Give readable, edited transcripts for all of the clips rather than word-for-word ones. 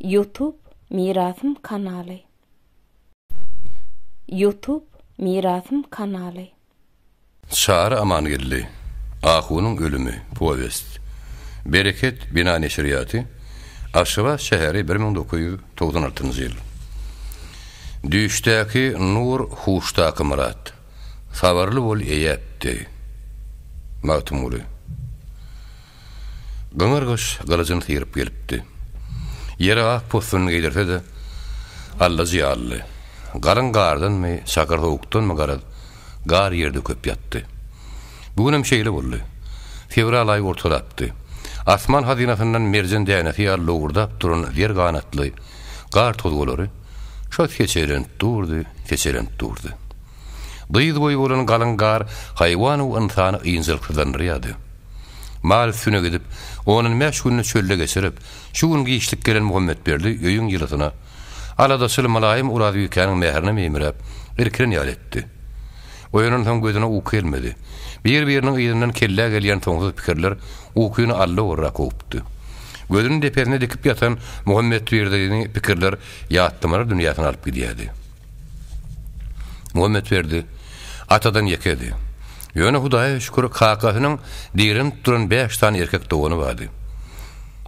Youtube Mirasym kanaly. Youtube Mirasym kanaly. Çary Amangeldi, Ahunyň ölümi, powest. Bereket bina neşirýaty, Aşgabat şäheri 1996-njy ýyl. Düýşdäki nur, huşdaky myrat. Sabyrly bol eý äpdi. Magtymguly. Gyňyr gyş gylyjyny syryp gelipdi. Ýere ak possunyny geýdirse-de, allajy ýalydy. Galyň gardanmy, çakyr sowukdanmy garaz, gar ýerde köp ýatdy. Bu günem şeýle boldy. Fewral aýy ortalapdy. Asman hazynasyndan merjen dänesi ýaly lowurdap duran zer ganatly gar tozgalary şo seçelenip durdy, seçelenip durdy. Dyz boýy bolan galyň gar haýwan-u ynsany ynjalyksyzlandyrýardy. Mal üstüne gidip, ondan bäş gününi çölde geçirip, şu gün giçlik gelen Muhammetberdi öýüň ýylysyna, aladaçyl mylaýym Orazbikäniň mährine meýmiräp, irkilen ýaly etdi. Oýanansoň gözüne uky gelmedi. Bir-biriniň yzyndan kellä gelýän soňsuz pikirler ukyny alla-orra kowupdy. Gözüni depesine dikip ýatan Muhammetberdini pikirler ýatlamalar dünýäsine alyp gidýärdi. Muhammetberdi atadan ýekedi. Ýöne Hudaýa şükür kakasynyň direnip duran bäş sany erkek dogany bardy.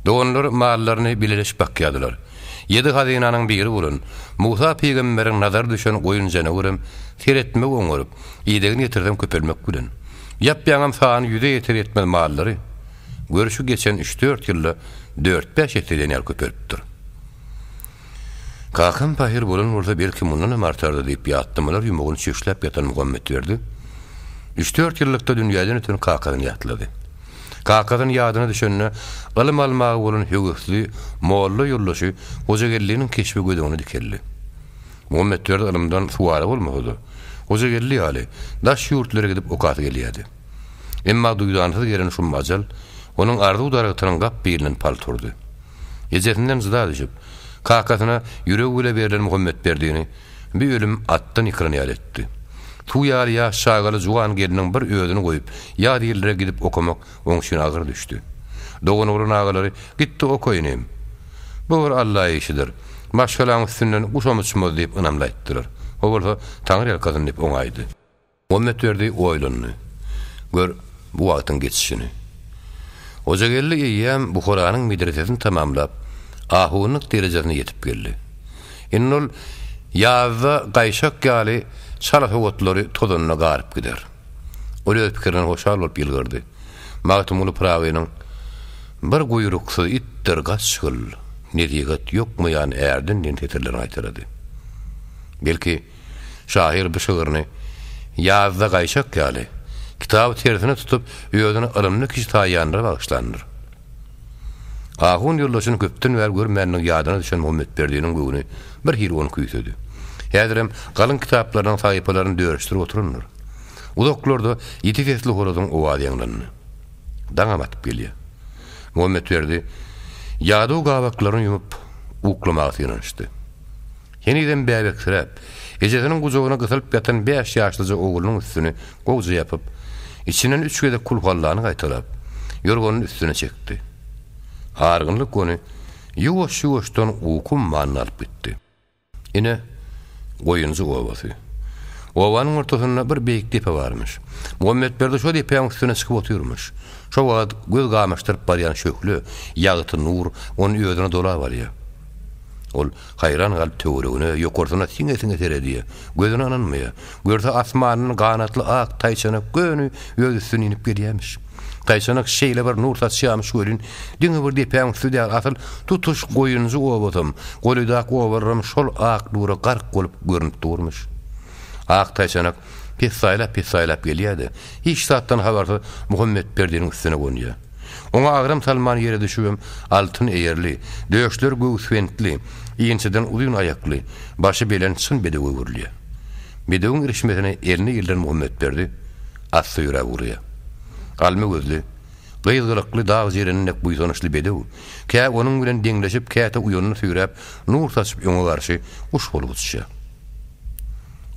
Doganlar mallaryny bileleşip bakýardylar. Ýedi hazynanyň biri bolan Musa pygamberiň nazary düşen goýun janawerem seretmegi oňaryp, idegini ýetirsem köpelmek bilen. Ýap-ýaňam sany ýüze ýeter-ýetmez mallary, görşi geçen üç-dört ýylda dört-bäş esseden ýaly köpelipdir. Kakam pahyr bolan bolsa belki mundanam artardy diýip ýatlamalar ýumagyny çöşläp ýatan Muhammetberdi üç-dört ýyllykda dünýäden öten kakasyny ýatlady. Kakasyny ýadyna düşende ylym almaga bolan höwesli molla ýoldaşy Hojageldiniň keşbi göz öňüne dikeldi. Muhammetberdi ylymdan suwara bolmasa-da, Hojageldi ýaly daş ýurtlara gidip okasy gelýärdi. Emma duýdansyz gelen şum ajal onuň arzuw daragtynyň gap bilinden pal turdy. Ejesinden jyda düşüp, kakasyna ýüregi bile berlen Muhammetberdini bi ölüm atdan ýykylan ýaly etdi. Suw ýaly ýaş çagaly juwan gelniň bir özüni goýup, ýat illere gidip okamak oň üçin agyr düşdi. Doganoglan agalary Git-de oka inim. Bu bir Alla işidir. Maşgalaň üstünden guşam uçmaz diýip ynamly aýtdylar. O bolsa Taňry ýalkasyn diýip oňaýdy. Muhammetberdi oýlandy. Gör, bu wagtyň geçişini. Hojageldi eýýäm Buharanyň medresesini tamamlap, ahunlyk derejesine ýetip geldi. Indi ol ýazda gaýşak ýaly çala sowatlary tozanyna garyp gider. Ol öz pikirinden hoşal bolup ýylgyrdy. Magtymguly Pyragynyň, Bir guýruksyz itdir gaçgyl, nesihat ýokmaýan ärden diýen setirlerini gaýtalady. Belki, Şahyr bu şygryny Ýazda gaýşak ýaly, kitaby tersine tutup, özüni ylymly kişi saýýanlara bagyşlandyr. Ahun ýoldaşyny köpden bäri görmänligi ýadyna düşen Muhammetberdiniň göwni bir hili ony küýsedi. Häzirem galyň kitaplarynyň sahypalaryny dörüşdirip oturandyr. Uzaklarda ýiti sesli horazyň owazy ýaňlandy. Daňam atyp gelýär. Muhammetberdi ýadaw gabaklaryny ýumup, uklamaga synanyşdy. Henizem bäbeksiräp, ejesiniň gujagyna gysylyp ýatan bäş ýaşlyja oglunyň üstüni gowja ýapyp, içinden üç gezek kulhallany gaýtalap, ýorganyny üstüne çekdi. Argynlyk ony ýuwaş-ýuwaşdan uky ummanyna alyp gitdi. Ine, Goýunjy obasy. Obanyň ortasynda bir beýik depe barmyş. Muhammetberdi şo depäň üstüne çykyp otyrmyş. Şo wagt göz gamaşdyryp barýan şöhle, ýagty nur ony özüne dolap alýar. Ol haýran galyp töweregine, ýokarsyna siňe-siňe seredýär. Gözüne ynanmaýar. Görse asmandan ganatly ak taýçanak göni öz üstüne inip gelýärmiş. Taýçanak şeýle bir nur saçýarmyş welin, diňe bir depäň üsti däl, asyl tutuş Goýunjy obasam, golaýdaky obalaram şol ak nura gark bolup görnüp durmuş. Ak taýçanak pessaýlap-pessaýlap gelýär-de, hiç zatdan habarsyz Muhammetberdiniň üstüne gonýar. Oňa agram salman ýere düşübem altyn eýerli, döşleri göwüsbentli, inçeden uzyn aýakly, başy belent çyn bedewe öwrülýär. Bedewiň irişmesine elini ildiren Muhammetberdi assa ýöräp ugraýar. Alma gözli, gyz gylykly dag jereni dek buýsançly bedew, kä onuň bilen deňleşip, käte uýanyny süýräp, nur saçyp öňe garşy guş bolup uçýar.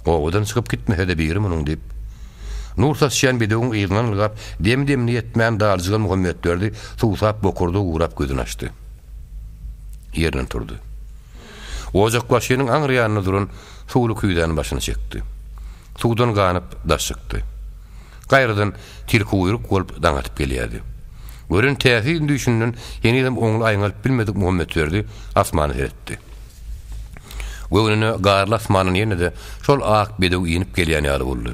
Obadan çykyp gitmese-de biri munuň diýip, nur saçýan bedewiň yzyndan ylgap, dem-demine ýetmän daljygan Muhammetberdi suwsap bokurdagy gurap gözüni açdy. Ýerinden turdy. Ojakbaşynyň aňry ýanynda duran suwly küýzäni başyna çekdi. Suwdan ganyp, daş çykdy. Gaýradan tilkiguýruk bolup daň atyp gelýärdi. Gören täsin düýşünden henizem oňly aýňalyp bilmedik Muhammetberdi asmana seretdi. Göwnüne garly asmandan ýene-de şol ak bedew inip gelýän ýaly boldy.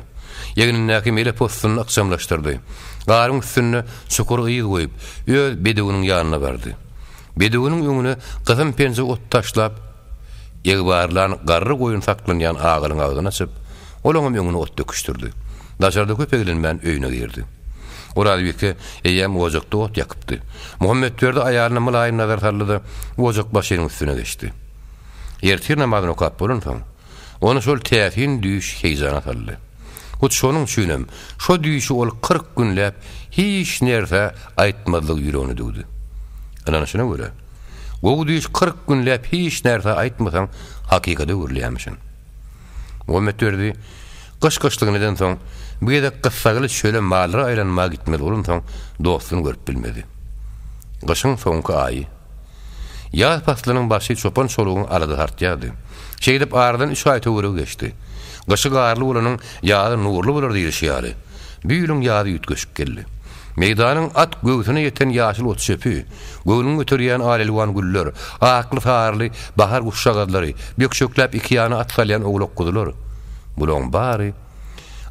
Egnindäki mele possunyny ykjamlaşdyrdy. Garyň üstünde çukur yz goýup, öz bedewiniň ýanyna bardy. Bedewiniň öňüne gysym penje ot taşlap, egbarlan garry goýun saklanýan agylyň agzyny açyp, olaňam öňüne ot döküşdirdi. Daşarda köp eglenmän öýüne girdi. Orazbike eýýäm ojakda ot ýakypdy. Muhammetberdi aýalyna mylaýym nazar saldy-da, ojak başynyň üstüne geçdi. Ertir namazyny okap bolansoň, ony şol täsin düýş heýjana saldy. Hut şonuň üçinem şo düýşi ol 40 günläp hiç närsä aýtmazlygy ýüregine düwdi. Ynanyşyna görä, gowy düýş 40 günläp hiç närsä aýtmasaň hakykata öwrülýärmişin. Muhammetberdi gyş gyşlygyny edensoň, bu gezek gyssagly çöle mallara aýlanmaga gitmeli bolansoň, dostuny görüp bilmedi. Gyşyň soňky aýy. Ýaz paslynyň başy çopan-çolugyň aladasy artýardy. Şeýdip aradan üç aý töweregi geçdi. Gyşy garly bolanyň ýazy nurly bolar diýlişi ýaly, bu ýylyň ýazy üýtgeşik geldi. Meýdanyň at göwsüne ýeten ýaşyl ot-çöpi, göwnüňi göterýän al-elwan güller, akly-saryly bahar guşjagazlary, bökjekläp ikiýana at salýan owlak-guzular, bulaň bary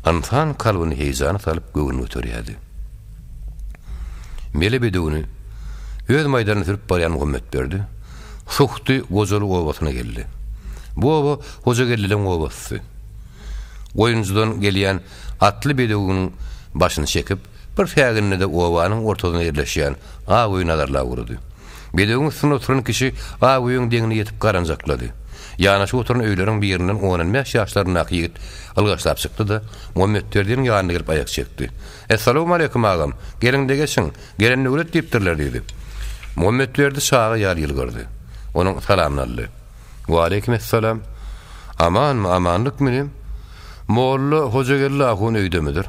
ynsan kalbyny heýjana salyp göwün göterýärdi. Mele bedewini öz maýdalyna sürüp barýan Muhammetberdi Suhty Gojaly obasyna geldi. Bu oba Hojageldileriň obasysy. Goýunjydan gelýän atly bedewiniň başyny çekip, bir sägindi-de obanyň ortasynda ýerleşýän ak öýi nazarlap ugrady. Bedewiň üstünde oturan kişi ak öýüň deňine ýetip garanjaklady. Ýanaşyk oturan öýleriň birinden on-on bäş ýaşlaryndaky ýigit ylgaşlap çykdy-da, Muhammetberdiniň ýanyna gelip aýak çekdi. Essalawmaleýkim agam, geliň-de geçiň, gelen döwlet diýipdirler diýdi. Muhammetberdi çaga ýaly ýylgyrdy. Onuň salamyny aldy. Waleýkim essalam. Amanmy, amanlykmy inim? Molla Hojageldi ahun öýdemidir?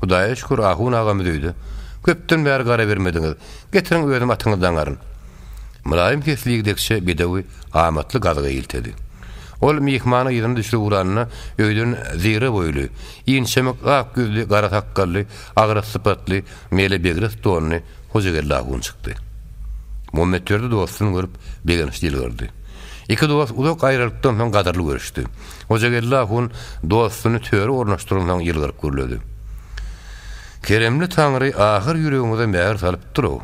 Hudaýa şükür, ahun agamyz öýde. Köpden bäri gara bermediňiz. Getiriň özüm atyňyzy daňaryn. Mylaýym sesli ýigdekçe bedewi amatly gazyga iltedi. Ol myhmany yzyna düşürip ugranda öýden zire boýly, inçemik ak ýüzli, gara sakgally, agras sypatly, mele begres donly Hojageldi ahun çykdy. Muhammetberdi dostuny görüp, begençli ýylgyrdy. Iki dost uzak aýralykdan soň gadyrly görüşdi. Hojageldi ahun dostuny töre ornaşdyransoň ýylgyryp gürledi. Keremli Taňry ahyr ýüregiňize mähir salypdyr-ow.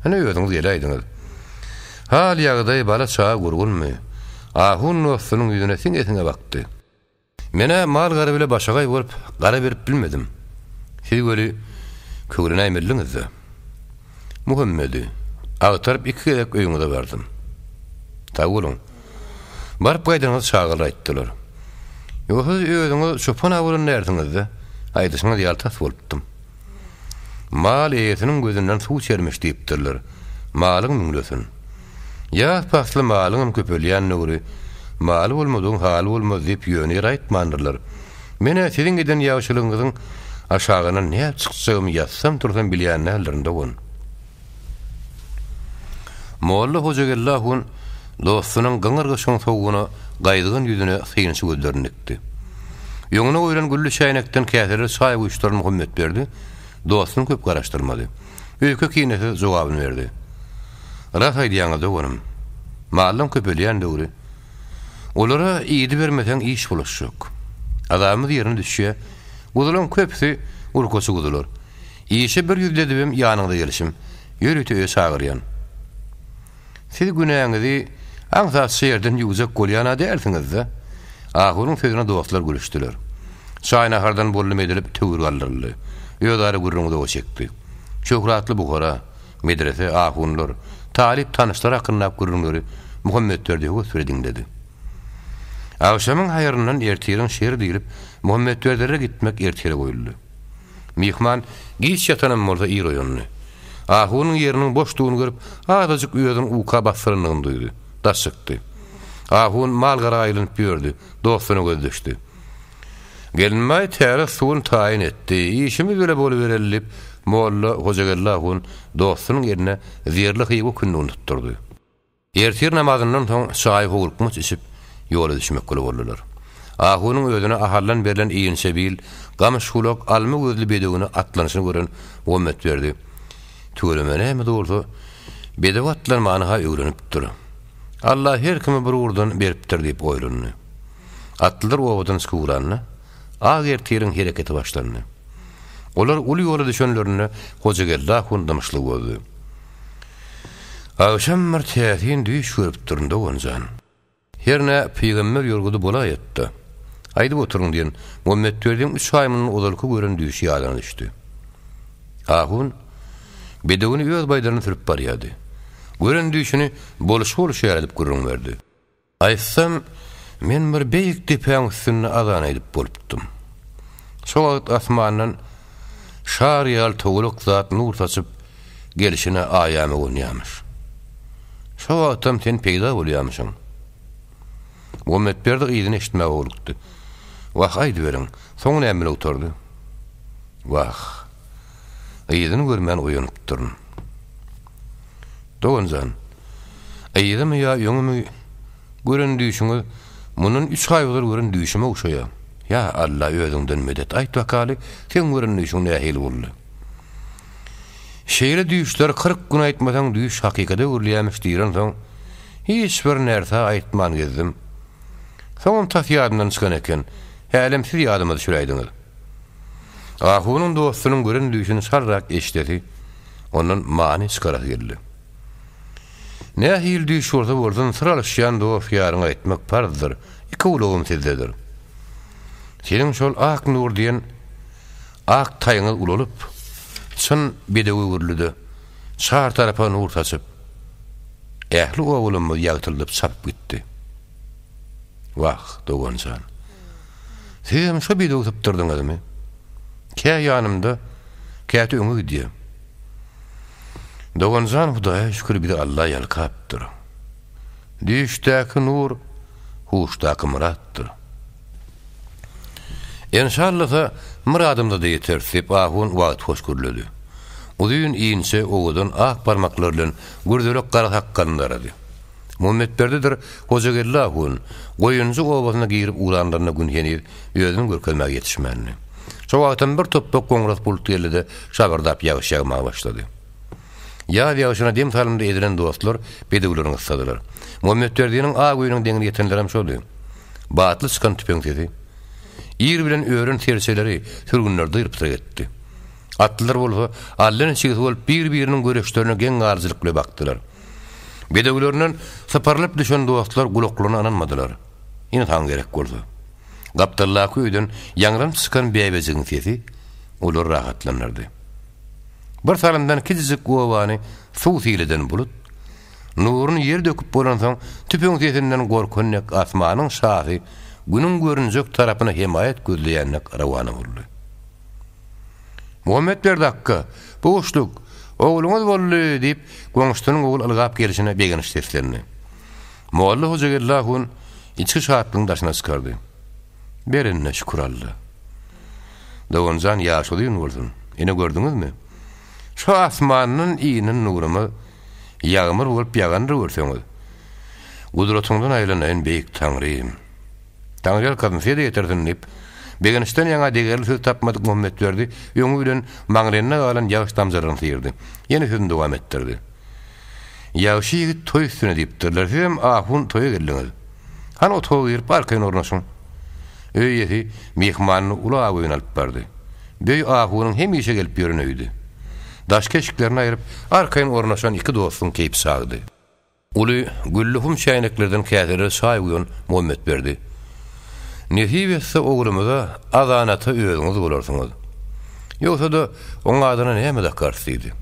Ine özüňiz geläýdiňiz. Hal-ýagdaý, bala-çaga gurgunmy? Ahun dostunyň ýüzüne siňe-siňe bakdy. Men-ä mal-gara bile başagaý bolup, gara berip bilmedim. Siz weli köwlenäýmelidiňiz-dä. Muhammedi agtaryp iki gezek öýüňize bardym. Sag boluň. Baryp gaýdanyňyzy çagalar aýtdylar. Ýogsa siz özüňiz çopan-a bolan dälsiňiz-dä? Aýdyşyňyz ýaly tas bolupdym. Mal eýesiniň gözünden suw içermiş diýipdirler. Malyň müňlesin. Ýaz pasly malyňam köpelýän döwri. Maly bolmadygyň haly bolmaz diýip ýöne ýere aýtmandyrlar. Men-ä siziň eden ýagşylygyňyzyň aşagyndan nädip çykjagymy ýatsam-tursam bilýän däldirin, dogan. Molla Hojageldi ahun dostunyň gyňyr gyşyň sowugyna gaýzygan ýüzüne synçy gözlerini dikdi. Öňüne goýlan gülli çäýnekden käseleri çaý guýuşdyran Muhammetberdi dostuny köp garaşdyrmady. Öýke-kinesiz jogabyny berdi. Ras aýdýaňyz, doganym. Mallaň köpelýän döwri. Olara idi bermeseň iş bulaşjak. Azabymyz ýerine düşýä. Guzulaň köpüsi urkaçy guzular. Işe bir ýüzledibem ýanyňyza gelişim. Ýörite öýe çagyrýan. Siz günäňizi aňsatja ýerden ýuwjak bolýan-a dälsiňiz-dä? Ahunyň sözüne dostlar gülüşdiler. Çaý-nahardan boldum edilip töwir galdyryldy. Özara gürrüň uzaga çekdi. Şöhratly Buhara, medrese, ahunlar, talyp tanyşlar hakyndaky gürrüňleri Muhammetberdi höwes bile diňledi. Agşamyň haýryndan ertiriň şeri diýlip, Muhammetberdilere gitmek ertire goýuldy. Myhman giç ýatanam bolsa ir oýandy. Ahunyň ýeriniň boşdugyny görüp, azajyk özüni uka basdyrandygyny duýdy. Daş çykdy. Ahun mal-gara aýlanyp ýördi, dostuna gözi düşdi. Gelinbaý täze suwuny taýyn etdi, işimiz bile bolubereli diýip, molla Hojageldi ahun dostunyň eline zerli hywa kündügini tutdurdy. Ertir namazyndan soň çaýy howlukmaç içip, ýola düşmekgeli boldular. Ahunyň özüne Ahaldan berlen inçe bil, gamyş gulak, alma gözli bedewine atlanyşyny gören Muhammetberdi, Tüweleme näme-de bolsa, bedew atlanmany-ha öwrenipdir. Alla her kime bir ugurdan beripdir diýip oýlandy. Atlylar obadan çykyp ugranda, ak ertiriň hereketi başlandy. Olar uly ýola düşenlerinde Hojageldi ahun dymyşlygy bozdy. Agşam bir täsin düýş görüpdirin, dogan jan. Hernä pygamber ýorgudy bolaýatda. Aýdyp oturyň diýen Muhammetberdiň üç aý mundan ozalky gören düýşi ýadyna düşdi. Ahun bedewini öz baýdaryna sürüp barýardy. Gören düýşüni boluşy-boluşy ýaly edip gürrüň berdi. Aýtsam, men bir beýik depäň üstünde azan aýdyp bolupdym. Şo wagt asmandan şar ýaly towalak zat nur saçyp gelşine aýama gonýamyş. Şo wagtam sen peýda bolýamyşyň. Muhammetberdi yzyny eşitmäge howlukdy. Wah, aýdyberiň, soň näme bilen gutardy? Wah, yzyny görmän oýanypdyryn. Dogan jan, yzymy ýa öňümi gören düýşüňiz mundan üç aý ozal gören düýşüme ogşaýa. Ýa Alla özüňden medet aýt bakaly, seň gören düýşüň nähili boldy? Şeýle düýşler 40 gün aýtmasaň düýş hakykata öwrülýämiş diýrensoň, hiç bir närse aýtman gezdim. Soňam tas ýadymdan çykan eken, hälem siz ýadyma düşüräýdiňiz. Ahunyň dostunyň gören düýşüni şarrak eşidesi, ondan many çykarasy geldi. Nähili düýş bolsa bolsun, syr alyşýan dost-ýaryňa aýtmak parzdyr, iki gulagym sizdedir. Seniň şol ak nur diýen ak taýyňyz ulalyp, çyn bedewe öwrüldi-de, çar tarapa nur saçyp, ähli obalarymyzy ýagtyldyp çapyp gitdi. Wah, dogan jan! Sizem şo bedewi sypdyrdyňyzmy? Kä ýanymda, käte öňe gidýär. Doganjan Hudaýa şükür bizi Alla ýalkapdyr. Düýşdäki nur, huşdaky myratdyr. Enşallasa myradymyza-da ýeteris diýip ahun wagt hoş gürledi. Uzyn, inçe, owadan ak barmaklary bilen gürzelek gara sakgalyny darady. Muhammetberdidir Hojageldi ahun Goýunjy obasyna girip ugranlarynda gün heniz özüni görkezmäge ýetişmändi. Şo wagtam bir topbak goňras bulut geldi-de, şagyrdap ýagyş ýagmaga başlady. Ýaz ýagyşyna dem salymda ezilen dostlar bedewlerini gyssadylar. Muhammetberdiniň ak öýüniň deňine ýetenlerem şoldy. Batly çykan tüpeň sesi ir bilen ören serçeleri, sürgünleri dyr-pytrak etdi. Atlylar bolsa allançigsi bolup bir-biriniň göreçlerine geň galyjylyk bile bakdylar. Bedewlerinden syparylyp düşen dostlar gulaklaryna ynanmadylar. Ynsan gerek bolsa. Gapdaldaky öýden ýaňlanyp çykan bäbejigiň sesi olary rahatlandyrdy. Bir salymdan kiçijik obany suw sil eden bulut, nuruny ýer döküp bolansoň, tüpeň sesinden gorkan dek asmanyň şasy Günüň görünjek tarapyna hemaýat gözleýän dek rowana boldy. Muhammetberdi akga, bu guşluk, ogluňyz boldy! diýip, goňşusynyň ogly ylgap gelşine begenç seslendi. Molla Hojageldi ahun içki şatlygyny daşyna çykardy. Berenine şükür Alla. Doganjan ýaşy uzyn bolsun. Ine gördüňizmi? Şu asmandan inen nurumyz ýagmyr bolup ýagandyr görseňiz. Gudratyňdan aýlanaýyn beýik Taňrym. Taňryýalkasyn size-de ýetirsin diýip, begençden ýaňa degerli söz tapmadyk Muhammetberdi öňi bilen maňlaýynda galan ýagyş damjalaryny syrdy. Ýene sözüni dowam etdirdi. Ýagşy ýigit toý üstüne diýipdirler, sizem ahun toýa geldiňiz. Hany otaga girip arkaýyn ornaşyň. Öý eýesi myhmanyny uly aw öýüne alyp bardy. Bu öý ahunyň hemişe gelip ýören öýüdi. Daşky eşiklerini aýryp, arkaýyn ornaşan iki dostuň keýpi çagdy. Uly, gülli hum çäýneklerden käselere çaý guýan Muhammetberdi. Nesip etse oglumyza azan ata özüňiz bolarsyňyz. Ýogsa-da, oň adyna näme dakarys diýdi.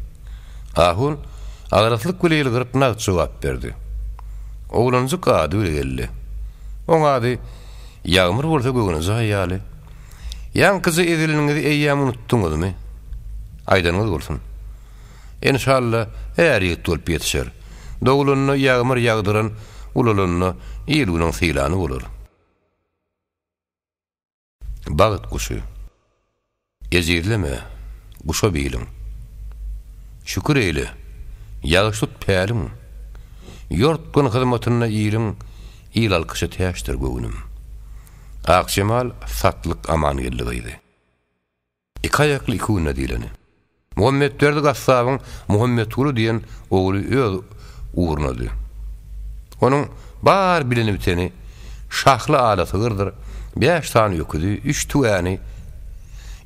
Ahun agraslyk bile ýylgyryp nagt jogap berdi. Oglanjyk ady bile geldi. Oň ady Ýagmyr bolsa göwne jaý ýaly. Ýaňkyja ezileniňizi eýýäm unutdyňyzmy? Aýdanyňyz bolsun. Enşalla, är ýigit bolup ýetişer. Dogulanda ýagmyr ýagdyran, ulalanda il-günüň sylany bolar. Bagt guşy. Ejizleme, guşa biliň. Şükür eýle, ýagşy tut päliň. Ýortgyn hyzmatynda iliň Il alkyşa täçdir göwnüm. Akjemal Satlyk Amangeldi gyzy. Iki aýakly iki günde diýleni. Muhammetberdi gassabyň Muhammetguly diýen ogly öz ugrunady. Onuň bar bileni-biteni şahly ala sygyrdyr, bäş sany öküzi, üç tüwäni,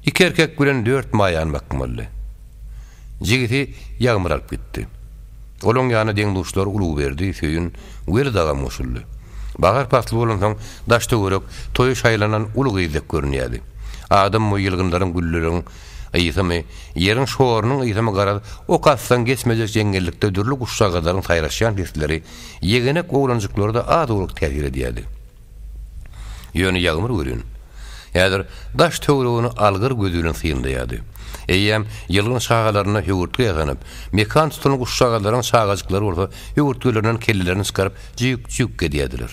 iki erkek bilen dört maýany bakmalydy. Jigisi Ýagmyr alyp gitdi. Olaň ýanyna deň-duşlary Ulugberdi, Söýün, Weli dagam goşuldy. Bahar pasly bolansoň, daş-töwerek toýa şaýlanan uly gyz dek görünýärdi. Adam boýy ýylgynlaryň, gülleriň ysymy, ýeriň şorunyň ysymy garaz, ok atsaň geçmejek jeňňellikde dürli guşjagazlaryň saýraşýan sesleri ýegenek oglanjyklara-da az-owlak täsir edýärdi. Ýöne Ýagmyr welin, häzir daş-töweregini algyr gözi bilen synlaýardy. Eýýäm ýylgyn şahalarynda höwürtge ýasanyp, mekan tutan guşjagazlaryň çagajyklary bolsa höwürtgelerinden kellelerini çykaryp jüýk-jüýk edýärdiler.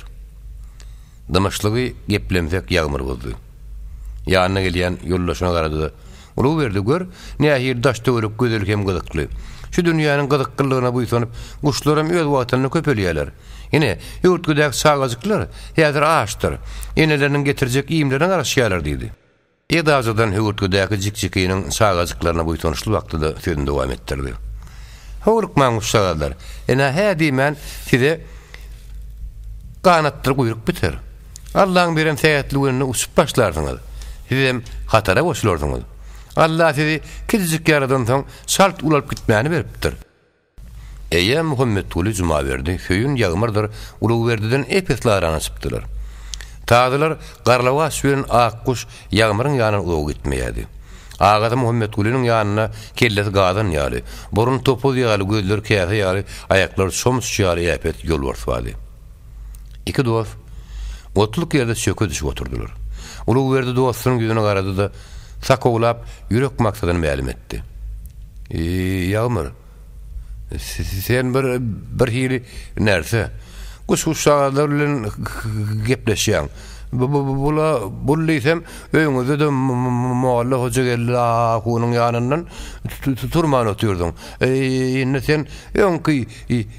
Dymyşlygy geplemsek Ýagmyr bozdy. Ýanyna gelýän ýoldaşyna garady-da, Ulugberdi, gör, nähili daş-töwerek gözel hem gyzykly. Şu dünýäniň gyzyklylygyna buýsanyp, guşlaram öz wagtynda köpelýärler. Ine, höwürtgedäki çagajyklar häzir açdyr. Eneleriniň getirjek iýmlerine garaşýarlar diýdi. Edajadan höwürtgedäki jikjikiniň çagajyklaryna buýsançly bakdy-da, sözüni dowam etdirdi. Howlukmaň guşjagazlar, ene hä diýmän size ganatdyr guýruk biter. Allaň beren sähetli gününde uçup başlarsyňyz. Sizem hatara goşularsyňyz. Alla sizi kiçijik ýaradansoň çalt ulalyp gitmäni beripdir. Eýýäm Muhammetguly, Jumaberdi, Söýün Ýagmyrdyr Ulugberdiden ep-esli arany açypdylar. Tazylar Garlawaç bilen Akguş Ýagmyryň ýanyndan uzaga gitmeýärdi. Agasy Muhammetgulynyň ýanynda kellesi gazan ýaly, burny topuz ýaly, gözleri käse ýaly, aýaklary çomuç ýaly äpet ýolbars bardy. Iki dost otluk ýerde çöke düşüp oturdylar. Ulugberdi dostunyň ýüzüne garady-da, sakawlap, ýürek maksadyny mälim etdi. Ýagmyr, sen bir birhili närse. Guş-guşjagazlar bilen gepleşýäň. Bula bul diýsem, öýüňizde-de molla Hojageldi ahunyň ýanyndan turman otyrdyň. Indi sen öňki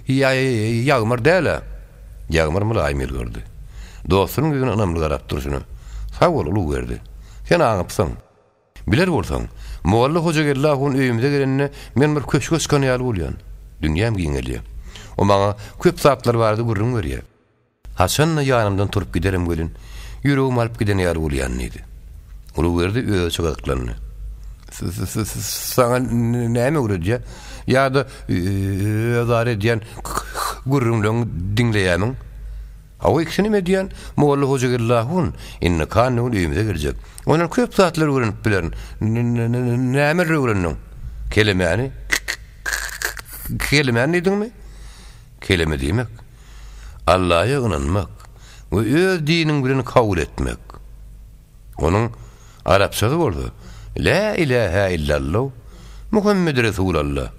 Ýagmyr däl-ä. Ýagmyr mylaýym ýylgyrdy. Dostunyň ýüzüne ynamly garap durşuna, Sag bol, Ulugberdi. Sen aňypsyň. Biler bolsaň, molla Hojageldi ahun öýümize gelende men bir köşge çykan ýaly bolýan. Dünýäm giňelýär. O maňa köp zatlar barada gürrüň berýär. Haçan-da ýanymdan turup giderem welin, ýüregim alyp giden ýaly bolýan diýdi. Ulugberdi özüçe gyzyklandy. Saňa näme öwredýär? Ýa-da özara edýän gürrüňleriňi diňleýärmiň? Hawa, ikisinem edýän. Molla Hojageldi ahun indi kan gün öýümize geljek. Ondan köp zatlar öwrenip bilerin. Nämeleri öwrendiň? Kelemäni? Kelemäni diýdiňmi? Keleme diýmek, Allaýa ynanmak we öz diniň bilen kabul etmek. Onuň arapçasy bolsa, Lä ilähä illallow, Muhammed Resulalla.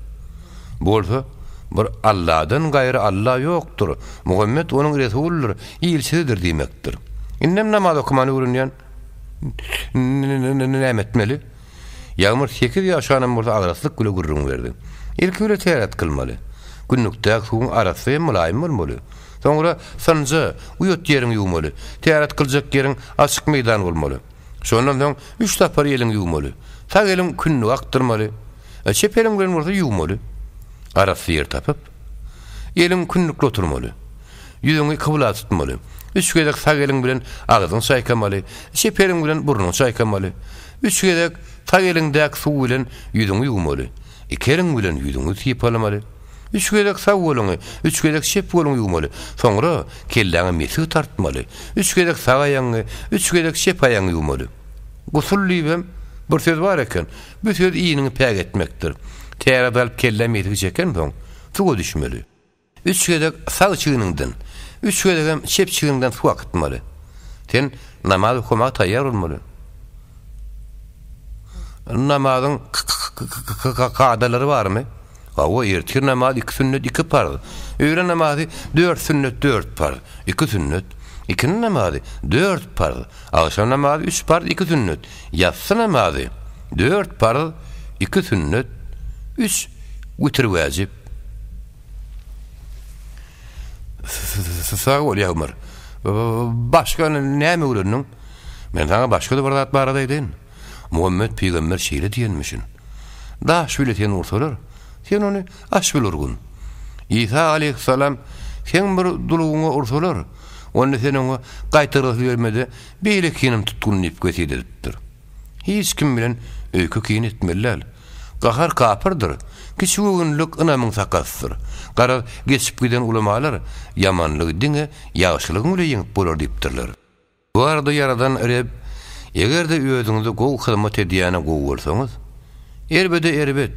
Bolsa, bir Alladan gaýry Alla ýokdur, Muhammet onuň resulydyr, ilçisidir diýmekdir. Indem namaz okamany öwrenýän. Näme etmeli? Ýagmyr sekiz ýaşanam bolsa agraslyk bile gürrüň berdi. Ilki bile täret kylmaly. Günlükdäki suwuň arassa hem mylaýym bolmaly. Soňra synja, uýat ýeriňi ýuwmaly. Täret kyljak ýeriň açyk meýdan bolmaly. Şondan soň üç sapar eliňi ýuwmaly. Sag eliň kündügi akdyrmaly. Çep eliň bilen bolsa ýuwmaly. Arassa ýer tapyp, eliň kündükli oturmaly. Ýüzüňi kybla tutmaly. Üç gezek sag eliň bilen agzyňy çaýkamaly, çep eliň bilen burnuňy çaýkamaly. Üç gezek sag eliňdäki suw bilen ýüzüňi ýuwmaly. Iki eliň bilen ýüzüňi sypalamaly. Üç gezek sag goluňy, üç gezek çep goluňy ýuwmaly. Soňra kelläňe mesih tartmaly. Üç gezek sag aýagyňy, üç gezek çep aýagyňy ýuwmaly. Gusul diýibem bir söz bar eken. Bu söz iniňi päk etmekdir. Täret alyp kellä mesih çekensoň, suwa düşmeli. Üç gezek sag çigniňden, üç gezegem çep çigniňden suw akytmaly. Sen namaz okamaga taýýar bolmaly. Namazyň kadalary barmy? Hawa, ertir namazy iki sünnet, iki parz. Öýle namazy dört sünnet, dört parz, iki sünnet. Ikindi namazy dört parz. Agşam namazy üç parz, iki sünnet. Ýassy namazy dört parz, iki sünnet, üç witir wäjip. Sag bol, Ýagmyr. Başga näme öwrendiň? Men saňa başga-da bir zat barada aýdaýyn. Muhammet pygamber şeýle diýenmişin, Daş bile seni ursalar, sen ony aş bile urgun. Isa aleýhissalam, Seň bir dulugyňa ursalar, onda sen oňa gaýtargysyz berme-de, beýlekinem tutgun diýip wesýet edipdir. Hiç kim bilen öýke-kine etmeli däl. Gahar kapyrdyr, kiçigöwünlilik ynamyň sakasydyr. Garaz, geçip giden ulamalar ýamanlygy diňe ýagşylygyň bile ýeňip bolar diýipdirler. Bu arada Ýaradan Reb, Eger-de özüňize gowy hyzmat edýäne gowy bolsaňyz, erbede erbet,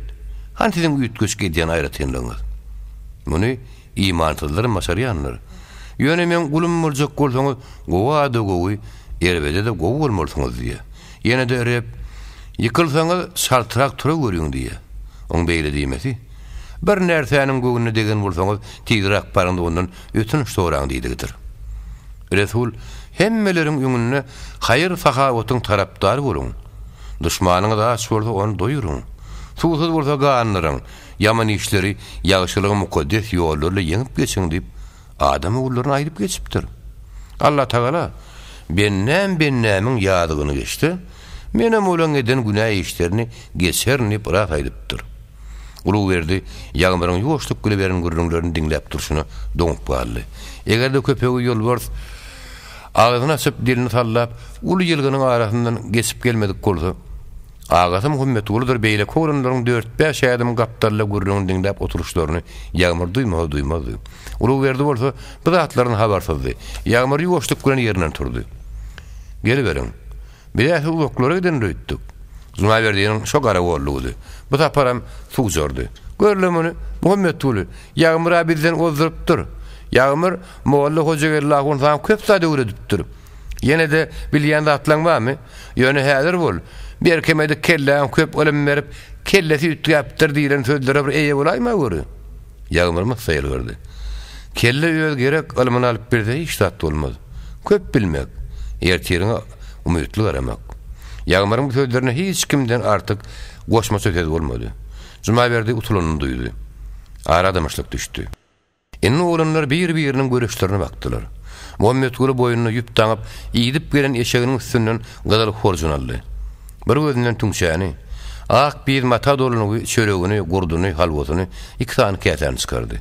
hany siziň üýtgeşik edýän aýratynlygyňyz? Muny imansyzlaram başarýandyr. Ýöne meň gulum boljak bolsaňyz, gowa-da gowy, erbede-de gowy bolmalysyňyz diýýär. Ýene-de Reb, Ýykylsaňyz, çaltrak turaweriň diýýär. Oň beýle diýmesi, Bir närsäniň göwnüne degen bolsaňyz, tizräk baryň-da ondan ötünç soraň diýdigidir. Resul, Hemmeleriň öňünde haýyr-sahawatyň tarapdary boluň. Duşmanyňyz aç bolsa, ony doýuryň. Suwsuz bolsa, gandyryň. Ýaman işleri ýagşylygyň mukaddes ýollary bilen ýeňip geçiň diýip, adam ogullaryna aýdyp geçipdir. Allatagala, Bendäm bendämiň ýazygyny geçse, Menem olaň eden günä işlerini geçerin diýip ras aýdypdyr. Ulugberdi Ýagmyryň ýuwaşlyk bile beren gürrüňlerini diňläp durşuna doňup galdy. Eger-de köpegi ýolbars agzyny açyp, dilini sallap, uly ýylgynyň arasyndan geçip gelmedik bolsa, Agasy Muhammetgulydyr beýleki oglanlaryň dört-bäş ädim gapdalda gürrüňini diňläp oturyşlaryny Ýagmyr duýmasa duýmazdy. Ulugberdi bolsa bu zatlardan habarsyzdy. Ýagmyr ýuwaşlyk bilen ýerinden turdy. Geliberiň. Biz-ä sizi uzaklara gidendir öýtdük. Jumaberdiniň şo garagollugydy. Bu saparam suwjardy. Gör-le muny, Muhammetguly, Ýagmyr-a bizden ozdurypdyr. Ýagmyr, molla Hojageldi ahun saňa köp zat öwredipdir. Ýene-de bilýän zatlaň barmy? Ýöne häzir bol, berkemedik kelläň köp ylym berip, kellesi üýtgäpdir diýlen sözlere bir eýe bolaýma göri. Ýagmyr myssa ýylgyrdy. Kelle öz gerek ylmyny alyp bilse hiç zat bolmaz. Köp bilmek, ertiriňe umytly garamak. Ýagmyryň bu sözlerine hiç kimden artyk goşmaça söz bolmady. Jumaberdi utulanyny duýdy. Ara dymyşlyk düşdi. Indi oglanlar bir-biriniň göreçlerine bakdylar. Muhammetguly boýnuna ýüp daňyp, idip gelen eşeginiň üstünden gyzyl horjun aldy. Bir gözünden tüňçäni, ak biýz mata dolanygy, çöregini, gurduny, halwasyny, iki sany käsäni çykardy.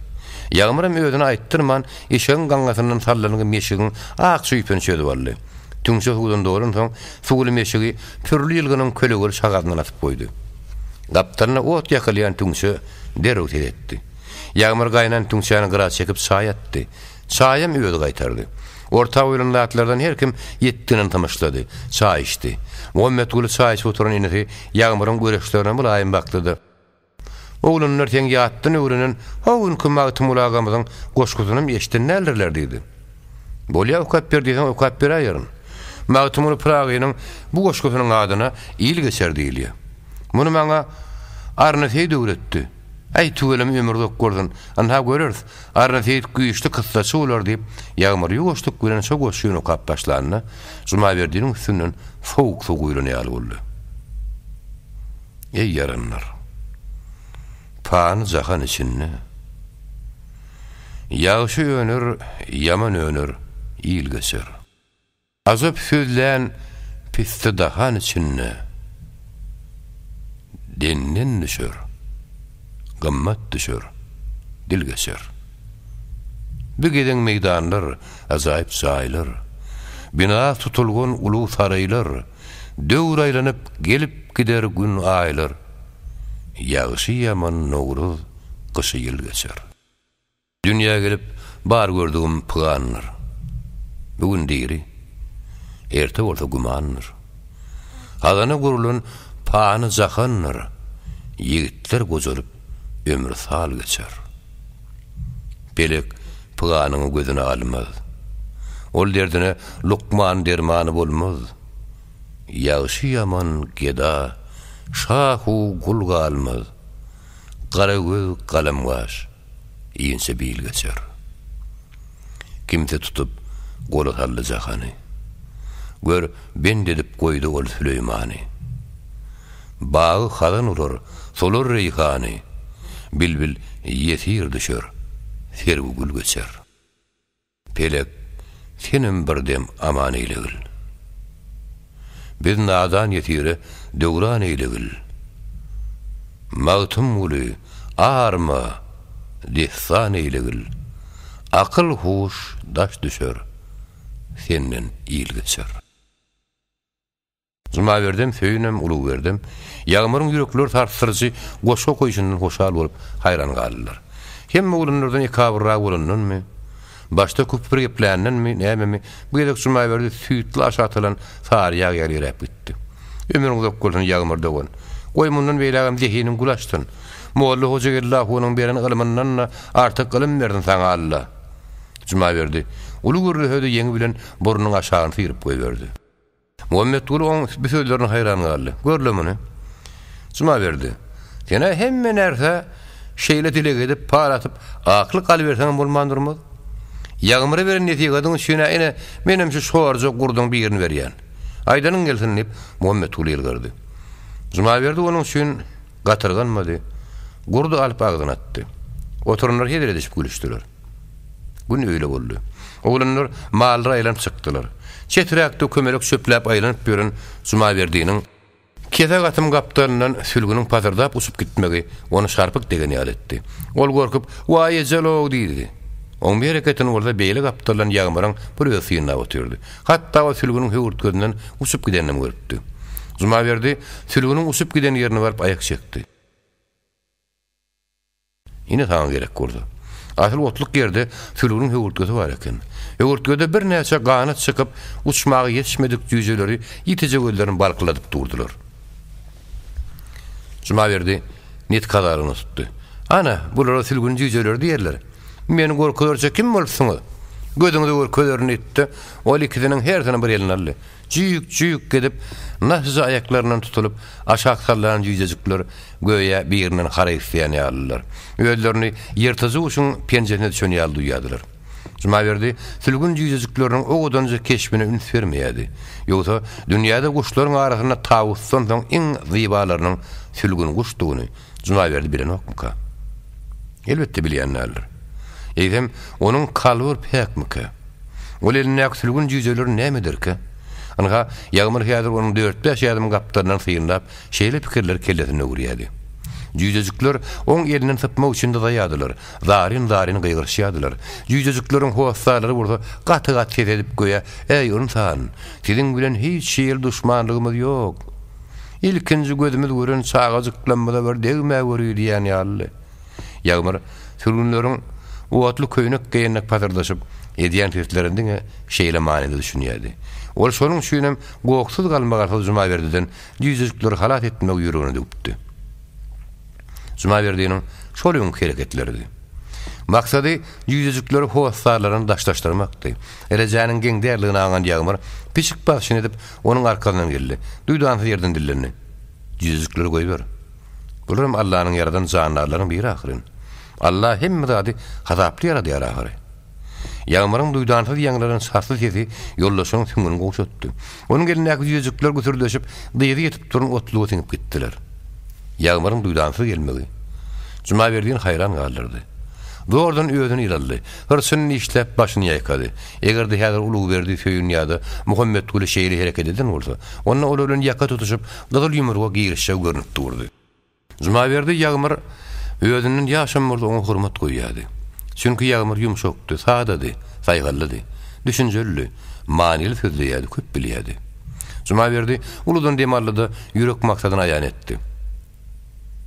Ýagmyram özüne aýtdyrman, eşegiň gaňňasyndan sallangy meşigiň ak çüýpüni çözüp aldy. Tüňçe suwdan dolansoň, suwly meşigi pürli ýylgynyň kölegeli şagazyndan asyp goýdy. Gapdalynda ot ýakylýan tüňçe derrew ses etdi. Ýagmyr gaýnan tüňçäni gyra çekip çaý atdy. Çaýam özi gaýtardy. Orta goýlan zatlardan her kim ýetdiginden tymyşlady. Çaý içdi. Muhammetguly çaý içip oturan inisi Ýagmyryň göreçlerine mylaýym bakdy-da. Oglanlar seň ýatdan öwrenen ho günki Magtymguly agamyzyň goşgusynam eşiden däldirler diýdi. Bolýa okap ber diýseň okap beräýerin. Magtymguly Pyragynyň bu goşgusynyň adyna Il geçer diýilýär. Muny maňa Arna Seýit öwretdi. Äý, tüweleme ömür uzak bolsun. Ynha göreris, Arna Seýit güýçli kyssaçy bolar diýip, Ýagmyr ýuwaşlyk bilen şo goşgyny okap başlanda, Jumaberdiniň üstünden sowuk suw guýlan ýaly boldy. Eý, ýaranlar! Pany jahan içinde Ýagşy öner, ýaman öner, il geçer. Ajap sözlän pisse dahan içinde Denden düşer, gymmat düşer, dil geçer. Bu gezeň meýdanlar, ajaýyp jaýlar, Bina tutulgan ulug saraýlar, Döwür aýlanyp gelip gider gün aýlar, Ýagşy-ýaman nowruz gyşy ýyl geçer. Dünýä gelip bar gördügim pygandyr. Bu gün diri, erte bolsa gümandyr. Hazana gurulan pany jahandyr, Ýigitler gojalyp ömri sal geçer. Pelek pyganyňy gözüne almaz. Ol derdine lukman dermany bolmaz. Ýagşy-ýaman geda, şah-u gul galmaz. Gara göz galam gaş, inçe bil geçer. Kimse tutup, gola saldy jahany. Gör, bent edip goýdy ol Süleýmany. Bagy hazan urar, solar reýhany, Bilbil ýesir düşer, serwi gül geçer. Pelek, senem bir dem aman eýlegil. Biz nadan ýesire döwran eýlegil. Magtymguly, arma, dessan eýlegil. Akyl-huş daş düşer, senden il geçer. Jumaberdem, Söýünem, Ulugberdem Ýagmyryň ýürekleri sarsdyryjy goşgy okaýşyndan hoşal bolup, haýran galdylar. Hemme oglanlardan ekabyrrak bolandanmy, başda küpür gepländenmi, nämemi, bu gezek Jumaberdi süýtli aşa atylan sary ýag ýaly eräp gitdi. Ömrüň uzak bolsun, Ýagmyr dogan! Goý, mundan beýlägem zehiniň gül açsyn! Molla Hojageldi ahunyň beren ylmyndan-da artyk ylym bersin saňa Alla! Jumaberdi uly gürrühede ýeňi bilen burnunyň aşagyny syryp goýberdi. Muhammetguly oň bu sözlerine haýran galdy. Gör-le muny. Jumaberdi, sen-ä hemme närsä şeýle dileg edip, pal atyp, aklyk alyberseňem bolman durmaz. Ýagmyra beren nesihatyň üçin-ä ine, menem şu şorja gurduň birini berýän. Aýdanyň gelsin, diýip, Muhammetguly ýylgyrdy. Jumaberdi onuň üçin gatyrganmady. Gurdy alyp agzyna atdy. Oturanlar hezil edişip gülüşdiler. Gün öýle boldy. Oglanlar mallara aýlanyp çykdylar. Çeträkde kömelek çöpläp aýlanyp ýören Jumaberdiniň kesek atyň gapdalyndan sülgüniň pasyrdap uçup gitmegi ony şarpyk degen ýaly etdi. Ol gorkup, Waý ejel-ow! diýdi. Oň bu hereketini bolsa beýle gapdaldan Ýagmyryň bir özi synlap otyrdy. Hatda ol sülgüniň höwürtgesinden uçup gideninem görüpdi. Jumaberdi sülgüniň uçup giden ýerine baryp aýak çekdi. Ine saňa gerek bolsa. Asyl otluk ýerde sülgüniň höwürtgesi bar eken. Höwürtgede birnäçe ganat çykyp, uçmaga ýetişmedik jüýjeleri ýitije gözlerini balkyladyp durdular. Jumaberdi net kazaryny tutdy. Ana, bulara sülgün jüýjeleri diýerler. Meni gorkuzarça kim bolupsyňyz? Gözüňize görkezerin diýdi-de, ol ikisiniň hersini bir eline aldy. Jüýk-jüýk edip, naşyja aýaklaryndan tutulyp, aşak sallanan jüýjejikler göýä birinden haraý isleýän ýalydylar. Özlerini ýyrtyjy guşuň penjesine düşen ýaly duýýardylar. Jumaberdi sülgün jüýjejikleriniň owadanja keşbine üns bermeýärdi. Ýogsa, dünýäde guşlaryň arasynda tawusdan soň iň zybalarynyň sülgün guşdugyny Jumaberdi bilenokmyka? Elbetde bilýän däldir. Eýsem, onuň kalby bir päkmikä? Ol elindäki sülgün jüýjeleri näme ederkä? Ynha, Ýagmyr häzir onuň dört-bäş ädim gapdalyndan synlap, şeýle pikirleri kellesinde öwürýärdi. Jüýjejikler oň elinden sypmak üçin dyzaýardylar, zaryn-zaryn gygyryşýardylar. Jüýjejikleriň hossarlary bolsa gaty-gaty ses edip göýä, Äý, ynsan, siziň bilen hiç hili duşmanlygymyz ýok. Ilkinji gözümiz gören çagajyklamyza bir degmäweri diýýän ýalydy. Ýagmyr sülgünleriň otly köýnek geýenlik pasyrdaşyp edýän seslerine diňe şeýle manyda düşünýärdi. Ol şonuň üçinem gohsuz galmagalsyz Jumaberdiden jüýjejikleri halas etmegi ýüregine düwüpdi. Jumaberdiniň şol öňki hereketleridi. Maksady jüýjejikleri hossarlaryndan daşlaşdyrmakdy. Rejäniň geň däldigini aňan Ýagmyr pişik basyşyny edip, onuň arkasyndan geldi. Duýdansyz ýerden dillendi. Jüýjejikleri goýber. Bularam Allanyň ýaradan jandarlaryň biri ahyryn. Alla hemme zady hasaply ýaradýar ahyry. Ýagmyryň duýdansyz ýaňlanan çasly sesi ýoldaşynyň süňňüni gowşatdy. Onuň elindäki jüýjejikler güsürdeşip, dyzy ýetip duran otluga siňip gitdiler. Ýagmyryň duýdansyz gelmegi Jumaberdini haýran galdyrdy. Zordan özüni il aldy. Hyrçyny dişläp, başyny ýaýkady. Eger-de häzir Ulugberdi Söýün ýa-da Muhammetguly şeýle hereket eden bolsa, onda olar bilen ýaka tutuşyp, gyzyl ýumruga girişjegi görnüp durdy. Jumaberdi Ýagmyr özünden ýaşam bolsa oňa hormat goýýardy. Çünki Ýagmyr ýumşakdy, sadady, saýgallydy, düşünjelidi, manyly sözleýärdi, köp bilýärdi. Jumaberdi uludan dem aldy-da, ýürek maksadyny aýan etdi.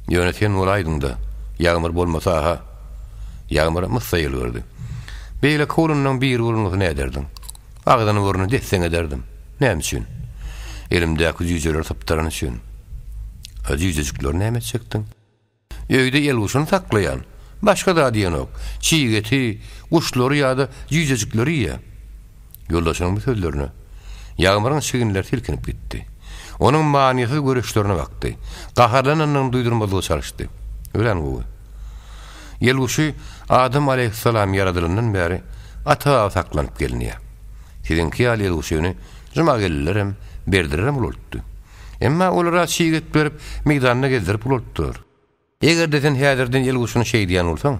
Ýöne sen bolaýdyň-da, Ýagmyr bolmasa-ha. Ýagmyr myssa ýylgyrdy. Beýleki oglanlaň biri bolmasa näderdiň? Agzyny-burnuny desseň ederdim. Näme üçin? Elimdäki jüýjeleri sypdyrany üçin. A jüýjejikleri näme etjekdiň? Öýde elguşuny saklaýan. Başga zat iýenok. Çig eti, guşlary ýa-da jüýjejikleri iýýär. Ýoldaşynyň bu sözlerine Ýagmyryň çiginleri silkinip gitdi. Onuň manysyz göreçlerine bakdy. Gaharlanandygyny duýdurmazlyga çalyşdy. Örän gowy. Elguşy Adam alaýhyssalam ýaradylandan bäri ata-baba saklanyp gelinýär. Siziňki ýaly elguşyny Jumageldilerem, Berdilerem ulaltdy. Emma olara çig et berip, meýdanda gezdirip ulaltdylar. Eger-de sen häzirden elguşuny şeýdýän bolsaň,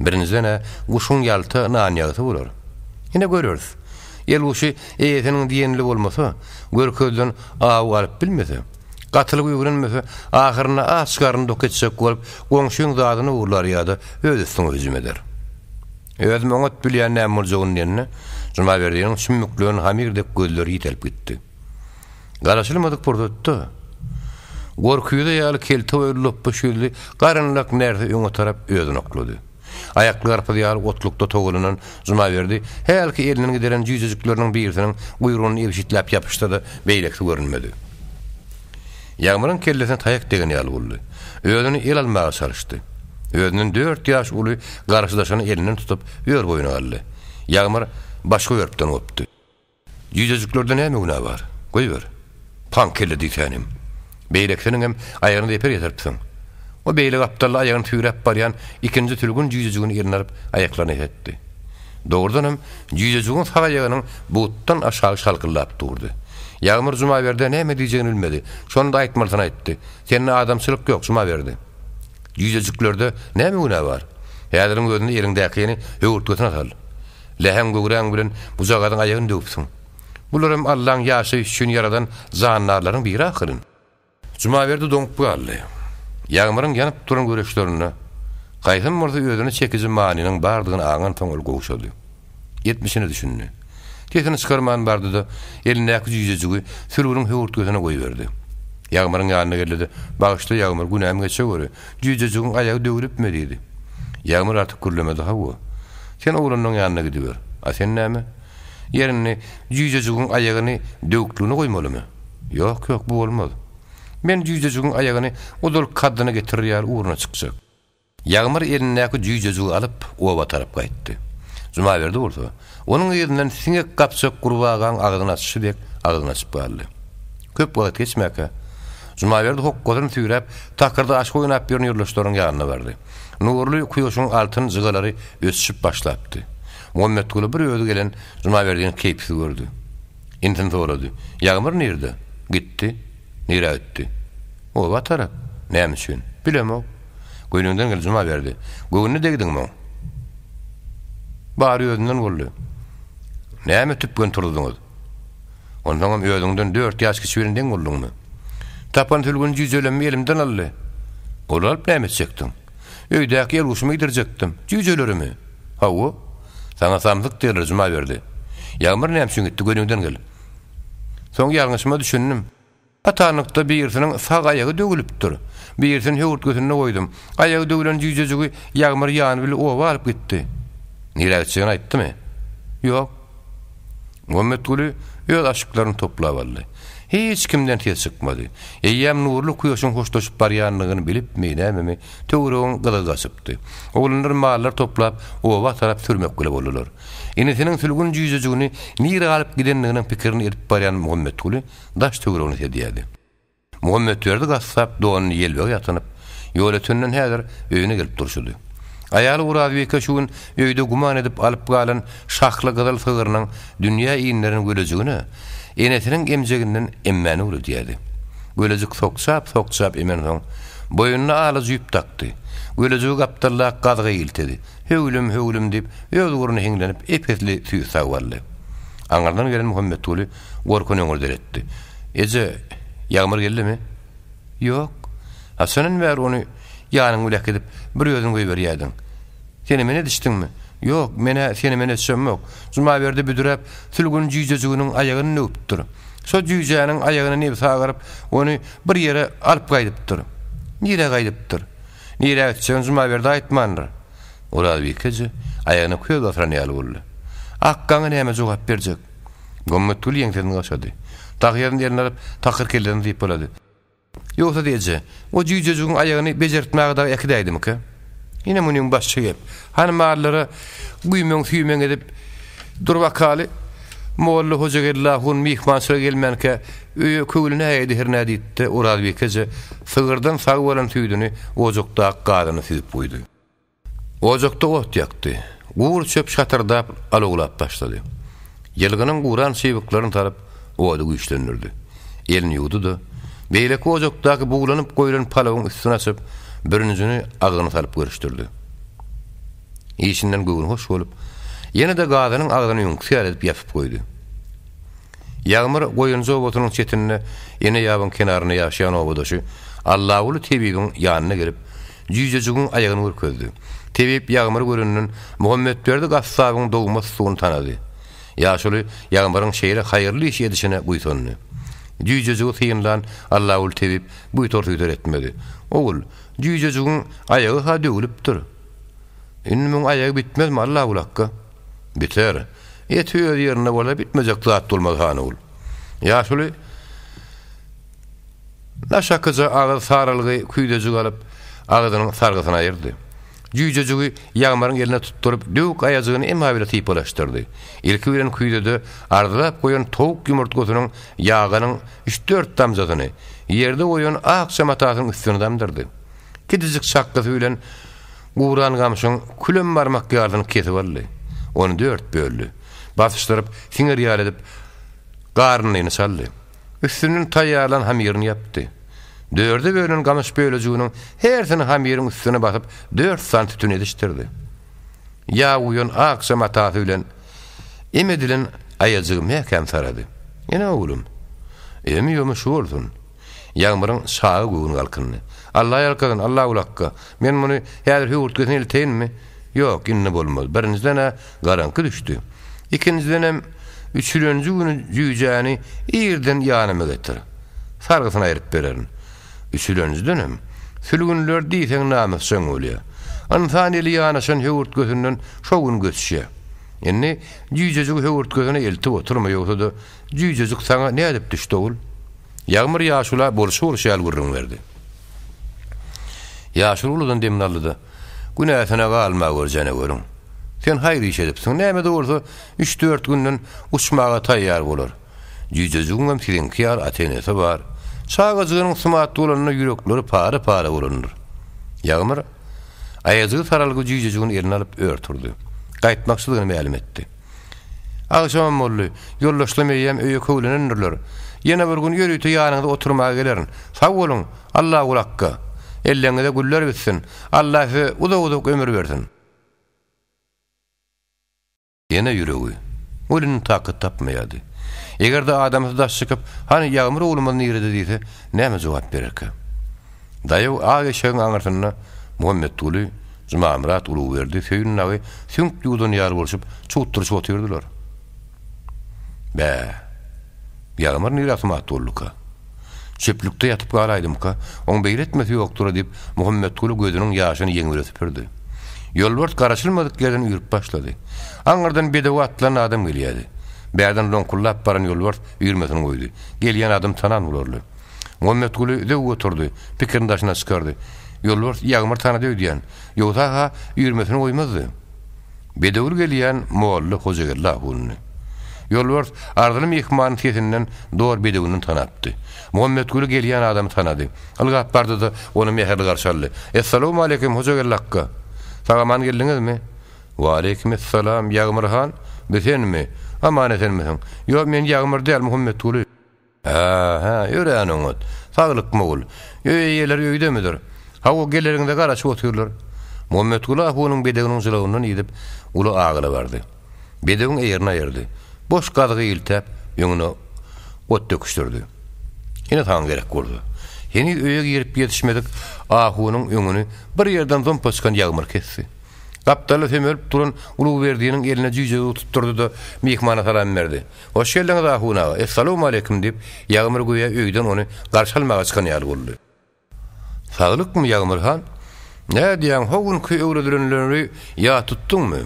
birinjiden-ä guşuň ýalta nan ýagysy bolar. Ine göreris. Elguşy eýesiniň diýenli bolmasa, görkezilen awy alyp bilmese, gatylyk öwrenmese, ahyrynda aç garny dok etjek bolup, goňşyň zadyny ogurlar ýa-da öz üstüňe hüjüm eder. Özüm oňat bilýän näme boljagyny diýende, Jumaberdiniň çümmüklän hamyr dek gözleri ýitelip gitdi. Garaşylmadyk pursatda, gorküýze ýaly kelte boýly lopbuş ýüzli garynlak närse öňe tarap özüni oklady. Aýakly garpyz ýaly otlukda togalanan Jumaberdi hälki elinden gideren jüýjejikleriniň birisiniň guýrugyny ebşitläp ýapyşsa-da, beýlekisi görünmedi. Ýagmyryň kellesine taýak degen ýaly boldy. Özüni el almaga çalyşdy. Özünden dört ýaş uly garşydaşyny elinden tutup, ör boýuna galdy. Ýagmyr başga örüpden gopdy. Jüýjejiklerde näme günä bar? Goýber. Paň kelle diýsänim. Beýlekisiniňem aýagyna zeper ýetiripsiň. O beýle gapdalda aýagyny süýräp barýan ikinji sülgün jüýjejigini eline alyp aýaklaryna esetdi. Dogrudanam, jüýjejigiň sag aýagynyň butdan aşagy şalkyldap durdy. Ýagmyr Jumaberdä näme diýjegini bilmedi. Şonda aýtmalysyny aýtdy. Sende adamçylyk ýok, Jumaberdi. Jüýjejiklerde näme günä bar? Häziriň özünde eliňdäkini höwürtgesine sal. Läheň göwräň bilen bujagazyň aýagyny döwüpsiň. Bularam Allaň ýaşaýyş üçin ýaradan jandarlaryň biri ahyryn. Jumaberdi doňup galdy. Ýagmyryň ýanyp duran göreçlerinde haýsam bolsa özüne çekiji manynyň bardygyny aňansoň ol gowşady. Etmişine düşündi. Sesini çykarman bardy-da, elindäki jüýjejigi sülgüniň höwürtgesine goýberdi. Ýagmyryň ýanyna geldi-de, Bagyşla Ýagmyr, günämi geçeweri. Jüýjejigiň aýagy döwlüpmi? diýdi. Ýagmyr artyk gürlemedi, Hawa. Sen oglanlaň ýanyna gidiber. A sen näme? Ýer indi, jüýjejigiň aýagyny döwükligine goýmalymy? Ýok, ýok, bu bolmaz. Men jüýjejigiň aýagyny ozal kaddyna getirer ýaly ugruna çykjak. Ýagmyr elindäki jüýjejigi alyp, oba tarap gaýtdy. Jumaberdi bolsa, onuň yzyndan siňek gapjak gurbagaň agzyny açyşy dek agzyny açyp galdy. Köp wagt geçmäkä, Jumaberdi hokgasyny süýräp, takyrda aşyk oýnap ýören ýoldaşlarynyň ýanyna bardy. Nurly kuýaşyň altyn jygalary öçüşip başlapdy. Muhammetguly bir özi gelen Jumaberdini keýpsiz gördi. Inisini sorady. Ýagmyr nirde? Gitdi. Nirä gitdi? Oba tarap. Näme üçin? Bilemok. Göwnüňden gel, Jumaberdi. Göwnüne degdiňmi oň? Bary özünden boldy. Näme tüpgen turzudyňyz? Onsoňam özüňden dört ýaş kiçi bilen deň bolduňmy? Tapan sülgün jüýjelemmi elimden aldy. Olary alyp näme etjekdiň? Öýdäki elguşumy iýdirjekdim. Jüýjelerimi? Hawa. Saňa samsyk diýerler, Jumaberdi. Ýagmyr näme üçin gitdi, göniňden gel. Soň ýalňyşyma düşündim. Atanlykda birisiniň sag aýagy döwülipdir. Birisini höwürtgesinde goýdum. Aýagy döwlen jüýjejigi Ýagmyr ýany bile oba alyp gitdi. Nirä gitjegini aýtdymy? Ýok. Muhammetguly öz aşyklaryny toplap aldy. Hiç kimden ses çykmady. Eýýäm nurly kuýaşyň hoşlaşyp barýandygyny bilipmi, nämemi, töweregiň gyzygy gaçypdy. Oglanlar mallar toplap, oba tarap sürmek bile boldular. Inisiniň sülgün jüýjejigini nirä alyp gidendiginiň pikirini edip barýan Muhammetguly daş-töweregini sedýärdi. Muhammetberdi gassap donuny ýelbege ýatynyp, Ýolötenden häzir öýüne gelip durşudy. Aýaly Orazbike şu gün öýde güman edip alyp galan şahly gyzyl sygrynyň dünýä inderen gölejigine enesiniň emjeginden emmäni öwredýärdi. Gölejik sokjap-sokjap emensoň, boýnuna ala jüp dakdy. Gölejigi gapdaldaky gazyga iltedi. Höwlüm, höwlüm diýip, öz ugruna hiňlenip, ep-esli süýt sagyp aldy. Aňyrdan gelen Muhammetguly gorkan öňürder etdi. Eje, Ýagmyr geldimi? Ýok. Haçandan bäri ony ýanyň bile äkidip, bir özüň goýberýädiň? Seni-meni edişdiňmi? Ýok, men-ä seni-meni edişemok. Jumaberdi büdräp, sülgün jüýjejiginiň aýagyny döwüpdir. Şo jüýjäniň aýagyny nebsi agyryp, ony bir ýere alyp gaýdypdyr. Nirä gaýdypdyr? Nirä gitjegini Jumaberdi aýtmandyr. Orazbike eje aýagyna köz basyran ýaly boldy. Akgaňa näme jogap berjek? Gommetgül ýeňsesini gaşady. Tahýasyny eline alyp, takyr kellesini sypalady. Ýogsa-da eje, o jüýjejigiň aýagyny bejertmäge dagy äkidäýdimikä? Ine munyň başy gep. Hany mallara güýmeň-süýmeň edip dur bakaly. Molla Hojageldi ahun myhmançylyga gelmänkä öýe köwlenäýdi hernä diýdi-de, Orazbike eje sygyrdan sag bolan süýdüni ojakdaky gazana süzüp guýdy. Ojakda ot ýakdy. Gury çöp şatyrdap, alawlap başlady. Ýylgynyň guran çybyklaryny salyp, ody güýçlendirdi. Elini ýuwdy-da, beýleki ojakdaky buglanyp goýlan palawyň üstüni açyp, bürünjini agzyna salyp görüşdirdi. Işinden göwni hoş bolup, Ýene-de gazanyň agzyny öňküsi ýaly edip ýapyp goýdy. Ýagmyr Goýunjy obasynyň çetinde ene ýabyň kenarynda ýaşaýan obadaşy Allaguly tebibiň ýanyna gelip, jüýjejigiň aýagyny görkezdi. Tebip Ýagmyry görenden Muhammetberdi gassabyň dogma susugyny tanady. Ýaşuly Ýagmyryň şeýle haýyrly iş edişine buýsandy. Jüýjejigi synlan Allaguly tebip buýtar-suýtar etmedi. Ogul, jüýjejigiň aýagy-ha döwlüpdir. Indi muň aýagy bitmezmi, Allaguly akga? Biter. Eti öz ýerinde bolsa bitmejek zat bolmaz, han ogul. Ýaşuly naşakyja agyz saralgy küýzejik alyp, agzynyň sargysyny aýyrdy. Jüýjejigi Ýagmyryň eline tutduryp, döwük aýajygyny ema bile sypalaşdyrdy. Ilki bilen küýzede arzylap goýan towuk ýumurtgasynyň ýagynyň üç-dört damjasyny ýerde goýan akja matasynyň üstüne damdyrdy. Kiçijik çakgysy bilen guran gamşyň külem barmak ýalysyny kesip aldy. Ony dört böldi. Basyşdyryp, siňer ýaly edip, garynlyny çaldy. Üstünden taýýarlan hamyryny ýapdy. Dörde bölünen gamyş bölejiginiň hersini hamyryň üstüne basyp, dört sany tütün edişdirdi. Ýag guýan akja matasy bilen em edilen aýajygy mäkäm sarady. Ine, oglum, emi-ýomy şu bolsun. Ýagmyryň çaga göwni galkyndy. Alla ýalkasyn, Allahul hakga. Men muny häzir höwürtgesine elteýinmi? Ýok, indi bolmaz. Birinjiden-ä garaňky düşdi. Ikinjidenem, üçülenji güni jüýjäni irden ýanyma getir. Sargysyny aýryp bererin. Üçülenjidenem, sülgünler diýseň namysjaň bolýar. Ynsan eli ýanaşan höwürtgesinden şo gün göçýär. Indi jüýjejigi höwürtgesine eltip oturma, ýogsa-da jüýjejik saňa nädip düşdi, ogul? Ýagmyr ýaşula bolşy-bolşy ýaly gürrüň berdi. Ýaşuly uludan demini aldy-da, Günäsine galma gör janaweriň. Sen haýyr iş edipsiň, näme-de bolsa, üç-dört günden uçmaga taýýar bolar. Jüýjejigiňem siziňki ýaly ata-enesi bar. Çagajygynyň sumat bolanyna ýürekleri para-para bolandyr. Ýagmyr aýajygy saralgy jüýjejigini eline alyp ör turdy. Gaýtmakçydygyny mälim etdi. Agşamam boldy. Ýoldaşlam eýýäm öýe köwlenendirler. Ýene bir gün ýörite ýanyňyza oturmaga gelerin. Sag boluň, Allahgul akga. Elleňize güller bitsin. Allah size uzak-uzak ömür bersin. Ene ýüregi. Ol indi takat tapmaýardy. Eger-de adamsy daş çykyp, Hany, Ýagmyr oglumyz nirede diýse, näme jogap bererkä? Daýaw ak eşegiň aňyrsynda Muhammetguly, Jumamyrat, Ulugberdi, Söýün dagy süňk ýuwdan ýaly bolşup, çugtduryşyp otyrdylar. Bä, Ýagmyr nirä sumat bolduka? Çöplükde ýatyp galaýdymyka? Oň beýle etmesi ýokdur-a diýip, Muhammetguly gözüniň ýaşyny ýeňi bilen süpürdi. Ýolbars garaşylmadyk ýerden üýrüp başlady. Aňyrdan bedewe atlanan adam gelýärdi. Bärden loňkuldap baran ýolbars üýrmesini goýdy. Gelýän adam tanan bolarly. Muhammetguly zöwwe oturdy, pikirini daşyna çykardy. Ýolbars Ýagmyr tanady öýdýän. Ýogsa-ha üýrmesini goýmazdy. Bedewli gelýän molla Hojageldi ahundy. Ýolbars arzyly myhmany sesinden, dor bedewinden tanapdy. Muhammetguly gelýän adamy tanady. Ylgap bardy-da, ony mähirli garşy aldy. Essalawmaleýkim, Hojageldi akga! Sag-aman geldiňizmi? Waleýkim essalam, Ýagmyr han, bi senmi? Aman-esenmisiň? Ýok, men Ýagmyr däl, Muhammetguly. Hä, hä, örän oňat. Saglykmy ogul? Öý eýeleri öýdemidir? Hawa, geleriňize garaşyp otyrlar. Muhammetguly ahunyň bedewiniň jylawyndan idip, uly agyla bardy. Bedewiň eýerini aýyrdy. Boş gazygy iltäp, öňüne ot döküşdirdi. Ine saňa gerek bolsa. Heniz öýe girip ýetişmedik ahunyň öňüni bir ýerden zompa çykan ýagmyr kesdi. Gapdalda sömelip duran Ulugberdiniň eline jüýjegi tutdurdy-da, myhmana salam berdi. Hoş geldiňiz, ahun aga! Essalawmaleýkim! diýip, Ýagmyr göýä öýden ony garşy almaga çykan ýaly boldy. Saglykmy, Ýagmyr han? Nädýäň, ho günki öwredilenleri ýat tutduňmy?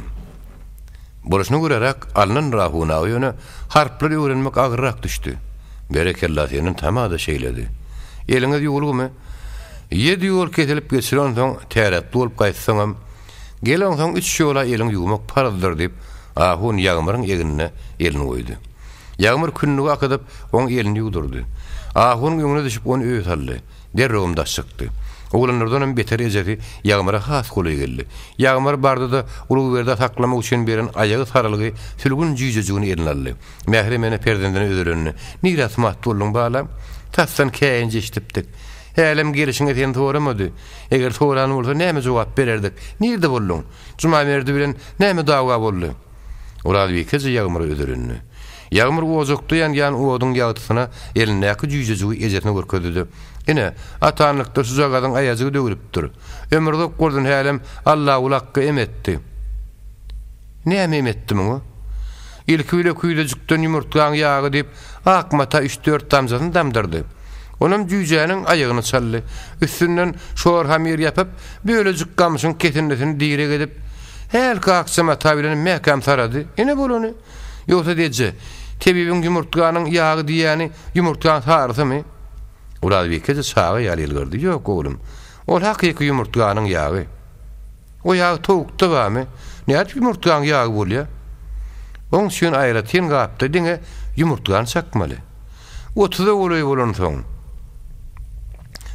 Bolşuna göräräk alnandyr, ahun aga, ýöne harplary öwrenmek agyrrak düşdi. Berekella, senden tama-da şeýledi. Eliňiz ýuwulgymy? Ýedi ýol kesilip geçilensoň, täretli bolup gaýtsaňam, Geleňsoň üç ýola eliňi ýuwmak parzdyr, diýip, ahun Ýagmyryň egnine elini goýdy. Ýagmyr kündügi akydyp, oň elini ýuwdurdy. Ahunyň öňüne düşüp, ony öýe saldy. Derrewem daş çykdy. Oglanlardanam beter ejesi Ýagmyra has golaý geldi. Ýagmyr bardy-da, Ulugberdä saklamak üçin beren aýagy saralgy sülgün jüýjejigini eline aldy. Mährem ene perzendine özelendi. Nirä sumat bolduň, balam? Tasdan käýinji eşidipdik. Hälem gelşiňe seni soramady. Eger soran bolsa näme jogap bererdik? Nirde bolduň? Jumaberdi bilen näme dawa boldy? Orazbikeje Ýagmyra özelendi. Ýagmyr ojakda ýanýan oduň ýagtysyna elindäki jüýjejigi ejesine görkezdi-de, Ine, atanlykda şujagazyň aýajygy döwlüpdir. Ömürzak bolsun hälem Allaguly akga em etdi. Näme em etdi muňa? Ilki bile küýzejikden ýumurtgaň ýagy diýip, ak mata üç-dört damjasyny damdyrdy. Onam jüýjäniň aýagyny çaldy. Üstünden şor hamyr ýapyp, bölejik gamşyň kesindisini direg edip, hälki akja mata bilen mäkäm sarady. Ine bolany. Ýogsa eje, tebibiň ýumurtganyň ýagy diýýäni ýumurtgaň sarysymy? Orazbike-de çaga ýaly ýylgyrdy. Ýok, oglum. Ol hakyky ýumurtganyň ýagy. O ýag towukda barmy? Nädip ýumurtgaň ýagy bolýa? Oň üçin aýratyn gapda diňe ýumurtgany çakmaly. Otuza golaý bolansoň,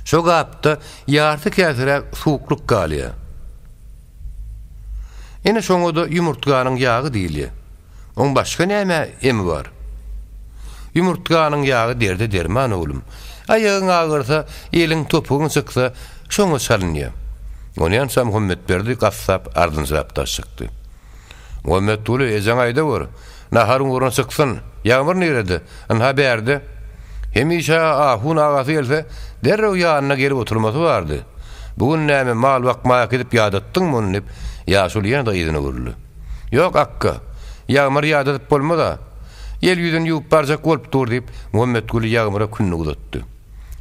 şo gapda ýarty käseräk suwuklyk galýa. Ine şoňa-da ýumurtganyň ýagy diýilýä. Oň başga näme emi bar? Ýumurtganyň ýagy derde derman oglum. Aýagyň agyrsa, eliň topugyň çyksa, şoňa çalynýa. Onýança Muhammetberdi gassap ardynjyrap daş çykdy. Muhammetguly, ejeňe aýdawur, naharyň ugruna çyksyn. Ýagmyr nirede? Ynha bärde. Hemişe ahun agasy gelse, derrew ýanyna gelip oturmasy bardy. Bu gün näme, mal bakmaga äkidip ýadatdyňmy ony diýip, ýaşuly ýene-de yzyna öwrüldi. Ýok, akga. Ýagmyry ýadadyp bolmaz-a. El ýüzüni ýuwup barjak bolup dur, diýip, Muhammetguly Ýagmyra künni uzatdy.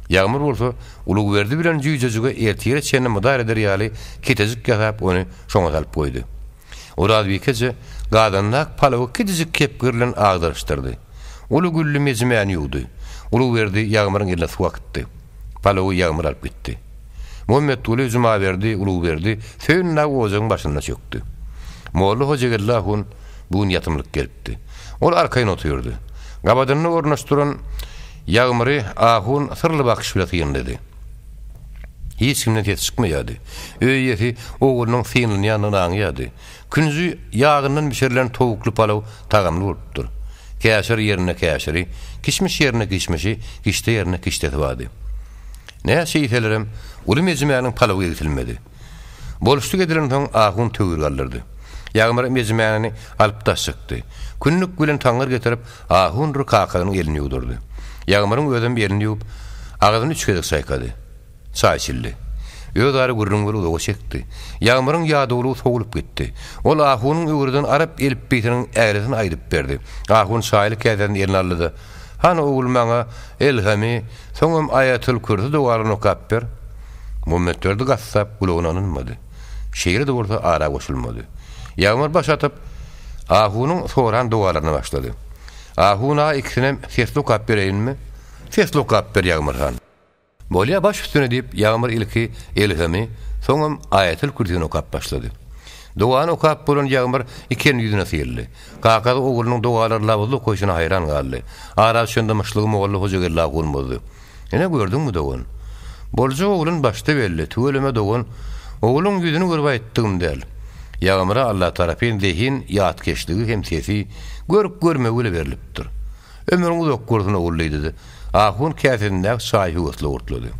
Ýagmyr bolsa, Ulugberdi bilen jüýjejige ertire çenli mydar eder ýaly ketejik ýasap, ony şoňa salyp goýdy. Orazbikeje gazandak palawy kiçijik kepgir bilen agdaryşdyrdy. Uly gülli mejimäni ýuwdy. Ulugberdi Ýagmyryň eline suw akytdy. Palawy Ýagmyr alyp gitdi. Muhammetguly, Jumaberdi, Ulugberdi Söýün dagy ojagyň başynda çökdi. Molla Hojageldi ahun bu gün ýatymlyk gelipdi. Ol arkaýyn otyrdy. Gabadynda ornaşdyran Ýagmyry ahun syrly bakyş bile synlady. Hiç kimden ses çykmaýardy. Öý eýesi oglunyň synlanýandygyny aňýardy. Künji ýagyndan bişirilen towukly palaw tagamly bolupdyr. Käşir ýerinde käşiri, kişmiş ýerinde kişmişi, kişde ýerinde kişdesi bardy. Näçe iýselerem, uly mejimäniň palawy egsilmedi. Boluşlyk edilensoň, ahun töwir galdyrdy. Ýagmyr mejimäni alyp daş çykdy. Kündük bilen taňňyr getirip, ahundyr kakasynyň elini ýuwdurdy. Ýagmyryň özem elini ýuwup, agzyny üç gezek çaýkady. Çaý içildi. Özara gürrüň bir uzaga çekdi. Ýagmyryň ýadawlygy sowulyp gitdi. Ol ahunyň öwreden arap elipbiýsiniň ägresini aýdyp berdi. Ahun çaýly käsesini eline aldy-da, Hany ogul maňa Elhamy, soňam Aýatyl Kürsi dogalaryny okap ber. Muhammetberdi gassap gulagyna ynanmady. Şeýle-de bolsa ara goşulmady. Ýagmyr baş atyp, ahunyň soran dogalaryna başlady. Ahun aga ikisinem sesli okap bereýinmi? Sesli okap ber Ýagmyr han. Bolýa baş üstüne diýip Ýagmyr ilki Elhamy, soňam Aýatyl Kürsini okap başlady. Dogany okap bolan Ýagmyr iki elini ýüzüne syldy. Kakasy oglunyň dogalary labyzly okaýşyna haýran galdy. Ara düşen dymyşlygy molla Hojageldi ahun bozdy. Ine gördüňmi dogan. Boljak oglan başda belli, tüweleme dogan, ogluň ýüzüni görüp aýtdygym däl. Ýagmyra Allatarapyn zehin, ýatkeşligi hem sesi, görk-görmegi bile berlipdir. Ömrüň uzak bolsun ogul diýdi-de, ahun käsesindäki çaýy höwesli gurtlady.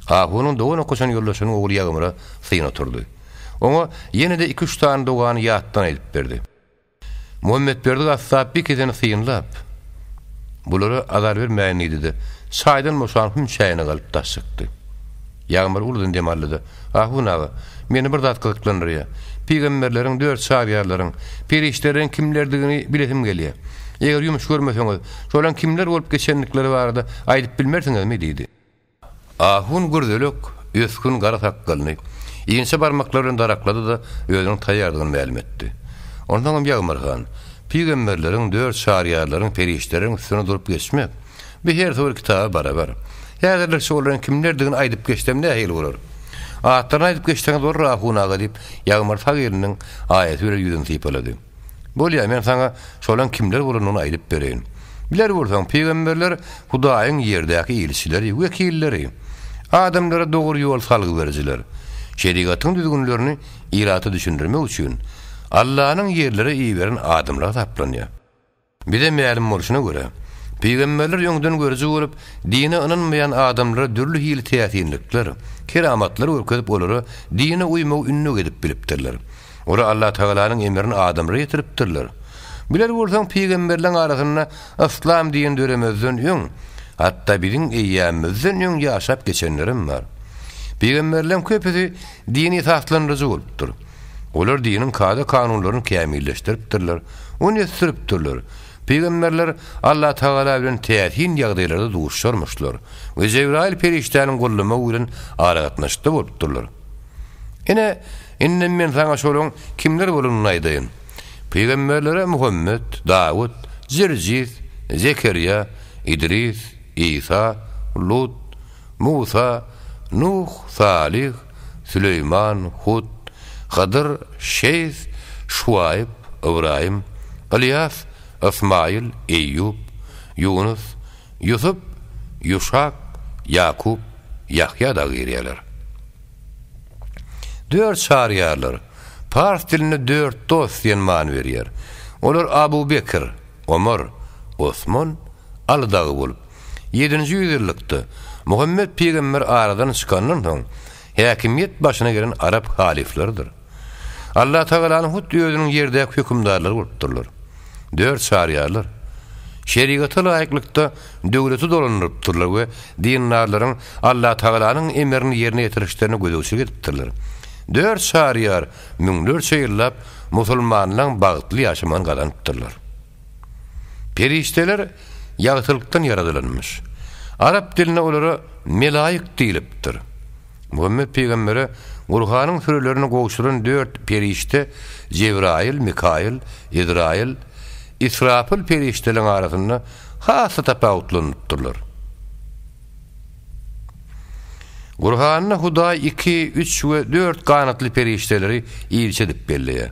Ahunyň dogan okaşan ýoldaşynyň ogly Ýagmyra syn oturdy. Oňa ýene-de iki-üç sany dogany ýatdan aýdyp berdi. Muhammetberdi gassap bir keseni synlap, Bulara azar bermäýin diýdi-de, çaýdan boşan hüm çäýnegi alyp daş çykdy. Ýagmyr uludan dem aldy-da, Ahun aga, meni bir zat gyzyklandyrýar. Pygamberleriň, dört çaryýarlaryň, perişdeleriň kimlerdigini bilesim gelýär. Eger ýumuş görmeseňiz, şolaryň kimler bolup geçendikleri barada aýdyp bilmersiňizmi? diýdi. Ahun gürzelek, ösgün gara sakgalyny inçe barmaklary bilen daraklady-da, özüniň taýýardygyny mälim etdi. Onsoňam Ýagmyr han, Pygamberleriň, dört çaryýarlaryň, perişdeleriň üstüne durup geçmek, Bu hersi bir kitaba barabar. Häzirlikçe olaryň kimlerdigini aýdyp geçsem nähili bolar? Atlaryny aýdyp geçseňiz bolar, ahun aga, diýip, Ýagmyr sag eliniň aýasy bilen ýüzüni sypalady. Bolýa, men saňa şolaň kimler bolanyny aýdyp bereýin. Biler bolsaň, pygamberler Hudaýyň ýerdäki ilçileri, wekilleri. Adamlara dogry ýol salgy berijiler. Şerigatyň düzgünlerini ilata düşündirmek üçin Allanyň ýerlere iberen adamlary hasaplanýar. Bize mälim bolşuna görä, pygamberler öňdengörüji bolup, dine ynanmaýan adamlara dürli hili täsinlikler, keramatlar görkezip olara dine uýmagy ündewg edip bilipdirler. Olar Allatagalanyň emrini adamlara ýetiripdirler. Biler bolsaň, pygamberleň arasynda yslam dini döremezden öň, hatda biziň eýýämimizden öň ýaşap geçenlerem bar. Pygamberleň köpüsi dini esaslandyryjy bolupdyr. Olar diniň kada-kanunlaryny kämilleşdiripdirler, ony ösdüripdirler. Pygamberler Allatagala bilen täsin ýagdaýlarda duşarmyşlar we Jebraýyl perişdäniň goldamagy bilen aragatnaşykda bolupdyrlar. Ine, indem men saňa şolaryň kimler bolanyny aýdaýyn. Pygamberlere Muhammet, Dawut, Jirjis, Zekerýa, Idris, Isa, Lut, Musa, Nuh, Salyh, Süleýman, Hud, Hydyr, Şeýs, Şuaýyp, Ybraýym, Ylýas, Ysmaýyl, Eýýup, Ýunus, Ýusup, Ýuşak, Ýakup, Ýahýa dagy girýärler. Dört çaryýarlar, pars dilinde dört dost diýen many berýär. Olar Abu Bekr, Omar, Osman, Aly dagy bolup, ýedinji ýüzýyllykda Muhammet pygamber aradan çykandan soň häkimiýet başyna gelen arap halyflarydyr. Allatagalanyň hut özüniň ýerdäki hökümdarlary bolupdyrlar. Dört çaryýarlar. Şerigata laýyklykda döwleti dolandyrypdyrlar we dindarlaryň Allatagalanyň emrini ýerine ýetirişlerine gözegçilik edipdirler. Dört çaryýar müňlerçe ýyllap musulmanlaň bagtly ýaşamagyny gazanypdyrlar. Perişdeler ýagtylykdan ýaradylanmyş. Arap dilinde olara melaýyk diýlipdir. Muhammet pygambere Gurhanyň sürelerini gowşuran dört perişde Jebraýyl, Mikaýyl, Ezraýyl, Israpyl perişdeleriň arasynda has-da tapawutlanypdyrlar. Gurhanda Hudaý iki, üç we dört ganatly perişdeleri ilçi edip belleýär.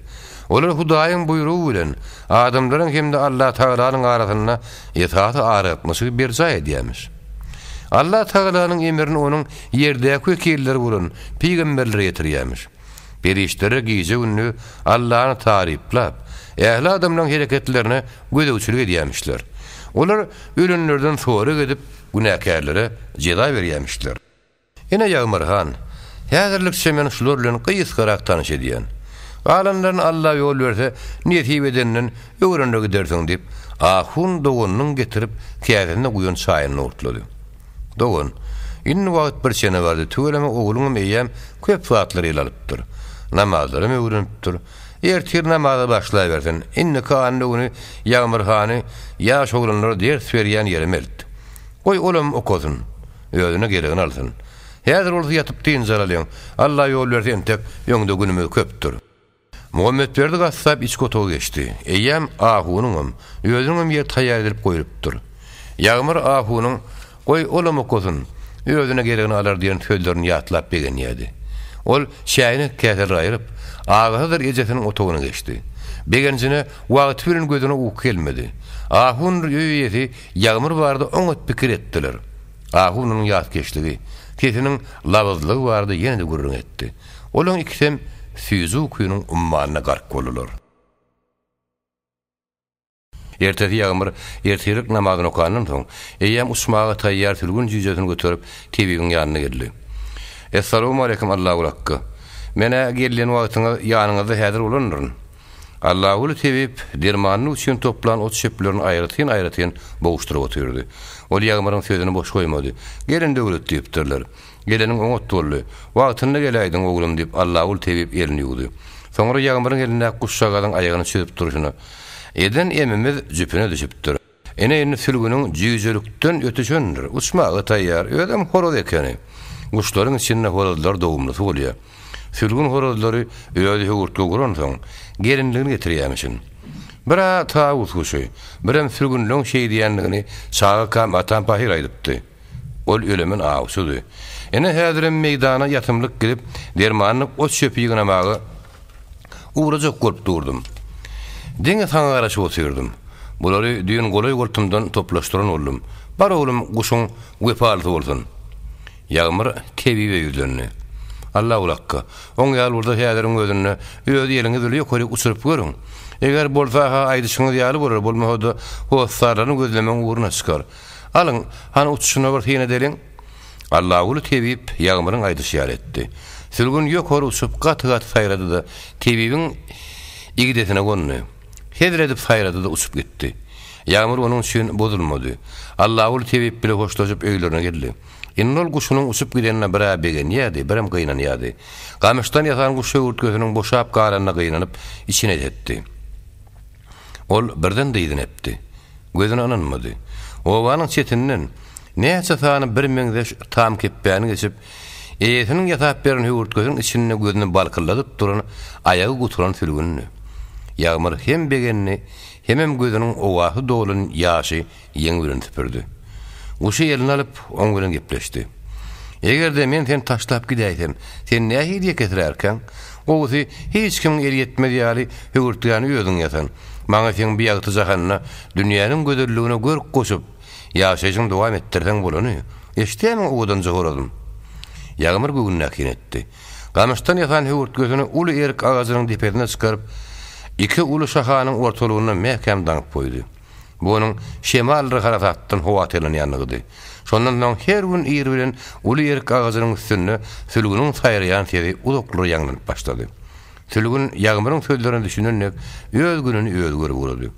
Olar Hudaýyň buýrugy bilen adamlaryň hem-de Allatagalanyň arasynda esasy aragatnaşygy berjaý edýärmiş. Allatagalanyň emrini onuň ýerdäki wekilleri bolan pygamberlere ýetirýärmiş. Perişdeler gije-gündiz Allany taryplap, ähli adamlaryň hereketlerine gözegçilik edýärmişler. Olar ölenlerden sorag edip, günäkärlere jeza berýärmişler. Ine, Ýagmyr han, häzirlikçe men şular bilen gysgarak tanyş edýän. Galanlaryny Alla ýol berse, nesip edenden öwrenere gidersiň, diýip, ahun doganynyň getirip, käsesine guýan çaýyny owurtlady. Dogan, indi wagt bir çene bardy, tüweleme ogluňam eýýäm köp zatlary ele alypdyr. Namazlaram öwrenipdir. Ertir namaza başlabersin. Indiki anna güni Ýagmyr hany ýaş oglanlara ders berýän ýerime elt. Goý, olam okasyn. Özüne geregini alsyn. Häzir bolsa ýatyp dynç alalyň. Alla ýol berse entek öňde günümiz köpdür. Muhammetberdi gassap içki otaga geçdi. Eýýäm ahunyňam, özüniňem ýeri taýýar edilip goýlupdyr. Ýagmyr ahunyň Goý, olam okasyn, özüne geregini alar diýen sözlerini ýatlap begenýärdi. Ol çäýnek käseleri aýryp, agasydyr ejesiniň otagyna geçdi. Begenjine wagty bilen gözüne uky gelmedi. Ahundyr öý eýesi Ýagmyr barada oňat pikir etdiler. Ahun onuň ýatkeşligi, sesiniň labyzlygy barada ýene-de gürrüň etdi. Olaň ikisem süýji ukynyň ummanyna gark boldular. Ertesi Ýagmyr ertirlik namazyny okandan soň, eýýäm uçmaga taýýar sülgün jüýjesini göterip, tebibiň ýanyna geldi. Essalawmaleýkim, Allaguly akga. Men-ä gelýän wagtyňyz ýanyňyzda häzir bolandyryn. Allaguly tebip dermanlyk üçin toplan ot-çöplerini aýratyn-aýratyn boguşdyryp otyrdy. Ol Ýagmyryň sözüni boş goýmady. Gelen döwlet diýipdirler. Geleniň oňat boldy. Wagtynda geläýdiň, oglum, diýip, Allaguly tebip elini ýuwdy. Soňra Ýagmyryň elindäki guşjagazyň aýagyny çözüp durşuna, Eden emimiz jüpüne düşüpdir. Ine indi sülgüniň jüýjelikden ötüşendir, uçmaga taýýar, özem horaz ekeni. Guşlaryň içinde horazlar dogumlysy bolýar. Sülgün horazlary özi höwürtge guransoň, gelinligini getirýämişin. Bir-ä tawus guşy, birem sülgünleň şeýdýändigini çagakam atam pahyr aýdypdy. Ol ölemen awçydy. Ine häzirem meýdana ýatymlyk gidip, dermanlyk ot-çöpi ýygnamaga Ugrajak bolup durdum. Diňe saňa garaşyp otyrdym. Bulary düýn golaý-goltumdan toplaşdyran boldum. Bar oglum, guşuň wepalysy bolsun. Ýagmyr tebibe ýüzlendi. Allaguly akga, oň ýaly bolsa häziriň özünde öz eliňiz bile ýokaryk uçuryp görüň. Eger bolsa-ha aýdyşyňyz ýaly bolar, bolmasa-da hossarlaryny gözlemegiň ugruna çykar. Alyň, hany uçuşyna bir syn edeliň. Allaguly tebip Ýagmyryň aýdyşy ýaly etdi. Sülgün ýokary uçup, gaty-gaty saýrady-da, tebibiň igdesine gondy. Hezil edip saýrady-da uçup gitdi. Ýagmyr onuň üçin bozulmady. Allaguly tebip bile hoşlaşyp öýlerine geldi. Indi ol guşunyň uçup gidenine bir-ä begenýärdi, birem gynanýardy. Gamyşdan ýasan guş höwürtgesiniň boşap galanyna gynanyp, içini etetdi. Ol birden dyzyny epdi. Gözüne ynanmady. Obanyň çetinden näçe sany birmeňzeş tam kepbäni geçip, eýesiniň ýasap beren höwürtgesiniň içinde gözüni balkyldadyp duran aýagy gutulan sülgündi. Ýagmyr hem begendi, hemem gözüniň owasy dolan ýaşy ýeňi bilen süpürdi. Guşy eline alyp, oň bilen gepleşdi. Eger-de men seni taşlap gidäýsem, sen nähili ýekesirärkäň? Gowusy, hiç kimiň eli ýetmez ýaly höwürtgäni özüň ýasan. Maňa seň bu ýagty jahanda dünýäniň gözelligine görk goşup, ýaşaýşyňy dowam etdirseň bolany. Eşidýärmiň, owadanja horazym? Ýagmyr göwnündäkini etdi. Gamyşdan ýasan höwürtgesini uly erik agajynyň depesine çykaryp, iki uly şahanyň ortalygynda mäkäm daňyp goýdy. Bu onuň şemaldyr harasatdan howatyrlanýanlygydy. Şondan soň her gün ir bilen uly erik agajynyň üstünde sülgüniň saýraýan sesi uzaklara ýaňlanyp başlady. Sülgün Ýagmyryň sözlerine düşünen dek öz gününi özi görüp ugrady.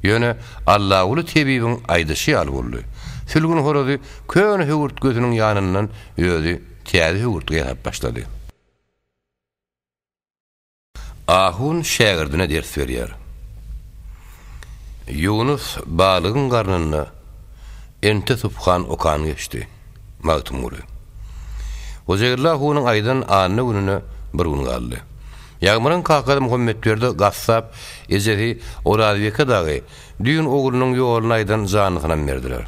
Ýöne Allaguly tebibiň aýdyşy ýaly boldy. Sülgün horazy köne höwürtgesiniň ýanyndan özi täze höwürtge ýasap başlady. Ahun şägirdine ders berýär. Ýunus balygyň garnynda Ente subhan okan geçdi. Magtymguly. Hojageldi ahunyň aýdan anna gününe bir gün galdy. Ýagmyryň kakasy Muhammetberdi gassap, ejesi Orazbeke dagy düýn oglunyň ýoluny aýdan janysynam berdiler.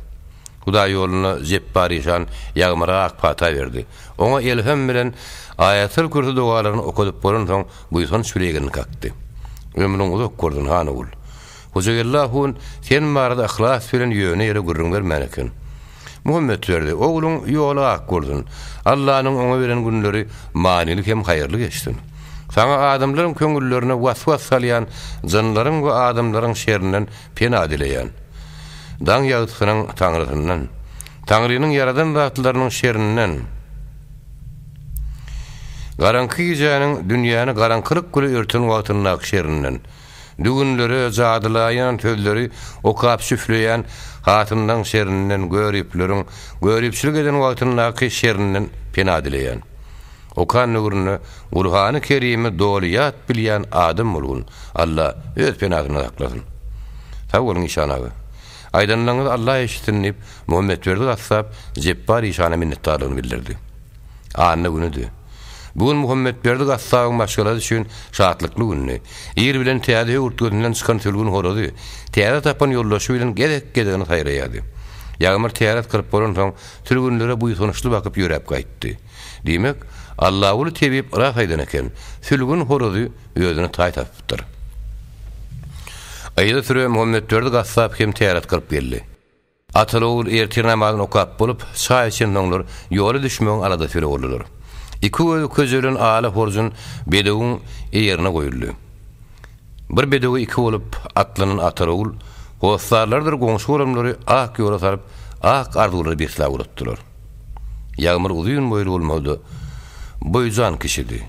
Hudaý ýolunda Jepbar işan Ýagmyra ak pata berdi. Oňa elham bilen Aýatyl kürsi dogalaryny okadyp bolansoň, buýsanç bile egnini kakdy. Ömrüň uzak bolsun, han ogul. Hojageldi ahun sen barada yhlas bilen ýöne ýere gürrüň bermän eken. Muhammetberdi, ogluň ýoly ak bolsun. Allanyň oňa beren günleri manyly hem haýyrly geçsin. Saňa adamlaryň köňüllerine was-was salýan jynlaryň we adamlaryň şerinden pena dileýän. Daň ýagtysynyň Taňrysyndan. Taňrynyň ýaradan zatlarynyň şerinden. Garaňky gijäniň dünýäni garaňkylyk bile örten wagtyndaky şerinden. Düwünlere jadylaýan sözleri okap şüfleýän hatynlaň şerinden, görüpleriň görüpçilik eden wagtyndaky şerinden pena dileýän. Okan döwründe Gurhany Kerimi doly ýat bilýän adam bolgun. Alla öz penasynda saklasyn. Sag boluň işan aga. Aýdanlaryňyzy Alla eşitsin diýip, Muhammetberdi gassap Jepbar işana minnetdarlygyny bildirdi. Anna günüdi. Bu gün Muhammetberdi gassabyň maşgalasy üçin şatlykly gündi. Ir bilen täze höwürtgesinden çykan sülgün horazy, täze tapan ýoldaşy bilen gezek-gezegine saýraýardy. Ýagmyr täret kylyp bolansoň, sülgünlere buýsançly bakyp ýöräp gaýtdy. Diýmek, Allaguly tebip ras aýdan eken, sülgün horazy özüne taý tapypdyr. Yza süre Muhammetberdi gassap hem täret kylyp geldi. Ataly-ogul ertir namazyny okap bolup, çaý içensoňlar, ýola düşmegiň aladasy bile boldular. Iki gözi köjelen ala horjun bedewiň eýerine goýuldy. Bir bedewe iki bolup atlanan ataly-ogul hossarlarydyr goňşy-golamlary ak ýola salyp, ak arzuwlara besläp ugratdylar. Ýagmyr uzyn boýly bolmasa-da, boýjan kişidi.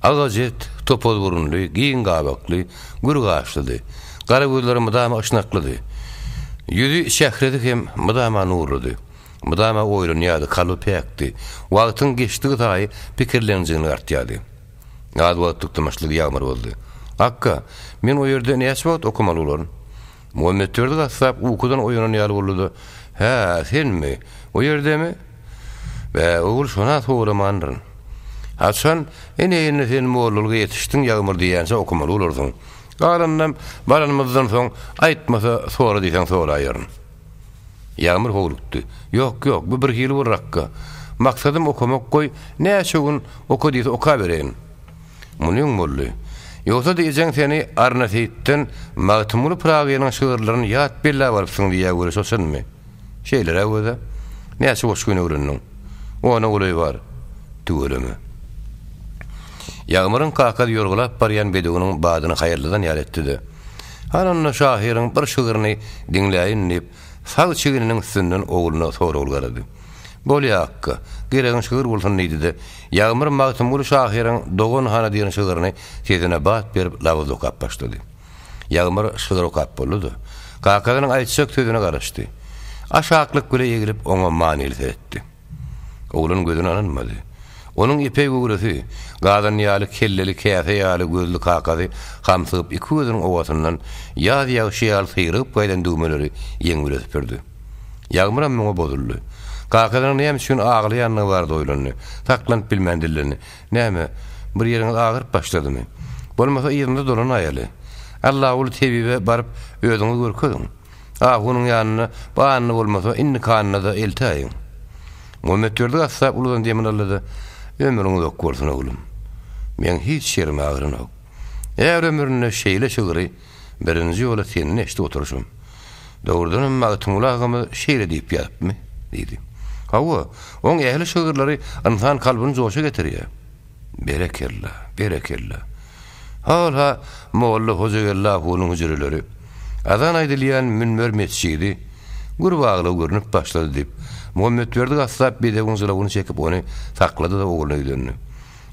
Agaç et, topaz burunly, giň gabakly, gür gaşlydy. Gara gözleri mydama yşnaklydy. Ýüzi, çehresi hem mydama nurludy. Mydama oýlanýardy, kalby päkdi. Wagtyň geçdigi saýy pikirlenjigini artýardy. Az wagtlyk dymyşlygy Ýagmyr bozdy. Akga, men o ýerde näçe wagt okamaly bolaryn? Muhammetberdi gassap ukudan oýanan ýaly boldy-da, Hä, senmi? O ýerdemi? Bä, ogul, şona soramandyryn. Haçan, ine indi sen mollalyga ýetişdiň, Ýagmyr diýýänçä okamaly bolarsyň. Galanynam baranymyzdan soň, aýtmasa, sora diýseň soraýaryn. Ýagmyr howlukdy. Ýok, ýok, bu birhili bolar akga. Maksadym okamak goý, näçe gün oka diýse okabereýin. Munyň boldy. Ýogsa-da ejeň seni Arna Seýitden Magtymguly Pyragynyň şygyrlaryny ýat belläp alypsyň diýýä weli şo çynmy? Şeýleräk özä. Näçe goşgyny öwrendiň? Ona golaý bar. Tüweleme. Ýagmyryň kakasy ýorgalap barýan bedewiniň badyny haýalladan ýaly etdi-de, Hany onda şahyryň bir şygryny diňläýin diýip, sag çigniniň üstünden ogluna soragly garady. Bolýa akga, geregiň şygyr bolsun diýdi-de, Ýagmyr Magtymguly şahyryň Dogan hana diýen şygryny sesine bat berip labyzly okap başlady. Ýagmyr şygyr okap boldy-da, kakasynyň aýtjak sözüne garaşdy. Aşaklyk bile egilip oňa manyly seretdi. Oglan gözüni alynmady. Onuň epeý göwresi, gazan ýaly kelleli käse ýaly gözli kakasy hamsygyp iki gözüniň owasyndan ýaz ýagşy ýaly syrygyp gaýdan düwmeleri ýeňi bile süpürdi. Ýagmyram muňa bozuldy. Kakasynyň näme üçin aglaýandygy barada oýlandy. Saklanyp bilmän dillendi. Näme, bir ýeriňiz agyryp başladymy? Bolmasa yzymyza dolanaýaly. Allaguly tebibe baryp özüňizi görkeziň. Ahunyň ýanyna bu anna bolmasa, indiki anna-da eltäýiň. Muhammetberdi gassap uludan demini aldy-da, Ömrüň uzak bolsun, oglum. Meň hiç ýerim agyranok. Är ömründe şeýle şygry birinji ýola senden eşidip oturyşym. Dogrudanam Magtymguly agamyz şeýle diýip ýazypmy? diýdi. Hawa, oň ähli şygyrlary ynsan kalbyny joşa getirýär. Berekella, berekella. Hol-ha molla Hojageldi ahunyň hüjreleri, azan aýdylýan münber metjidi gür baglygy görnüp başlady diýip, Muhammetberdi gassap bedewiň jylawyny çekip ony saklady-da ogluna ýüzlendi.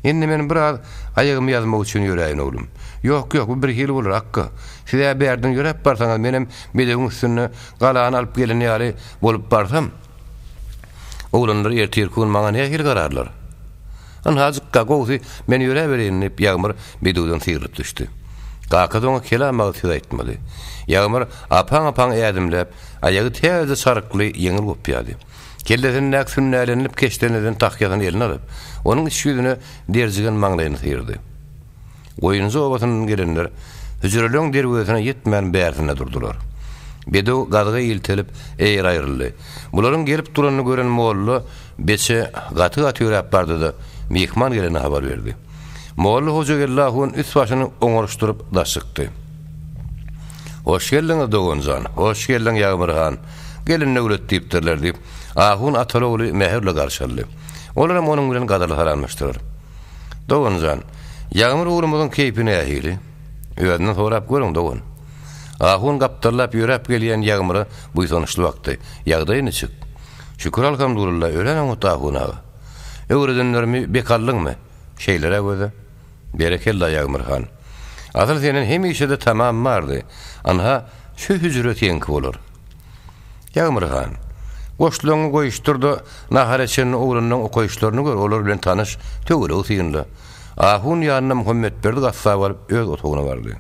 Indi men biraz aýagymy ýazmak üçin ýöräýin oglum. Ýok, ýok, bu birhili bolar, akga. Siz-ä bärden ýöräp barsaňyz, menem bedewiň üstünde galany alyp gelen ýaly bolup barsam, Oglanlar ertirki gün maňa nähili gararlar? Ynha, jykga, gowusy, men ýöräbereýin, diýip, Ýagmyr bedewden syrylyp düşdi. Kakasy oňa kelam agyz söz aýtmady. Ýagmyr apaň-apaň ädimläp, aýagy täze çarykly ýeňil gopýardy. Kellesindäki sünnälenilip keşdelenen tahýasyny eline alyp, onuň iç ýüzüne derjigen maňlaýyny syrdy. Goýunjy obasyndan gelenler hüjreleň derwezesine ýetmän bärsinde durdular. Bedew gazyga iltelip, eýer aýryldy. Bularyň gelip duranyny gören molla Beçe gaty-gaty ýöräp bardy-da, myhman gelenini habar berdi. Molla Hojageldi ahun üst-başyny oňaryşdyryp daş çykdy. Hoş geldiňiz, dogan jan, hoş geldiň, Ýagmyr han. Gelin döwlet diýipdirler, diýip, ahun ataly-ogly mähirli garşy aldy. Olaram onuň bilen gadyrly salamlaşdylar. Dogan jan, Ýagmyr oglumyzyň keýpi nähili? Özünden sorap görüň, dogan. Ahun gapdallap ýöräp gelýän Ýagmyra buýsançly bakdy. Ýagdaýy niçik? Şükür alhamdulylla, örän oňat, ahun aga. Öwredenlerimi bek aldyňmy? Şeýleräk özi. Berekella, Ýagmyr han. Asyl senden hemişe-de tamam bardy. Anha, şu hüjre seňki bolar. Ýagmyr han, goşlaryňy goýuşdyr-da, nahara çenli oglanlaryň okaýyşlaryny gör, olar bilen tanyş, töweregi synla. Ahun ýanyna Muhammetberdi gassap alyp, öz otagyna bardy.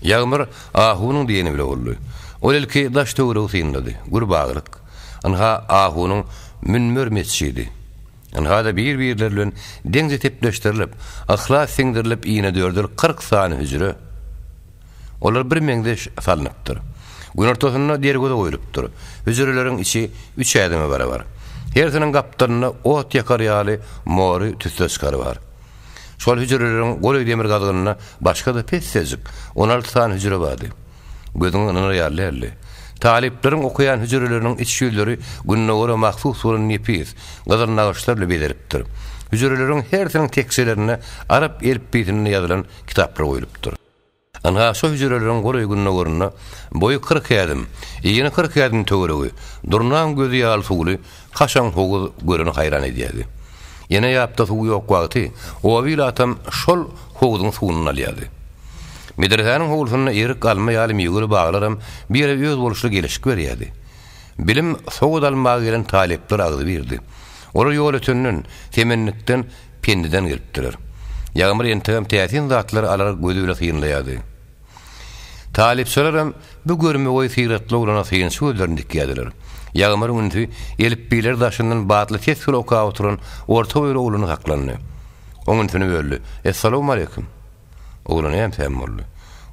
Ýagmyr ahunyň diýeni bile boldy. Ol ilki daş-töweregi synlady. Gür baglyk. Ynha, ahunyň münber metjidi. Ynha-da bir-birleri bilen deňze sepleşdirilip, yhlas siňdirilip inedördül 40 sany hüjre. Olar birmeňzeş salnypdyr. Günortasynda derweze goýlupdyr. Hüjreleriň içi üç ädime barabar. Hersiniň gapdalynda ot ýakar ýaly mory tüsseçgary bar. Şol hüjreleriň golaý demirgazygynda başga-da pessejik, on alty sany hüjre bardy. Gözüňe ynanar ýaly däldi. Talyplaryň okaýan hüjreleriniň iç ýüzleri gündogara mahsus bolan nepis, gyzyl nagyşlar bilen bezelipdir. Hüjreleriň hersiniň tekjelerinde arap elipbiýsinde ýazylan kitaplar goýlupdyr. Ynha, şo hüjreleriň golaý gündogarynda boýy 40 ädim, ýene 40 ädim töweregi, durnaň gözi ýaly suwly kaşaň howuz göreni haýran edýärdi. Ene ýapda suw ýok wagty oba ilatam şol howzuň suwundan alýardy. Medresäniň howlusynda erik, alma ýaly miweli baglaram bir ýere özboluşly gelişik berýärdi. Bilim, sowat almaga gelen talyplar agzybirdi. Olar Ýolötenden, Semennikden, Pendiden gelipdiler. Ýagmyr entegem täsin zatlary alar gözi bile synlaýardy. Talypçalaram bu görmegeý syratly oglana synçy gözlerini dikýärdiler. Ýagmyryň ünsi elipbiýleri daşyndan batly ses bile okap oturan orta boýly oglana saklandy. Oň ünsüni böldi. Essalawmaleýkim. Oglan äm-säm boldy.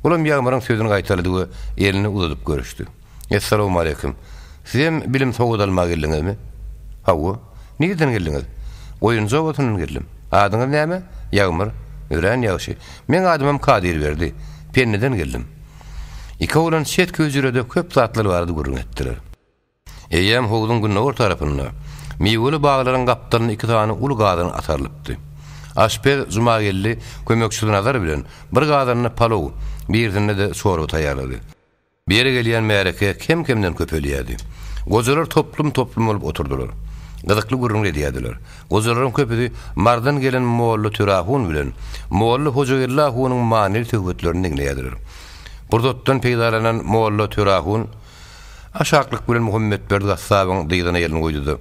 Olam Ýagmyryň sözüni gaýtalady we elini uzadyp görüşdi. Essalawmaleýkim. Sizem bilim-sowat almaga geldiňizmi? Hawa. Nireden geldiňiz? Goýunjy obasyndan geldim. Adyňyz näme? Ýagmyr. Örän ýagşy. Meň adymam Kadyrberdi. Pendiden geldim. Iki oglan çetki hüjrede köp zatlar barada gürrüň etdiler. Eýýäm howzuň gündogar tarapynda, miweli baglaryň gapdalynda iki sany uly gazan atarylypdy. Aşpez Jumageldi kömekçisi Nazar bilen bir gazanda palow, birisinde-de çorba taýýarlady. Bu ýere gelýän märeke kem-kemden köpelýärdi. Gojalar toplum-toplum bolup oturdylar. Gyzykly gürrüň edýärdiler. Gojalaryň köpüsi Mardan gelen molla Töre ahun bilen molla Hojageldi ahunyň manyly söhbetlerini diňleýärdiler. Pursatdan peýdalanan molla Töre ahun aşaklyk bilen Muhammetberdi gassabyň dyzyna elini goýdy-da,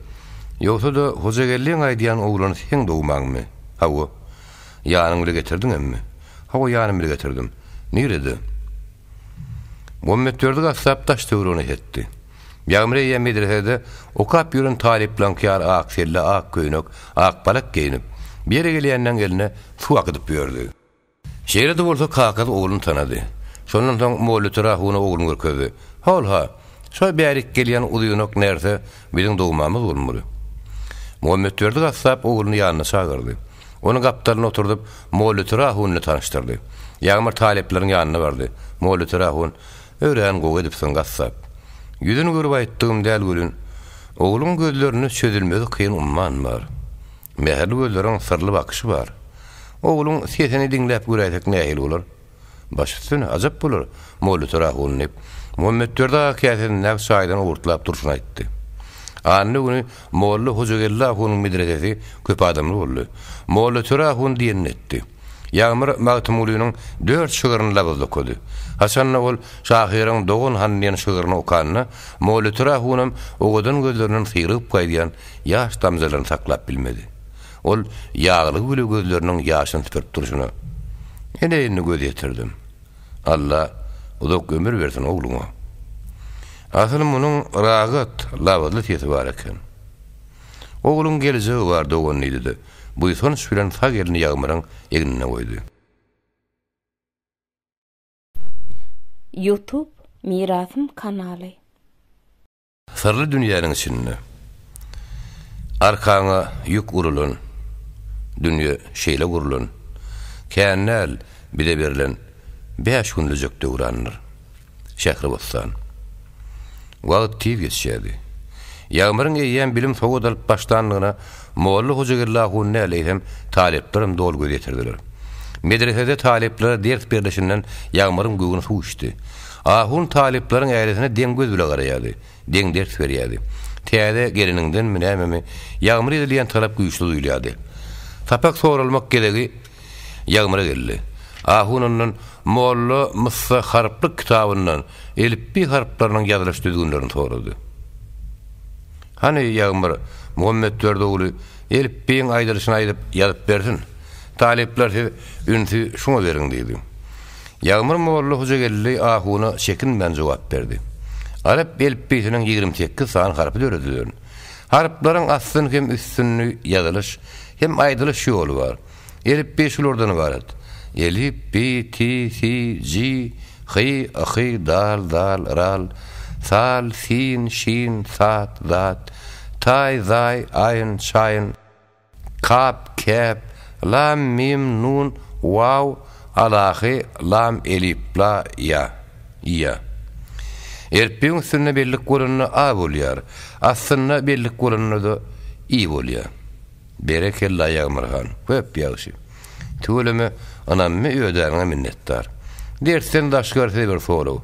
Ýogsa-da, Hojageldiň aýdýan oglany seň dogmaňmy? Hawa. Ýanyň bile getirdiňemmi? Hawa, ýanym bile getirdim. Nirede? Muhammetberdi gassap daş-töweregine hetdi. Ýagmyr eýýäm medresede okap ýören talyplaňky ýaly ak selle, ak köýnek, ak balak geýnip, bir ýere gelýänden eline suw akydyp ýördi. Şeýle-de bolsa kakasy ogluny tanady. Şondan soň Molla Töre ahuna ogluny görkezdi. Hol-ha, şo bärik gelýän uzynak närse biziň dogmamyz bolmaly. Muhammetberdi gassap ogluny ýanyna çagyrdy. Ony gapdalyna oturdyp, Molla Töre ahun bilen tanyşdyrdy. Ýagmyr talyplaryň ýanyna bardy. Molla Töre ahun, Örän gowy edipsiň, gassap. Ýüzüni görüp aýtdygym däl welin, ogluň gözlerinde çözülmesi kyn umman bar. Mähirli gözleriň syrly bakyşy bar. Ogluň sesini diňläp göräýsek nähili bolar? Baş üstüne, ajap bolar, Molla Töre ahun, diýip, Muhammetberdi aga käsesindäki çaýdan owurtlap durşuna aýtdy. Anna güni Molla Hojageldi ahunyň medresesi köp adamly boldy. Molla Töre ahun diýenini etdi. Ýagmyr Magtymgulynyň dört şygryny labyzly okady. Haçan-da ol şahyryň Dogan han diýen şygryny okanda, Molla Töre ahunam owadan gözlerinden syrygyp gaýdýan ýaş damjalaryny saklap bilmedi. Ol ýaglygy bile gözleriniň ýaşyny süpürip durşuna, Ene indi göz ýetirdim. Alla uzak ömür bersin ogluňa. Asyl munuň rahat, labyzly sesi bar eken. Ogluň geljegi bar dogan diýdi-de, buýsanç bilen sag elini Ýagmyryň egnine goýdy. Youtube Mirasym kanaly. Syrly dünýäniň içinde. Arkaňa ýük urulan, Dünýe şeýle gurlan. Kän däl bize berlen Bäş günlüjek döwrandyr. Şähribossan. Wagt tiz geçýärdi. Ýagmyryň eýýäm bilim-sowat alyp başlandygyna Molla Hojageldi ahun däl, eýsem, talyplaram doly göz ýetirdiler. Medresede talyplara ders berlişinden Ýagmyryň göwni suw içdi. Ahun talyplaryň ählisine deň göz bile garaýardy, deň ders berýärdi. Täze geleniňdenmi, nämemi, Ýagmyra edilýän talap güýçli duýulýardy. Sapak soralmak gezegi Ýagmyra geldi. Ahun ondan Molla Myssa harplyk kitabyndan elipbiý harplarynyň ýazylyş düzgünlerini sorady. Hany, Ýagmyr, Muhammetberdi ogly elipbiýiň aýdylyşyny aýdyp, ýazyp bersin. Talyplar siz ünsi şuňa beriň diýdi. Ýagmyr molla Hojageldi ahuna çekinmän jogap berdi. Arap elipbiýsiniň 28 sany harpy döredilen. Harplaryň astyn hem üstünli ýazylyş hem aýdylyş ýoly bar. Elipbiý şulardan ybarat. Elip, bi, ti, si, ji, hy, yhy, dal, zal, ral, sal, sin, şin, sat, zat, taý, zaý, aýn, şaýn, Kap, käp, lam, mim, nun, waw, alahy, lam, elip, la, ýa, ýa. Elipbiýiň üstünde bellik bolanda a bolýar, astynda bellik bolanda-da i bolýar. Berekella Ýagmyr han, köp ýagşy. Tüweleme ynammy ödäniňe minnetdar. Dersden daşgary size bir sorag.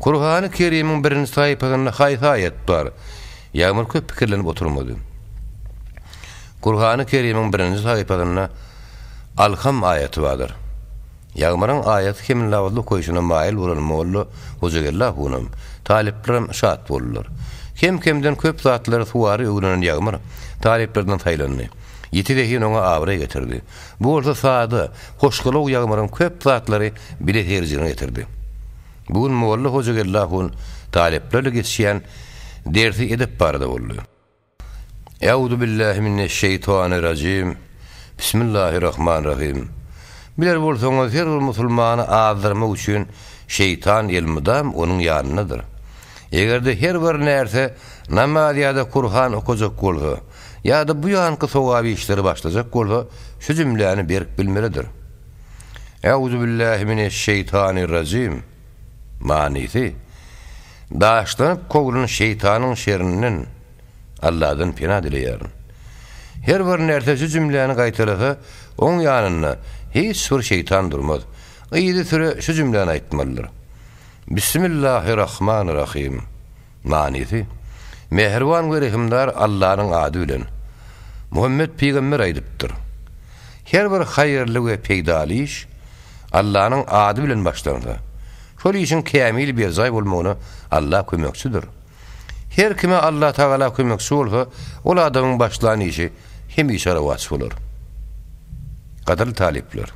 Kurhany Kerimiň birinji sahypasynda haýsy aýat bar? Ýagmyr köp pikirlenip oturmady. Kurhany Kerimiň birinji sahypasynda Alham aýaty bardyr. Ýagmyryň aýaty hem labyzly okaýşyna maýyl bolan molla Hojageldi ahunam, talyplaram şat boldular. Kem-kemden köp zatlary suwary öwrenen Ýagmyr talyplardan saýlandy. Ýiti zehin oňa abraý getirdi. Bu bolsa sada, hoşgylaw Ýagmyryň köp zatlary bilesegrijligine getirdi. Bu gün molla Hojageldi ahun talyplarla geçýän dersi edep barada boldy. Euzubillahi mineşşeýtanirrajim. Bismillahirrahmanirrahim. Biler bolsaňyz her bir musulmany azdyrmak üçin şeýtan elmydam onuň ýanyndadyr. Eger-de her bir närse namaz ýa-da Kurhan okajak bolsa, ýa-da bu ýanky sogap işleri başlajak bolsa şu jümläni berk bilmelidir. Euzubillahi mineşşeýtanirrajim. Manysy, Daşlanyp kowlan şeýtanyň şerinden Alladan pena dileýärin. Her bir närse şu jümläni gaýtalasa, oň ýanynda hiç bir şeýtan durmaz. Yzysüre şu jümläni aýtmalydyr. Bismillahirrahmanirrahim. Manysy. Mähriban we rehimdar Allanyň ady bilen. Muhammet pygamber aýdypdyr, Her bir haýyrly we peýdaly iş Allanyň ady bilen başlansa, şol işiň kämil berjaý bolmagyna Alla kömekçidir. Her kime Allatagala kömekçi bolsa, ol adamyň başlan işi hemişe rowaç bolar. Gadyrly talyplar!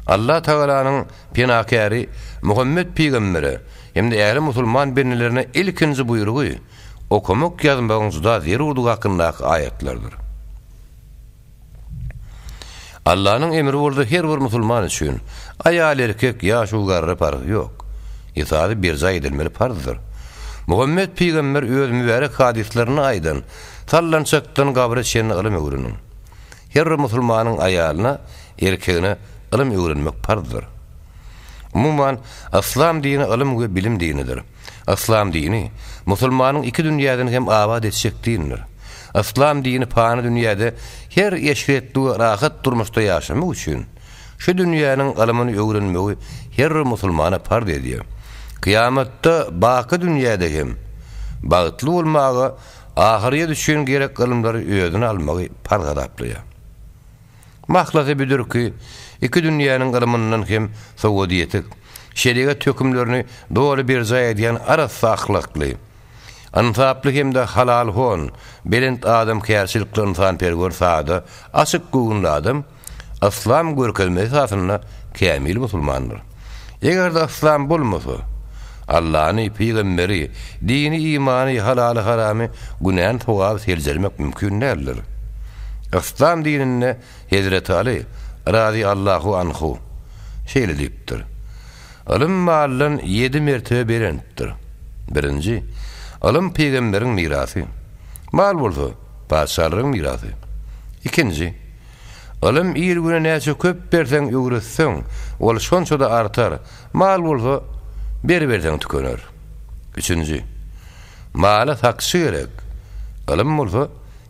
Allatagalanyň penakäri Muhammet pygambere hem-de ähli musulman bendelerine ilkinji buýrugy okamak-ýazmagyň juda zerurdygy hakyndaky aýatlardyr. Allanyň emri bolsa her bir musulman üçin, aýal-erkek, ýaş-u-garry parhy ýok. Esasy berjaý edilmeli parzdyr. Muhammet pygamber öz mübärek hadyslarynda aýdan, Sallançakdan gabra çenli ylym öwreniň. Her bir musulmanyň aýalyna, erkegine ylym öwrenmek parzdyr. Umuman, yslam dini ylym we bilim dinidir. Yslam dini, musulmanyň iki dünýäsini hem abat etjek dindir. Yslam dini pany dünýäde her eşretli we rahat durmuşda ýaşamak üçin, şu dünýäniň ylmyny öwrenmegi her bir musulmana parz edýär. Kyýamatda baky dünýäde hem bagtly bolmaga ahyrýet üçin gerek ylymlary özüne almagy parz hasaplaýar. Mahlasy büdür ki, iki dünýäniň ylmyndan hem sowady ýetik, şerigat hökümlerini doly berjaý edýän arassa ahlakly, ynsaply hem-de halalhon, belent adamkärçilikli ynsanperwer sada, açyk göwünli adam yslam görkezmesi esasynda kämil musulmandyr. Eger-de yslam bolmasa, Allany, pygamberi, dini-imany, halaly-haramy, günäni-sogaby seljermek mümkin däldir. Yslam dininde Hezreti Aly, razy Allahu anhu, şeýle diýipdir, Ylym maldan ýedi mertebe belentdir. Birinji, ylym pygamberiň mirasy. Mal bolsa, patyşalaryň mirasy. Ikinji, Ylym il-güne näçe köp berseň, öwretseň, ol şonça-da artar, mal bolsa, beriberseň tükener. Üçünji, mala sakçy gerek, ylym bolsa,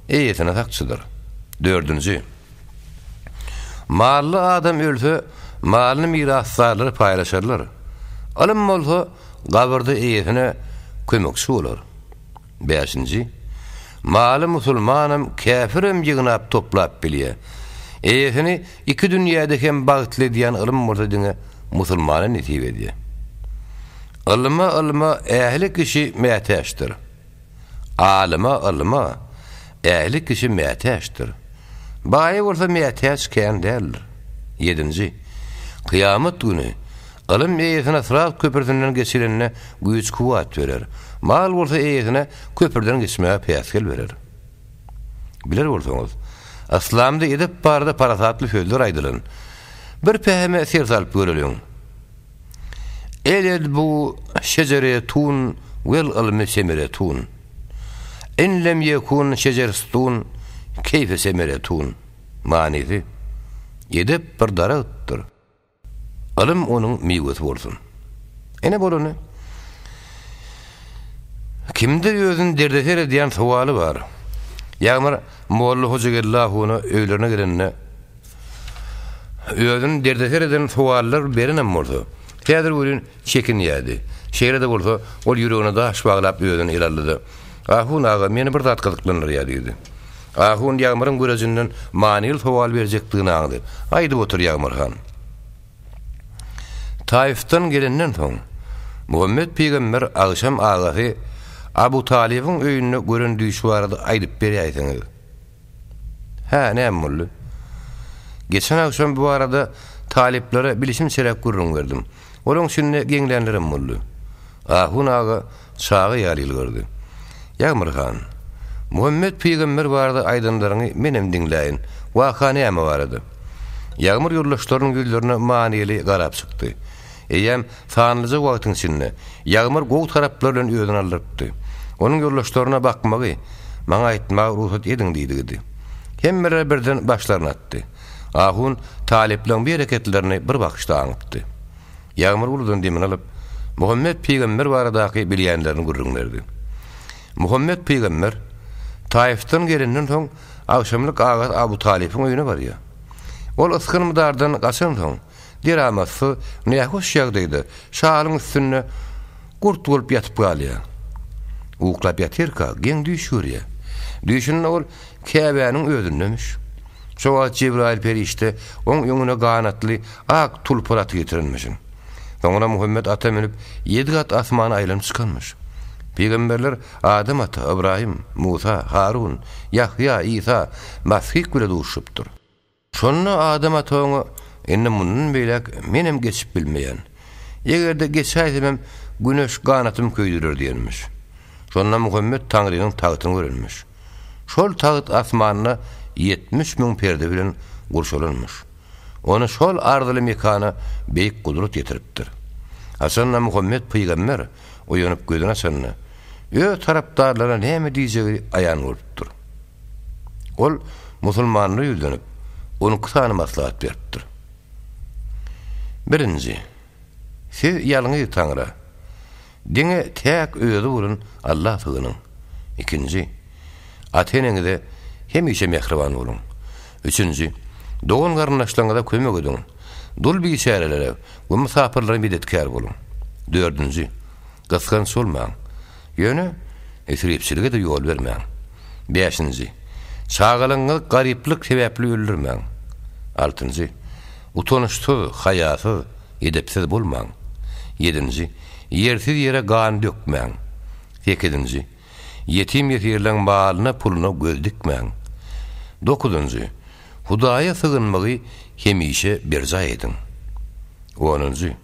eýesine sakçydyr. Dördünji, mally adam ölse, malyny mirasdarlary paýlaşarlar, ylym bolsa, gabyrda eýesine kömekçi bolar. Bäşinji, maly musulmanam, käfirem ýygnap toplap bilýär. Eýesini iki dünýäde hem bagtly edýän ylym bolsa diňe musulmana nesip edýär. Ylma ylma ähli kişi mätäçdir. Alyma ylma ähli kişi mätäçdir. Baýa bolsa mätäç kän däldir. Ýedinji, kyýamat güni Ylym eýesine Syrat köprüsinden geçilende güýç-kuwwat berer. Mal bolsa eýesine köprüden geçmäge päsgel berer. Biler bolsaňyz, yslamda edep barada parasatly sözler aýdylan. Bir pähime ser salyp göreliň. El-edbu şejeretun wel ylmy semeretun. In lem ýekun şejerstun keýfe semeretun. Manysy, Edep bir daragtdyr. Ylym onuň miwesi bolsun. Ine bolany. Kimde özüni derdeser edýän sowaly bar. Ýagmyr molla Hojageldi ahuna öýlerine gelende özüni derdeser eden sowallar berenem bolsa, häzir welin çekinýärdi. Şeýle-de bolsa, ol ýüregine daş baglap özüni ele aldy-da, Ahun aga, meni bir zat gyzyklandyrýar diýdi. Ahun Ýagmyryň görejinden manyly sowal berjekdigini aňdy. Aýdyp otur, Ýagmyr han. Taifden gelenden soň, Muhammet pygamber agşam agasy Abu Talybyň öýünde gören düýşi barada aýdyp beräýseňiz. Hä, näme boldy? Geçen agşam bu barada talyplara bilişimçeräk gürrüň berdim. Olaň içinde geňlänlerem boldy. Ahun aga çaga ýaly ýylgyrdy. Ýagmyr han, Muhammet pygamber barada aýdanlaryňy menem diňläýin. Waka näme barada? Ýagmyr ýoldaşlarynyň ýüzlerine manyly garap çykdy. Eýýäm sanlyja wagtyň içinde Ýagmyr gowy taraplar bilen özüni aldyrypdy. Onuň ýoldaşlaryna bakmagy, maňa aýtmaga rugsat ediň diýdigidi. Hemmeler birden başlaryny atdy. Ahun talyplaryň bu hereketlerini bir bakyşda aňypdy. Ýagmyr uludan demini alyp, Muhammet pygamber baradaky bilýänlerini gürrüň berdi. Muhammet pygamber Taifden gelenden soň agşamlyk agasy Abu Talypyň öýüne barýar. Ol ysgyn-mydardan gaçansoň, deramatsyz, nähoş ýagdaýda şalyň üstünde gurt bolup ýatyp galýar. Uklap ýatyrka, geň düýş görýär. Düýşünde ol Käbäniň özündemiş. Şo wagt Jebraýyl perişde oň öňüne ganatly ak tulpar aty getirenmişin. Soňra Muhammet ata münüp, ýedi gat asmana aýlanyp çykanmyş. Pygamberler Adam ata, Ybraýym, Musa, Harun, Ýahýa, Isa, Masyh bile duşupdyr. Şonda Adam ata oňa, Indi mundan beýläk menem geçip bilmeýän. Eger-de geçäýsemem, güneş ganatym köýdürer diýenmiş. Şonda Muhammet Taňrynyň tagtyny görenmiş. Şol tagt asmanda 70 müň perde bilen gurşalanmyş. Ony şol arzyly mekana beýik gudrat ýetiripdir. Haçanda Muhammet pygamber oýanyp gözüni açanda, öz tarapdarlaryna näme diýjegi aýan bolupdyr. Ol musulmanlara ýüzlenip, 12 sany maslahat beripdir. Birinji, siz ýalňyz Taňra, diňe täk Özi bolan Alla sygynyň. Ikinji, ata-eneňize hemişe mähriban boluň. Üçünji, dogan-garyndaşlaryňyza kömek ediň. Dul biçärelere we mysapyrlara medetkär boluň. Dördünji, Gysganç bolmaň. Ýöne isripçilige-de ýol bermäň. Bäşinji, çagalaryňyzy garyplyk sebäpli öldürmäň. Altynjy, utanyçsyz, haýasyz, edepsiz bolmaň. Ýedinji, ýersiz ýere gan dökmäň. Sekizinji, ýetim-ýesirleň malyna, puluna göz dikmäň. Dokuzynjy, Hudaýa sygynmagy hemişe berjaý ediň. Onunjy,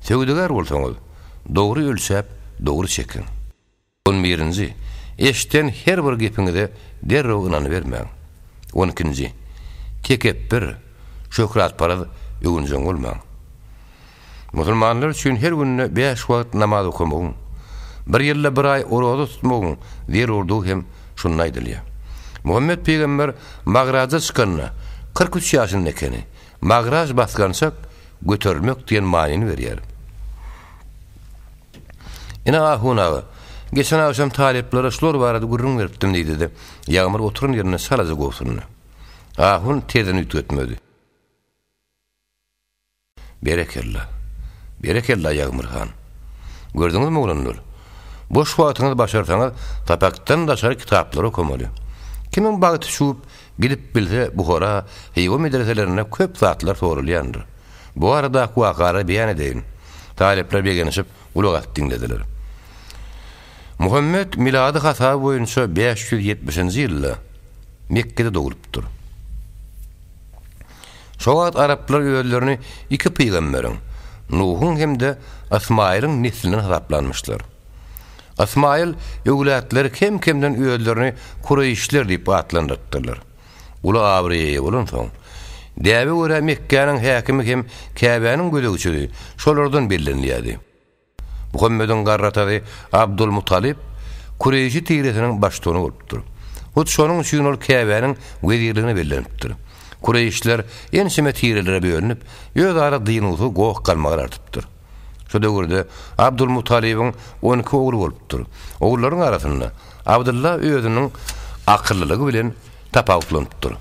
Söwdagär bolsaňyz, dogry ölçäp, dogry çekiň. On birinji, eşden her bir gepiňize derrew ynanybermäň. On ikinji, tekepbir, şöhratparaz, öwünjeň bolmaň. Musulmanlar üçin her günde bäş wagt namaz okamagyň, bir ýylda bir aý oraza tutmagyň zerurdygy hem şunda aýdylýar. Muhammet pygamber Magraja çykanda 43 ýaşynda ekeni. Magraj basgançak, göterilmek diýen manyny berýär. Ine ahun aga, geçen agşam talyplara şular barada gürrüň beripdim diýdi-de, Ýagmyr oturan ýerinde çalaja gobsundy. Ahun terzini üýtgetmedi. Berekella. Berekella, Ýagmyr han. Gördüňizmi oglanlar? Boş wagtyňyz başarsaňyz sapakdan daşary kitaplary okamaly. Kimiň bagty çüwüp, Gidip bilse, Buhara, Hywa medreselerinde köp zatlar soralýandyr. Bu baradaky wakalary beýan edeýin. Talyplar begenişip, gulak asyp diňlediler. Muhammet milady hasaby boýunça 570-nji ýylda Mekgede doglupdyr. Şo wagt araplar özlerini iki pygamberiň, Nuhuň hem-de Ysmaýylyň neslinden hasaplanmyşlar. Ysmaýyl öwlatlary kem-kemden özlerini kureýşler diýip atlandyrypdyrlar. Uly abraýa eýe bolansoň, däbe görä Mekgäniň häkimi hem Käbäniň gözegçisi şolardan bellenilýärdi. Muhammediň garry atasy Abdul Mutalyp kureýşi tiresiniň baştutany bolupdyr. Hut şonuň üçin ol Käbäniň wezirligine bellenipdir. Kureýşler ençeme tirelere bölünip, özara dynuwsyz goh-galmagal artypdyr. Şu döwürde Abdulmutalybyň on iki ogly bolupdyr. Ogullaryň arasynda Abdylla özüniň akyllylygy bilen tapawutlanypdyr.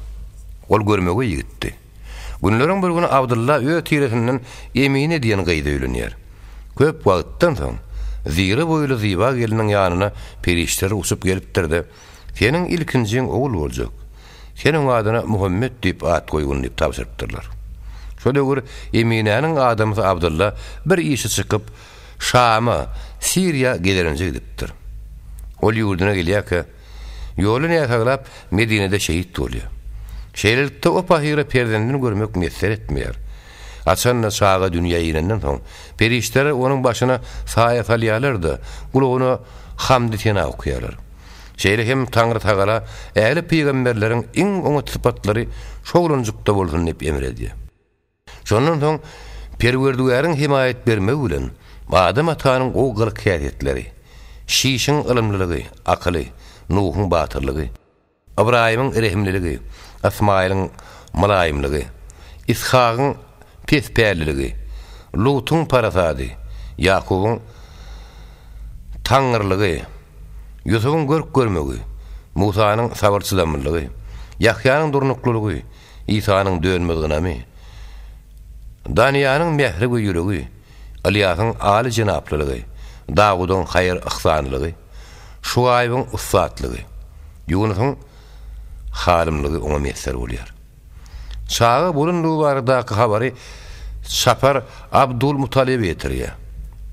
Ol görmegeý ýigitdi. Günleriň bir güni Abdylla öz tiresinden Emine diýen gyza öýlenýär. Köp wagtdan soň, zire boýly zyba gelniň ýanyna perişdeler uçup gelipdir-de, Seniň ilkinjiň ogul boljak. Sen oň adyna Muhammet diýip at goýgun diýip tabşyrypdyrlar. Şo döwür Eminäniň adamsy Abdylla bir işi çykyp, Şama, Siriýa gezelenje gidipdir. Ol ýurduna gelýärkä, ýoly näsaglap, Medinede şehit bolýar. Şeýlelikde, o pahyra perzendini görmek miýesser etmeýär. Haçan-da çaga dünýä inenden soň, perişdeler onuň başyna saýa salýarlar-da, gulagyna hamdy-sena okaýarlar. Şeýle hem Taňrytagala ähli pygamberleriň iň oňat sypatlary şoglanjykda bolsun diýip emr edýär. Şondan soň Perwerdigäriň hemaýat bermegi bilen Adam atanyň gowy gylyk-häsiýetleri, Şişiň ylymlylygy, akyly, Nuhuň batyrlygy, Ybraýymyň rehimliligi, Ysmaýylyň mylaýymlygy, Ishagyň pespälliligi, Lutuň parasady, Ýakubyň taňňyrlygy, Ýusubyň görk-görmegi, Musanyň sabyr-çydamlylygy, Ýahýanyň durnuklylygy, Isanyň dönmez ynamy, Danyýanyň mähri we ýüregi, Ylýasyň aly jenaplylygy, Dawudyň haýyr-yhsanlygy. Şugaýbyň ussatlygy, Ýunusyň halymlygy oňa miýesser bolýar. Çaga bolandygy baradaky habary çapar Abdul Mutalyba ýetirýär.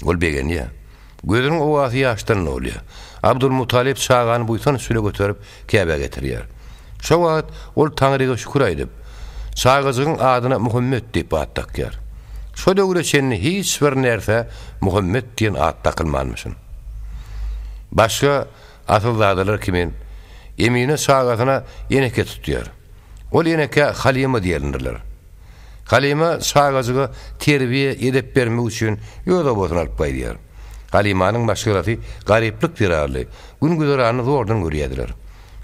Ol begenýär. Gözüniň owasy ýaşdan dolýar. Abdul Mutalyp çagany buýsanç bile göterip, Käbä getirýär. Şo wagt ol Taňryga şükür aýdyp, çagajygyň adyna Muhammet diýip at dakýar. Şo döwre çenli hiç bir närsä Muhammet diýen at dakylmanmyşyn. Başga asylzadalar kimin, Emine çagasyna eneke tutýar. Ol enekä Halyma diýendirler. Halyma çagajyga terbiýe, edep bermek üçin öz obasyna alyp gaýdýar. Halymanyň maşgalasy garyplyk zerarly gün-güzeranyny zordan görýärdiler.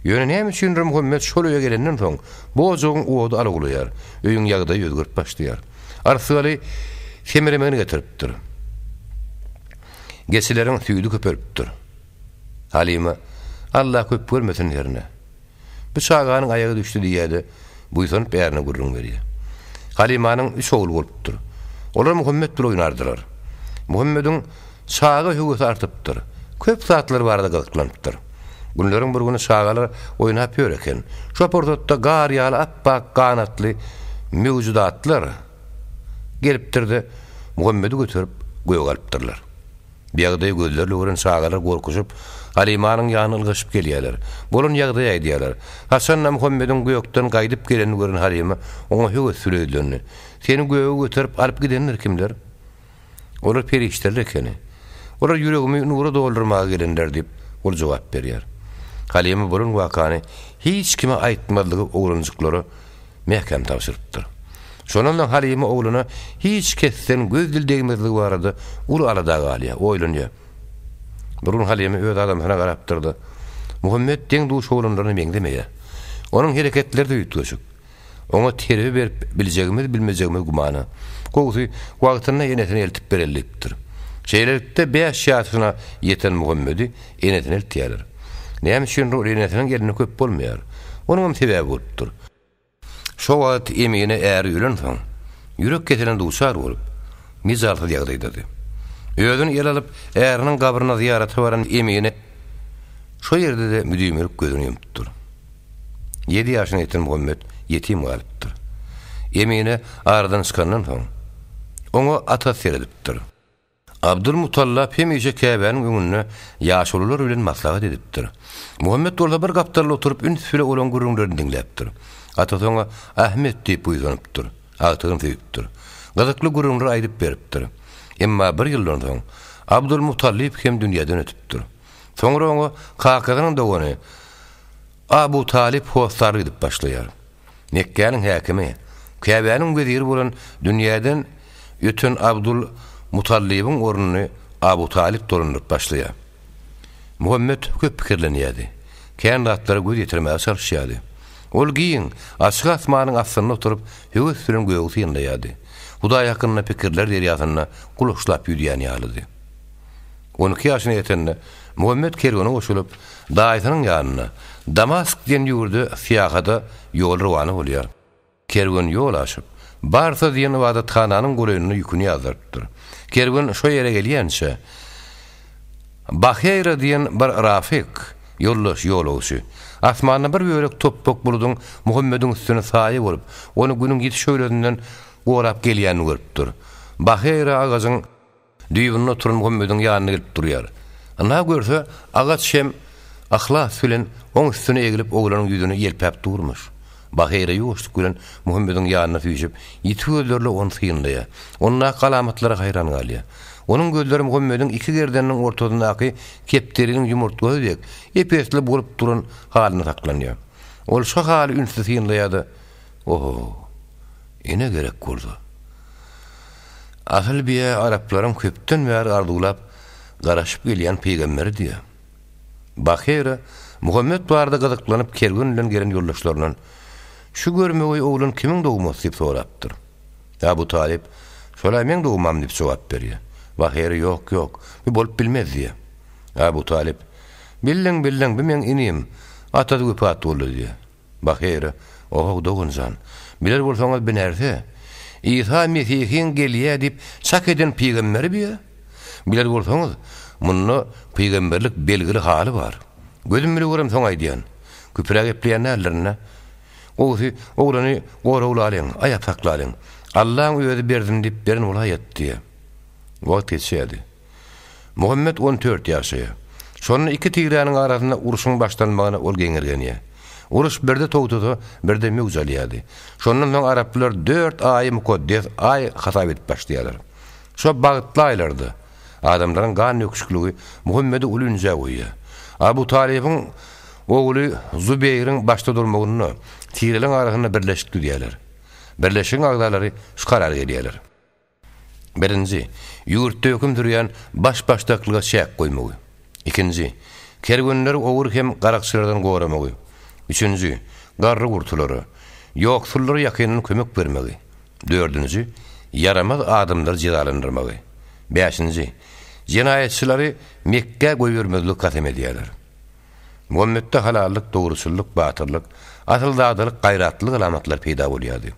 Ýöne näme üçindir Muhammet şol öýe gelenden soň, bu ojagyň ody alawlaýar, öýüň ýagdaýy özgerip başlaýar. Arsgaly semremegini getiripdir. Geçileriň süýdi köpelipdir. Halyma, Alla köp görmesin hernä. Bu çaganyň aýagy düşdi diýýär-de, buýsanyp ärine gürrüň berýär. Halymanyň üç ogly bolupdyr. Olar Muhammet bilen oýnardylar. Muhammediň çaga höwesi artypdyr. Köp zatlar barada gyzyklanypdyr. Günleriň bir güni çagalar oýnap ýör eken. Şo pursatda gar ýaly appak ganatly möwjudatlar gelipdir-de, Muhammedi göterip göge alypdyrlar. Bu ýagdaýy gözlerle gören çagalar gorkuşyp, Halymanyň ýanyna ylgaşyp gelýärler. Bolan ýagdaýy aýdýarlar. Haçan-da Muhammediň gökden gaýdyp gelenini gören Halyma oňa höwes bilen ýüzlendi. Seni göge göterip alyp gidenler kimler? Olar perişdeler ekeni. Olar ýüregimi nura doldurmaga gelenler diýip, ol jogap berýär. Halyma bolan wakany hiç kime aýtmazlygy oglanjyklara mäkäm tabşyrypdyr. Şondan soň Halyma ogluna hiç kesden göz-dil degmezligi barada uly alada galýar, oýlanýar. Bir gün Halyma öz adamsyna garapdyr-da, Muhammet deň-duş oglanlaryna meňzemeýär. Onuň hereketleri-de üýtgeşik. Oňa terbiýe berip biljegimiz-bilmejegimiz gümana. Gowusy, wagtynda enesine eltip bereli diýipdir. Şeýlelikde, bäş ýaşyna ýeten Muhammedi enesine eltýärler. Näme üçindir ol enesiniň elinde köp bolmaýar. Onuňam sebäbi bolupdyr. Şo wagt Emine äri ölensoň, ýürek keseline duçar bolup, mejalsyz ýagdaýdady. Özüni ele alyp, äriniň gabryna zyýarata baran Emine şo ýerde-de müdimilik gözüni ýumupdyr. Ýedi ýaşyna ýeten Muhammet ýetim galypdyr. Emine aradan çykandan soň, oňa atasy seredipdir. Abdyl Mutallap hemişe Käbäniň öňünde ýaşulular bilen maslahat edipdir. Muhammet bolsa bir gapdalda oturyp üns bile olaň gürrüňlerini diňläpdir. Atasy oňa Ahmet diýip buýsanypdyr, agtygyny söýüpdir. Gyzykly gürrüňler aýdyp beripdir. Emma bir ýyldan soň Abdyl Muttalip hem dünýäden ötüpdir. Soňra oňa kakasynyň dogany Abu Talyp hossarlyk edip başlaýar. Mekgäniň häkimi, Käbäniň weziri bolan dünýäden öten Abdul Mutallybyň ornuny Abu Talyp dolandyryp başlaýar. Muhammet köp pikirlenýärdi. Kän zatlara göz ýetirmäge çalyşýardy. Ol giň, açyk asmanyň astynda oturyp, höwes bilen gögi synlaýardy. Hudaý hakynda pikirler derýasynda gulaçlap ýüzýän ýalydy. 12 ýaşyna ýetende, Muhammet kerwene goşulyp, daýysynyň ýanyna, Damask diýen ýurda syýahata ýol rowana bolýar. Kerwen ýol aşyp, Barsa diýen ybadathananyň golaýynda ýüküni ýazdyrypdyr. Kerwen şo ýere gelýänçä, Baheýra diýen bir rafyk, ýoldaş, ýolagçy, asmanda bir bölek topbak buludyň Muhammediň üstüne saýa bolup, ony günüň ýiti şöhlesinden gorap gelýänini görüpdir. Baheýra agajyň Düýbünde oturan Muhammediň ýanyna gelip durýar. Ynha görse, agaç hem yhlas bilen oň üstüne eglip oglanyň ýüzüni ýelpäp durmuş. Baheýra ýuwaşlyk bilen Muhammediň ýanyna süýşüp, ýiti gözlerle ony synlaýar. Ondaky alamatlara haýran galýar. Onuň gözleri Muhammediň iki gerdeniniň ortasyndaky kepderiniň ýumurtgasy dek ep-esli bolup duran halynda saklanýar. Ol şo haly ünsli synlaýar-da, Oho, ene gerek bolsa. Asyl biýe araplaryň köpden bäri arzuwlap garaşyp gelýän pygamberi diýýär. Baheýra Muhammet barada gyzyklanyp kerwen bilen gelen ýoldaşlaryndan, Şu görmegeý oglan kimiň dogmasy diýip sorapdyr. Abu Talyp, Şol-a meň dogmam diýip jogap berýär. Baheýra Ýok, ýok, bu bolup bilmez diýýär. Abu Talyp, Bildiň, bildiň, bu meň inim, atasy wepat boldy diýýär. Baheýra, Ohow, dogan jan, biler bolsaňyz bi närse, Isa Mesihiň gelýä diýip çak eden pygamberi bi-ä? Biler bolsaňyz, Munda pygamberlik belgili haly bar. Gözüm bile göremsoň aýdýan. Küpürä gepleýän däldirin-dä. Gowusy, oglany goraglalyň, aýap saklalyň. Allaň özi berdim diýip beren bolaýat diýýä. Wagt geçýärdi. Muhammet on dört ýaşaýar. Şonda iki tiräniň arasynda urşuň başlanmagyna ol geňirgenýär. Uruş birde togtasa, birde möwç alýardy. Şondan soň araplar dört aýy mukaddes aý hasap edip başlaýarlar. Şo bagtly aýlarda adamlaryň gan döküşikligi Muhammedi uly ünjä goýýar. Abu Talybyň ogly Zubeýriň başda durmagynda tireleriň arasynda birleşik düzýärler. Birleşigiň agzalary şu karara gelýärler. Birinji, ýurtda höküm sürýän baş-başdaklyga çäk goýmagy. Ikinji, kerwenleri ogry hem garakçylardan goramagy. Üçünji, garry-gurtulara, ýoksullara ýakyndan kömek bermegi. Dördünji, ýaramaz adamlary jezalandyrmagy. Bäşinji, jenaýatçylary Mekgä goýbermezligi kasam edýärler. Muhammetde halallyk, dogruçyllyk, batyrlyk, asylzadalyk, gaýratlylyk alamatlary peýda bolýardy.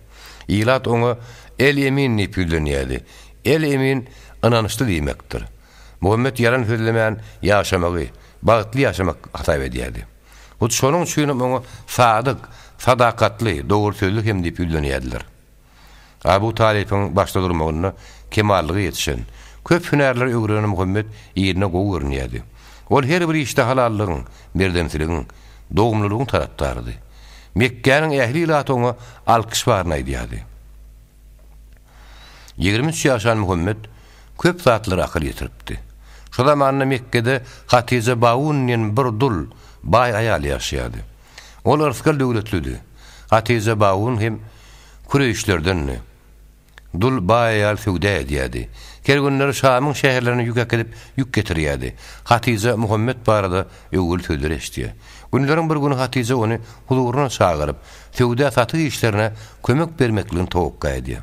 Ilat oňa El-Emin diýip ýüzlenýärdi. El-Emin ynançly diýmekdir. Muhammet ýalan sözlemän ýaşamagy, bagtly ýaşamak hasap edýärdi. Hut şonuň üçinem oňa Sadyk, sadakatly, dogry sözli hem diýip ýüzlenýärdiler. Abu Talypyň başda durmagynda kemallyga ýetişen, köp hünärleri öwrenen Muhammet iline gowy görünýärdi. Ol her bir işde halallygyň, merdemsiligiň, dogumlylygyň tarapdarydy. Mekgäniň ähli ilaty oňa alkyş baryny aýdýardy. 23 ýaşan Muhammet köp zatlara akyl ýetiripdi. Şo zamanda Mekgede Hatyja Baun diýen bir dul, baý aýal ýaşaýardy. Ol yrsgal döwletlidi. Hatyja Baun hem Kureýşlerdendi. Dul baý aýal söwda edýärdi. Kerwenleri Şamyň şäherlerine ýük äkidip, ýük getirýärdi. Hatyja Muhammet barada öwgüli sözler eşidýär. Günleriň bir güni Hatyja ony huzuryna çagyryp, söwda-satyk işlerine kömek bermekligini towakga edýär.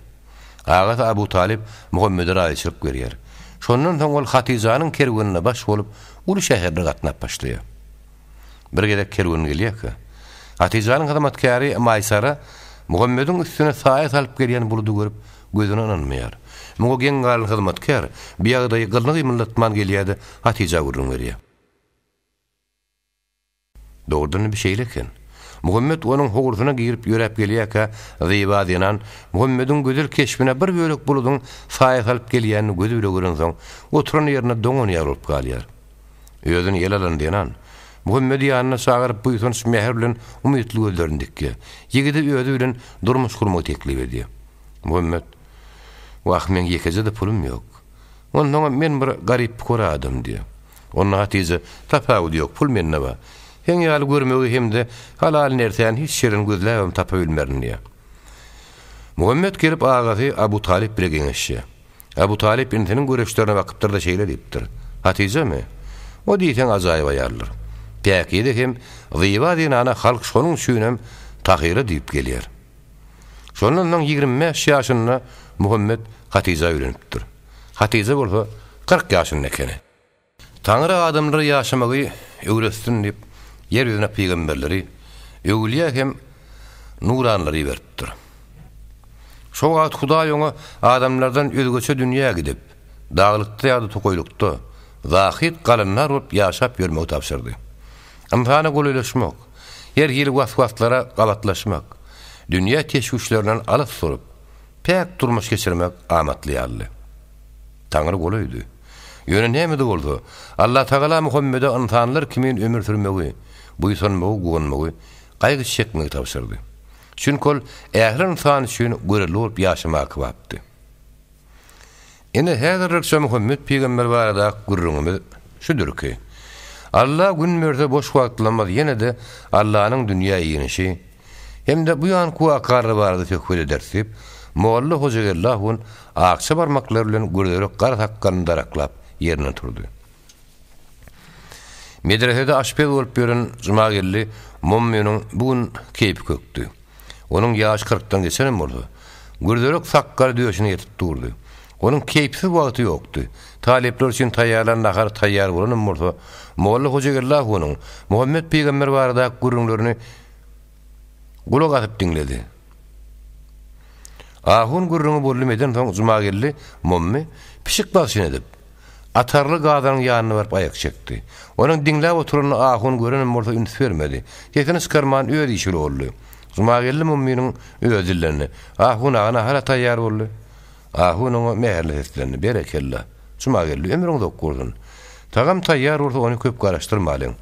Agasy Abu Talyp Muhammede razyçylyk berýär. Şondan soň ol Hatyjanyň kerwenine baş bolup, uly şäherlere gatnap başlaýar. Bir gezek kerwen gelýärkä, Hatyjanyň hyzmatkäri Maýsara Muhammediň üstüne saýa salyp gelýän buludy görüp, gözüne ynanmaýar. Muňa geň galan hyzmatkär bu ýagdaýy gylyny gymyldatman gelýär-de, Hatyja gürrüň berýär. Dogrudan-da bu şeýle eken. Muhammet onuň howlusyna girip ýöräp gelýärkä, zyba zenan Muhammediň gözel keşbine bir bölek buludyň saýa salyp gelýänini gözi bile görensoň, oturan ýerinde doňan ýaly bolup galýar. Özüni ele alan zenan, Muhammedi ýanyna çagyryp buýsanç mähir bilen umytly gözlerini dikýär. Ýigide özi bilen durmuş gurmagy teklip edýär. Muhammet, Wah, meň ýekeje-de pulum ýok. Onsoňam men bir garyp-pukara adam diýýär. Onda Hatyja, Tapawudy ýok, pul mende bar. Seň ýaly görmegi hem-de halal nersäni hiç ýerden gözläbem tapa bilmerin diýýär. Muhammet gelip agasy Abu Talyp bile geňeşýär. Abu Talyp inisiniň göreçlerine bakypdyr-da şeýle diýipdir, Hatyjamy? O diýseň ajaýyp aýaldyr. Päkize hem zyba zenana halk şonuň üçinem Tahyra diýip gelýär. Şondan soň 25 ýaşynda Muhammet Hatyja öýlenipdir. Hatyja bolsa 40 ýaşynda ekeni. Taňry adamlara ýaşamagy öwretsin diýip, ýer ýüzüne pygamberleri, öwülýä hem nuranlary iberipdir. Şo wagt Hudaý oňa adamlardan özgeçe dünýä gidip, daglykda ýa-da tokaýlykda, zahyt galandar bolup ýaşap ýörmegi tabşyrdy. Ynsana golaýlaşmak, her hili was-waslara gabatlaşmak, dünýä teşwüşlerinden alys durup, päk durmuş geçirmek amatly ýalydy. Taňry golaýdy. Ýöne näme-de bolsa, Allatagala Muhammede ynsanlar kimin ömür sürmegi, buýsanmagy, guwanmagy, gaýgy çekmegi tabşyrdy. Çünki ol ähli ynsan üçin görelde bolup ýaşamaga kybapdy. Ine, häzirlikçe Muhammet pygamber baradaky gürrüňimiz şudur ki, Alla gün berse boş wagtlarymyz ýene-de Allanyň dünýä inişi, Hem-de bu ýanky wakalar barada söhbet ederis diýip, molla Hojageldi ahun akja barmaklary bilen gürzerek gara sakgalyny daraklap, ýerinden turdy. Medresede aşpez bolup ýören Jumageldi mommynyň bu gün keýpi kökdi. Onuň ýaşy kyrkdan geçenem bolsa, gürzerek sakgaly döşüne ýetip durdy. Onuň keýpsiz wagty ýokdy. Talyplar üçin taýýarlan nahar taýýar bolanam bolsa, molla Hojageldi ahunyň Muhammet pygamber baradaky gürrüňlerini Gulak asyp diňledi. Ahun gürrüňi boldum edensoň Jumageldi mommy pişik bagşyny edip. Atarly gazanyň ýanyna baryp aýak çekdi. Onuň diňläp oturanyny ahun görenem bolsa üns bermedi. Sesini çykarman öz işigli boldy. Jumageldi mummynyň özi dillendi. Ahun aga nahara taýýar boldy. Ahun oňa mähirli seslendi. Berekella. Jumageldi, ömrüň uzak bolsun. Tagam taýýar bolsa ony köp garaşdyrmalyň.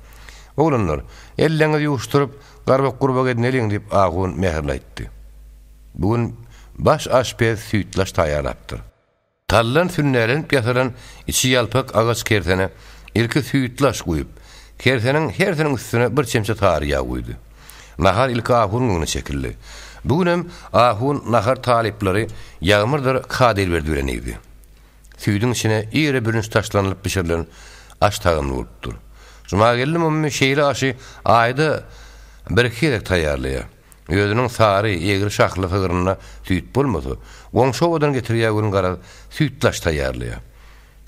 Oglanlar, elleňizi ýuwuşdyryp, garbak-gurbak edineliň diýip ahun mähirli aýtdy. Bu gün baş aşpez süýtlaç taýýarlapdyr. Taldan sünnälenip ýasalan içi ýalpak agaç kersene ilki süýtli aş guýup, kerseniň hersiniň üstüne bir çemçe sary ýag guýdy. Nahar ilki ahunyň öňüne çekildi. Bu günem ahun nahar talyplary Ýagmyrdyr Kadyrberdi bilen iýdi. Süýdüň içine iri bürünç taşlanylyp bişirilen aş tagamly bolupdyr. Jumageldi mummy şeýle aşy aýda birki gezek taýýarlaýar. Özüniň sary, egri şahly sygrynda süýt bolmasa, goňşy obadan getirýär welin garaz, süýtlaç taýýarlaýar.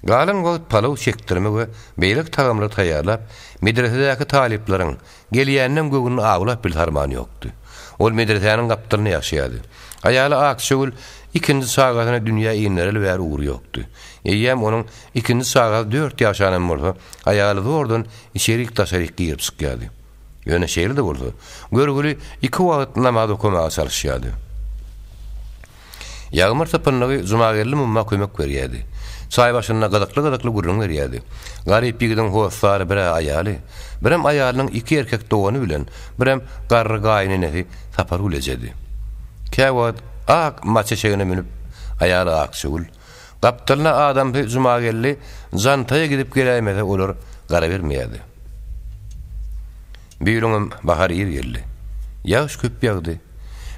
Galan wagt palaw çekdirme we beýleki tagamlary taýýarlap, medresedäki talyplaryň gelýänden göwnüni awlap bilse armany ýokdy. Ol medresäniň gapdalynda ýaşaýardy. Aýaly Akjagül ikinji çagasyny dünýä indereli bäri ugry ýokdy. Eýýäm onuň ikinji çagasy dört ýaşanam bolsa, aýaly zordan içerik-daşaryk girip çykýardy. Ýöne şeýle-de bolsa, görgüli iki wagt namaz okamaga çalyşýardy. Ýagmyr sypyndygy Jumageldi mumma kömek berýärdi. Çaý başynda gyzykly-gyzykly gürrüň berýärdi. Garyp ýigidiň hossary bir-ä aýaly, birem aýalynyň iki erkek dogany bilen, birem garry gaýynenesi Sapargül ejedi. Käwagt ak maç eşegine münüp, aýaly Akjagül, Gapdalynda adamsy Jumageldi jantaýa gidip geläýmese olar gara bermeýärdi. Bu ýylyňam bahar ir geldi. Ýagyş köp ýagdy.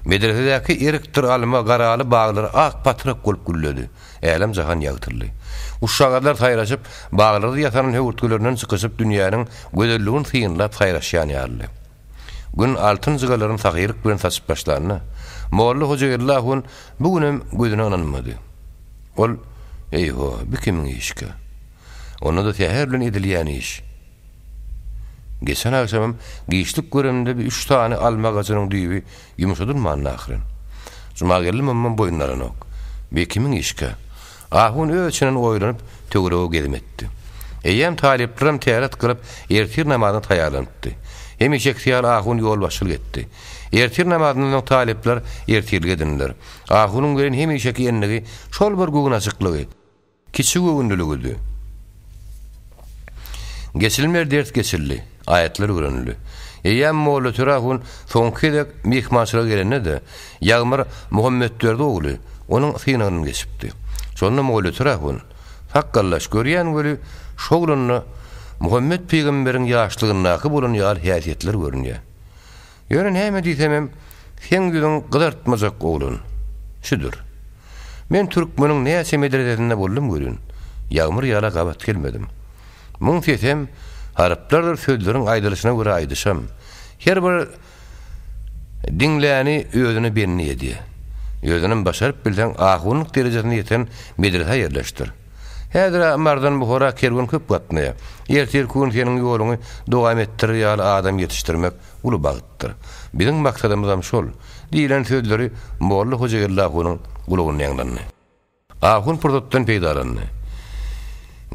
Medresedäki erikdir alma, garaly baglar ak patrak bolup gülledi. Älem-jahan ýagtyldy. Guşjagazlar saýraşyp, baglarda ýasalan höwürtgelerinden çykyşyp dünýäniň gözelligini synlap saýraşýan ýalydy. Gün altyn jygalaryny sahylyk bilen saçyp başlanda, molla Hojageldi ahun bu günem gözüne ynanmady. Ol, Eý-ho, bi kimiň işikä? Onda-da säher bilen edilýän iş. Geçen agşamam giçlik görenimde bi üç sany alma agajynyň düýbi ýumşadylmandy ahyryn. Jumageldi mommam boýnuna alanok. Bi kimiň işikä? Ahun öz içinden oýlanyp, töwerege gezim etdi. Eýýäm talyplaram täret kylyp, ertir namazyna taýýarlanypdy. Hemişekisi ýaly ahun ýolbaşçylyk etdi. Ertir namazyndan soň talyplar ertirlik edindiler. Ahunyň gelen hemişeki endigi şol bir göwnaçyklygy, kiçigöwünliligidi. Geçilmer ders geçildi, aýatlar öwrenildi. Eýýäm Molla Töre ahun soňky gezek myhmançylyga gelende-de, Ýagmyr Muhammetberdi ogly onuň synagyndan geçipdi. Şonda Molla Töre ahun, Sakgallaş, görýän weli, şoglanda Muhammet pygamberiň ýaşlygyndaky bolan ýaly häsiýetler görünýär. Ýöne näme diýsemem, seň ýüzüň gyzartmajak oglan, şüdür. Men türkmeniň näçe medresesinde boldum welin, Ýagmyr ýala gabat gelmedim. Muň sesem, harplardyr sözleriň aýdylyşyna görä aýdyşam, her bir diňläni özüne bendi edýä. Özünem başaryp bilseň ahunlyk derejesine ýeten medresä ýerleşdir. Häzir-ä Mardan Buhara kerwen köp gatnaýar. Ertirki gün seniň ýoluňy dowam etdirer ýaly adam ýetişdirmek uly bagtdyr. Biziň maksadymyzam şol, diýlen sözleri molla Hojageldi ahunyň gulagynda ýaňlandy. Ahun pursatdan peýdalandy.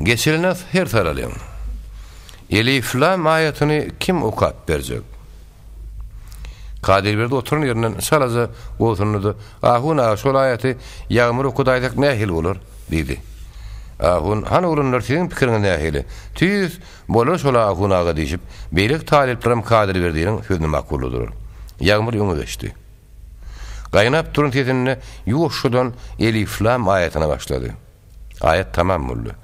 Geçiline ser salalyň. Elif-lam aýatyny kim okap berjek? Kadyrberdi oturan ýerinden çalaja gobsundy-da, Ahun aga, şol aýaty Ýagmyr okadaýsak nähili bolar? diýdi. Ahun, Hany oglanlar, siziň pikiriňiz nähili? Tüýs, bolar şol ahun aga diýşip, beýleki talyplaram Kadyrberdiniň sözüni makulladylar. Ýagmyr öňe geçdi. Gaýnap duran sesinde ýuwaşjadan Elif-lam aýatyna başlady. Aýat tamam boldy.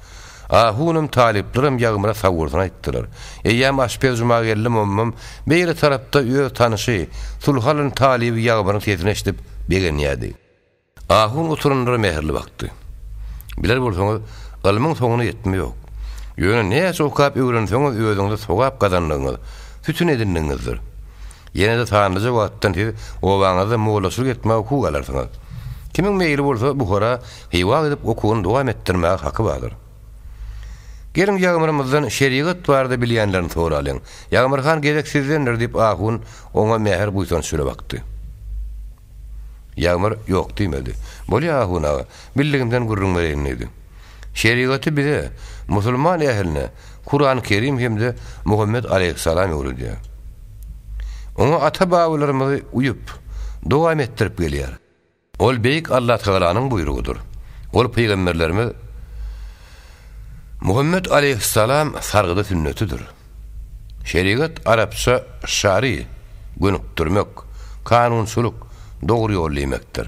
Ahunam, talyplaram Ýagmyra sagbolsun aýtdylar. Eýýäm aşpez Jumageldi mommam beýle tarapda öz tanyşy, sulhy alan talyby Ýagmyryň sesini eşidip begenýärdi. Ahun oturanlara mähirli bakdy. Biler bolsaňyz, ylmyň soňuna ýetme ýok. Ýöne näçe okap öwrenseňiz özüňize sogap gazandygyňyz, sütün edindigiňizdir. Ýene-de sanlyja wagtdan siz obaňyzda mollaçylyk etmäge hukuk alarsyňyz. Kimiň meýli bolsa Buhara, Hywa gidip okuwyny dowam etdirmäge haky bardyr. Geliň Ýagmyrymyzdan şerigat barada bilýänlerini soralyň. Ýagmyr han gezek sizdendir diýip ahun oňa mähir-buýsanç bile bakdy. Ýagmyr ýok diýmedi. Bolýa ahun aga, bildigimden gürrüň bereýin diýdi. Şerigaty bize, musulman ähline Kurany Kerim hem-de Muhammet aleýhissalam öwredýär. Oňa ata-babalarymyz uýup, dowam etdirip gelýär. Ol beýik Allatagalanyň buýrugydyr. Ol pygamberlerimiz Muhammet aleýhissalam sargydy sünnetidir. Şerigat arapça şari, gönükdirmek, kanunçylyk, dogry ýol diýmekdir.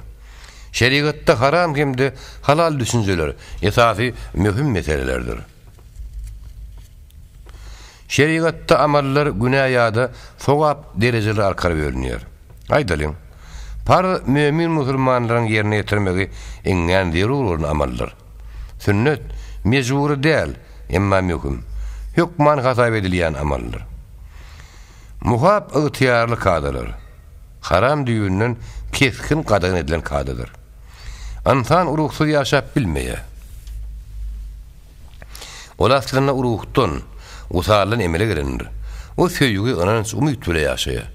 Şerigatda haram hem-de halal düşünjeler esasy möhüm meselelerdir. Şerigatda amallar günä ýa-da sogap derejeleri arkaly bölünýär. Aýdalyň, parz mömin musulmanlaryň ýerine ýetirmegi iňňän zerur bolan amaldyr. Sünnet, mejbury däl, emma möhüm, hökman hasap edilýän amaldyr. Muhap ygtyýarly kadalar, haram düýbünden kesgin gadagan edilen kadadyr. Ynsan ruhsuz ýaşap bilmeýär. Ol aslynda ruhdan, wysaldan emele gelendir. O söýgi, ynanç, umyt bile ýaşaýar.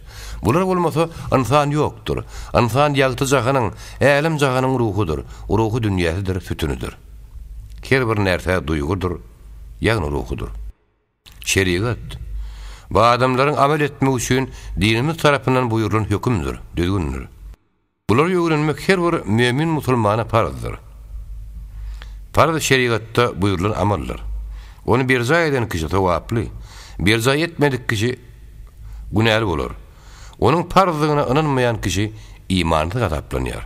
Bular bolmasa, ynsan ýokdur. Ynsan ýagty jahanyň, älem-jahanyň ruhudyr, ruhy dünýäsidir, sütünidir. Her bir närse duýgudyr, ýagny ruhudyr. Şerigat, bu adamlaryň amal etmegi üçin dinimiz tarapyndan buýrulan hökümdir, düzgündir. Bulary öwrenmek her bir mömin musulmana parzdyr. Parz şerigatda buýrulan amaldyr. Ony berjaý eden kişi sogaply, berjaý etmedik kişi günäli bolar. Onuň parzdygyna ynanmaýan kişi imansyz hasaplanýar.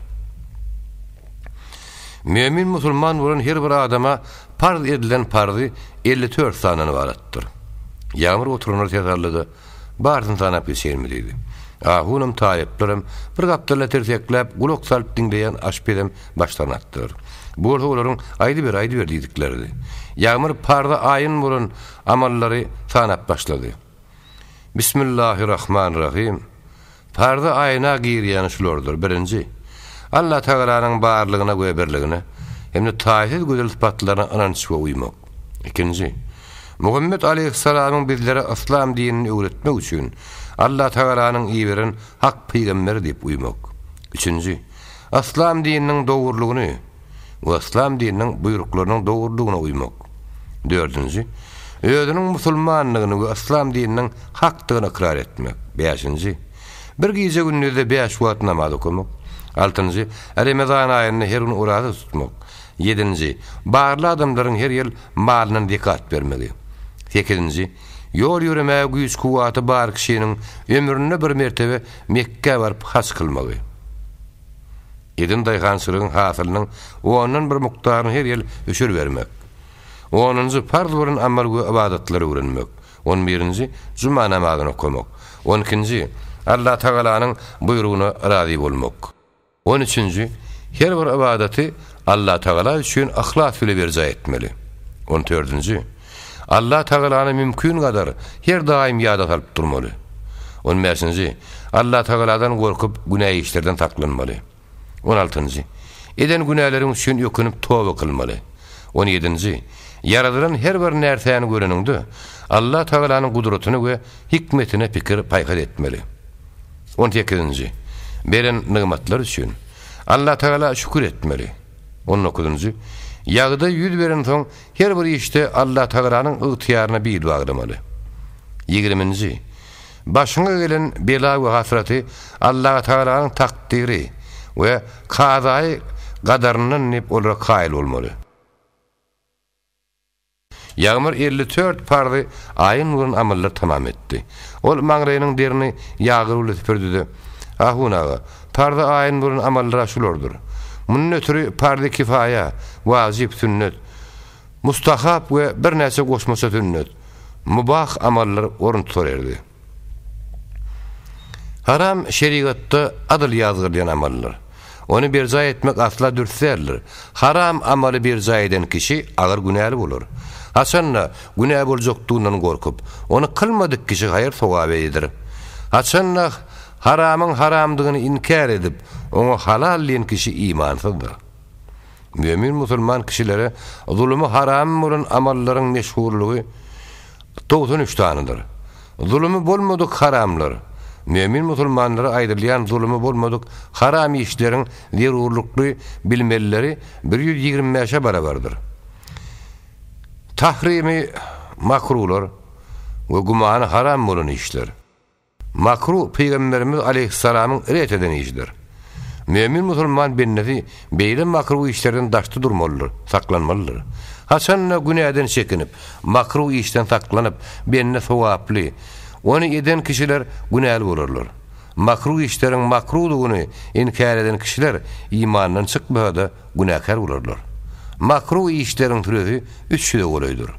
Mömin musulman bolan her bir adama parz edilen parzy 54 sandan ybaratdyr. Ýagmyr oturanlar ses aldy-da, Barysyny sanap geçeýinmi diýdi. Ahunam, taýyplaram, bir gapdalda tirsekläp, gulak salyp diňleýän aşpezem başlaryny atdylar. Bu bolsa olaryň aýdyber, aýdyber diýdikleridi. Ýagmyr parza aýyn bolan amallary sanap başlady. Bismillahirrahmanirrahim. Parzy aýna girýäni şulardyr, birinji, Allatagalanyň barlygyna we birligine hem-de taýsyz gözel sypatlaryna ynanç we uýmak. Ikinji, Muhammet aleýhissalamyň bizlere yslam dinini öwretmek üçin Allatagalanyň iberen hak pygamberi diýip uýmak. Üçünji, yslam dininiň dogrulygyny we yslam dininiň buýruklarynyň dogrulygyna uýmak. Dördünji, özüniň musulmandygyny we yslam dininiň hakdygyny ykrar etmek. Bäşinji, bir gije-gündizde bäş wagt namaz okamak. Altynjy, Remezan aýynda her gün oraza tutmak. Ýedinji, barly adamlaryň her ýyl malyndan zekat bermegi. Sekizinji, ýol ýöremäge güýç-kuwwaty bar kişiniň ömründe bir mertebe Mekgä baryp haj kylmagy. Eden daýhançylygyň hasylynyň ondan bir mukdaryny her ýyl öçür bermek. Onunjy, parz bolan amal we ybadatlary öwrenmek. On birinji, juma namazyny okamak. On ikinji, Allatagalanyň buýrugyna razy bolmak. On üçünji, her bir ybadaty Allatagala üçin yhlas bile berjaý etmeli. On dördünji, Allatagalany mümkin gadar her daýym ýada salyp durmaly. On bäşinji, Allatagaladan gorkup günä işlerden saklanmaly. On altynjy, eden günäleriň üçin ökünip toba kylmaly. On ýedinji, ýaradylan her bir närsäni göreniňde, Allatagalanyň gudratyna we hikmetine pikir paýhas etmeli. On sekizinji, beren nygmatlary üçin Allatagala şükür etmeli. On dokuzynjy, ýagdaý ýüz berensoň her bir işde Allatagalanyň ygtyýaryna bil baglamaly. Ýigriminji, başyňa gelen bela we hasraty Allatagalanyň takdyry we kazaýy gadaryndan diýip olara kaýyl bolmaly. Ýagmyr 54 parzy aýyn bolan amallary tamam etdi. Ol maňlaýynyň derini ýaglygy bilen süpürdi-de, Ahun aga, parzy aýyn bolan amallar-a şulardyr. Mundan ötri parzy kifaýa, wajyp, sünnet, mustahap we birnäçe goşmaça sünnet, mubah amallar orun tutar erdi. Haram şerigatda adyl ýazgyrylýan amaldyr. Ony berjaý etmek asla dürs däldir. Haram amaly berjaý eden kişi agyr günäli bolar. Haçan-da, günä boljakdygyndan gorkup, ony kylmadyk kişi haýyr-sogap eýedir. Haçan-da, haramyň haramdygyny inkär edip, oňa halal diýen kişi imansyzdyr. Mömin musulman kişilere zulumy haram bolan amallaryň meşhurlygy 93 sanydyr. Zulumy bolmadyk haramlar, mömin musulmanlara aýdylýan zulumy bolmadyk haram işleriň zerurlykly bilmelileri 125-e barabardyr. Tahrymy makrular we gümany haram bolan işler. Makruh Pygamberimiz aleýhissalamyň ret eden işidir. Mömin musulman bendesi beýle makruh işlerden daşda durmalydyr, saklanmalydyr. Haçanda günäden çekinip, makruh işden saklanyp, bende sogaply, ony eden kişiler günäli bolarlar. Makruh işleriň makruhdygyny inkär eden kişiler imandan çykmasa-da günäkär bolarlar. Makruh işleriň süresi üç ýüze golaýdyr.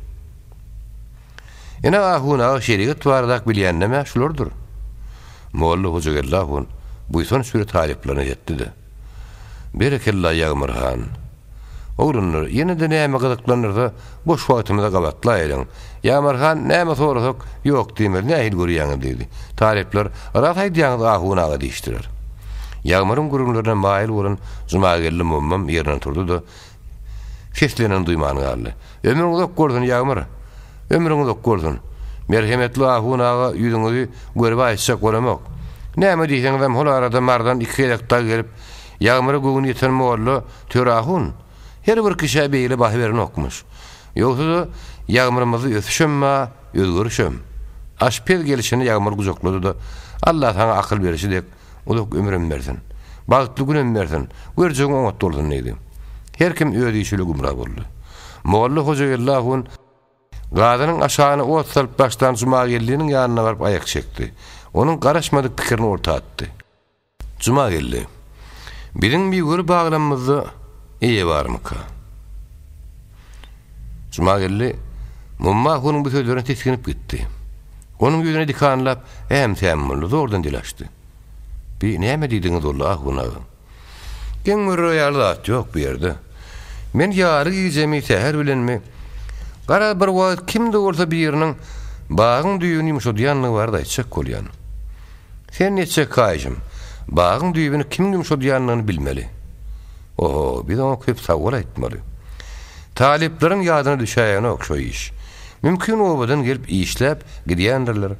Ine ahun aga şerigat barada bilýänlem-ä şulardyr. Molla Hojageldi ahun buýsanç bile talyplaryna ýetdi-de. Berekella Ýagmyr han. Oglanlar, ýene-de näme gyzyklandyrsa, boş wagtymyza gabatlaýalyň. Ýagmyr han, näme sorasak, ýok diýmez, nähili görýäňiz diýdi. Talyplar, Ras aýdýaňyz ahun aga diýişdiler. Ýagmyryň gürrüňlerine maýyl bolan Jumageldi mommam ýerinden turdy-da, Sesleneni duýman galdy. Ömrüň uzak bolsun, Ýagmyr! Ömrüň uzak bolsun! Merhemetli ahun aga ýüzüňizi görüp aýtjak bolamok. Näme diýseňizem hol arada Mardan iki gezek dag gelip, Ýagmyra göwni ýeten molla Töre ahun her bir kişä beýle basyberenokmyş. Ýogsa-da Ýagmyrymyzda ösüşem bar, özgerişem. Aşpez gelşine Ýagmyry gujaklady-da, Alla saňa akyl berişi dek, Uzak ömürem bersin. Bagtly günem bersin. Görjegiň oňat bolsun diýdi. Her kim öz işi bile gümra boldy. Molla Hojageldi ahun gazynyň aşagyna ot salyp başlan Jumageldiniň ýanyna baryp aýak çekdi. Onuň garaşmadyk pikirini orta atdy. Jumageldi, biziň miweli baglamyzda eýe barmyka? Jumageldi Momma ahunyň bu sözlerine tisginip gitdi. Onuň ýüzüne dikanlap, äm-säm boldy, zordan dil açdy. Bi näme diýdiňiz walla, ahun aga? Geň görere ýaly zat ýok bu ýerde. Men ýary gijemi, säher bilenmi, garaz bir wagt kim-de bolsa biriniň bagyň düýbüni ýumşadýandygy barada aýtjak bolýan. Sen etjek haýyşym, bagyň düýbüni kimiň ýumşadýandygyny bilmeli. Oho, biz oňa köp sagbol aýtmaly. Talyplaryň ýadyna düşäýenok şo iş. Mümkin obadan gelip işläp gidýändirler.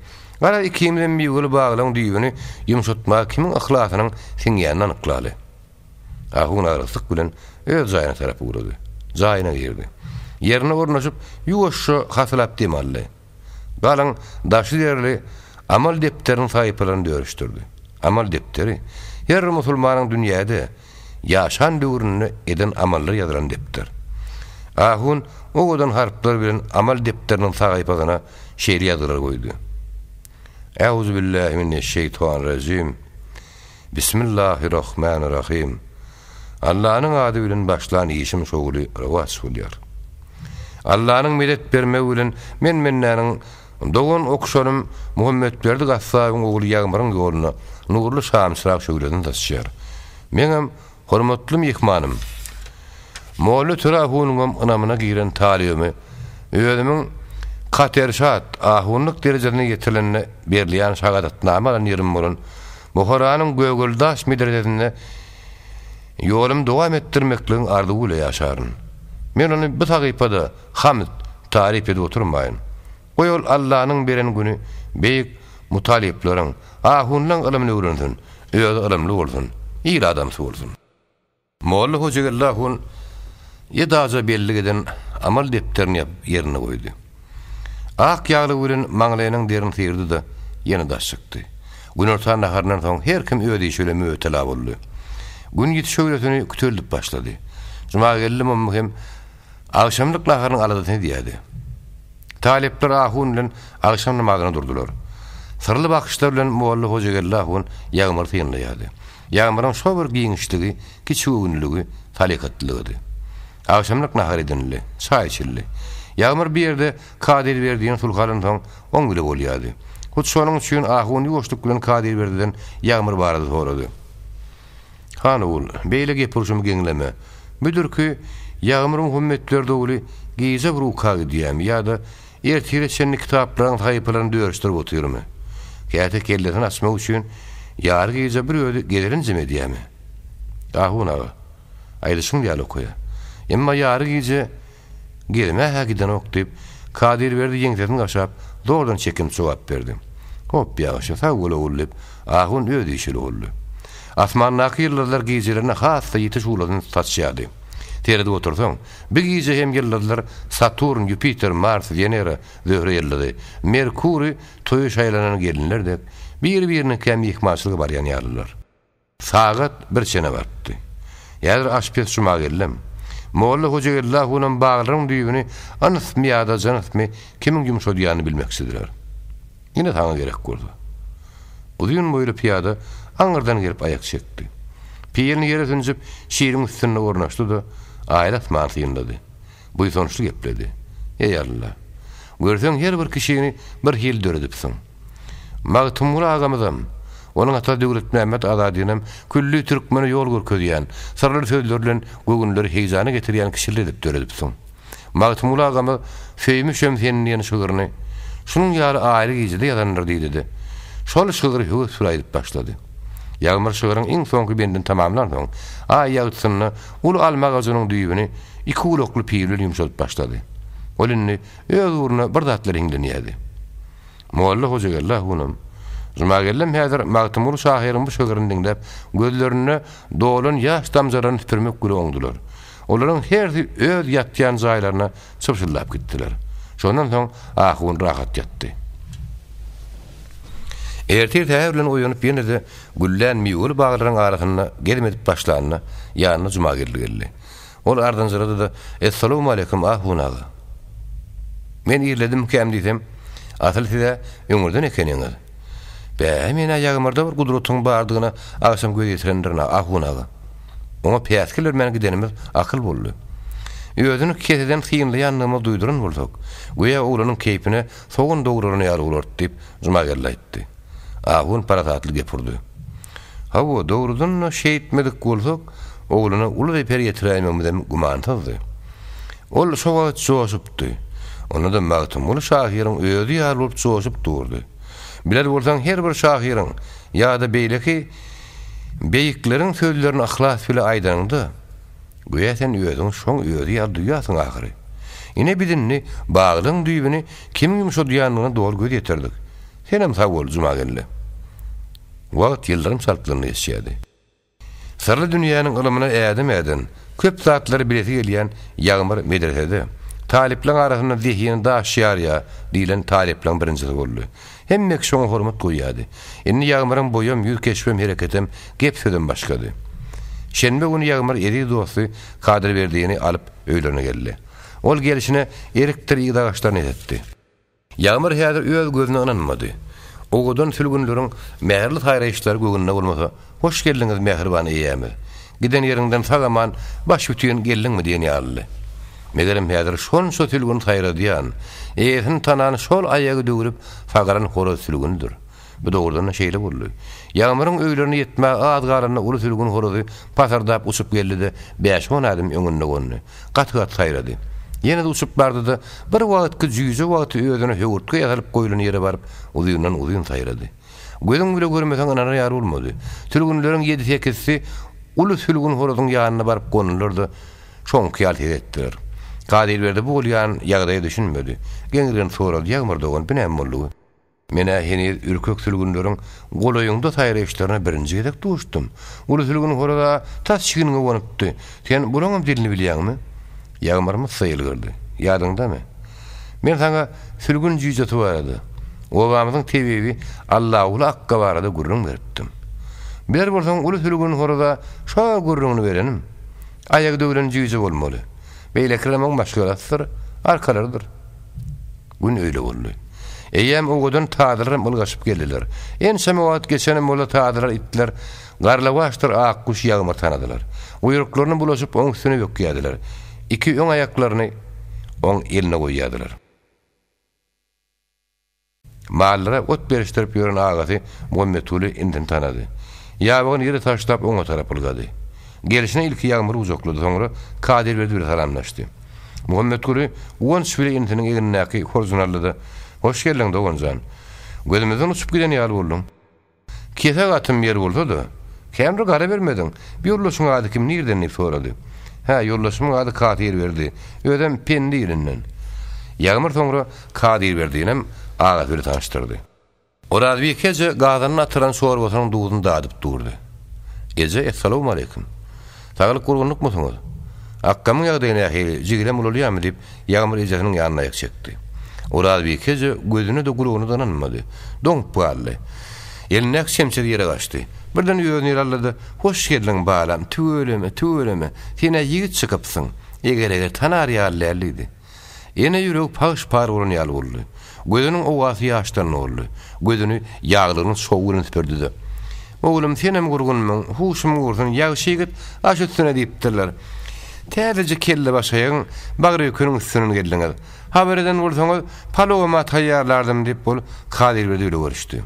Garaz ikimizem miweli baglaň düýbüni ýumşatmaga kimiň yhlasynyň siňýänini anyklaly. Ahun agraslyk bilen öz jaýyna tarap ugrady. Jaýyna girdi. Ýerine ornaşyp, ýuwaşja hasylap dem aldy. Galyň, daşy derli amal depderiniň sahypalaryny dörüşdirdi. Amal depderi, her bir musulmanyň dünýäde ýaşan döwründe eden amallary ýazylan depder. Ahun owadan harplar bilen amal depderiniň sahypasyna şeýle ýazgylar goýdy, Äuzubillahi mineşşeýtanirrajim. Bismillahirrahmanirrahim. Allanyň ady bilen başlan işim şowly rowaç bolýar. Allanyň medet bermegi bilen men bendäniň dogan okşanym Muhammetberdi gassabyň ogly Ýagmyryň ýoluna nurly şamçyrag şöwlesini saçýar. Meňem hormatly myhmanym Molla Töre ahunyňam ynamyna giren talybymy özümiň Katerşat ahunlyk derejesine ýetirilende berilýän şahadatnama alan ýerim bolan Buharanyň Gögeldaş medresesinde ýolumy dowam etdirmekligiň arzuwy bile ýaşaryn. Men ony bu sahypada hamd, taryp edip oturmaýyn. Goý ol Allanyň beren güni beýik mutalyplaryň, ahunlaň ylymyny öwrensin, özi ylymly bolsun, il adamsy bolsun. Molla Hojageldi ahun edaja bellik eden amal depderini ýapyp ýerine goýdy. Ak ýaglygy bilen maňlaýynyň derini syrdy-da, ýene daş çykdy. Günortan naharyndan soň her kim öz işi bilen mübtela boldy. Gün ýiti şöhlesini küteldip başlady. Jumageldi mommy hem agşamlyk naharynyň aladasyny edýärdi. Talyplar ahun bilen agşam namazyna durdular. Syrly bakyşlar bilen molla Hojageldi ahun Ýagmyry synlaýardy. Ýagmyryň şo bir giňişligi, kiçigöwünliligi, salykatlylygydy. Agşamlyk nahar edinildi, çaý içildi. Ýagmyr bir ýerde Kadyrberdiniň sulhy alynsoň, oň bile bolýardy. Hut şonuň üçin ahun ýuwaşlyk bilen Kadyrberdiden Ýagmyr barada sorady. Han ogul, beýle gep urşumy geňleme. Müdirki Ýagmyr Muhammetberdi ogly gije bir uka gidýämi ýa-da ertire çenli kitaplaryň sahypalaryny dörüşdirip otyrmy? Käte kellesini açmak üçin ýary gije bir özi gezelenjem edýämi? Ahun aga, aýdyşyň ýaly okaýa. Emma ýary gije Gezmä-hä gidenok, diýip, Kadyrberdi ýeňsesini gaşap, zordan çekinip jogap berdi. Hop, ýagşy, sag bol, ogul, diýip, ahun öz işili boldy. Asmandaky ýyldyzlar gijelerine has-da ýiti şuglasyny saçýardy. Seredip otursaň, bi gije hem ýyldyzlar Saturn, Ýupiter, Mars, Wenera, Zöhre ýyldyzy, Merkury toýa şaýlanan gelinler dek, biri-biriniňkä myhmançylyga barýan ýalylar. Sagat bir çene barypdy. Häzir aşpez Jumageldem, molla Hojageldi ahunam baglaryň düýbüni ynsmy ýa-da jynsmy kimiň ýumşadýanyny bilmekçidiler. Ine saňa gerek bolsa. Uzyn boýly pyýada aňyrdan gelip aýak çekdi. Pilini ýere sünjüp, şiriň üstünde ornaşdy-da, aýly asmany synlady. Buýsançly gepledi. Eý, Alla! Görseň her bir kişini bir hili döredipsiň. Magtymguly agamyzam, onuň atasy Döwletmämmet Azadynam külli türkmene ýol görkezýän, syrly sözleri bilen göwünleri heýjana getirýän kişiler edip döredipsiň. Magtymguly agamyz Söýmüşem seni diýen şygryny şunuň ýaly aýly gijede ýazandyr diýdi-de, şol şygry höwes bilen aýdyp başlady. Ýagmyr şygryň iň soňky bendini tamamlansoň, aý ýagtysynda uly alma agajynyň düýbüni iki gulakly pil bilen ýumşadyp başlady. Ol indi öz ugruna bir zatlar hiňlenýärdi. Molla Hojageldi ahunam, Jumageldem häzir Magtymguly şahyryň bu şygryny diňläp, gözlerinde dolan ýaş damjalaryny süpürmek bile oňdular. Olaryň hersi öz ýatýan jaýlaryna çybşyldap gitdiler. Şondan soň ahun rahat ýatdy. Ertir säher bilen oýanyp ýene-de güllän miweli baglaryň arasynda gezim edip başlanda, ýanyna Jumageldi geldi. Ol ardynjyrady-da, Essalawmaleýkim, ahun aga. Men irledimkäm diýsem, asyl siz-ä öňürden ekeniňiz. Bä, men-ä ýagmyrda bir gudratyň bardygyna agşam göz ýetirendirin-ä, ahun aga. Oňa päsgel bermän gidenimiz akyl boldy. Özüni keseden synlaýandygymyzy duýduran bolsak, göýä oglanyň keýpine sogan dogralan ýaly bolardy diýip, Jumageldi aýtdy. Ahun parasatly gep urdy. Hawa, dogrudan-da şeýtmedik bolsak, oglana uly zeper ýetiräýmegimizem gümansyzdy. Ol şo wagt joşupdy. Onda-da Magtymguly şahyryň özi ýaly bolup joşup durdy. Biler bolsaň her bir şahyryň ýa-da beýleki Beýikleriň sözlerini yhlas bile aýdanyňda, göýä sen özüňi şoň özi ýaly duýýarsyň ahyry. Ine biz indi baglygyň düýbüni kimiň ýumşadýandygyna doly göz ýetirdik. Senem sag bol, Jumageldi. Wagt ýyldyrym çaltlygynda geçýärdi. Syrly dünýäniň ylymyna ädim äden, köp zatlary bilesi gelýän Ýagmyr medresede, talyplaryň arasynda zehini daş ýarýar diýlen talyplaryň birinjisi boldy. Hemme kişi oňa hormat goýýardy. Indi Ýagmyryň boýam, ýüz keşbem, hereketem, gep-sözem başgady. Şenbe güni Ýagmyr eziz dosty Kadyrberdini alyp öýlerine geldi. Ol gelşine erikdir ýigit agaçlaryny esetdi. Ýagmyr häzir öz gözüne ynanmady. Owadan sülgünleriň mähirli saýraýyşlary göwnüne bolmasa, Hoş geldiňiz, mähriban eýämiz! Giden ýeriňden sag-aman, başbütin geldiňmi diýen ýalydy. Megerem häzir şonça sülgün saýradýan, eýesini tanan şol aýagy döwlüp sagaran horaz sülgündir. Bu dogrudan-da şeýle boldy. Ýagmyryň öýlerine ýetmäge az galanda uly sülgün horazy pasardap uçup geldi-de, bäş-on ädim öňünde gondy. Gaty-gaty saýrady. Ýene-de uçup bardy-da, bir wagtky jüýje wagty özüne höwürtge ýasalyp goýlan ýere baryp, uzyndan-uzyn saýrady. Gözüň bile görmeseň ynanar ýaly bolmady. Sülgünleriň ýedi-sekizisi uly sülgün horazyň ýanyna baryp gondular-da, şoňky ýaly ses etdiler. Kadyrberdi bu bolýan ýagdaýa düşünmedi. Geňirgenip sorady, Ýagmyr dogan, bu näme boldugy? Men-ä heniz ürkek sülgünleriň golaýyňda saýraýyşlaryna birinji gezek duşdum. Uly sülgün horaz-a tas çigniňe gonupdy. Sen bulaňam dilini bilýäňmi? Ýagmyr myssa ýylgyrdy. Ýadyňdamy? Men saňa sülgün jüýjesi barada, obamyzyň tebibi Allaguly akga barada gürrüň beripdim. Biler bolsaň, uly sülgün horaza şo gürrüňini berenim. Aýagy döwlen jüýje bolmaly. Beýlekilerem oň maşgalasydyr, arkalarydyr. Gün öýle boldy. Eýýäm owadan tazylaram ylgaşyp geldiler. Ençeme wagt geçenem bolsa tazylar, itler Garlawaçdyr Akguş Ýagmyr tanadylar. Guýruklaryny bulaşyp oň üstüne bökýärdiler. Iki öň aýaklaryny oň eline goýýardylar. Mallara ot berişdirip ýören agasy Muhammetguly indini tanady. Ýabygyny ýere taşlap oňa tarap ylgady. Gelşine ilki Ýagmyry gujaklady, soňra Kadyrberdi bilen salamlaşdy. Muhammetguly guwanç bile inisiniň egnindäki horjuny aldy-da, Hoş geldiň, dogan jan. Gözümizden uçup giden ýaly bolduň. Kesek atym ýer bolsa-da, kän bir gara bermediň. Bu ýoldaşyň ady kim, nirden diýip sorady. Hä, ýoldaşymyň ady Kadyrberdi. Özem Pendi ilinden. Ýagmyr soňra Kadyrberdinem agasy bilen tanyşdyrdy. Orazbike eje gazanyna atylan çorbasynyň duzuny dadyp durdy. Eje, essalawmaleýkim. Saglyk-gurgunlykmysyňyz? Akgamyň ýagdaýy nähili, jigilem ulalýarmy diýip, Ýagmyr ejesiniň ýanyna aýak çekdi. Orazbike eje gözüne-de, gulagyna-da ynanmady. Doňup galdy. Elindäki çemçesi ýere gaçdy. Birden özüni ele aldy-da, Hoş geldiň, balam, tüweleme, tüweleme, sen-ä ýigit çykypsyň. Eger-eger tanar ýaly däl diýdi. Ene ýüregi pagyş-par bolan ýaly boldy. Gözüniň owasy ýaşdan doldy. Gözüni ýaglygynyň çowy bilen süpürdi-de, Oglum, senem gurgunmyň, huşum gursun, ýagşy ýigit aş üstüne diýipdirler. Täzeje kellebaşaýagyň bagryökeniň üstünden geldiňiz. Habar eden bolsaňyz, palowam-a taýýarlardym, diýip, ol Kadyrberdi bile görüşdi.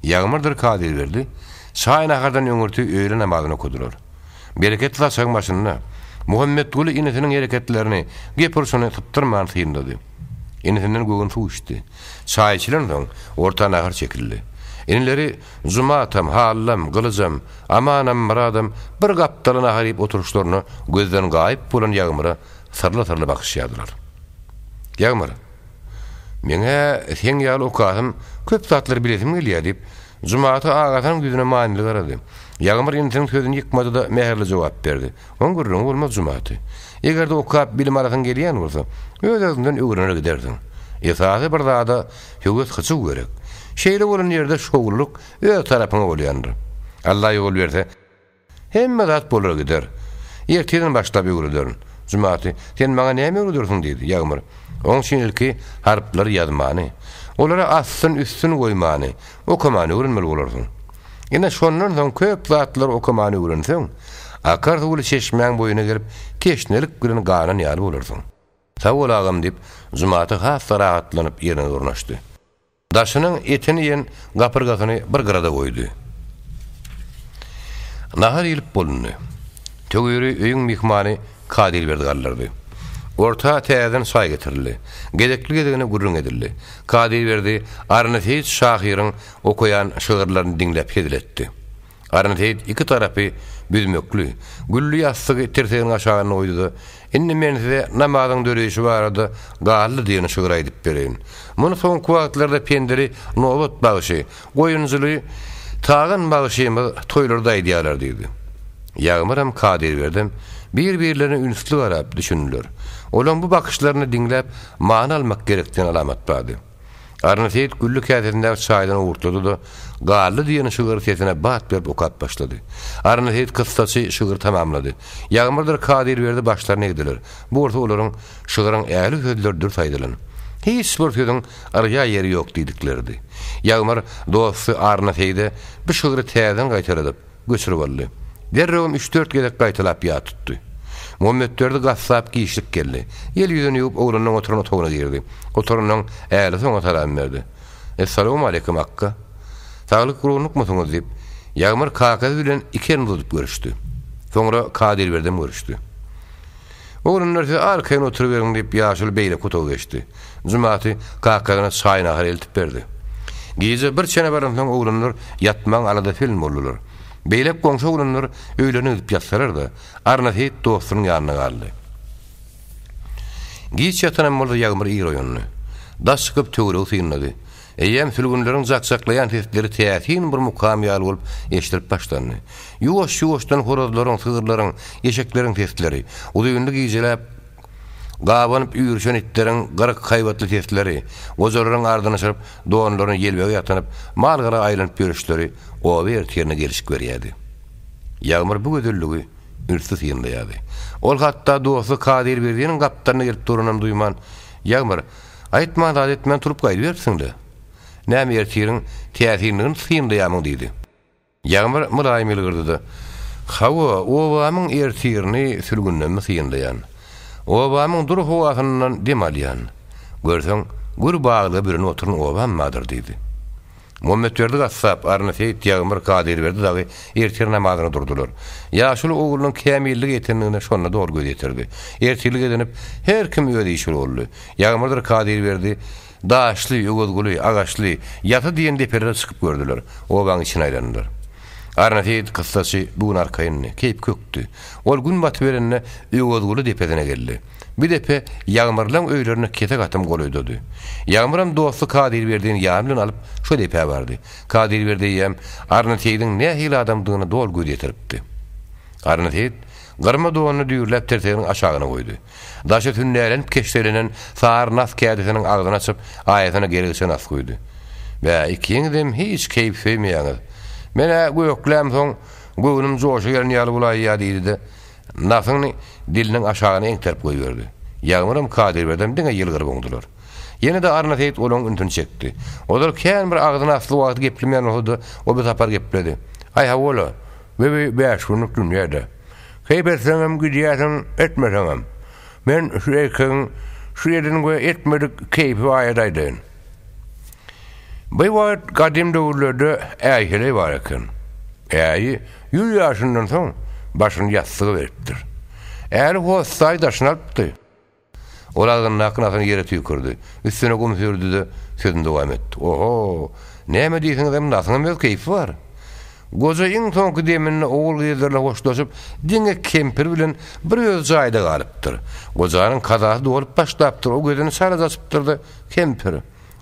Ýagmyrdyr Kadyrberdi çaý-nahardan öňürti öýle namazyny okadylar. Bereketli saçagyň başynda Muhammetguly inisiniň hereketlerini, gep urşuny sypdyrman synlady. Inisinden göwün suw içdi. Çaý içilensoň, orta nahar çekildi. Inileri Jumatam, Hallam, Gylyjam, Amanam, Myradam bir gapdala nahar iýip oturyşlaryna gözden gaýyp bolan Ýagmyra syrly-syrly bakyşýardylar. Ýagmyr, Meň-ä seň ýaly okasym, köp zatlary bilesim gelýär diýip, Jumaty agasynyň ýüzüne manyly garady. Ýagmyr inisiniň sözüni ýykmady-da, mähirli jogap berdi. Oň gürrüňi bolmaz, Jumaty. Eger-de okap bilim alasyň gelýän bolsa, öz-özüňden öwrener gidersiň. Esasy bir zada höwes-hyjuw gerek. Şeýle bolan ýerde şowlulyk öz tarapyňa bolýandyr. Alla ýol berse, Hemme zat bolar gider. Ertirden başlap öwrederin. Jumaty, sen maňa näme öwredersiň diýdi. Ýagmyr, Oň üçin ilki harplary ýazmany, olara astyn-üstün goýmany, okamany öwrenmeli bolarsyň. Ine, şondan soň köp zatlary okamany öwrenseň, akar suwly çeşmäň boýuna gelip, teşnelik bilen ganan ýaly bolarsyň. Sag bol agam diýip, Jumaty has-da rahatlanyp ýerine ornaşdy. Daşynyň etini iýen gapyrgasyny bir gyrada goýdy. Nahar iýlip bolundy. Töwiri öýüň myhmany Kadyrberdi galdyrdy. Orta täzeden çaý getirildi. Gezekli-gezegine gürrüň edildi. Kadyrberdi Arny Seýit şahyryň okaýan şygyrlaryny diňläp hezil etdi. Garyn Seýit iki tarapy büzmekli, gülli ýassygy tirseginiň aşagynda goýdy-da, Indi men size namazyň döreýşi barada Garly diýen şygyr aýdyp bereýin. Muny soňky wagtlarda pendiri Nobat bagşy, goýunjyly Tagan bagşymyz toýlarda aýdýarlar diýdi. Ýagmyram, Kadyrberdem bir-birlerine ünsli garap düşündiler. Olaň bu bakyşlaryny diňläp many almak gerek diýen alamat bardy. Arna Seýit gülli käsesindäki çaýdan owurtlady-da, Garly diýen şygyry sesine bat berip okap başlady. Arna Seýit kyssaçy şygry tamamlady. Ýagmyrdyr Kadyrberdi başlaryny egdiler. Bu bolsa olaryň Şygryň ähli sözleri dürs aýdylan. Hiç bir sözüň yrýa ýeri ýok diýdikleridi. Ýagmyr dosty Arna Seýide bu şygry täzeden gaýtaladyp, göçürip aldy. Derrewem üç-dört gezek gaýtalap ýat tutdy. Muhammetberdi gassap giçlik geldi. El ýüzüni ýuwup oglanyň oturan otagyna girdi. Oturanyň älisi oňa salam berdi. Essalawmaleýkim akga. Saglyk gurgunlykmysyňyz diýip, Ýagmyr kakasy bilen iki elini uzadyp görüşdi. Soňra Kadyrberdem görüşdi. Oglanlar siz arkaýyn oturyberiň diýip ýaşuly beýleki otaga geçdi. Jumaty kakasyna çaý-nahar eltip berdi. Gije bir çene baransoň oglanlar ýatmagyň aladasy bilen boldular. Beýleki goňşy oglanlar öýlerine gidip ýatsalar-da, Arna Seýit dostunyň ýanynda galdy. Giç ýatanam bolsa Ýagmyr ir oýandy. Daş çykyp töweregi synlady. Eýýäm sülgünleriň jak-jaklaýan sesleri täsin bir mukam ýaly bolup eşidilip başlandy. Ýuwaş-ýuwaşdan horazlaryň, sygyrlaryň, eşekleriň sesleri, uzynly gijeläp gabanyp üýrüşen itleriň gyryk haýbatly sesleri, gojalaryň ardyny aşyryp, donlaryny ýelbege ýatynyp, mal-gara aýlanyp ýörüşleri oba ertirine gelşik berýärdi. Ýagmyr bu gözelligi ünsli synlaýardy. Ol hatda dosty Kadyrberdiniň gapdalyna gelip duranam duýman, Ýagmyr, Aýtman zat etmän turup gaýdyberipsiň-le. Näme ertiriň täsinligini synlaýamyň diýdi. Ýagmyr mylaýym ýylgyrdy-da, Hawa, obamyň ertirini sülgündenmi synlaýan. Obamyň dury howasyndan dem alýan. Görseň, gür baglyga bürenip oturan obam bardyr diýdi. Muhammetberdi gassap, Arna Seýit, Ýagmyr, Kadyrberdi dagy ertir namazyna durdular. Ýaşuly oglunyň kämillige ýetendigine şonda doly göz ýetirdi. Ertirlik edinip, her kim öz işi boldy. Ýagmyrdyr Kadyrberdi Daşly, Öwezguly, Agaçly, Ýasy diýen depelere çykyp gördüler. Obaň içine aýlandylar. Arna Seýit kyssaçy bu gün arkaýyndy, keýpi kökdi. Ol gün batyberende Öwezguly depesine geldi. Bu depe Ýagmyrlaň öýlerine kesek atym golaýdady. Ýagmyram dosty Kadyrberdini ýany bilen alyp, şo depä bardy. Kadyrberdi eýýäm Arna Seýidiň nähili adamdygyna doly göz ýetiripdi. Arna Seýit. Gyrma donuny düýrläp tirseginiň aşagyna goýdy. Daşy sünnälenip keşdelenen sary nas kädisiniň agzyny açyp, aýasyna geregiçe nas guýdy. Bä, ikiňizem hiç keýp söýmeýäňiz. Men-ä göklämsoň, göwnüm joşa gelen ýaly bolaýýa diýdi-de, nasyny diliniň aşagyna eňterip goýberdi. Ýagmyram, Kadyrberdem diňe ýylgyryp oňdular. Ýene-de Arna Seýit olaryň ünsüni çekdi. Ozal kän bir agzyny asly wagty geplemeýän bolsa-da, o bu sapar gepledi. Aý, hawa-la, bu bäş günlük dünýe-dä. Keýp etseňem gidýärsiň, etmeseňem. Men şu erkegiň şu eden we etmedik keýpi barada aýdaýyn. Bir wagt gadym döwürlerde Äý-heleý bar eken. Äýi ýüz ýaşyndan soň başyny ýassyga beripdir. Äri hossaý daşyny alypdy. Ol agzyndaky nasyny ýere tüýkürdi. Üstüne gum sürdi-de, sözüni dowam etdi. Oho, näme diýseňizem nasyňam öz keýpi bar. Goja iň soňky deminde ogul-gyzlaryna hoşlaşyp, diňe kempir bilen bir özi jaýda galypdyr. Gojanyň kazasy dolup başlapdyr, o gözüni çalaja açypdyr-da, Kempir,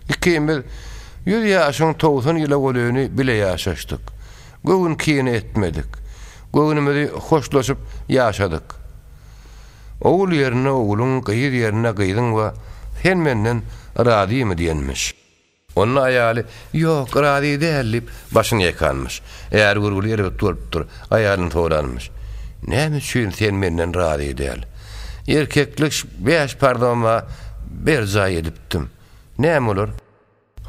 ikimiz ýüz ýaşyň 90 ýyla golaýyny bile ýaşaşdyk. Göwün kine etmedik. Göwnümizi hoşlaşyp ýaşadyk. Ogul ýerine ogluň, gyz ýerine gyzyň we sen menden razymy diýenmiş. Onda aýaly, Ýok, razy däl diýip, başyny ýaýkanmyş. Äri görgüli erbet bolupdyr, aýalyny soranmyş. Näme üçin sen menden razy däl? Erkeklik bäş parzam-a berjaý edipdim. Näme bolar?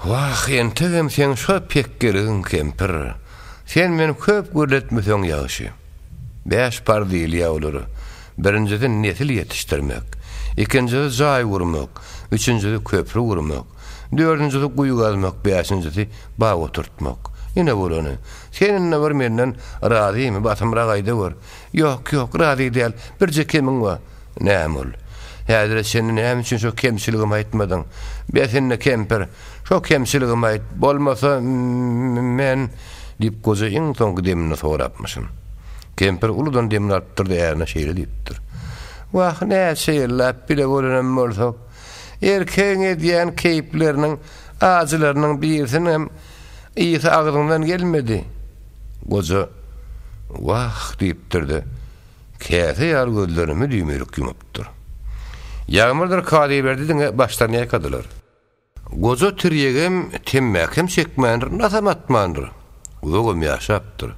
Wah, entegem seň şo pekgeligiň kempir. Sen meni köp gürletmeseň ýagşy. Bäş par diýilýär olara. Birinjisi nesil ýetişdirmek. Ikinjisi jaý gurmak. Üçünjisi köpri gurmak. Dördünjisi guýy gazmak, bäşinjisi bag oturtmak. Ine bolany. Sen indi bir menden razymy, basymrak aýda gör. Ýok, ýok, razy däl. Birje kemiň bar. Näme ol? Häzire çenli näme üçin şo kemçiligimi aýtmadyň? Bes indi, kempir, şo kemçiligimi aýt, bolmasa, men, diýip, goja iň soňky deminde sorapmyşyn. Kempir uludan demini alypdyr-da, ärine şeýle diýipdir, Wah, näçe ýyllap bile bolanam bolsak, erkegiň edýän keýpleriniň, ajylarynyň birisiniňem ysy agzyňdan gelmedi. Goja, Wah, diýipdir-de, Käse ýaly gözlerini müdimilik ýumupdyr. Ýagmyrdyr Kazyberdi diňe başlaryny ýaýkadylar. Goja tirýegem, temmäkem çekmändir, nasam atmandyr. Uzagam ýaşapdyr.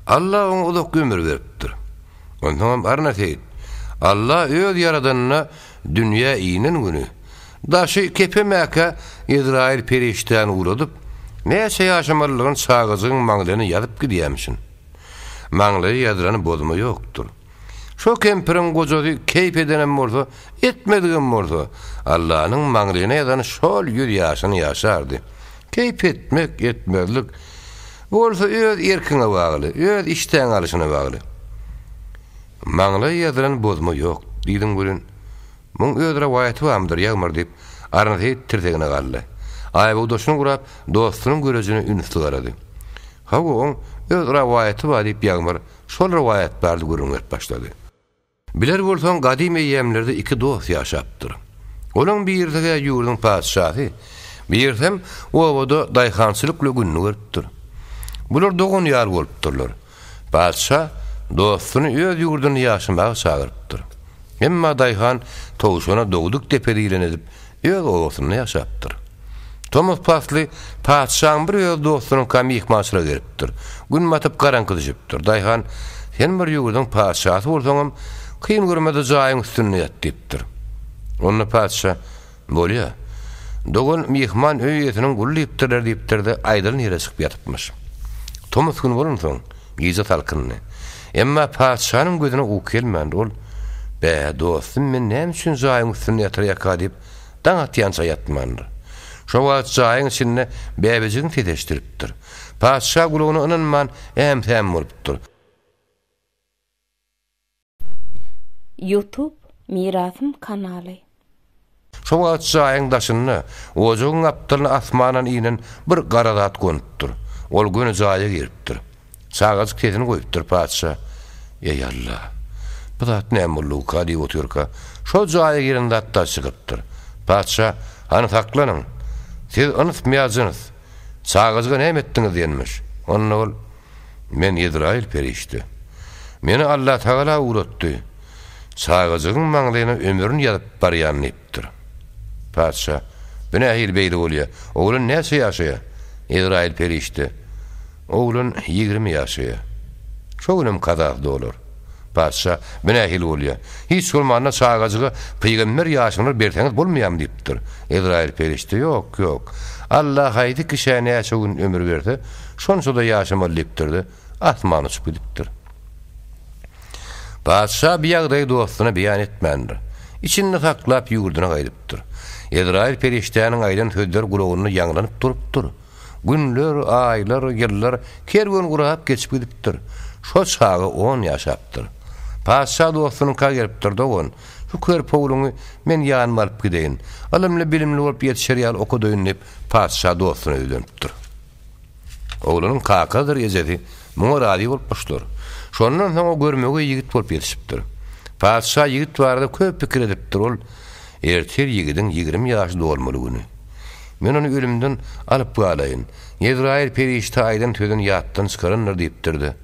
Alla oňa uzak ömür beripdir. Onsoňam Arna seýit, Alla öz ýaradanyna dünýä inen güni, daşy kepemäkä Ezraýyl perişdäni ugradyp, näçe ýaşamalydygyny çagajygyň maňlaýyna ýazyp gidýämişin. Maňlaýa ýazylany bozma ýokdur. Şo kempiriň gojasy keýp edenem bolsa, etmedigem bolsa, Allanyň maňlaýyna ýazany şol ýüz ýaşyny ýaşardy. Keýp etmek, etmezlik bolsa öz erkiňe bagly, öz işdäňi alyşyna bagly. Maňlaýa ýazylan bozma ýok diýdiň welin, Muň öz rowaýaty barmydyr, Ýagmyr, diýip, Arna Seýit tirsegine galdy. Aýbogdaşyny gurap, dostunyň görejine ünsli garady. Hawa, oň öz rowaýaty bar, diýip, Ýagmyr şol rowaýat barada gürrüň berip başlady. Biler bolsaň, gadym eýýämlerde iki dost ýaşapdyr. Olaň birisi-hä ýurduň patyşasy, birisem obada daýhançylyk bilen gününi görüpdir. Bular dogan ýaly bolupdyrlar. Patyşa dostuny öz ýurdunda ýaşamaga çagyrypdyr. Emma daýhan towşana dogduk depe diýlen edip, öz obasynda ýaşapdyr. Tomus pasly patyşaň bir öz dostunyňka myhmançylyga gelipdir. Gün batyp garaňky düşüpdir. Daýhan, Sen bir ýurduň patyşasy bolsaňam, kyn görmede jaýyň üstünde ýat diýipdir. Onda patyşa, Bolýa. Dogan myhman öý eýesiniň guly diýipdirler diýipdir-de, aýdylan ýere çykyp ýatypmyş. Tomus güni bolansoň, gije salkyndy. Emma patyşanyň gözüne uky gelmändir. Ol, Bä, dostum, men näme üçin jaýyň üstünde ýatyrýaka diýip, daň atýança ýatmandyr. Şo wagt jaýyň içinde bäbejigiň sesi eşidilipdir. Patyşa gulagyna ynanman, äm-säm bolupdyr. Youtube Mirasym kanaly. Şo wagt jaýyň daşynda, ojagyň gapdalyna asmandan inen bir gara zat gonupdyr. Ol göni jaýa giripdir. Çagajyk sesini goýupdyr patyşa, Eý, Alla! Bu zat näme boldugyka diýip otyrka, şol jaýa giren zat daş çykypdyr. Patyşa, Hany saklanyň! Siz ynsmy ýa jyns? Çagajyga näme etdiňiz diýenmiş. Onda ol. Men Ezraýyl perişde. Meni Allatagala ugratdy. Çagajygyň maňlaýyna ömrüni ýazyp barýan diýipdir. Patyşa, Bu nähili beýle bolýa? Oglan näçe ýaşaýa? Ezraýyl perişde, Oglan 20 ýaşaýa. Şo günem kazasy dolar. Patyşa, Bu nähili bolýa? Hiç bolmanda çagajyga pygamber ýaşyny bir berseňiz bolmaýamy diýipdir. Ezraýyl perişde, Ýok, ýok. Alla haýsy kişä näçe gün ömür berse, şonça-da ýaşamaly diýipdir-de, asmana uçup gidipdir. Patyşa bu ýagdaýy dostuna beýan etmändir. Içinde saklap ýurduna gaýdypdyr. Ezraýyl perişdäniň aýdan sözleri gulagynda ýaňlanyp durupdyr. Günler, aýlar, ýyllar kerwen gurap geçip gidipdir. Şo çaga on ýaşapdyr. Patyşa dostunyňka gelipdir, Dogan, şu körpe ogluňy men ýanyma alyp gideýin. Ylymly-bilimli bolup ýetişer ýaly okadaýyn diýip, patyşa dostuna ýüzlenipdir. Oglanyň kakasydyr ejesi muňa razy bolupmyşlar. Şondan soň o görmegeý ýigit bolup ýetişipdir. Patyşa ýigit barada köp pikir edipdir, ol, Ertir ýigidiň 20 ýaşy dolmaly güni. Men ony ölümden alyp galaýyn. Ezraýyl perişde aýdan sözüni ýatdan çykarandyr diýipdir-de,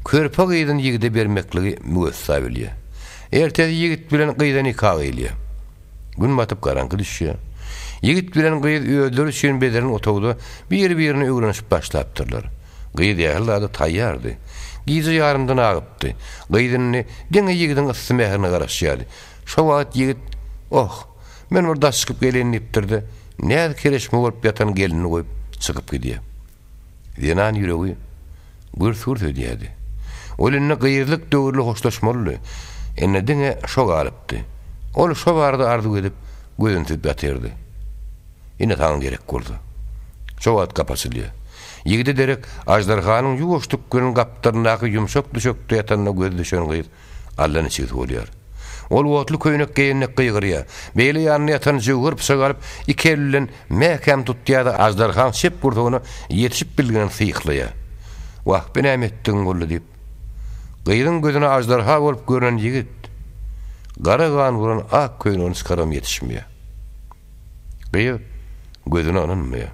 körpe gyzyny ýigide bermekligi müwessa bilýär. Ertesi ýigit bilen gyza nika gyýylýar. Gün batyp garaňky düşýär. Ýigit bilen gyz özleri üçin bezelen otagda bir-birini öwrenişip başlapdyrlar. Gyz ähli zada taýýardy. Gije ýarymdan agypdy. Gyz indi diňe ýigidiň yssy mährine garaşýardy. Şo wagt ýigit, Oh, men bir daş çykyp geleýin diýipdir-de, näz-kereşme bolup ýatan gelnini goýup çykyp gidýär. Zenan ýüregi gürs-gürs edýärdi. Ol indi gyzlyk döwürli hoşlaşmalydy. Indi diňe şo galypdy. Ol şo barada arzuw edip, gözüni süzüp ýatyrdy. Ine saňa gerek bolsa. Şo wagt gapy açylýar. Ýigide derek aždarhanyň ýuwaşlyk bilen gapdalyndaky ýumşak düşekde ýatanyna gözi düşen gyz Alla niçigsi bolýar. Ol otly köýnek geýen dek gygyrýar. Beýle ýanynda ýatan jöwher pyçagy alyp, iki eli bilen mäkäm tutýar-da, aždarhaň çep gursagyna ýetişip bilginen syhlaýar. Wah, bi näme etdigiň boldy diýip, gyzyň gözüne aždarha bolup görnen ýigit, gara gan bolan ak köýnegini çykarybam ýetişmeýär. Gyz gözüne ynanmaýar.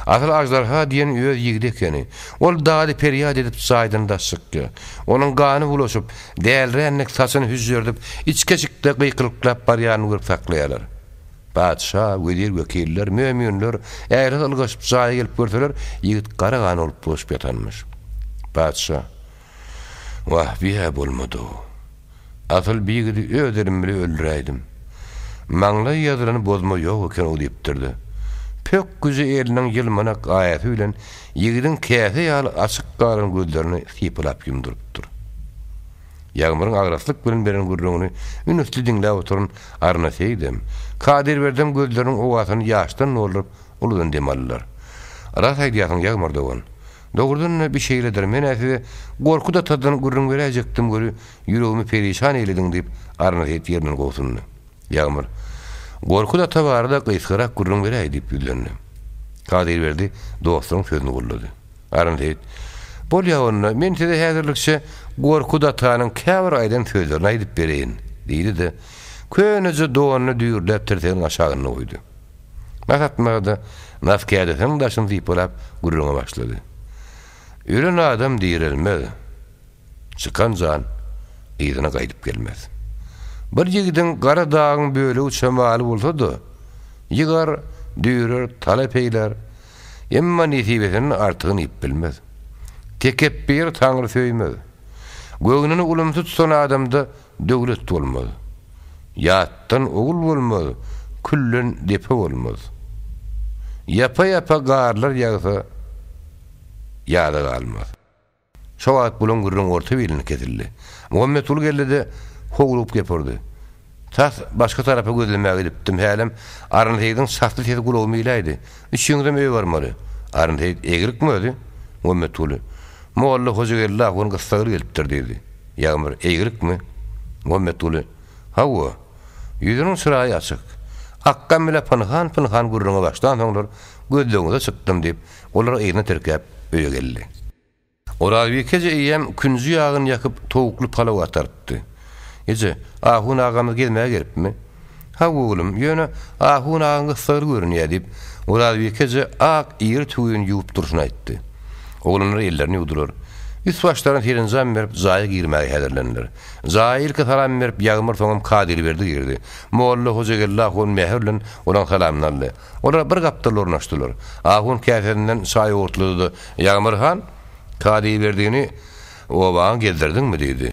Asyl aždarha diýen öz ýigidi ekeni. Ol dady-perýat edip jaýdan daş çykýar. Onuň gany bulaşyp, dälirän dek saçyny hüžžerdip, içki-eşikde gykylyklap barýanyny görüp saklaýarlar. Patyşa, wezir-wekiller, möminler, ählisi ylgaşyp jaýa gelip görseler, ýigit gara gan bolup bulaşyp ýatanmyş. Patyşa, Wah, bi-hä bolmady-ow. Asyl bi ýigidi öz elim bile öldüräýdim. Maňlaý ýazylany bozma ýok eken-ow diýipdir-de, pökgüje eliniň ýylmanak aýasy bilen ýigidiň käse ýaly açyk galan gözlerini sypalap ýumdurypdyr. Ýagmyryň agraslyk bilen beren gürrüňini ünsli diňläp oturan Arna Seýidem, Kadyrberdem gözleriniň owasyny ýaşdan dolduryp, uludan dem aldylar. Ras aýdýarsyň, Ýagmyr dogan. Dogrudan-da, bi şeýledir. Men-ä size Gorkut atadan gürrüň beräýjekdim weli, ýüregimi perişan eýlediň, diýip, Arna Seýit ýerinden gobsundy. Ýagmyr, Gorkut ata barada gysgarak gürrüň beräý, diýip ýüzlendi. Kadyrberdi dostunyň sözüni goldady. Arna Seýit, Bolýa onda, men size häzirlikçe Gorkut atanyň käbir aýdan sözlerini aýdyp bereýin, diýdi-de, köneje donuny düýrläp tirseginiň aşagynda goýdy. Nas atmaga-da, nas kädesiniň daşyny sypalap gürrüňe başlady. Ölen adam direlmez, çykan jan yzyna gaýdyp gelmez. Bir ýigidiň gara dagyň bölegiçe maly bolsa-da, ýygar, düýrer, talap eýlär, emma nesibesinden artygyny iýip bilmez. Tekepbiri Taňry söýmez. Göwnüni ulumsy tutan adamda Döwlet bolmaz. Ýatdan ogul bolmaz, külden depe bolmaz. Ýapa-ýapa garlar ýagsa, ýada galmaz. Şo wagt bulaň gürrüň orta bilinde kesildi. Muhammetguly geldi-de, howlugyp gep urdy. Tas başga tarapa gözlemäge gidipdim, hälem Aryn Seýidiň çasly sesi gulagyma iläýdi. Üçüňizem öýe barmaly. Aryn Seýit, Egrikmi özi? Muhammetguly, Molla Hojageldi ahun gyssagly gelipdir diýdi. Ýagmyr, Eýgilikmi? Muhammetguly, Hawa. Ýüzüniň çyraýy açyk. Akgam bile pynhan-pynhan gürrüňe başlansoňlar, gözlegiňize çykdym diýip, olary yzyna tirkäp, öýe geldi. Orazbike eje eýýäm künji ýagyny ýakyp, towukly palaw atarypdy. Eje, ahun agamyz gezmäge gelipmi? Hawa, oglum, ýöne ahun agaň gyssagly görünýär, diýip, Orazbike eje ak iri tüwini ýuwup durşuna aýtdy. Oglanlar ellerini ýuwdular. Üst-başlaryna serenjam berip, jaýa girmäge häzirlendiler. Jaýa ilki salam berip, Ýagmyr soňam Kadyrberdi girdi. Molla Hojageldi ahun mähir bilen olaň salamyny aldy. Olar bir gapdalda ornaşdylar. Ahun käsesinden çaý owurtlady-da, Ýagmyr han, Kadyrberdini obaňa gezdirdiňmi? diýdi.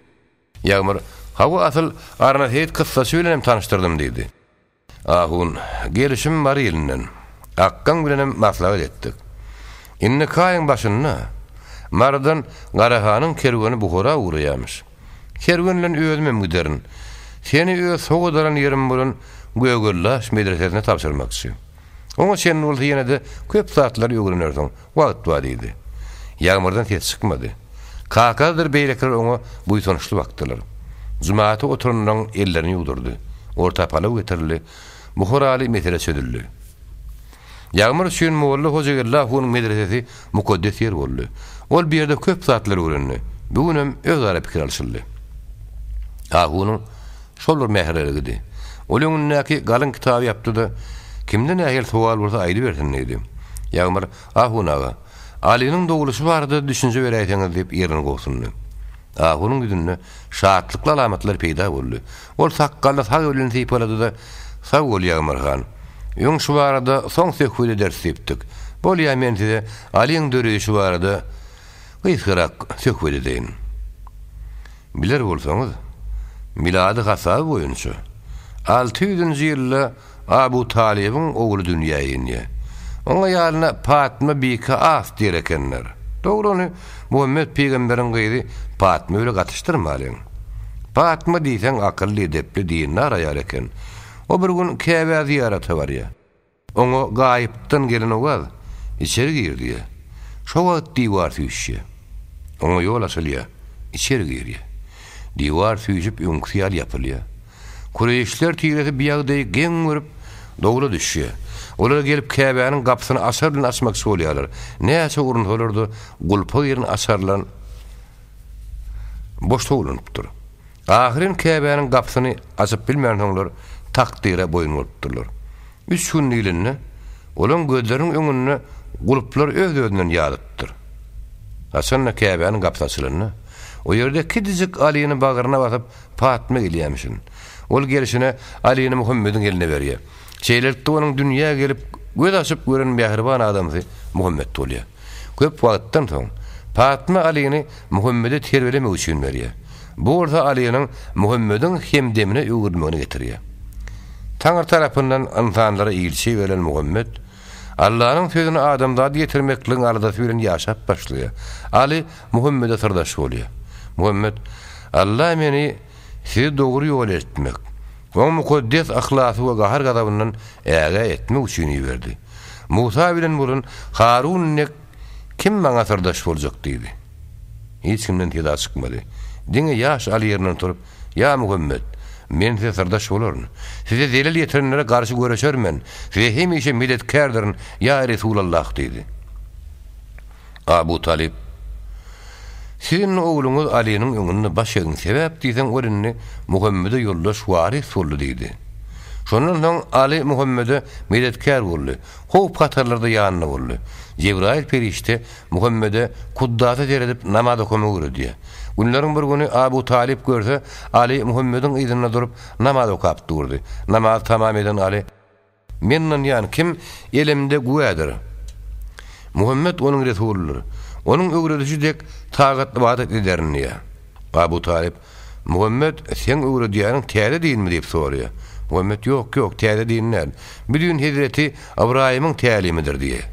Ýagmyr, Hawa, asyl Arna Seýit kyssaçy bilenem tanyşdyrdym diýdi. Ahun, Gelişim Mary ilinden. Akgaň bilenem maslahat etdik. Indiki aýyň başynda Marydan Garahanyň kerweni Buhara ugraýarmyş. Kerwen bilen özümem giderin. Seni öz sowgat alan ýerim bolan Gögellaş medresesine tabşyrmakçy. Oňa çenli bolsa ýene-de köp zatlary öwrenersiň, wagt bar diýdi. Ýagmyrdan ses çykmady. Kakasydyr beýlekiler oňa buýsançly bakdylar. Jumata oturanlaryň ellerini ýuwdurdy. Orta palaw getirildi. Buharaly mesele çözüldi. Ýagmyr üçin molla Hojageldi ahunyň medresesi mukaddes ýer boldy. Ol bu ýerde köp zatlar öwrendi. Bu günem özara pikir alşyldy. Ahunyň şol bir mähirliligidi. Ol öňündäki galyň kitaby ýapdy-da, Kimde nähili sowal bolsa aýdybersin diýdi. Ýagmyr, Ahun aga, Alynyň dogulyşy barada düşünje beräýseňiz diýip ýerinden gobsundy. Ahunyň ýüzünde şatlykly alamatlar peýda boldy. Ol sakgalyny sag elini sypalady-da, Sag bol, Ýagmyr han. Öň şu barada soň söhbet ederis diýipdik. Bolýa, men size Alyň döreýşi barada gysgarak söhbet edeýin. Biler bolsaňyz, milady hasaby boýunça, alty ýüzünji ýylda Abu Talybyň ogly dünýä inýär. Oň aýalyna Patma Bike As diýer ekenler. Dogry ony Muhammet pygamberiň gyzy Patma bile gatyşdyrmalyň. Patma diýseň akylly, edepli, dindar aýal eken. O bir gün Käbä zyýarata barýar. Oňa gaýypdan gelen owaz, Içeri gir diýýär. Şo wagt diwar süýşýär. Oňa ýol açylýar. Içeri girýär. Diwar süýşüp öňküsi ýaly ýapylýar. Kureýşler tiresi bu ýagdaýy geň görüp, dowla düşýär. Olar gelip Käbäniň gapysyny açar bilen açmakçy bolýarlar. Näçe urunsalar-da, gulpa giren açarlan boş towlanypdyr. Ahyryn Käbäniň gapysyny açyp bilmänsoňlar, takdyra boýun bolupdyrlar. Üç gün diýlende, olaň gözleriniň öňünde gulplar öz-özünden ýazypdyr. Haçan-da Käbäniň gapysy açylanda, o ýerde kiçijik Alyny bagryna basyp Patma gelýärmişin. Ol gelşine Alyny Muhammediň eline berýär. Şeýlelikde onuň dünýä gelip, göz açyp gören mähriban adamsy Muhammet bolýar. Köp wagtdan soň, Patma Alyny Muhammede terbiýelemek üçin berýär. Bu bolsa Alynyň Muhammediň hemdemine öwrülmegine getirýär. Taňry tarapyndan ynsanlara ilçi iberilen Muhammet, Allanyň sözüni adamzada ýetirmekligiň aladasy bilen ýaşap başlaýar. Aly Muhammede syrdaş bolýar. Muhammet, Alla meni sizi dogry ýola eltmek, Oň mukaddes yhlasy we gahar-gazabyndan ägä etmek üçin iberdi. Musa bilen bolan Harun dek kim maňa syrdaş boljak diýdi. Hiç kimden seda çykmady. Diňe ýaş Aly ýerinden turup, Ýa Muhammet, men size syrdaş bolaryn. Size zelel ýetirenlere garşy göreşerin men. Size hemişe medetkärdirin, ýa Resulallah diýdi. Abu Talyp, Siz indi ogluňyz Alynyň öňünde baş egiň, sebäp diýseň ol indi Muhammede ýoldaş warys boldy diýdi. Şondan soň Aly Muhammede medetkär boldy, howp-hatarlarda ýanynda boldy. Jebraýyl perişde Muhammede kuddata seredip namaz okamagy öwredýär. Günleriň bir güni Abu Talyp görse, Aly Muhammediň yzynda durup namaz okap durdy. Namazy tamam eden Aly. Men ynanýan kim elemde güwädir. Muhammet onuň resulydyr. Onuň öwredişi dek tagat-ybadat ederin diýýär. Abu Talyp, Muhammet, seň öwredýäniň täze dinmi diýip soraýar. Muhammet, Ýok, ýok, täze din däl. Bu din hezreti Ybraýymyň tälimidir diýýär.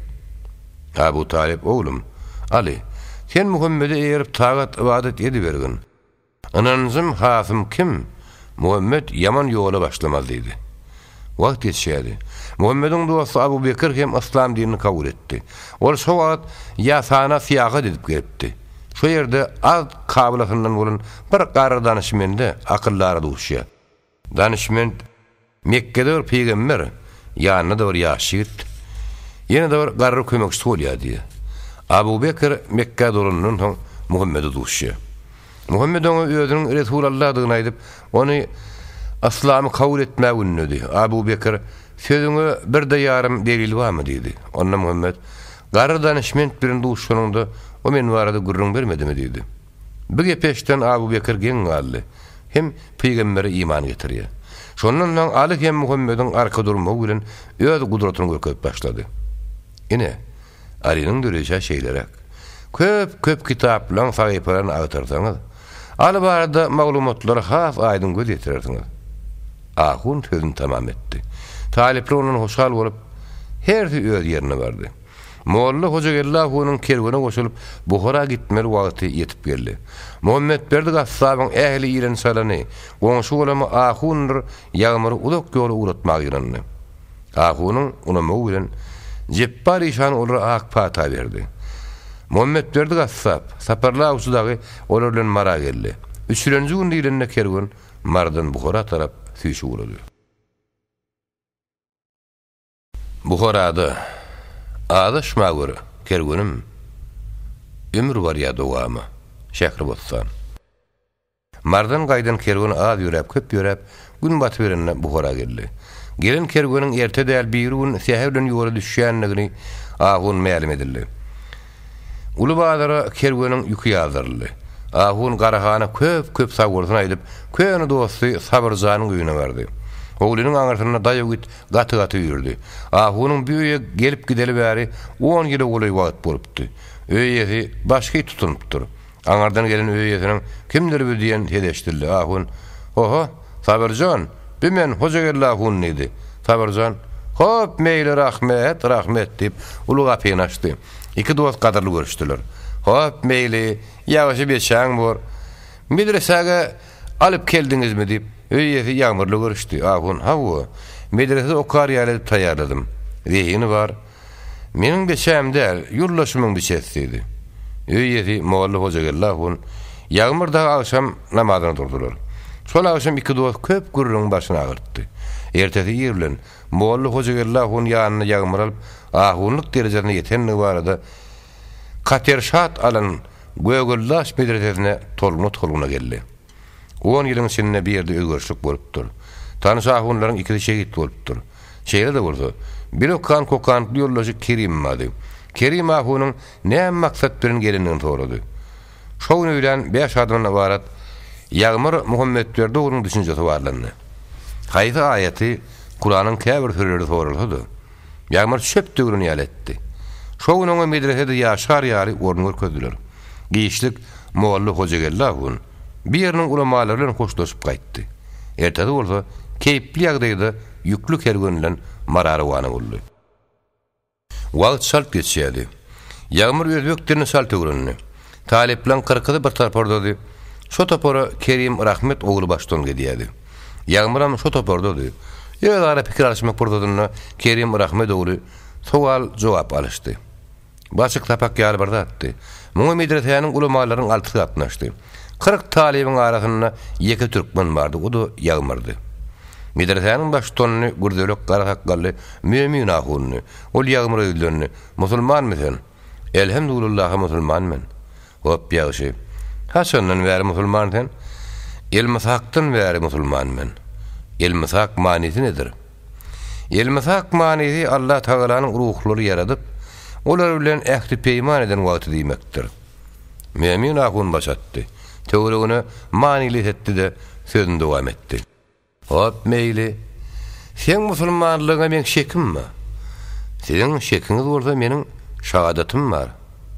Abu Talyp, Oglum, Aly, sen Muhammede eýerip tagat-ybadat edibergin. Ynanjym hasym kim, Muhammet ýaman ýola başlamaz diýdi. Wagt geçýärdi. Muhammediň dosty Abu Bekir hem yslam dinini kabul etdi. Ol şo wagt Ýasana syýahat edip gelipdi. Şo ýerde Azd kabylasyndan bolan bir garry danyşmende, akyldara duşýar. Danyşment Mekgede bir pygamber, ýanynda-da bir ýaş ýigit, ýene-de bir garry kömekçisi bolýar diýýär. Abu Bekr Mekgä dolanandan soň Muhammede duşýar. Muhammet oňa özüniň Resulalladygyny aýdyp, ony yslamy kabul etmäge ündedi. Abu Bekr, Sözüňe birde ýarym delil barmy? diýdi. Onda Muhammet. Garry danyşment bilen duşanyňda o men barada gürrüň bermedimi diýdi. Bu gepi eşiden Abu Bekir geň galdy. Hem pygambere iman getirýär. Şondan soň Aly hem Muhammediň arka durmagy bilen öz gudratyny görkezip başlady. Ine, Alynyň döreýşi şeýleräk. Köp-köp kitaplaryň sahypalaryny agtarsaňyz, Aly barada maglumatlara has aýdyň göz ýetirersiňiz. Ahun sözüni tamam etdi. Talyplar ondan hoşal bolup, hersi öz ýerine bardy. Molla Hojageldi ahunyň kerwene goşulyp, Buhara gitmeli wagty ýetip geldi. Muhammetberdi gassabyň ähli ilen-çalany, goňşy-golamy ahundyr Ýagmyry uzak ýola ugratmaga ýygnandy. Ahunyň unamagy bilen Jepbar işan olara ak pata berdi. Muhammetberdi gassap, Saparly awçy dagy olar bilen Mara geldi. Üçülenji gün diýlende kerwen Marydan Buhara tarap süýşüp ugrady. Buharada, Azaşma gör, kerwenim, Ömür barýar dowama. Şähribossan. Marydan gaýdan kerwen az ýöräp, köp ýöräp, gün batyberende Buhara geldi. Gelen kerweniň erte däl birigün säher bilen ýola düşýändigini ahun mälim edildi. Uly bazara kerweniň ýüki ýazdyryldy. Ahun Garahana köp-köp sagbolsun aýdyp, köne dosty Sabyrjanyň öýüne bardy. Howlynyň aňyrsynda daýaw it gaty-gaty üýrdi. Ahunyň bu öýe gelip-gideli bäri on ýyla golaý wagt bolupdy. Öý eýesi başga it tutunypdyr. Aňyrdan gelen öý eýesiniň Kimdir bu diýen sesi eşidildi. Ahun, Oho, Sabyrjan, bi men, Hojageldi ahun diýdi. Sabyrjan, Hop, meýli, rahmet, rahmet diýip, uly gapyny açdy. Iki dost gadyrly görüşdiler. Hop, meýli, ýagşy beçäň bor. Medresäge alyp keldiňizmi diýip, öý eýesi ýagmyrly görüşdi. Ahun, Hawa, medresede okar ýaly edip taýýarladym. Zehini bar. Meniň biçäm däl, ýoldaşymyň biçesi diýdi. Öý eýesi molla Hojageldi ahun Ýagmyr dagy agşam namazyna durdular. Şol agşam iki dost köp gürrüňiň başyny agyrtdy. Ertesi ir bilen molla Hojageldi ahun ýanyna Ýagmyry alyp, ahunlyk derejesine ýetendigi barada katerşat alan Gögeldaş medresesine tolguna-tolguna geldi. On ýylyň içinde bir ýerde özgerişlik bolupdyr. Tanyş ahunlaryň ikisi şehit bolupdyr. Şeýle-de bolsa, bir okan kokantly ýoldaşy Kerim bardy. Kerim ahunyň näme maksat bilen gelendigini sorady. Şo gün öýlän bäş adamdan ybarat Ýagmyr Muhammetberdi oglunyň düşünjesi barlandy. Haýsy aýaty, Kuranyň käbir süreleri soralsa-da, Ýagmyr çöp döwlen ýaly etdi. Şo gün oňa medresede ýaşar ýaly orun görkezdiler. Giçlik molla Hojageldi ahun bir ýeriniň ulamalary bilen hoşlaşyp gaýtdy. Ertesi bolsa keýpli ýagdaýda ýükli kerwen bilen Mara rowana boldy. Wagt çalt geçýärdi. Ýagmyr özbek dilini çalt öwrendi. Talyplaryň kyrkysy bir topardady. Şo topara Kerim Rahmet ogly baştutan gelýärdi. Ýagmyram şo topardady. Özara pikir alyşmak pursadynda Kerim Rahmet ogly sowal-jogap alyşdy. Bu açyk sapak ýaly bir zatdy. Muňa medresäniň ulamalarynyň altysy gatnaşdy. 40 talybyň arasynda ýeke türkmen bardy, o-da Ýagmyrdy. Medresäniň baştutanyny gürzelek gara sakgally Mömin ahundy. Ol Ýagmyra ýüzlendi, Musulmanmy sen? Elhemdulillaha musulman men. Hop ýagşy. Haçandan bäri musulman sen? Elmysakdan bäri musulman men. Elmysak manysy nedir? Elmysak manysy Allah Tagalanyň ruhlary ýaradyp, olar bilen ähdi-peýman eden wagty diýmekdir. Mömin ahun baş atdy. Töweregine manyly etdi-de, sözüni dowam etdi. Hop meýli. Seň musulmanlygyňa meň şekim bar. Siziň şekiňiz bolsa meniň şahadatym bar.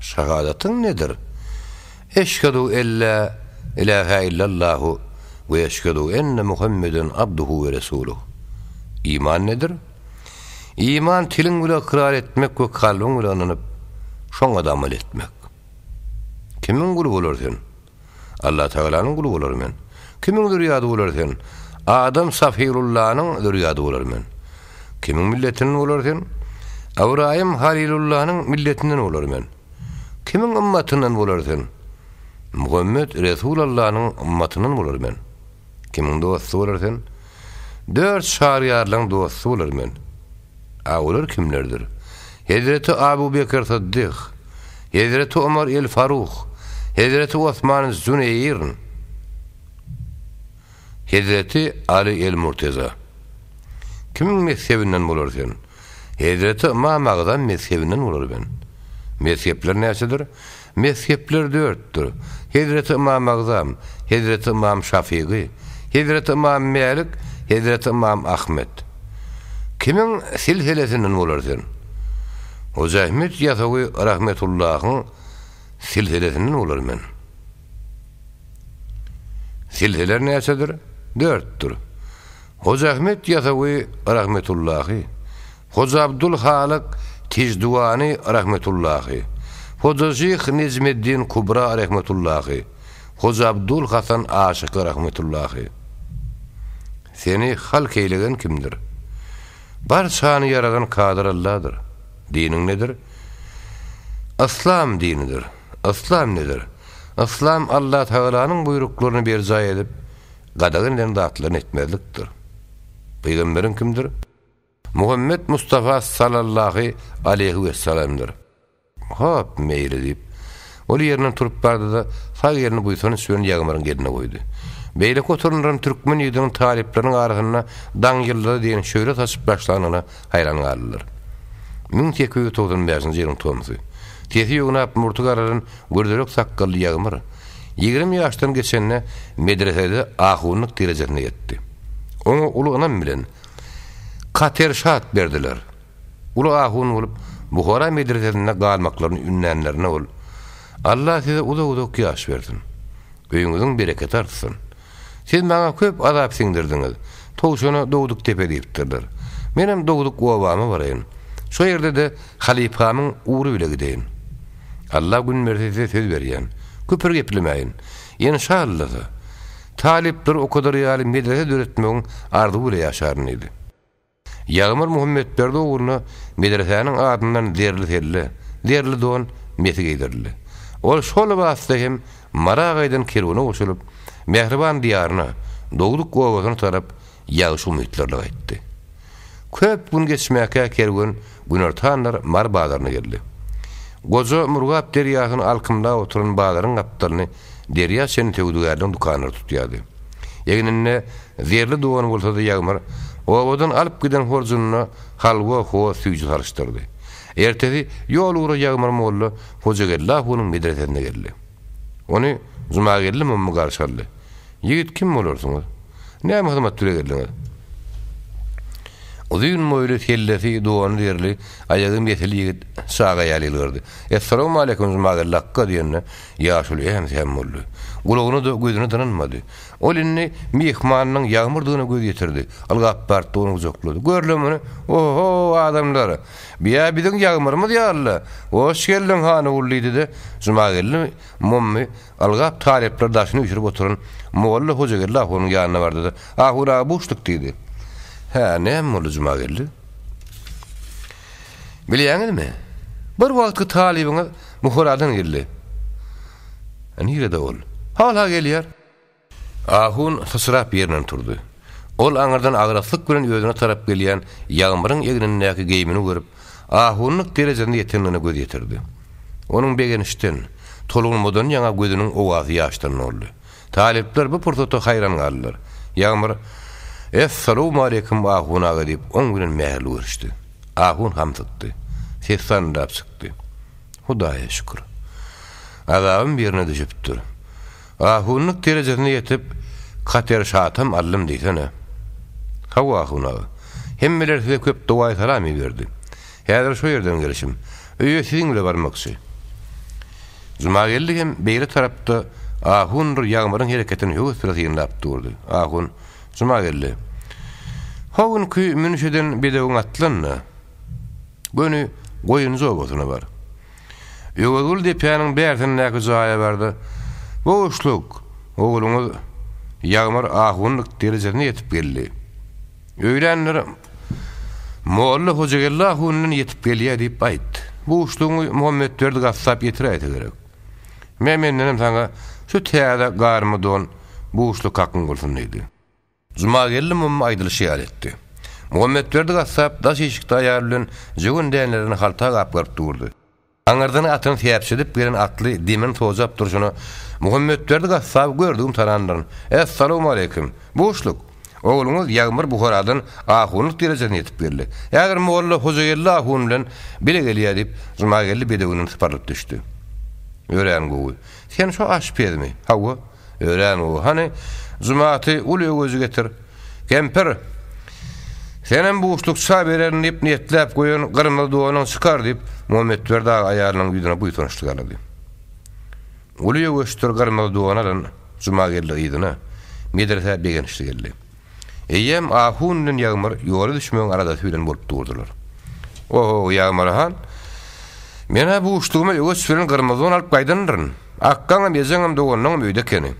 Şahadatyň nedir? Eşhedu ellä ilähä illallahu we eşhedu enne Muhammeden abduhu we resuluh. Iman nedir? Iman tiliň bile ykrar etmek we kalbyň bile ynanyp, şoňa-da amal etmek. Kimiň guly bolar sen? Allatagalanyň guly bolar men. Kimiň zürýady bolar sen? Adam Safirullanyň zürýady bolar men. Kimiň milletinden bolar sen? Ybraýym Halilullanyň milletinden bolar men. Kimiň ymmatyndan bolar sen? Muhammet Resulallanyň ymmatyndan bolar men. Kimiň dosty bolar sen? Dört çaryýarlaň dosty bolar men. A olar kimlerdir? Hezreti Abu Bekir Syddyh, Hezreti Omar el Faruh, Hezreti Osman Züneýirn, Hezreti Aly el Murteza. Kimiň mezhebinden bolar sen? Hezreti Ymam Agzam mezhebinden bolar men. Mezhepler näçedir? Mezhepler dörtdür. Hezreti Ymam Agzam, Hezreti Ymam Şafygy, Hezreti Ymam Mälik, Hezreti Ymam Ahmet. Kimiň silselesinden bolar sen? Hoja Ahmet Ýasawy rahmetullahyň silselesinden bolar men. Silseler näçedir? Dörtdür. Hoja Ahmet Ýasawy rahmetullahy, Hoja Abdul Halyk Tijduwany rahmetullahy, Hoja Şyh Nejmeddin Kubra rehmetullahy, Hoja Abdul Hasan Aşyky rahmetullahy. Seni halk eýlegen kimdir? Barçany ýaradan Kadyr Alladyr. Diniň nedir? Yslam dinidir. Yslam nedir? Yslam Allatagalanyň buýruklaryny berjaý edip, gadagan eden zatlaryny etmezlikdir. Pygamberiň kimdir? Muhammet Mustafa salallahy aleýhi wessalamdyr. Hop, meýli, diýip, ol ýerinden turup bardy-da, sag elini buýsanç bilen Ýagmyryň eline goýdy. Beýleki oturanlaram türkmen ýigidiniň talyplarynyň arasynda daň ýyldyzy diýen şöhle saçyp başlanyna haýran galdylar. 1895-nji ýylyň tomsy. Sesi ýognap, murty garalan gürderek sakgally Ýagmyr, 20 ýaşdan geçende medresede ahunlyk derejesine ýetdi. Oňa uly ynam bilen, Katerşat berdiler. Uly ahun bolup, Buhara medresesinde galmaklaryny ündänlerine ol, Alla size uzak-uzak ýaş bersin. Öýüňiziň bereketi artsyn. Siz maňa köp azap siňdirdiňiz. Towşana dogduk depe diýipdirler. Menem dogduk obama baraýyn. Şo ýerde-de halypamyň ugry bile gideýin. Alla gün berse size söz berýän. Küpür geplemäýin. Enşallasa, Talyplary okadar ýaly medrese döretmegiň arzuwy bile ýaşaryn diýdi. Ýagmyr Muhammetberdi ogluna medresäniň adyndan zerli selle, zerli don, mesi geýdirildi. Ol şol lybasda hem Mara gaýdan kerwene goşulyp, mähriban Diýaryna, dogduk obasyna tarap ýagşy umytlarly gaýtdy. Köp gün geçmäkä kerwen günortanlar Mary bazaryna geldi. Goja Murgap derýasyny alkymlap oturan bazaryň gapdalyny derýa çenli söwdagärleriň dükanlary tutýardy. Egninde zerli dony bolsa-da Ýagmyr obadan alyp giden horjunyna halwa, hoz, süýji salyşdyrdy. Ertesi ýol ugra Ýagmyr molla Hojageldi ahunyň medresesine geldi. Ony Jumageldi mommy garşy aldy. Ýigit kim bolarsyňyz? Näme hyzmat bile geldiňiz? Uzyn boýly, kellesi, dony zerli, aýagy mesili ýigit çaga ýaly ýylgyrdy. Essalawmaleýkim Jumageldi akga diýende, ýaşuly äm-säm boldy. Gulagyna-da, gözüne-de ynanmady. Ol indi myhmanynyň Ýagmyrdygyna göz ýetirdi. Ylgap bardy-da ony gujaklady. Gör-le muny! Oho, adamlar! Biýä biziň Ýagmyrymyz ýaly-la! Hoş geldiň, Hanygul! diýdi-de, Jumageldi mommy Ylgap talyplar daşyny üýşürip oturan molla Hojageldi ahunyň ýanyna bardy-da, Ahun aga buşluk diýdi. Hä, näme boldy Jumageldi? Bilýäňizmi? Bir wagtky talybyňyz Buharadan geldi. Nirede ol? Hal-ha gelýär. Ahun syçrap ýerinden turdy. Ol aňyrdan agraslyk bilen özüne tarap gelýän Ýagmyryň egnindäki geýmini görüp, ahunlyk derejesine ýetendigine göz ýetirdi. Onuň begenişden, tolgunmadan ýaňa gözüniň owasy ýaşdan doldy. Talyplar bu pursata haýran galdylar. Ýagmyr, Essalawmaleýkim, ahun aga diýip, oň bilen mähirli görüşdi. Ahun hamsykdy. Sesi sandyrdap çykdy. Hudaýa şükür. Azabym birine düşüpdir. Ahunlyk derejesine ýetip, Kater şatam aldym diýsene. Hawa, ahun aga. Hemmeler size köp dowaýy salam iberdi. Häzir şo ýerden gelişim. Öýe siziň bile barmakçy. Jumageldi hem beýle tarapda ahundyr Ýagmyryň hereketini höwes bilen synlap durdy. Ahun, Jumageldi, ho günki münüş eden bedewiň atlan-da, göni Goýunjy obasyna bar. Öwezgül depäniň bärsindäki jaýa bardy. Buşluk, ogluňyz Ýagmyr ahunlyk derejesine ýetip geldi. Öýlänler Molla Hojageldi ahundan ýetip gelýär diýip aýt. Buşlugyňy Muhammetberdi gassap ýetiräýse gerek. Me mendenem saňa şu täze garma don buşluk hakyň bolsun diýdi. Jumageldi mummy aýdylyşy ýaly etdi. Muhammetberdi gassap daş işikde aýaly bilen jöwen dänelerini halta gapgaryp durdy. Aňyrdan atyny säpjedip gelen atly demini sojap durşuna Muhammetberdi gassaby gördügim tanandyryn. Essalawmaleýkim! Buşluk! Ogluňyz Ýagmyr Buharadan ahunlyk derejesine ýetip geldi. Häzir molla Hojageldi ahun bilen bile gelýär, diýip, Jumageldi bedewinden syparylyp düşdi. Örän gowy. Sen şo aşpezmi? Hawa. Örän gowy. Hany, Jumaty, uly öweji getir. Kempir, senem buşluk ça bererin diýip niýetläp goýan gyrmyzy donuňy çykar, diýip, Muhammetberdi aga aýalynyň ýüzüne buýsançly garady. Uly öweçdir gyrmyzy don alan Jumageldi yzyna, medresä begençli geldi. Eýýäm ahun bilen Ýagmyr ýola düşmegiň aladasy bilen bolup durdular. Oho, Ýagmyr han, men-ä buşlugyma öweç bilen gyrmyzy don alyp gaýdandyryn. Akgaňam, ejeňem, doganlaňam öýde ekeni.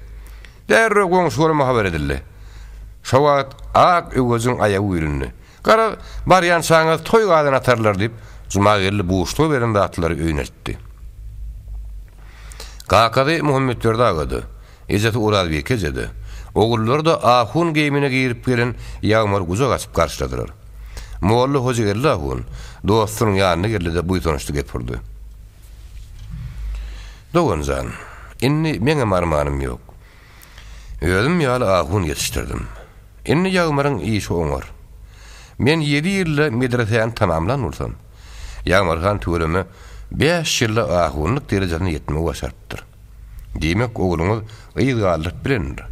Derrew goňşy-golama habar edildi. Şo wagt ak öwejiň aýagy güýlündi. Garaz, barýançaňyz toý gazan atarlar diýip, Jumageldi buşluga beren zatlary öýüne eltdi. Kakasy Muhammetberdi aga-da, ejesi Orazbike eje-de, ogullary-da ahun geýmine girip gelen Ýagmyry gujak açyp garşyladylar. Molla Hojageldi ahun dostunyň ýanyna geldi-de buýsançly gep urdy. Dogan jan, indi meňem armanym ýok. Özüm ýaly ahun ýetişdirdim. Indi Ýagmyryň işi oňar. Men ýedi ýylda medresäni tamamlan bolsam, Ýagmyr han tüweleme bäş ýylda ahunlyk derejesine ýetmegi başarypdyr. Diýmek, ogluňyz yz galdyryp bilendir.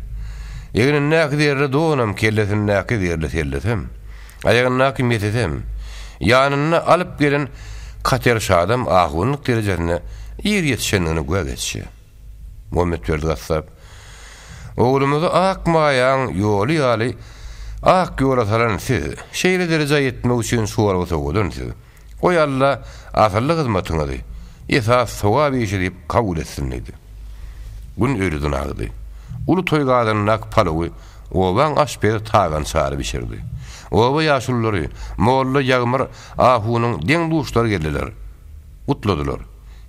Egnindäki zerli donam, kellesindäki zerli sellesem, aýagyndaky mesisem, ýanynda alyp gelen Kater şadam ahunlyk derejesine ir ýetişendigine güwä geçýär. Muhammetberdi gassap, Oglumyzy ak maýaň ýoly ýaly ak ýola salan siz, şeýle derejä ýetmek üçin çorba sowadan siz. Goý Alla asylly hyzmatyňyzy esas sogap işi diýip kabul etsin diýdi. Gün öýleden agdy. Uly toý gazanyndaky palowy obaň aşpezi Tagan Çary bişirdi. Oba ýaşululary, molla Ýagmyr ahunyň deň-duşlary geldiler. Gutladylar.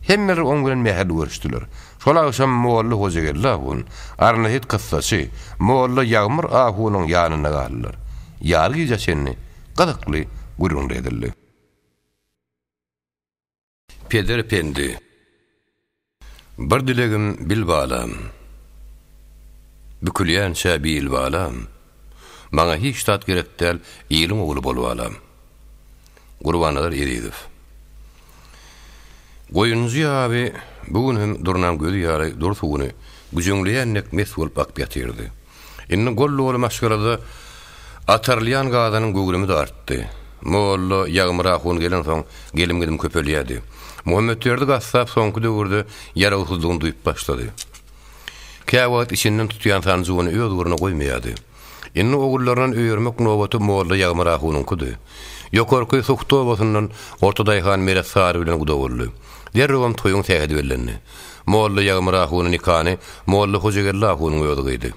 Hemmeler oň bilen mähirli görüşdiler. Şol agşam molla Hojageldi ahun, Arnaseýit kyssaçy, molla Ýagmyr ahunyň ýanynda galdylar. Ýary gijä çenli gyzykly gürrüňler edildi. Peder pendi. Bir dilegim bil balam. Bükülýänçä bil balam. Maňa hiç zat gerek däl, iliň ogly bol balam. Gurbannazar Ezizow. Goýunjy ýaby bu gün hem durnaň gözi ýaly dur suwuny güjeňleýän dek mes bolup akyp ýatyrdy. Indi gol doly maşgalada atarylýan gazanyň göwrümi-de artdy. Molla Ýagmyr ahun gelensoň gelim-gidim köpelýärdi. Muhammetberdi gassap soňky döwürde ýarawsyzlygyny duýup başlady. Käwagt içinden tutýan sanjy ony öz ugruna goýmaýardy. Indi ogullaryndan öýermek nobaty molla Ýagmyr ahunyňkydy. Ýokarky Suhty obasyndan orta daýhan Meret Sary bilen guda boldy. Derrewem toýuň sähedi bellendi. Molla Ýagmyr ahuny nikany molla Hojageldi ahunyň özi gyýdy.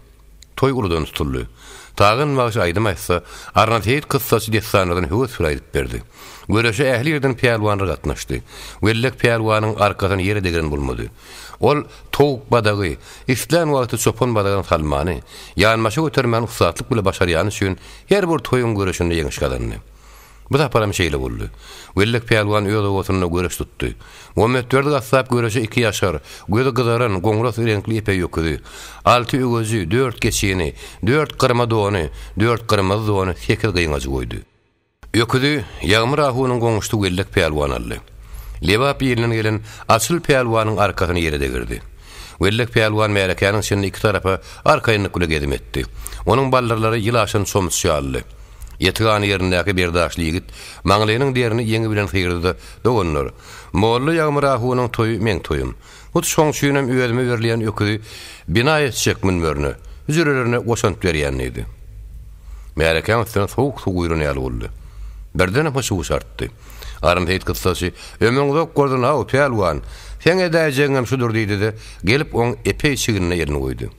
Toý uludan tutuldy. Tagan bagşy aýdym aýtsa, Arna Seýit kyssaçy dessanlardan höwes bilen aýdyp berdi. Göreşe ähli ýerden pälwanlar gatnaşdy. Wellek pälwanyň arkasyny ýere degiren bolmady. Ol towuk badagy, islän wagty çopan badagyny salmany, ýanbaşa götermäni ussatlyk bile başarýany üçin her bir toýuň göreşinde ýeňiş gazandy. Bu saparam şeýle boldy. Wellek pälwan öz obasynda göreş tutdy. Muhammetberdi gassap göreşe iki ýaşar, gözi gyzaran, goňras reňkli epeý öküzi, alty öweji, dört geçini, dört gyrma dony, dört gyrmyzy dony, sekiz gyňajy goýdy. Öküzi Ýagmyr ahunyň goňşusy Wellek pälwan aldy. Lebap ilinden gelen Açyl pälwanyň arkasyny ýere degirdi. Wellek pälwan märekäniň içinde iki tarapa arkaýynlyk bile gezim etdi. Onuň baldyrlary ýyl aşan çomuç ýalydy. Eti gany ýerindäki berdaşly ýigit maňlaýynyň derini ýeňi bilen sygyrdy-da, Doganlar, molla Ýagmyr ahunyň toýy meň toýum. Hut şoň üçinem özüme berilýän öküzi bina etjek münberine, hüjrelerine goşant berýän diýdi. Märekäň üstüne sowuk suw guýlan ýaly boldy. Birdenem hyş-huş artdy. Arym Seýit kyssaçy, Ömrüň uzak bolsun-haw, pälwan! Seň edäýjegiňem şudur diýdi-de, gelip oň epeý çignine elini goýdy.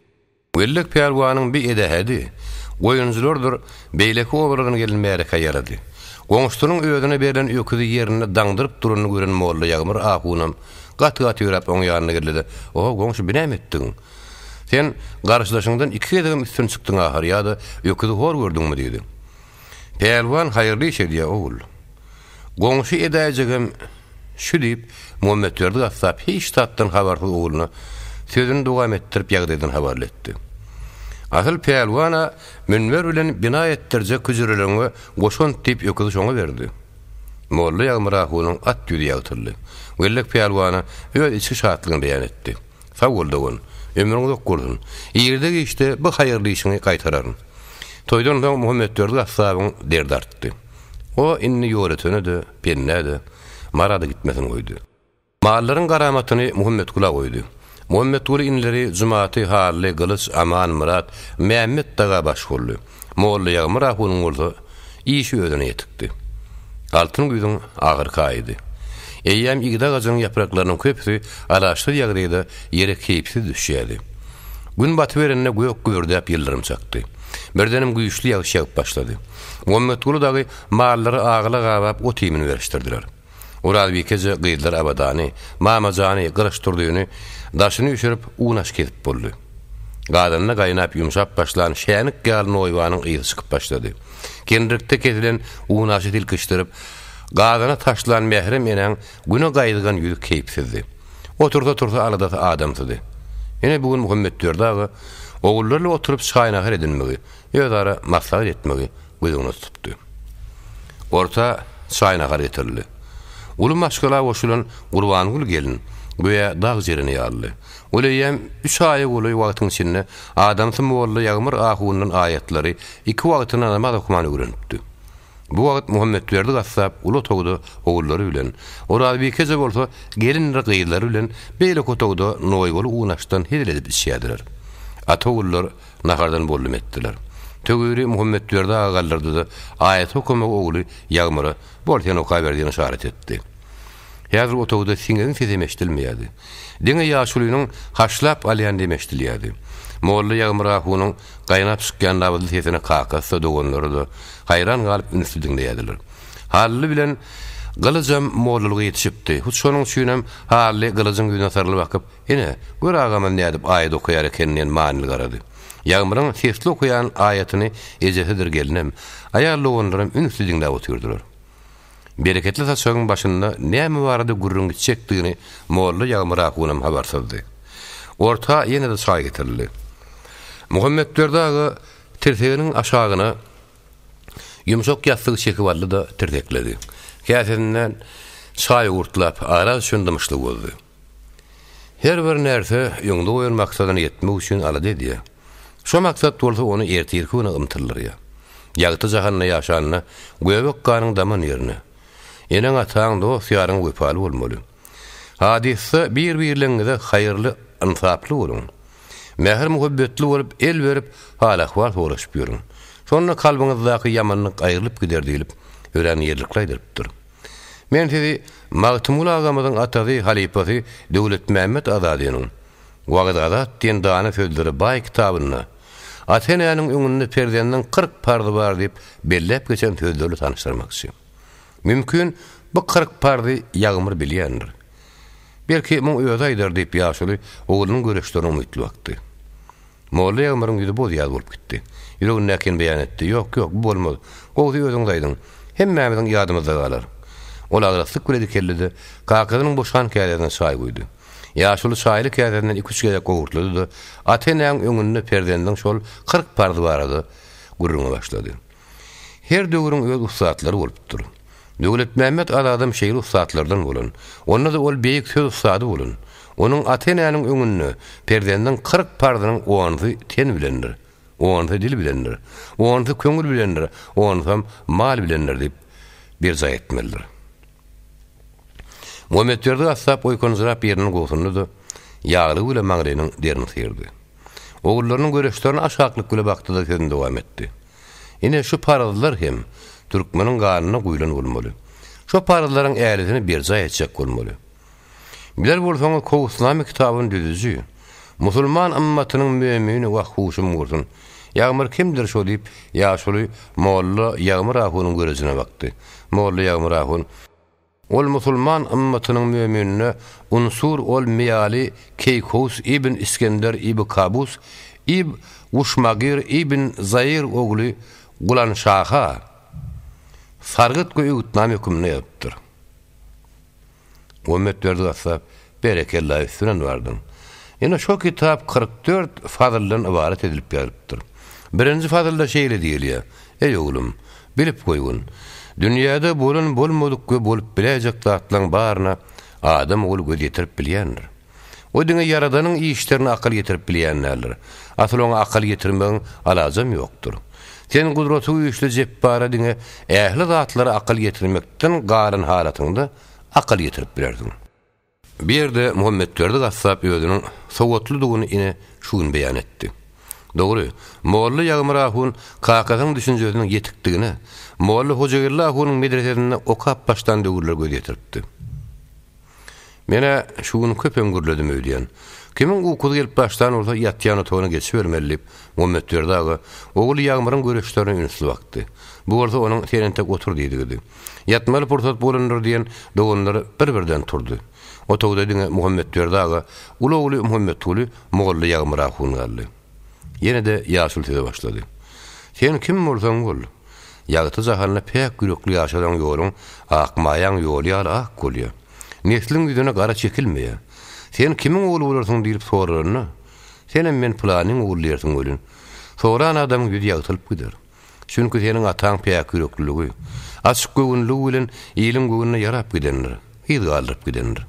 Wellek pälwanyň bi edähedi goýunjylardyr beýleki obalardan gelen märekä ýarady. Goňşusynyň özüne berlen öküzi ýerinde daňdyryp duranyny gören molla Ýagmyr ahunam gaty-gaty ýöräp oň ýanyna geldi-de, Oho, goňşy, bi näme etdigiň? Sen garşydaşyňdan iki gezegem üstün çykdyň ahyry ýa-da öküzi hor gördüňmi? diýdi. Pälwan haýyrly iş edýär, ogul. Goňşy edäýjegem şü diýip, Muhammetberdi gassap hiç zatdan habarsyz ogluna sözüni dowam etdirip ýagdaýdan habarly etdi. Asyl pälwan-a münber bilen bina etdirjek hüjreleriňe goşant diýip öküzi şoňa berdi. Molla Ýagmyr ahunyň at ýüzi ýagtyldy. Wellek pälwana öz içki şatlygyny beýan etdi. Sag bol dogan, ömrüň uzak bolsun. Irde-giçde bu haýyrly işiňi gaýtararyn. Toýdan soň Muhammetberdi gassabyň derdi artdy. O indi Ýolötene-de, Pennä-de, Mara-da gitmesini goýdy. Mallaryň garamatyny Muhammetgula goýdy. Muhammetguly inileri Jumaty, Hally, Gylyç, Aman, Myrat, Mämmet daga baş boldy. Molla Ýagmyr ahunyň bolsa işi özüne ýetikdi. Altyn güýzüň ahyrky aýydy. Eýýäm igde agajynyň ýapraklarynyň köpüsi alaçsyz ýagdaýda ýere keýpsiz düşýärdi. Gün batyberende gök gübürdäp ýyldyrym çakdy. Birdenem güýçli ýagyş ýagyp başlady. Muhammetguly dagy mallary agyla gabap ot-iýmini berişdirdiler. Orazbikeje gyzlar Abadany, Mamajany, Gylyçdurdyny daşyny üşürip unaş kesip boldy. Gazanda gaýnap ýumşap başlan şänik ýaly noýbanyň ysy çykyp başlady. Kendirikde kesilen unaşy silkişdirip, gazana taşlan Mährem enäň güne gaýzygan ýüzi keýpsizdi. Otursa-tursa aladasy adamsydy. Ine bu gün Muhammetberdi aga ogullary bilen oturyp çaý-nahar edinmegi, özara maslahat etmegi göz öňünde tutupdy. Orta çaý-nahar getirildi. Uly maşgala goşulan Gurbangül gelin, göýä dag jereni ýalydy. Ol eýýäm üç aýa golaý wagtyň içinde adamsy molla Ýagmyr ahundan aýatlary iki wagtyna namaz okamany öwrenipdi. Bu wagt Muhammetberdi gassap uly otagda ogullary bilen, Orazbikeje bolsa gelindir gyzlary bilen beýleki otagda noýbaly unaşdan hezil edip içýärdiler. Ata ogullar nahardan boldum etdiler. Töwiri Muhammetberdi aga galdyrdy-da, aýaty okamagy ogly Ýagmyra, Bol, sen okaber diýen yşarat etdi. Häzir otagda siňegiň sesem eşidilmeýärdi. Diňe ýaşulynyň haşlap alýan demi eşidilýärdi. Molla Ýagmyr ahunyň gaýnap çykýan labyzly sesine kakasy-da, doganlary-da haýran galyp ünsli diňleýärdiler. Hally bilen Gylyjam mollalyga ýetişipdi. Hut şonuň üçinem Hally Gylyjyň ýüzüne syryly bakyp, Ine, gör agamyz nädip aýat okaýar eken diýen manyly garady. Ýagmyryň sesli okaýan aýatyny ejesidir gelnem, aýal doganlaram ünsli diňläp otyrdylar. Bereketli saçagyň başynda näme barada gürrüň gitjekdigini molla Ýagmyr ahunam habarsyzdy. Orta ýene-de çaý getirildi. Muhammetberdi aga tirseginiň aşagyna ýumşak ýassygy çekip aldy-da tirsekledi. Käsesinden çaý owurtlap, ara düşen dymyşlygy bozdy. Her bir närse öňde goýan maksadyna ýetmek üçin alada edýär. Şo maksat bolsa ony ertirki güne ymtyldyrýar. Ýagty jahanda ýaşanda göbek ganyň daman ýerine, eneň-ataň, dost-ýaryňa wepaly bolmaly. Hadysda bir-birleňize haýyrly, ynsaply boluň. Mähir-muhabbetli bolup, el berip, hal-ahwal soraşyp ýörüň. Şonda kalbyňyzdaky ýamanlyk aýrylyp gider diýlip, örän ýerlikli aýdylypdyr. Men sizi Magtymguly agamyzyň atasy, halypasy Döwletmämmet Azadynyň Wagyz-Azat diýen dana sözlere baý kitabynda Ata-enäniň öňünde perzendiň 40 parzy bar diýip belläp geçen sözlerli tanyşdyrmakçy. Mümkin, bu 40 parzy Ýagmyr bilýändir. Belki, muň özi aýdar diýip ýaşuly oglunyň göreçlerine umytly bakdy. Molla Ýagmyryň ýüzi boz-ýaz bolup gitdi. Ýüregindäkini beýan etdi, Ýok, ýok, bu bolmaz. Gowusy özüňiz aýdyň. Hemmämiziň ýadymyzda galar. Ol agraslyk bile dikeldi-de, kakasynyň boşan käsesine çaý guýdy. Ýaşuly çaýly käsesinden iküç gezek owurtlady-da, ata-enäň öňünde perzendiň şol 40 parzy barada gürrüňe başlady. Her döwrüň öz ussatlary bolupdyr. Döwletmämmet Azadam şeýle ussatlardan bolan. Onda-da ol beýik söz ussady bolan. Onuň ata-enäniň öňünde perzendiň 40 parzynyň onusy ten bilendir, onusy dil bilendir, onusy köňül bilendir, onusam mal bilendir diýip berjaý etmelidir. Muhammetberdi gassap oýkanjyrap ýerinden gobsundy-da, ýaglygy bilen maňlaýynyň derini syrdy. Ogullarynyň göreçlerine aşaklyk bile bakdy-da sözüni dowam etdi. Ine, şu parzlar hem türkmeniň ganyna guýlan bolmaly. Şo parzlaryň älisini berjaý etjek bolmaly. Biler bolsaňyz Kowusname kitabyny düzüji, musulman ymmatynyň mömini wah huşum gursun, Ýagmyr kimdir şo diýip, ýaşuly molla Ýagmyr ahunyň görejine bakdy. Molla Ýagmyr ahun. Ol musulman ymmatynyň möminine Unsur ol Meýaly Keýkowus ibn Isgender ib Kabus ib Guşmagir ibn Zair ogly Gulanşaha sargyt we öwütname höküminde ýazypdyr. Muhammetberdi gassap, Berekella, üstünden bardyň. Ine şo kitap 44 fazyldan ybarat edilip ýazylypdyr. Birinji fazylda şeýle diýilýär, Eý oglum, bilip goýgun, dünýäde bolan bolmadyk we bolup biläýjek zatlaň baryna adam ogly göz ýetirip bilýändir. O diňe Ýaradanyň işlerine akyl ýetirip bilýän däldir. Asyl oňa akyl ýetirmegiň alajam ýokdur. Sen gudraty güýçli Jepbara diňe ähli zatlara akyl ýetirmekden galan halatyňda akyl ýetirip bilersiň. Bu ýerde Muhammetberdi gassap özüniň sowatlydygyny ine şu gün beýan etdi. Dogry, molla Ýagmyr ahun kakasynyň düşünjesiniň ýetikdigine molla Hojageldi ahunyň medresesinde okap başlan döwürler göz ýetiripdi. Men-ä şu gün köpem gürledim öýdýän. Kimiň ukusy gelip başlan bolsa ýatýan otagyna geçibermeli diýip, Muhammetberdi aga ogly Ýagmyryň göreçlerine ünsli bakdy. Bu bolsa onuň sen entek otur diýdigidi. Ýatmaly pursat bolandyr diýen doganlar bir-birden turdy. Otagda diňe Muhammetberdi aga, uly ogly Muhammetguly, molla Ýagmyr ahun galdy. Ýene-de ýaşuly söze başlady. Sen kim bolsaň bol. Ýagty jahanda päk ýürekli ýaşasaň ýoluň Akmaýaň ýoly ýaly ak bolýar. Nesliň ýüzüne gara çekilmeýär. Sen kimiň ogly bolarsyň diýlip soralanda, senem men pylanyň ogly diýersiň welin, soran adamyň ýüzi ýagtylyp gider. Çünki seniň ataň päkýürekliligi, açyk göwünligi bilen iliň göwnüne ýarap gidendir, yz galdyryp gidendir.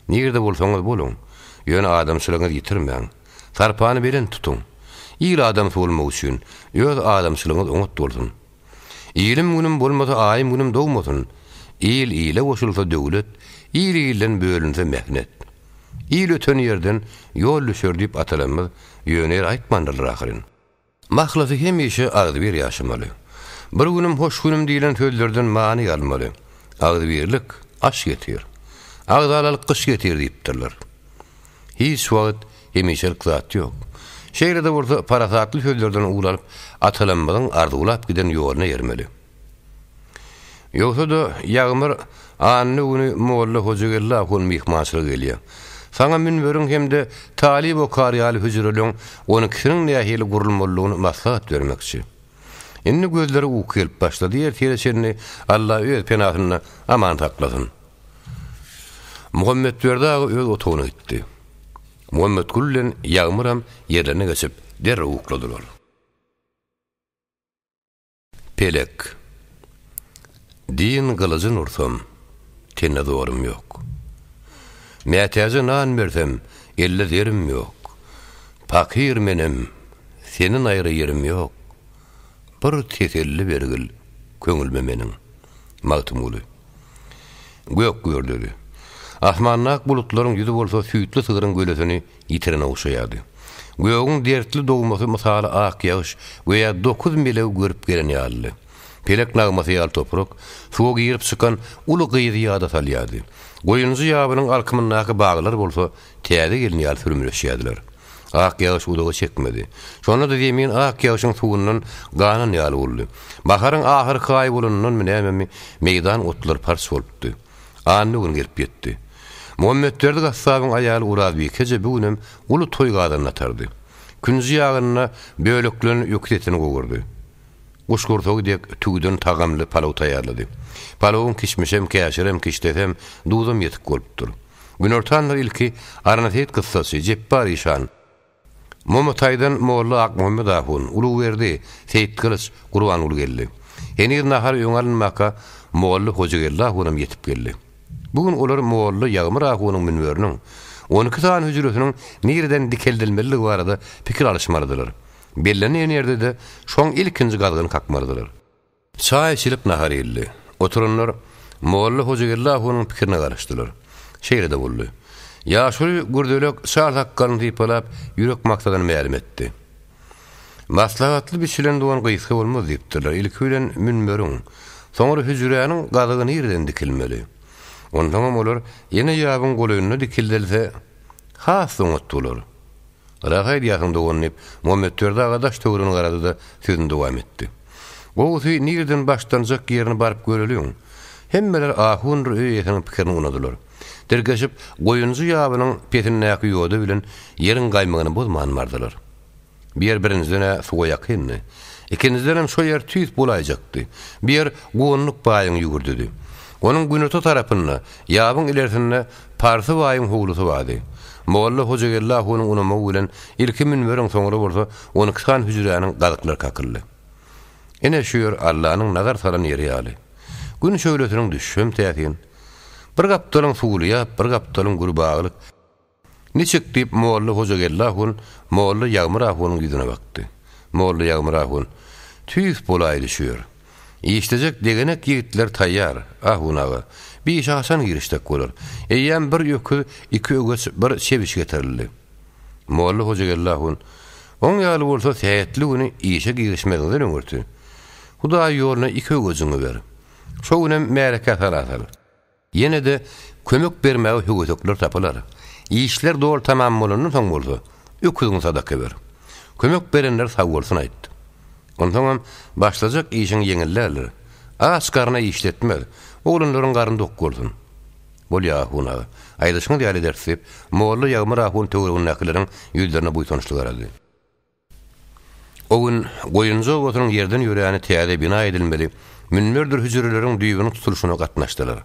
Nirede bolsaňyz boluň, ýöne adamçylygyňyzy ýitirmäň. Sarpany belent tutuň. Il adamsy bolmak üçin, öz adamçylygyňyz oňat bolsun. Ilim-günüm bolmasa aýym-günüm dogmasyn. Il ile goşulsa döwlet, il ilden bölünse mähnet. Il öten ýerden ýol düşer diýip atalarymyz ýöne ýere aýtmandyrlar ahyryn. Mahlasy hemişe agzybir ýaşamaly. Bir günüm hoş günüm diýlen sözlerden many almaly. Agzybirlik aş getir. Agzalalyk gyş getir diýipdirler. Hiç wagt hemişelik zat ýok. Şeýle-de bolsa parasatly sözlerden ugur alyp atalarymyzyň arzuwlap giden ýoluna ýermeli. Ýogsa-da, Ýagmyr anna güni molla Hojageldi ahun myhmançylyga gelýär. Saňa münberiň hem-de talyp okar ýaly hüjreleň on ikisiniň nähili gurulmalydygyny maslahat bermekçi. Indi gözlere uky gelip başlady, ertire çenli Alla öz penasynda aman saklasyn. Muhammetberdi aga öz otagyna gitdi. Muhammetgül bilen Ýagmyram ýerlerine geçip, derrew ukladylar. Pelek. Din gylyjyn ursam, tende zorum ýok. Mätäje nan bersem, elde zerim ýok. Pakyr menem, senden aýry ýerim ýok. Bir teselli bergil köňülme meniň. Magtymguly. Gök gürdedi. Asmandaky bulutlaryň ýüzi bolsa süýtli sygryň gölesini ýitirene ogşaýardy. Gögüň dertli dogmasy mysaly ak ýagyş, göýä dokuz melegi görüp gelen ýalydy. Pelek nagmasy ýaly toprak, suwa girip çykan uly gyzy ýada salýardy. Goýunjy ýabynyň alkymyndaky baglar bolsa täze gelin ýaly sürmeleşýärdiler. Ak ýagyş uzaga çekmedi. Şonda-da zemin ak ýagşyň suwundan ganan ýaly boldy. Baharyň ahyrky aýy bolanyndanmy nämemi, meýdan otlary parç bolupdy. Anna gün gelip ýetdi. Muhammetberdi gassabyň aýaly Orazbikeje bu günem uly toý gazanyny atardy. Künji ýagynda böleklenen öküz etini gowurdy. Guşgursagy dek tüwüden tagamly palaw taýýarlady. Palawyň kişmişem, käşirem, kişdesem, duzam ýetik bolupdyr. Günortanlar ilki Arnaseýit kyssaçy, Jepbar işan, Momataýdan molla Akmuhammet ahun, Ulugberdi, Seýitgylyç, Gurbanguly geldi. Heniz nahar öňe alynmaka molla Hojageldi ahunam ýetip geldi. Bu gün olar molla Ýagmyr ahunyň münberiniň, 12 sany hüjresiniň nireden dikeldilmelidigi barada pikir alyşmalydylar. Bellenen ýerde-de şoň ilkinji gazgyny kakmalydylar. Çaý içilip nahar iýildi. Oturanlar molla Hojageldi ahunyň pikirine garaşdylar. Şeýle-de boldy. Ýaşuly Gürzelek çal sakgalyny sypalap, ýürek maksadyny mälim etdi. Maslahatly biçilen don gysga bolmaz diýipdirler. Ilki bilen münberiň, soňra hüjräniň gazygy nireden dikilmeli? Onsoňam olar ýene ýabyň golaýynda dikildilse, has oňat bolar. Ras aýdýarsyň, dogan, diýip, Muhammetberdi aga daş-töweregine garady-da, sözüni dowam etdi. Gowusy, nireden başlanjak ýerini baryp göreliň. Hemmeler ahundyr öý eýesiniň pikirini unadylar. Tirkeşip, Goýunjy ýabynyň pesindäki ýoda bilen ýeriň gaýmagyny bozman bardylar. Bu ýer birinjiden-ä suwa ýakyndy. Ikinjidenem şo ýer tüýs bolaýjakdy. Bu ýer Gonduk baýyň ýüwürdidi. Onuň günorta tarapynda, ýabyň ilersinde Parsy baýyň howlusy bardy. Molla Hojageldi ahunyň unamagy bilen ilki münberiň, soňra bolsa 12 sany hüjräniň gazyklary kakyldy. Ine şu ýer Allanyň nazar salan ýeri ýaly. Gün şöhlesiniň düşüşem täsin. Bir gapdalyň suwly ýap, bir gapdalyň gür baglyk. Niçik? diýip, molla Hojageldi ahun molla Ýagmyr ahunyň ýüzüne bakdy. Molla Ýagmyr ahun, Tüýs bolaýdy şu ýer. Işlejek degenek ýigitler taýýar, ahun aga. Bir işe haçan girişsek bolar? Eýýäm bir öküz, iki ögeç, bir çebiş getirildi. Molla Hojageldi ahun, Oň ýaly bolsa sähetli güni işe girişmeziňden öňürti, Hudaý ýoluna iki ögejiňi ber. Şo günem märekä sala sal. Ýene-de kömek bermäge höwesekler tapylar. Işler doly tamam bolandan soň bolsa, öküziňi sadaka ber. Kömek berenler sagbolsun aýt. Onsoňam başlajak işiň ýeňil däldir. Aç garna işletmez. Oglanlaryň garny dok bolsun. Bolýa, ahun aga. Aýdyşyňyz ýaly ederis, diýip, molla Ýagmyr ahun töweregindäkileriň ýüzlerine buýsançly garady. O gün Goýunjy obasynyň ýerden ýöräni täze bina edilmeli münberdir hüjreleriň düýbüniň tutulyşyna gatnaşdylar.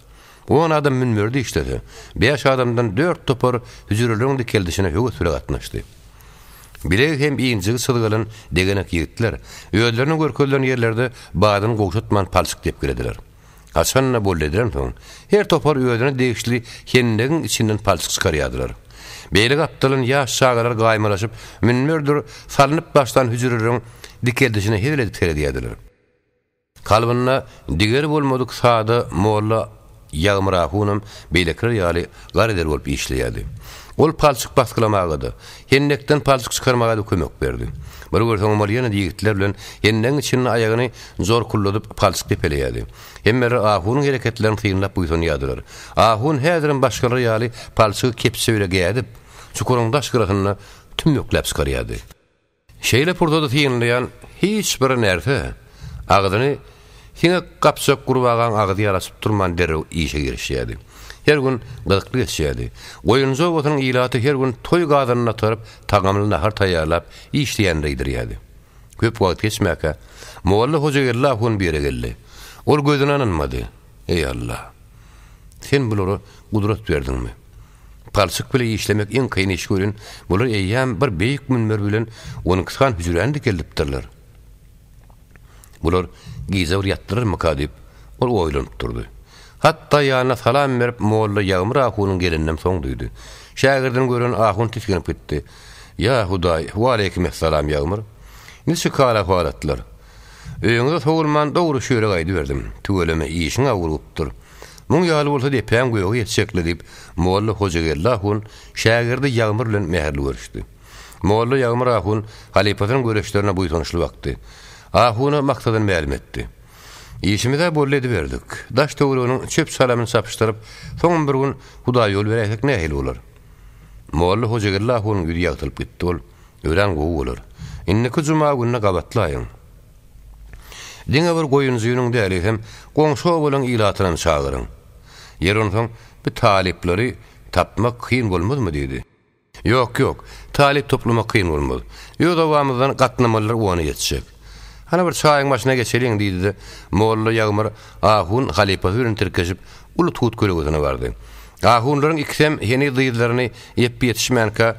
On adam münberde işlese, bäş adamdan dört topar hüjreleriň dikeldişine höwes bile gatnaşdy. Bilegi hem injigi çyzgylan degenek ýigitler özlerine görkezilen ýerlerde badyny gowşatman palçyk depgilediler. Haçan-da boldy edilensoň, her topar özüne degişli hendegiň içinden palçyk çykarýardylar. Beýle gapdalan ýaş çagalar gaýmalaşyp, münberdir salnyp başlan hüjreleriň dikeldişine hezil edip seredýärdiler. Kalbynda digeri bolmadyk sada molla Ýagmyr ahunam beýlekiler ýaly gar eder bolup işleýärdi. Ol palçyk basgylamaga-da, hendekden palçyk çykarmaga-da kömek berdi. Bir görseňem ol ýene-de ýigitler bilen hendegiň içinde aýagyny jorkulladyp palçyk depeleýärdi. Hemmeler ahunyň hereketlerini synlap buýsanýardylar. Ahun häzirem başgalar ýaly palçygy kepje bile gädip, çukuryň daş gyrasynda tümmekläp çykarýardy. Şeýle pursady synlaýan hiç bir närse agzyny siňek gapjak gurbagaň agzy ýaly açyp durman derrew işe girişýärdi. Her gün gyzykly geçýärdi. Goýunjy obasynyň ilaty her gün toý gazanyny ataryp, tagamly nahar taýýarlap, işleýänlere iýdirýärdi. Köp wagt geçmäkä, molla Hojageldi ahun bir ýere geldi. Ol gözüne ynanmady. Eý, Alla! Sen bulara gudrat berdiňmi? Palçyk bile işlemek iň kyn iş welin, bular eýýäm bir beýik münber bilen 12 sany hüjräni dikeldipdirler. Bular gije bir ýatdyrarmyka diýip, ol oýlanyp durdy. Hatda ýanyna salam berip molla Ýagmyr ahunyň geleninem soň duýdy. Şägirdini gören ahun tisginip gitdi. Ýa Hudaý, waleýkimessalam Ýagmyr. Niçik hal-ahwalatlar? Öýüňize sowulman dogry şu ýere gaýdyberdim. Tüweleme, işiň-ä ugrukdyr. Muň ýaly bolsa depäň göge ýetjekle diýip, molla Hojageldi ahun şägirdi Ýagmyr bilen mähirli görüşdi. Molla Ýagmyr ahun halypasynyň göreçlerine buýsançly bakdy. Ahuna maksadyny mälim etdi. Işimiz-ä boldy ediberdik. Daş-töwereginiň çöp-çalamyny çapyşdyryp, soňam bir gün Hudaý ýol beräýsek nähili bolar? Molla Hojageldi ahunyň ýüzi ýagtylyp gitdi. Ol, Örän gowy bolar. Indiki juma gününe gabatlaýyň. Diňe bir goýunjynyň däl, eýsem, goňşy obalaň ilatynam çagyryň. Ýer onsoň, bi talyplary tapmak kyn bolmazmy diýdi. Ýok, ýok, talyp toplamak kyn bolmaz. Öz obamyzdan gatnamalylar ona ýetjek. Hany bir çaýyň başyna geçeliň diýdi-de, molla Ýagmyr ahun halypasy bilen tirkeşip, uly tut kölegesine bardy. Ahunlaryň ikisem heniz dyzlaryny ýepbi ýetişmänkä,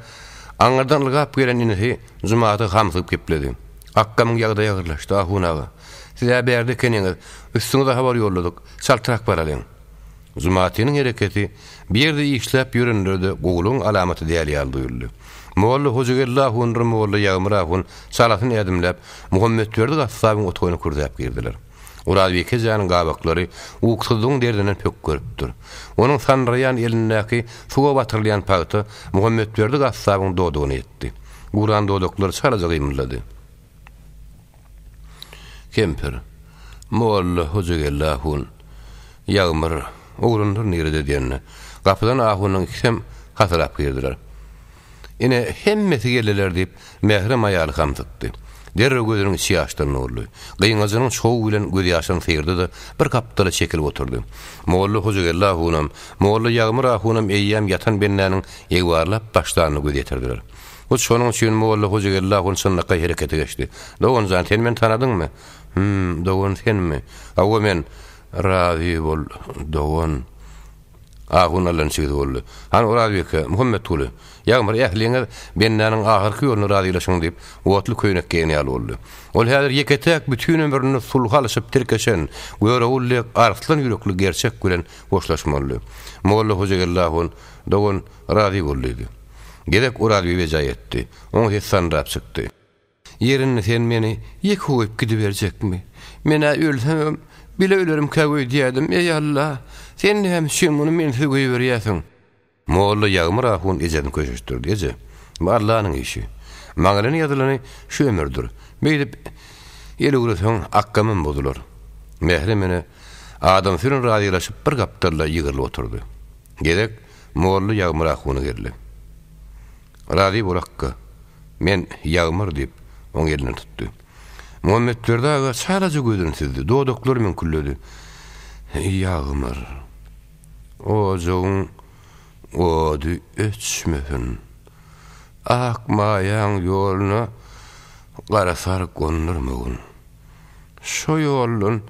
aňyrdan ylgap gelen inisi Jumaty hamsygyp gepledi. Akgamyň ýagdaýy agyrlaşdy, ahun aga. Siz-ä bärde ekeniňiz, üstüňize habar ýolladyk, çaltrak baralyň. Jumatynyň hereketi bir ýerde işläp ýörenlere-de gowulygyň alamaty däl ýaly duýuldy. Molla Hojageldi ahundyr molla Ýagmyr ahun çalasyn ädimläp, Muhammetberdi gassabyň otagyna kürzäp girdiler. Orazbike ejäniň gabaklary ukusyzlygyň derdinden pökgeripdir. Onuň sandyraýan elindäki suwa batyrylýan pagta Muhammetberdi gassabyň dodagyna ýetdi. Guran dodaklary çalaja gymyldady. Kempir, Molla Hojageldi ahun, Ýagmyr, oglanlar nirede diýende, gapydan ahunyň ikisem hasylap girdiler. Ine, hemmesi geldiler diýip, mährem aýaly hamsykdy. Derrew gözüniň içi ýaşdan doldy. Gyňajynyň çowy bilen gözýaşyny syrdy-da, bir gapdala çekilip oturdy. Molla Hojageldi ahunam, molla Ýagmyr ahunam eýýäm ýatan bendäniň egbarlap başlanyna göz ýetirdiler. Hut şonuň üçin molla Hojageldi ahun çynlakaý herekete geçdi. Dogan jan, sen meni tanadyňmy? Hüm, dogan senmi? Hawa, men. Razy bol, dogan. Ahun allaniçigsi boldy. Hany Orazbeke, Muhammetguly, Ýagmyr, ähliňiz bendäniň ahyrky ýoluna razylaşyň diýip, otly köýnek geýen ýaly boldy. Ol häzir ýeke-täk bütin ömründe sulhy alyşyp tirkeşen, Görogul dek arslan ýürekli gerçek bilen hoşlaşmalydy. Molla Hojageldi ahun, Dogan, razy bol diýdi. Gezek Orazbibi ejä ýetdi. Oň sesi sandyrap çykdy. Ýer indi sen meni ýeke goýup gidiberjekmi? Men-ä ölsemem, bile ölerimkäk öýdýädim. Eý, Alla, sen näme üçin muny mensiz goýberýäsiň? Molla Ýagmyr ahun ejesini köşeşdirdi, Eje, bu Allanyň işi. Maňa bilen ýazylany şu ömürdir. Beýdip el üwreseň, akgamam bozular. Mährem ene adamsy bilen razylaşyp bir gapdalda ýygrylyp oturdy. Gezek molla Ýagmyr ahuna geldi. Razy bol akga. Men Ýagmyr diýip, oň elinden tutdy. Muhammetberdi aga çalaja gözüni süzdi, dodaklary müňkülledi. Ýagmyr, ojagyň ody öçmesin. Ak maýaň ýoluna gara sar gondurmagyn. Şo ýoldan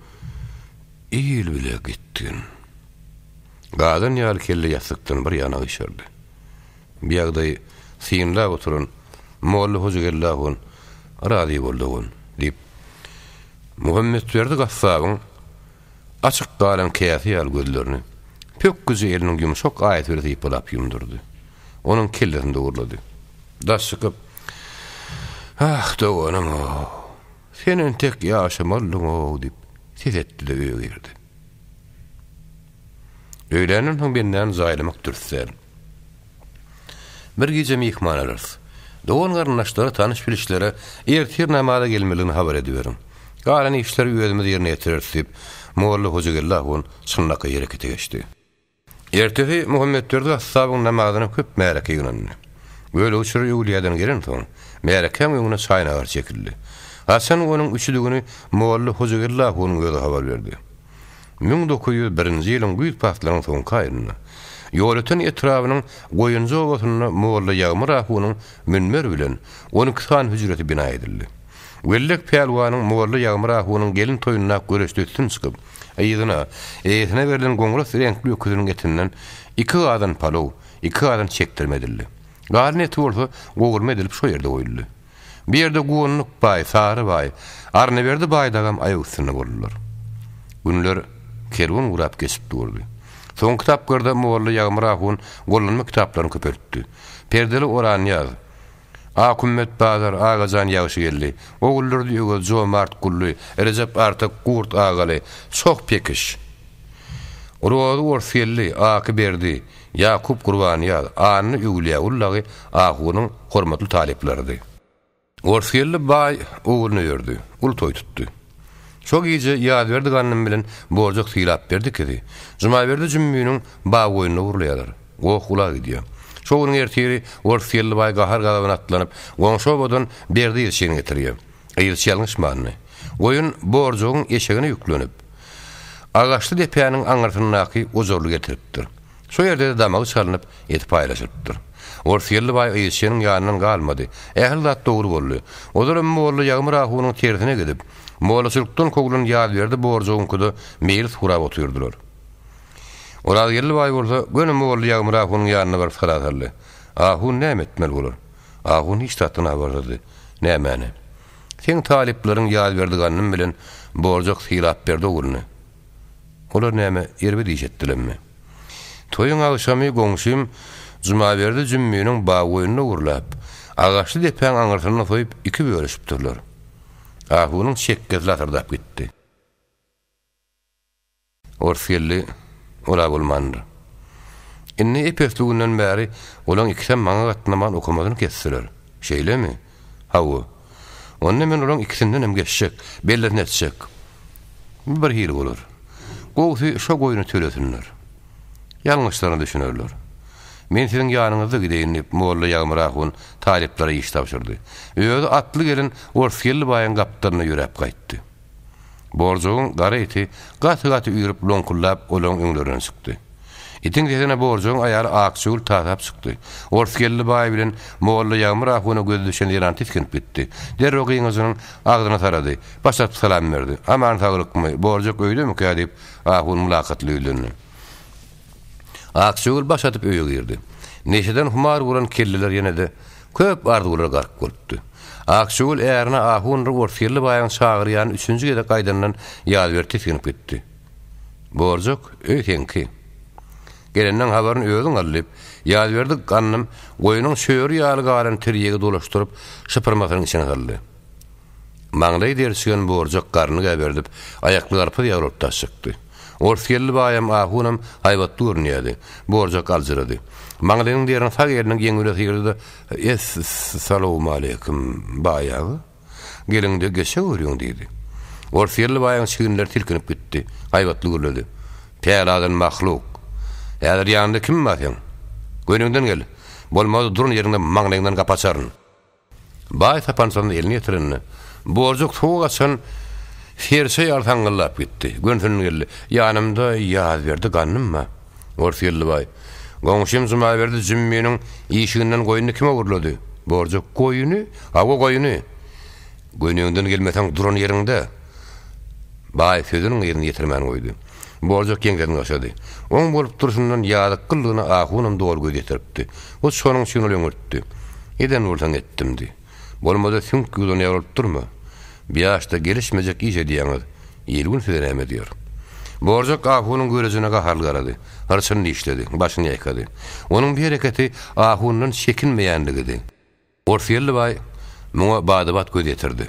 il bile gitgin. Gazan ýaly kelle ýassykdan bir ýana gyşardy. Bu ýagdaýy synlap oturan Molla Hojageldi ahun, Razy bol dogan, diýip, Muhammetberdi gassabyň açyk galan käse ýaly gözlerini pökgüje eliniň ýumşak aýasy bilen sypalap ýumdurdy. Onuň kellesini dogurlady. Daş çykyp, Ah, doganym-ow, sen entek ýaşamalydyň-ow diýip, ses etdi-de öýe girdi. Öýländen soň bendäni jaýlamak dürs däl. Bir gije myhman alarys. Dogan-garyndaşlara, tanyş-bilişlere ertir namaza gelmelidigini habar ediberiň. Galan işleri özümiz ýerine ýetireris diýip, molla Hojageldi ahun çynlakaý herekete geçdi. Ertesi Muhammetberdi gassabyň namazyna köp märeke ýygnandy. Bölegi çyry öwlüýäden gelensoň, märekäň öňüne çaý-nahar çekildi. Haçan onuň üçüdigini molla Hojageldi ahunyň özi habar berdi. 1901-nji ýylyň güýz paslynyň soňky aýynda Ýolöten etrabynyň Goýunjy obasynda molla Ýagmyr ahunyň münber bilen 12 sany hüjresi bina edildi. Wellek pälwanyň molla Ýagmyr ahunyň gelin toýunda göreşde üstün çykyp, yzyna, eýesine berlen goňras reňkli öküziniň etinden iki gazan palaw, iki gazan çekdirme edildi. Galan eti bolsa gowurma edilip şo ýerde goýuldy. Bu ýerde Guwandyk baý, Sary baý, Arnaberdi baý dagam aýak üstünde boldular. Günler kerwen gurap geçip durdy. Soňky tapgyrda molla Ýagmyr ahun gollanma kitaplaryny köpeltdi. Perdeli Oranýaz, A. Kümmet Bazar, Agajan Ýagşygeldi, Oguldurdy Öwez, Jomart Gully, Rejep Artyk, Gurt Agaly, Çoh Pekiş, Rozy Orsgeldi, Aky Berdi, Ýakup Gurbanýaz, Anna Öwlüýägul dagy ahunyň hormatly talyplarydy. Orsgeldi baý ogluny öýerdi, uly toý tutdy. Şo gije Ýazberdi gandym bilen Borjak Sylapberdi ikisi Jumaberdi Jümminiň baggoýnuna urlaýarlar. Goh ula gidýär. Şo günüň ertiri Orsgeldi baý gahar-gazabyna atlanyp, goňşy obadan Berdi ýylçyny getirýär. Yzçy ýalňyşmandy. Goýun Borjugyň eşegine ýüklenip, agaçly depäniň aňyrsyndaky ojarly getiripdir. Şo ýerde-de damagy çalnyp, eti paýlaşylypdyr. Orsýelli baý yzçynyň ýanyndan galmady. Ähli zat dogry boldy. Ozalam molla Ýagmyr ahunyň tersine gidip, mollaçylykdan kowlan Ýazberdi Borjugyňkyda meýlis gurap otyrdylar. Orazgeldi baý bolsa, göni molla Ýagmyr ahunyň ýanyna baryp sala saldy. Ahun näme etmeli bolar? Ahun hiç zatdan habarsyzdy. Nämäni? Seň talyplaryň Ýazberdi Gandym bilen Borjak Sylapberdi ogluny. Olar näme, erbet iş etdilemmi? Toýuň agşamy goňşym Jumaberdi Jümminiň baggoýnuny ogurlap, agaçly depäň aňyrsynda soýup iki bölüşipdirler. Ahunyň çekgesi lasyrdap gitdi. Ors geldi, ol-a bolmandyr. Indi ep-esli günden bäri olaň ikisem maňa gatnaman okamasyny kesdiler. Şeýlemi? Hawa. Onda men olaň ikisindenem geçjek, bellisini etjek. Bu bir hili bolar. Gowusy şo goýny tölesinler. Ýalňyşlaryna düşünerler. Men siziň ýanyňyzda gideýin, diýip, molla Ýagmyr ahun talyplara iş tabşyrdy. Özi atly gelen Orsgeldi baýyň gapdalynda ýöräp gaýtdy. Borjugyň gara iti gaty-gaty üýrüp loňkuldap olaryň öňlerinden çykdy. Itiň sesine Borjugyň aýaly Akjagül tasap çykdy. Orsgeldi baý bilen molla Ýagmyr ahuna gözi düşen zenan tisginip gitdi. Derrew gyňajynyň agzyna sarady. Baş atyp salam berdi. Aman saglykmy, Borjuk öýdemikä diýip, ahun mylakatly ýüzlendi. Akjagül baş atyp öýe girdi. Neşeden humar bolan kelleler ýene-de köp arzuwlara gark bolupdy. Akjagül ärine ahundyr Orsýelli baýyň çagyrýanyny üçünji gezek aýdandan Ýazberdi tisginip gitdi. Borjak, öý seňki. Gelenleň habaryny özüň al diýip, Ýazberdi gandym goýnuň çöri ýaly galan tirýegi dolaşdyryp, şypyrmasynyň içine saldy. Maňlaýy derçigen borjak garnyny gäberdip, aýakly garpyz ýaly bolup daş çykdy. Orsgeldi baýam, ahunam haýbatly görünýärdi. Borjak aljyrady. Maňlaýynyň derini sag eliniň ýeňi bilen sygyrdy-da, Es-salowmaleýkim, baý aga. Geliň-de, geçeweriň, diýdi. Orsýelli baýyň çiginleri silkinip gitdi. Haýbatly gürledi. Päladan mahluk! Häzir ýanyňda kim bar seň? Göniňden gel. Bolmady duran ýeriňde maňlaýyňdan gapy açaryn. Baý sapançasyny eline ýetirende, borjak suwa gaçan serçe ýaly saňňyldap gitdi. Gönsünden geldi. Ýanymda Ýazberdi gandym bar. Orsýelli baý. Goňşym Jumaberdi Jümminiň işiginden goýnuny kim ogurlady? Borjak, Goýuny? Hawa, goýuny. Göniňden gelmeseň duran ýeriňde. Baý sözüniň yzyny ýetirmän goýdy. Borjak ýeňsesini gaşady. Oň bolup durşundan ýazykgyllygyna ahunam doly göz ýetiripdi. Hut şonuň üçin ol öňürtdi. Eden bolsaň etdimdi. Bolmasa süňk ýuwdan ýaly bolup durma. Bu ýaşda gelişmejek iş edýäňiz. Il-gün size näme diýer? Borjak ahunyň görejine gaharly garady. Hyrçyny dişledi, başyny ýaýkady. Onuň bu hereketi ahundan çekinmeýänligidi. Orsýelli baý muňa bada-bat göz ýetirdi.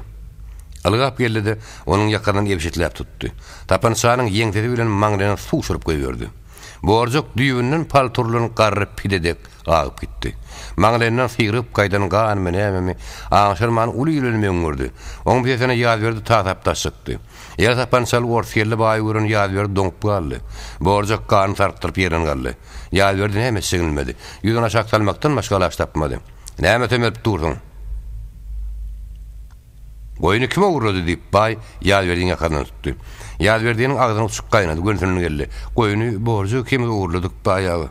Ylgap geldi-de, onuň ýakasyndan ebşitläp tutdy. Tapançanyň ýeňsesi bilen maňlaýyna sugşuryp goýberdi. Borjak düýbünden pal turulan garry pide dek agyp gitdi. Maňlaýyndan syrygyp gaýdan ganmy, nämemi, aňşyrman uly il bilen möňňürdi. Oň sesine Ýazberdi tasap daş çykdy. Eli sapançaly orsýelli baýy gören Ýazberdi doňup galdy. Borjak ganyny sarkdyryp ýerinden galdy. Ýazberdi näme etjegini bilmedi. Ýüzüni aşak salmakdan başga alaç tapmady. Näme sömelip dursuň? Goýny kim ogurlady? diýip, baý Ýazberdiniň ýakasyndan tutdy. Ýazberdiniň agzyna uçuk gaýnady, gönsünden geldi. Goýny Borja ikimiz ogurladyk, baý aga.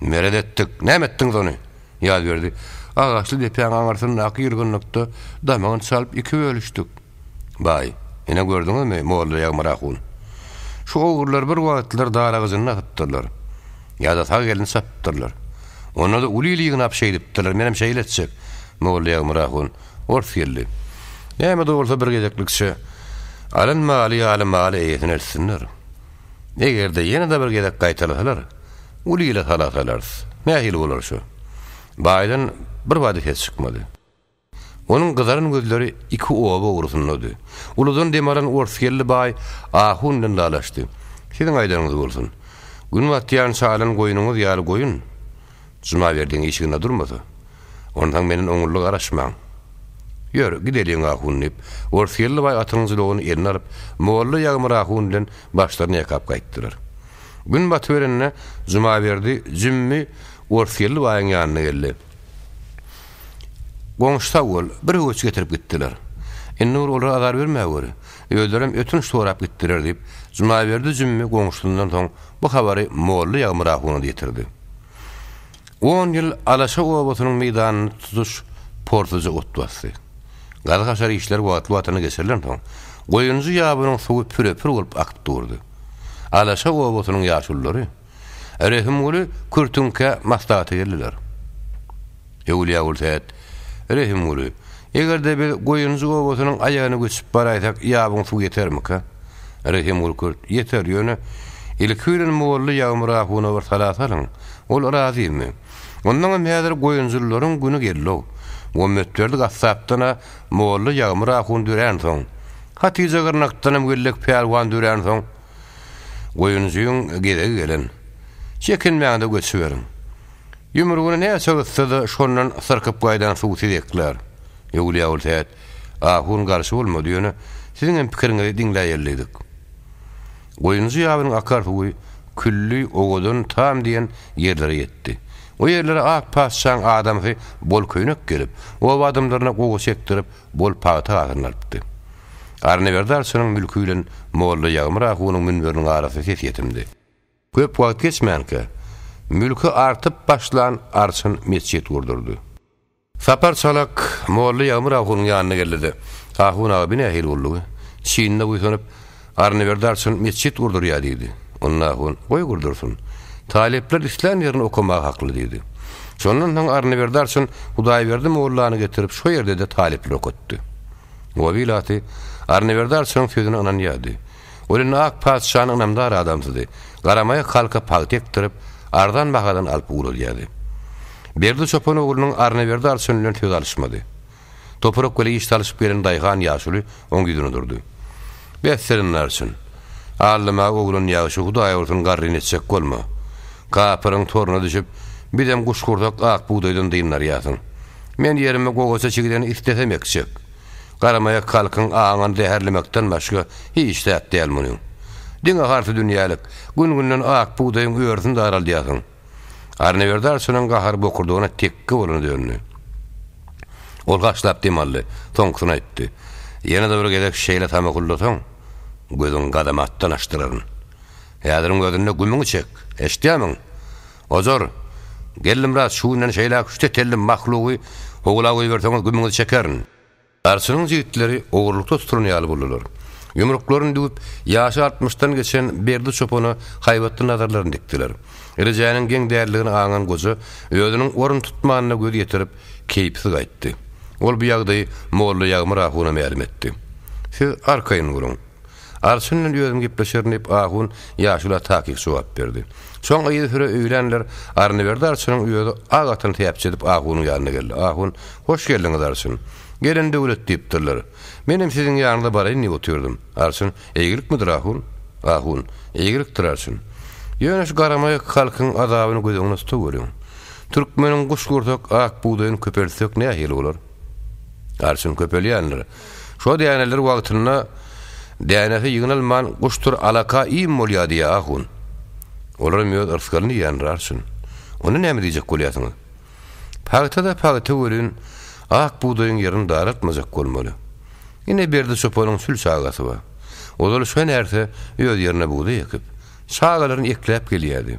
Meret etdik. Näme etdiňiz ony? Ýazberdi. Agaçly depäň aňyrsyndaky ýylgynlykda damagyny çalyp iki bölüşdik. Baý, ine gördüňizmi, molla Ýagmyr ahun. Şu ogrular bir wagtlar dar agajynda asypdyrlar. Ýa-da sag elini çapypdyrlar. Onda-da uly ili ýygnap şeýdipdirler, menem şeýle etjek. Molla Ýagmyr ahun, ors geldi. Näme-de bolsa bir gezeklikçe alan maly ýaly maly eýesine eltsinler. Eger-de ýene-de bir gezek gaýtalasalar, uly ile sala salarys. Nähili bolar şu? Baýdan bir bada ses çykmady. Onuň gyzaran gözleri iki oba ugrusyndady. Uludan dem alan Orsgeldi baý ahun bilen lalaşdy. Siziň aýdanyňyz bolsun. Gün batýança alan goýnuňyz ýaly goýun Jumaberdiň işiginde durmasa, onsoň menden oňully garaşmaň. Ýör, gideliň ahun, diýip, Orsgeldi baý atynyň jylawyny eline alyp, molla Ýagmyr ahun bilen başlaryny ýaýkap gaýtdylar. Gün batyberende Jumaberdi jümmi Orsgeldi baýyň ýanyna geldi. Goňşy sag bol, bir höwes getirip gitdiler. Indi bir olara azar bermäweri. Özlerem ötünç sorap gitdiler diýip, Jumaberdi jümmi goňşusyndan soň bu habary molla Ýagmyr ahuna-da ýetirdi. On ýyl Alaşa obasynyň meýdanyny tutuş porsuja ot basdy. Gazy-haşar işler wagtly-wagtynda geçirilensoň, Goýunjy ýabynyň suwy püre-pür bolup akyp durdy. Alaşa obasynyň ýaşululary Rehimguly kürtüňkä maslahata geldiler. Öwülýagul Sähet, Rehimguly, eger-de biz Goýunjy obasynyň aýagyna göçüp baraýsak, ýabyň suwy ýetermikä? Rehimguly kürt, Ýeter, ýöne ilki bilen molla Ýagmyr ahuna bir sala salyň, ol razymy? Onnoňam häzir goýunjylylaryň güni geldi-ow. Muhammetberdi gassapdan-a molla Ýagmyr ahun döränsoň, Hatyja gyrnakdanam Wellek pälwan döränsoň, Goýunjyň gezegi gelen. Çekinmäň-de göçüberiň. Ýumrugyny näçe gyssa-da, şondan syrkyp gaýdan suw sizi eklär. Öwlüýägul Sähet ahun garşy bolmady, ýöne siziňem pikiriňizi diňläýelidik. Goýunjy ýabynyň akar suwy külli, owadan tam diýen ýerlere ýetdi. O ýerlere ak patyşaň adamsy bol köýnek gelip, oba adamlaryna gowy çekdirip, bol pagta hasylyny alypdy. Arnaberdi arçynyň mülki bilen molla Ýagmyr ahunyň münberiniň arasy ses ýetimdi. Köp wagt geçmänkä, mülki artyp başlan arçyn metjit gurdurdy. Sapar çalak molla Ýagmyr ahunyň ýanyna geldi-de, Ahun aga, bi nähili gullugy? Çinine buýsanyp, Arnaberdi arçyn metjit gurdurýar diýdi. Onda ahun, Goý gurdursyn. Talyplar islän ýerinde okamaga hakly diýdi. Şondan soň Arnaberdi arçyn Hudaýberdi mollany getirip şo ýerde-de talyplar okatdy. Oba ilaty Arnaberdi arçynyň sözüne ynanýardy. Ol indi ak patyşanyň ynamdar adamsydy. Garamaýak halka pagta ekdirip, arzan bahadan alyp ugradýardy. Berdi çopan oglunyň Arnaberdi arçyn bilen söz alyşmady. Toprak bile iş salyşyp gelen daýhan ýaşuly oň ýüzüne durdy. Besdir indi arçyn. Aldamaga oglan ýagşy, Hudaý ursun garryny etjek bolma. Kapyryň toruna düşüp, bizem guşgursak ak bugdaýdan dyndarýarsyň. Men ýerime gowaça çigideni islesem ekjek. Garamaýak halkyň aňyny zäherlemekden başga hiç zat däl munyň. Diňe harsydünýälik, gün-günden ak bugdaýyň örüsini daraldýarsyň. Arnaberdi arçynyň gahary bokurdagyna tekge bolana döndi. Ol haşlap dem aldy, soňkusyny aýtdy. Ýene-de bir gezek şeýle samahullasaň, gözüňi gazamatdan açdyraryn. Häziriň özünde gümüňi çek, eşidýärmiň? Ojar, Geldimyrat, şu günden şeýläk şu tetelli mahlugy howla goýberseňiz gümüňizi çekerin. Arçynyň jigitleri ogurlykda tutulan ýaly boldular. Ýumruklaryny düwüp, ýaşy altmyşdan geçen Berdi çopana haýbatly nazarlaryny dikdiler. Rejäniň geň däldigini aňan goja özüniň orun tutmanyna göz ýetirip, keýpsiz gaýtdy. Ol bu ýagdaýy molla Ýagmyr ahuna mälim etdi. Siz arkaýyn boluň. Arçyn bilen özüm gepleşerin diýip, ahun ýaşula takyk jogap berdi. Soň yzysüre öýlänler Arnaberdi arçynyň özi ak atyny säpjedip ahunyň ýanyna geldi. Ahun, Hoş geldiňiz, arçyn. Gelen döwlet diýipdirler. Menem siziň ýanyňyza baraýyn diýip otyrdym. Arçyn, Eýgilikmidir, ahun? Ahun, Eýgilikdir, arçyn. Ýöne şu garamaýak halkyň azabyny göz öňüne tutaweriň. Türkmeniň guşgursak ak bugdaýyny köpeltsek nähili bolar? Arçyn köpelýändir. Şo däneler wagtynda dänesi ýygnalman guşdur alaka iým bolýa diýýä ahun. Olaram öz yrsgalyny iýendir arçyn. Onda näme diýjek bolýasyňyz? Pagta-da pagta welin, ak bugdaýyň ýerini daraltmajak bolmaly. Ine Berdi çopanyň sül çagasy bar. Ozal şo närse öz ýerine bugdaý ekip, çagalaryny ekläp gelýärdi.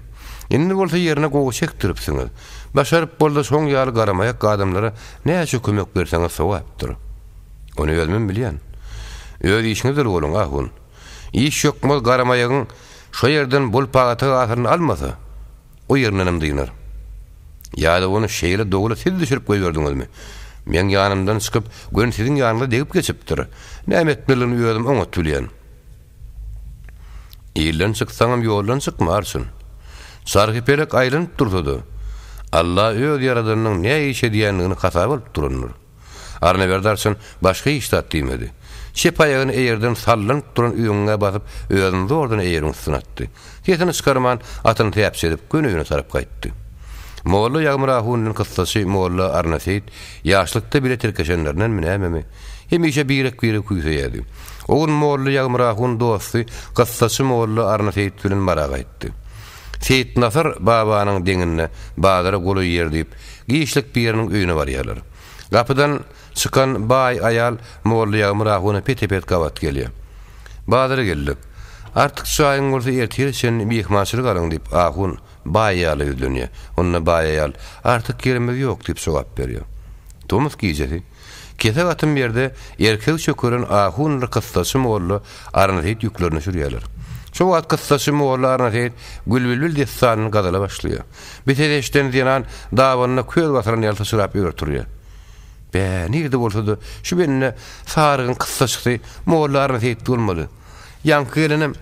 Indi bolsa ýerine gowaça ekdiripsiňiz. Başaryp bolsa şoň ýaly garamaýak adamlara näçe kömek berseňiz sogapdyr. Ony özümem bilýän. Öz işiňizdir boluň, ahun. Iş ýokmaz garamaýagyň şo ýerden bol pagta hasylyny almasa, o ýerindenem dynar. Ýa-da ony şeýle dowla siz düşürip goýberdiňizmi? Meň ýanymdan çykyp, göni siziň ýanyňyza degip geçipdir. Näme etmelidigini özüm oňat bilýän. Ilden çyksaňam ýoldan çykma, arçyn. Çarhypelek aýlanyp dursa-da, Alla öz ýaradanynyň ne iş edýändigini hasaba alyp durandyr. Arnaberdi arçyn başga hiç zat diýmedi. Çep aýagyny eýerden sallanyp duran üňňä basyp, özüni zordan eýeriň üstüne atdy. Sesini çykarman, atyny säpjedip, göni öýüne tarap gaýtdy. Molla Ýagmyr ahun bilen kyssaçy molla Arna Seýit ýaşlykda bile tirkeşenlerindenmi nämemi, hemişe birek-biregi küýseýärdi. O gün molla Ýagmyr ahun dosty kyssaçy molla Arna Seýit bilen Mara gaýtdy. Seýitnasar babanyň deňinde bazara golaý ýer diýip, giçlik biriniň öýüne barýarlar. Gapydan çykan baý aýal molla Ýagmyr ahuna pete-pet gabat gelýär. Bazara geldik. Artyk çaýyň bolsa ertire çenli myhmançylyk alyň diýip, ahun baý aýala ýüzlenýär. Onda baý aýal, Artyk ýerimiz ýok diýip jogap berýär. Tomus gijesi. Kesek atym ýerde erkegi çökeren ahundyr kyssaçy molla Arnaseýit ýüklerini sürýärler. Şo wagt kyssaçy molla Arnaseýit Gülbilbil dessanyny gazala başlaýar. Bir ses eşiden zenan dabanyna köz basylan ýaly syçrap ör turýar. Bä, nirede bolsa-da, şu bende sarygyň kyssaçysy molla Arnaseýit bolmaly. Ýaňky gelenem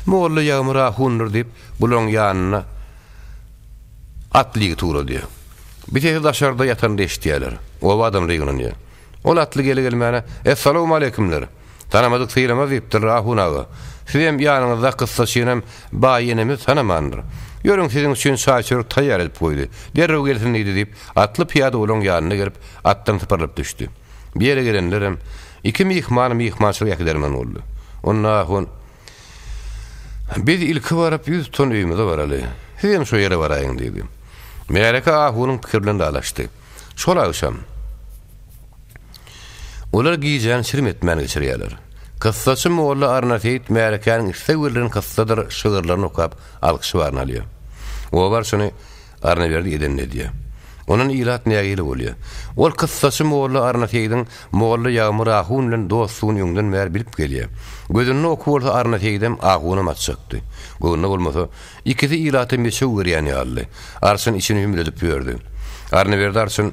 molla Ýagmyr ahundyr diýip, bulaň ýanyna Atly ýigit ugradýar. Bir sesi daşarda ýatanda eşidýärler. Oba adamlary ýygnanýar. Ol atly gele-gelmäne, Essalawmaleýkimler! Tanamadyk sylamaz diýipdirler, ahun aga. Sizem, ýanyňyzdaky kyssaçynam baý enemiz tanamandyr. Ýörüň, siziň üçin çaý-çörek taýýar edip goýdy. Derrew gelsin diýdi diýip, atly pyýada olaň ýanyna gelip, atdan sypyrylyp düşdi. Bir ýere gelenlerem, iki myhmany myhmançylyga äkidermen boldy. Onda ahun. Biz ilki baryp 100 ton öýümize baraly. Sizem şo ýere baraýyň diýdi. Märeke ahunyň pikiri bilen dalaşdy. Şol agşam olar gijäni çirim etmän geçirýärler. Kyssaçy molla Arna Seýit märekäniň isleg bildiren kyssadyr şygyrlaryny okap alkyş baryny alýar. Oba arçyny Arnaberdi edenini edýär. Ondan ilat nägile bolýar. Ol kyssaçy molla Arna Seýidiň molla Ýagmyr ahun bilen dostlugyny öňden bäri bilip gelýär. Gözünde oky bolsa Arna Seýidem, ahunam atjakdy. Göwnüne bolmasa, ikisi ilata meçew berýän ýalydy. Arçyn içini hümledip ýördi. Arnaberdi arçyn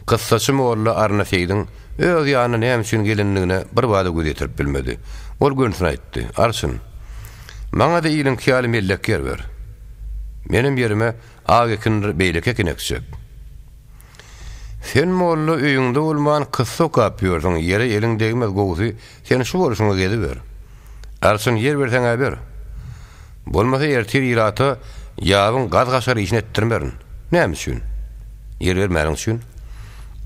Kyssaçy molla Arna Seýidiň öz ýanyna näme üçin gelendigine birbada göz ýetirip bilmedi. Ol gönüsini aýtdy, Arçyn, maňa-da iliňki ýaly mellek ýer ber. Menem ýerime ak ekindir beýleki ekin ekjek. Sen molla öýüňde bolman kyssa okap ýörsüň, ýere eliň degmez, gowusy sen şu bolşuňa geziber. Arçyn ýer berseň-ä ber. Bolmasa ertir ilata ýabyň gaz-gaşar işini etdirmerin. Näme üçin? Ýer bermäniň üçin.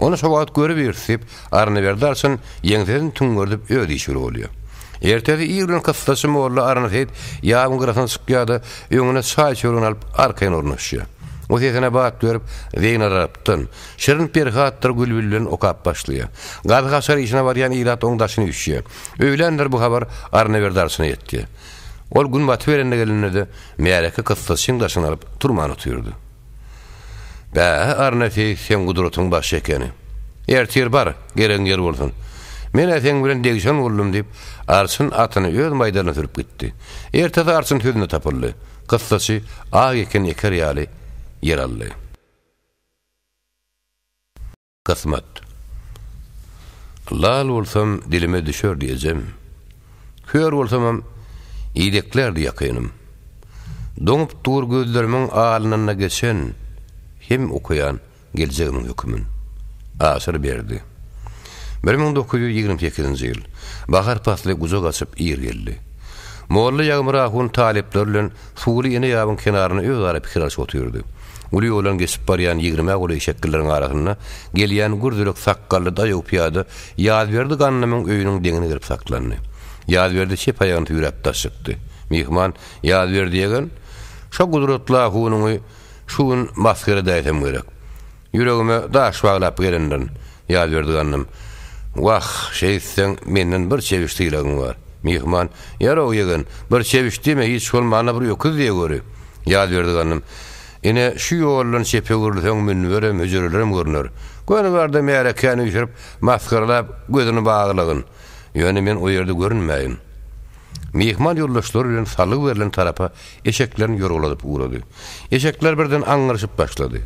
Ony şo wagt görübiris, diýip, Arnaberdi arçyn ýeňsesini tüňňerdip öz işi bile bolýar. Ertesi ir bilen kyssaçy molla Arna Seýit ýabyň gyrasyna çykýar-da, öňüne çaý-çöregini alyp arkaýyn ornaşýar. O sesine bat berip, Zeýnelarapdan, Şirin Perhatdyr Gülbil bilen okap başlaýar. Gaz-gaşar işine barýan ilat oň daşyna üýşýär. Öýländir bu habar Arnaberdi arçyna ýetýär. Ol gün batyberende gelende-de, märeke kyssaçyň daşyny alyp, turman otyrdy. Bä, Arna seýis, seň gudratyň başga ekeni. Ertir bar, geregiň ýer bolsun. Men-ä seň bilen degişen boldum, diýip, arçyn atyny öz maýdalyna sürüp gitdi. Ertesi arçyn sözünde tapyldy. Kyssaçy ak ekin eker ýaly ýer aldy. Kysmat. Lal bolsam dilime düşerdi ejem. Kör bolsamam ideklärdi ýakynym. Doňup dur gözlerimiň alnynda geçen hem okaýan geljegimiň hökümin. Aşyr Berdi. 1928-nji ýyl. Bahar pasly gujak açyp ir geldi. Molla Ýagmyr ahun talyplar bilen Suwly ene ýabyň kenarynda özara pikir alyşyp otyrdy. Uly ýoldan geçip barýan ýigrimä golaý eşeklileriň arasynda gelýän gürzülek sakgally daýaw pyýada Ýazberdi gandymyň öýüniň deňine gelip saklandy. Ýazberdi çep aýagyny süýräp daş çykdy. Myhman, Ýazberdi ýegen, şo gudratly ahunyňy şu gün masgara edäýsem gerek. Ýüregime daş baglap gelendirin, Ýazberdi gandym. Wah, şeýtseň, menden bir çebiş sylagyň bar. Myhman, Ýar-ow, ýegen, bir çebiş diýme, hiç bolmanda bir öküz diýeweri. Ýazberdi gandym. Ine, şu ýoldan çepe öwrülseň, münberem, hüjrelerem görner. Göni bar-da märekäni üýşürip, masgaralap, gözüni baglagyn. Ýöne men o ýerde görünmäýin. Myhman ýoldaşlary bilen salgy berlen tarapa eşeklerini ýorgaladyp ugrady. Eşekler birden aňňyryşyp başlady.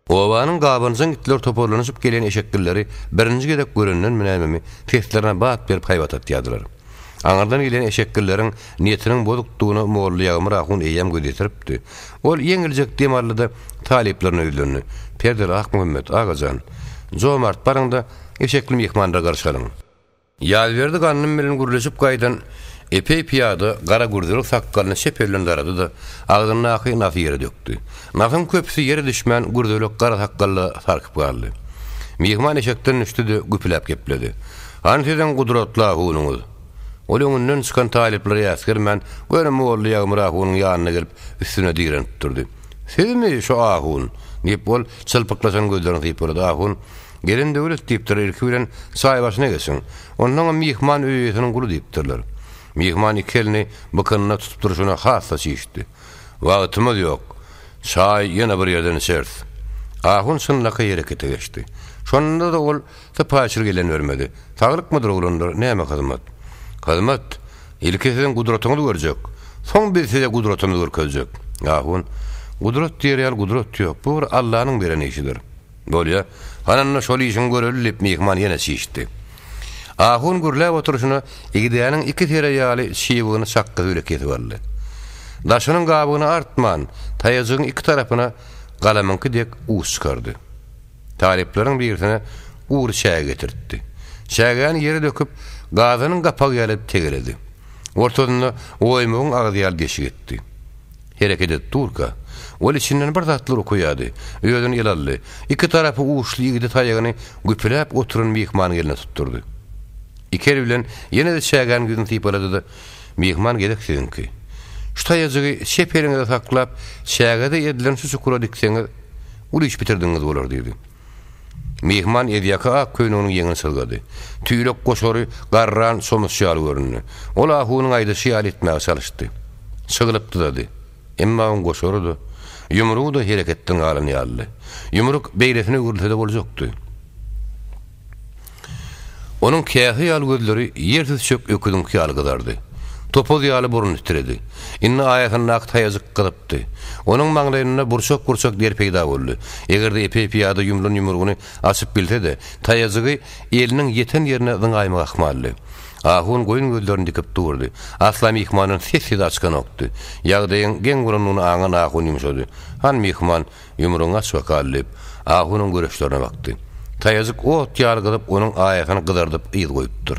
Obanyň gabanjaň itleri toparlanyşyp gelýän eşekgilleri birinji gezek görendenmi nämemi, seslerine bat berip haýbat atýardylar. Aňyrdan gelýän eşekgilleriň niýetiniň bozukdygyna molla Ýagmyr ahun eýýäm göz ýetiripdi. Ol ýeňiljek dem aldy-da, talyplaryna ýüzlendi, Perdeli Akmuhammet, aga jan, jomart baryň-da, eşekli myhmanlary garşy alyň. Ýazberdi gandym bilen gürleşip gaýdan epeý pyýada gara gürzülek sakgalyny çep elden darady-da, agzyndaky nasy ýere dökdi. Nasyň köpüsi ýere düşmän gürzülek gara sakgally sarkyp galdy. Myhman eşekden düşdi-de, güpüläp gepledi. Hany siziň gudratly ahunyňyz? Ol öňünden çykan talyplary äsgermän, göni molla Ýagmyr ahunyň ýanyna gelip, üstüne direnip durdy. Sizmi şo ahun? diýip, ol çylpyklaşan gözlerini sypalady. Ahun. Gelen döwlet diýipdir, ilki bilen çaý başyna geçiň. Onnoňam myhman öý eýesiniň guly diýipdirler. Myhman iki elini bykynyna tutup durşuna has-da çişdi. Wagtymyz ýok. Çaý ýene bir ýerden içeris. Ahun çynlakaý herekete geçdi. Şonda-da ol sypaýyçylyk ellenbermedi. Saglykmydyr oglanlar, näme hyzmat? Hyzmat, ilki siziň gudratyňyzy görjek. Soň biz size gudratymyzy görkezjek. Ahun, Gudrat diýer ýaly gudrat ýok. Bu bir Allanyň beren işidir. Bolýa, hany onda şol işiňi göreli, diýip, myhman ýene çişdi. Ahun gürläp oturyşyna igdäniň iki sere ýaly çybygyny çakgysy bile kesip aldy. Daşynyň gabygyny artman, taýajygyň iki tarapyna galamyňky dek uç çykardy. Talyplaryň birisine gury çäge getirtdi. Çägäni ýere döküp, gazanyň gapagy ýaly edip tegeledi. Ortasynda oýmagyň agzy ýaly deşik etdi. Hereket edip durka, ol içinden bir zatlar okaýardy. Özüni ele aldy. Iki tarapy uçly ýigidi taýagyny güpüläp oturan myhmanyň eline tutdurdy. Iki eli bilen ýene-de çägäniň ýüzüni sypalady-da, Myhman gezek siziňki. Şu taýajygy çep eliňizde saklap, çägede edilen şu çukura dikseňiz, uly iş bitirdigiňiz bolar diýdi. Myhman ezýaka ak köýneginiň ýeňini çyzgady. Tüýlek goşary garran çomuç ýaly göründi. Ol ahunyň aýdyşy ýaly etmäge çalyşdy. Çygylyp dyzady. Emma oň goşary-da. Ýumrugy-da hereketden galan ýalydy. Ýumruk beýlesine öwrülse-de boljakdy. Onuň käse ýaly gözleri ýer süzjek öküziňki ýaly gyzardy. Topuz ýaly burny titredi. Indi aýasyndaky taýajyk gyzypdy. Onuň maňlaýynda burçak-burçak der peýda boldy. Eger-de epeý pyýada ýumlan ýumrugyny açyp bilse-de, taýajygy eliniň ýeten ýerine zyňaýmagy ahmaldy. Ahun goýun gözlerini dikip durdy. Asla myhmandan ses-seda çykanokdy. Ýagdaýyň geň bolanyny aňan ahun ýumşady. Han myhman, Ýumrugyňy aç bakaly, diýip, ahunyň göreçlerine bakdy. Taýajyk ot ýaly gyzyp, onuň aýasyny gyzardyp yz goýupdyr.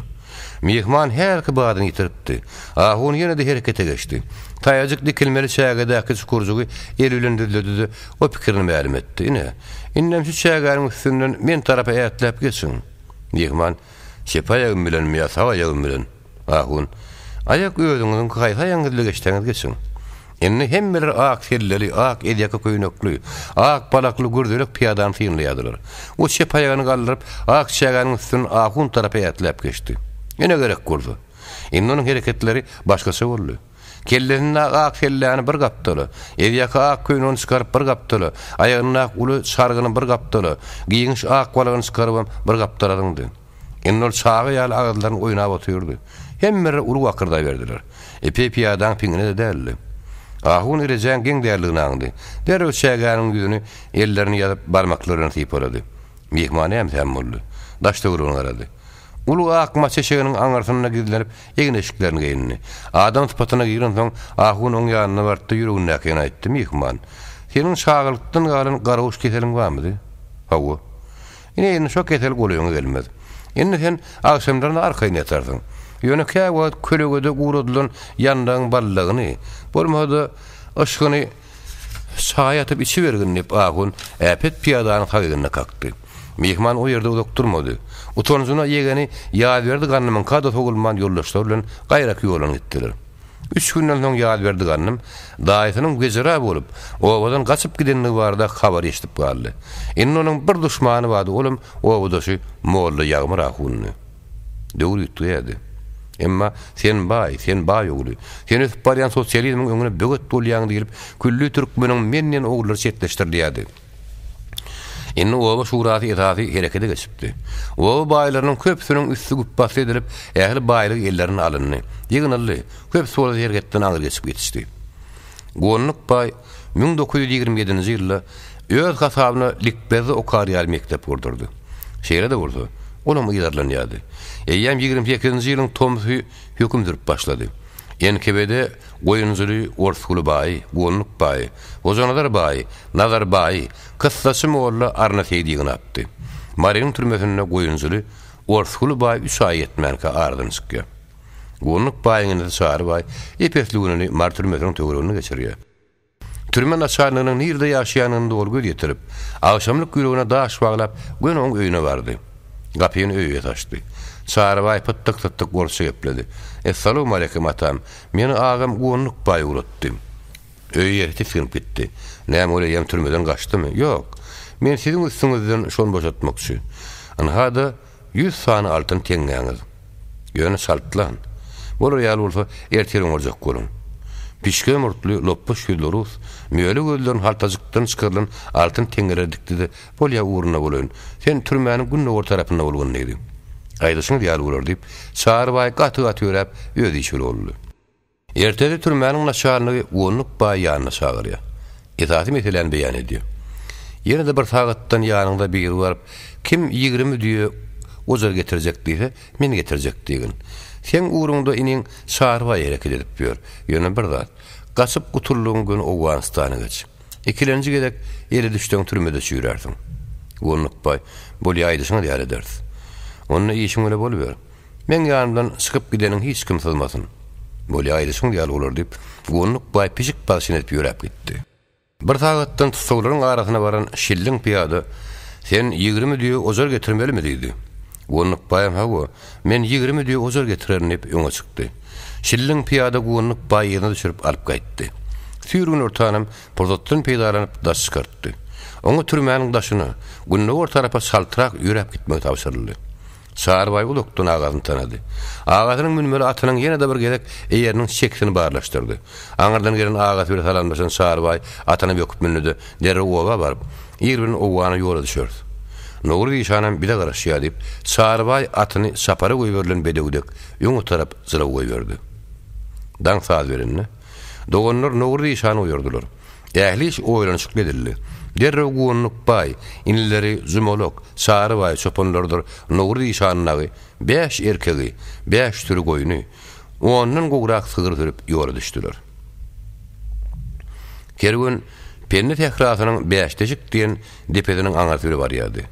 Myhman hälki badyny ýitiripdi. Ahun ýene-de herekete geçdi. Taýajyk dikilmeli çägedäki çukurjygy eli bilen düzledi-de, o pikirini mälim etdi, Ine, indem şu çägäniň üstünden men tarapa ätläp geçiň. Myhman, Çep aýagym bilenmi ýa sag aýagym bilen? Ahun, Aýak özüňiziňki haýsy aýagyňyz bilen geçseňiz geçiň. Indi hemmeler ak selleli, ak ezýaka köýnekli, ak balakly gürzelek pyýadany synlaýardylar. O çep aýagyny galdyryp, ak çägäniň üstünden ahun tarapa ätläp geçdi. Ine gerek bolsa. Indi onuň hereketleri başgaça boldy. Kellesindäki ak selläni bir gapdala, ezýaka ak köýnegini çykaryp bir gapdala, aýagyndaky uly çargyny bir gapdala, giňiş ak balagyny çykarybam bir gapdala zyňdy. Indi ol çaga ýaly agyzlaryny oýnap otyrdy. Hemmeler uly wakyrdaberdiler. Epeý pyýadaň piňine-de däldi. Ahun rejäň geň däldigini aňdy. Derrew çägäniň ýüzüni ellerini ýazyp, barmaklary bilen sypalady. Myhman äm-säm boldy. Daş-töweregine garady. Uly ak maç eşeginiň aňyrsynda gizlenip, egin-eşiklerini geýindi. Adam sypatyna girensoň, ahun oň ýanyna bardy-da, ýüregindäkini aýtdy, Myhman, seniň çagalykdan galan garaguş keseliň barmydy? Hawa. Ine, indi şo kesel golaýyňa gelmez. Indi sen agşamlaryna arkaýyn ýatarsyň. Ýöne käwagt kölegede guradylan ýandagyň baldagyny, bolmasa-da, yşgyny Çaý atyp içibergin, diýip, ahun äpet pyýadanyň sag egnine kakdy. Myhman o ýerde uzak durmady. Utanjyna ýegeni Ýazberdi gandymyňka-da sowulman ýoldaşlary bilen gaýraky ýoldan gitdiler. Üç günden soň Ýazberdi gandym daýysynyň wejera bolup, obadan gaçyp gidendigi barada habary eşidip galdy. Indi onuň bir duşmany bardy, olam obadaşy molla Ýagmyr ahundy. Döwür üýtgeýärdi. Emma sen baý, sen baý ogly, sen ösüp barýan sosializmiň öňüne böwet bolýaň diýlip, külli türkmeniň men diýen ogullary çetleşdirilýärdi. Indi oba şurasy esasy herekete geçipdi. Oba baýlarynyň köpüsiniň üsti güpbasdy edilip, ähli baýlygy ellerine alyndy. Ýygnaldy. Köpüsi bolsa serhetden aňry geçip ýetişdi. Gonduk baý 1927-nji ýylda öz hasabyna likbezde okar ýaly mekdep gurdurdy. Şeýle-de bolsa, olam yzarlanýardy. Eýýäm ýigrimi sekizinji ýylyň tomsy höküm sürüp başlady. NKWD Goýunjyly Orsguly baýy, Gonduk baýy, Hojanazar baýy, Nazar baýy, kyssaçy molla Arna Seýdi ýygnapdy. Marynyň türmesinde Goýunjyly Orsguly baý üç aý ýetmänkä aradan çykýar. Gonduk baýyň inisi Çary baý ep-esli gününi Mary türmesiniň töwereginde geçirýär. Türme naçalniginiň nirede ýaşaýanyny doly göz ýetirip, agşamlyk ýüregine daş baglap, göni oň öýüne bardy. Gapyny öý eýesi açdy. Çary baý pytdyk-sytdyk orsça gepledi. Essalawmaleýkim, atam. Meni agam Gonduk baý ugratdy. Öý eýesi tisginip gitdi. Näme ol eýýäm türmeden gaçdymy? Ýok. Men siziň üstüňizden şony boşatmakçy. Ynha-da, Ýüz sany altyn teňňäňiz. Ýöne çaltlan. Bolar ýaly bolsa, ertir oňarjak boluň. Pişge murtly, lopbuş ýüzli rus, möle gözlerini haltajykdan çykarylan altyn teňňelere dikdi-de, Bolýa, ugrunda bolaýyn. Sen türmäniň gündogar tarapynda bolgun diýdi. Aýdyşyňyz ýaly bolar, diýip, Çary baý gaty-gaty ýöräp, öz işi boldy. Ertesi türmäniň naçalnigi Gonduk baýy ýanyna çagyrýar. Esasy meseläni beýan edýär. Ýene-de bir sagatdan ýanyňda biri baryp, kim 20 düýe ojar getirjek diýse, men getirjek diýgin. Seň ugruňda iniň Çary baý hereket edip ýör. Ýöne bir zat, gaçyp gutuldygyň gün Owganystana geç. Ikilenji gezek ele düşseň türmede çüýrärsiň. Gonduk baý, Bolýa aýdyşyňyz ýaly ederis. Onda işiň bile boluber. Meň ýanymdan çykyp gideniň hiç kim syzmasyn. Bolýa aýdyşyň ýaly bolar diýip, Gonduk baý pişik bagşyny edip ýöräp gitdi. Bir sagatdan tussaglaryň arasyna baran Şilliň pyýada, Sen 20 düýe ojar getirmelimi? diýdi. Gonduk baýam Hawa, men 20 düýe ojar getirerin diýip öňe çykdy. Şilliň pyýada Gonduk baýy yzyna düşürip alyp gaýtdy. Süýr günortanam pursatdan peýdalanyp daş çykartdy. Oňa türmäniň daşyna, gündogar tarapa çaltrak ýöräp gitmek tabşyryldy. Çarybaý uzakdan agasyny tanady. Agasynyň münmeli atynyň ýene-de bir gezek eýeriniň çekisini barlaşdyrdy. Aňyrdan gelen agasy bilen salamlaşan Çarybaý atyna böküp mündi-de, derrew oba baryp, ir bilen Owgana ýola düşeris. Nowruz işanam bize garaşýar diýip, Çarybaý atyny çapara goýberilen bedew dek öňe tarap jylaw goýberdi. Daň saz berende, doganlar Nowruz işany oýardylar. Ähli iş oýlanyşykly edildi. Derrew Guwandyk baý, inileri Jumalak, Çary baý çopanlardyr Nowruz işan dagy bäş erkegi, bäş süri goýny, ondan gowrak sygyr sürüp ýola düşdüler. Kerwen Pendi sährasynyň Bäşdeşik diýen depesiniň aňyrsy bile barýardy.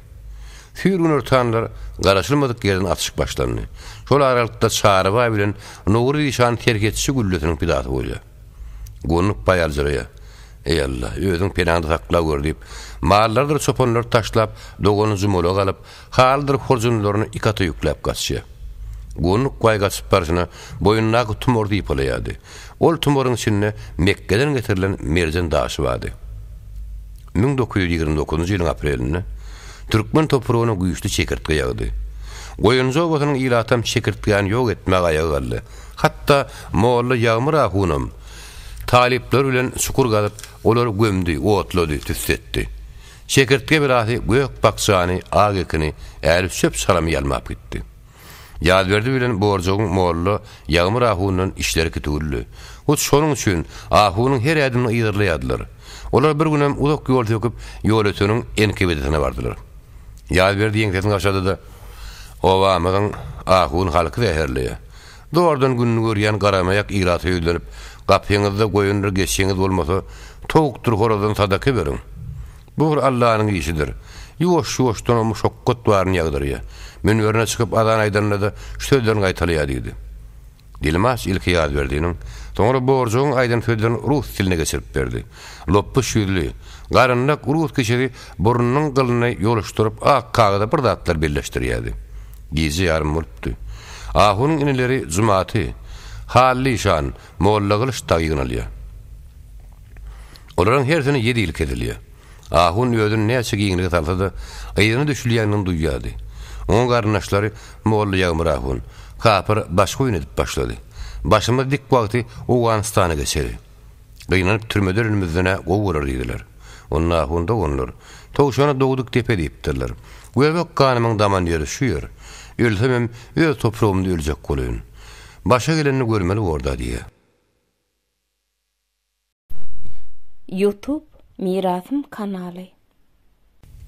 Süýr günortanlar garaşylmadyk ýerden atyşyk başlandy. Şol aralykda Çary baý bilen Nowruz işan serhetçi güllesiniň pidasy bolýar. Guwandyk baý aljyraýar. Eý, Alla, özüň penaňda sakla gör diýip, mallarydyr çopanlary taşlap, dogany Jumalagy alyp, halydyr horjunlaryny iki ata ýükläp gaçýar. Guwandyk baý gaçyp barşyna boýnundaky tumary sypalaýardy. Ol tumaryň içinde Mekgeden getirilen merjen daşy bardy. 1929-njy ýylyň aprelinde türkmen topragyna güýçli çekirtge ýagdy. Goýunjy obasynyň ilatam çekirtgäni ýok etmäge aýaga galdy. Hatda molla Ýagmyr ahunam talyplar bilen çukur gazyp, olary gömdi, otlady, tüssetdi. Çekirtge belasy gök-bakjany, ak ekini, äli çöp-çalamy ýalmap gitdi. Ýazberdi bilen Borjagyň molla Ýagmyr ahundan işleri kitüwlidi. Hut şonuň üçin ahunyň her ädimini yzarlaýardylar. Olar bir günem uzak ýol söküp, Ýolöteniň NKWD-sine bardylar. Ýazberdi ýeňsesini gaşady-da, Obamyzyň ahun halky zäherleýär. Zordan gününi görýän garamaýak ilata ýüzlenip, Gapyňyzda goýundyr geçiňiz bolmasa, towukdyr horazdan sadaka beriň. Bu bir Allanyň işidir. Ýuwaş-ýuwaşdan o muşakgat baryny ýagdyrýar. Münberine çykyp azan aýdanda-da şu sözlerini gaýtalaýar diýdi. Dilmaç ilki Ýazberdiniň, soňra Borjugyň aýdan sözlerini rus diline geçirip berdi. Lopbuş ýüzli, garynlak rus kişisi burnunyň gylyny ýoluşdyryp ak kagyza bir zatlar belleşdirýärdi. Gije ýarym bolupdy. Ahunyň inileri Jumaty, Hally işan, Mollagylyç dagy ýygnalýar. Olaryň hersine ýedi ýyl kesilýär. Ahun özüni näçe giňlige salsa-da, yzyna düşülýändigini duýýardy. Oňa garyndaşlary Molla Ýagmyr ahun, kapyr başga oýun edip başlady. Başymyz dik wagty Owganystana geçeli. Gynanyp türmede ölenimizden-ä gowy bolar diýdiler. Onda ahun doganlar, Towşana dogduk depe diýipdirler. Göbek ganymyň daman ýeri şu ýer. Ölsemem öz topragymda öljek bolaýyn. Başa gelenini görmeli bor-da diýýär. Youtube Mirasym kanaly.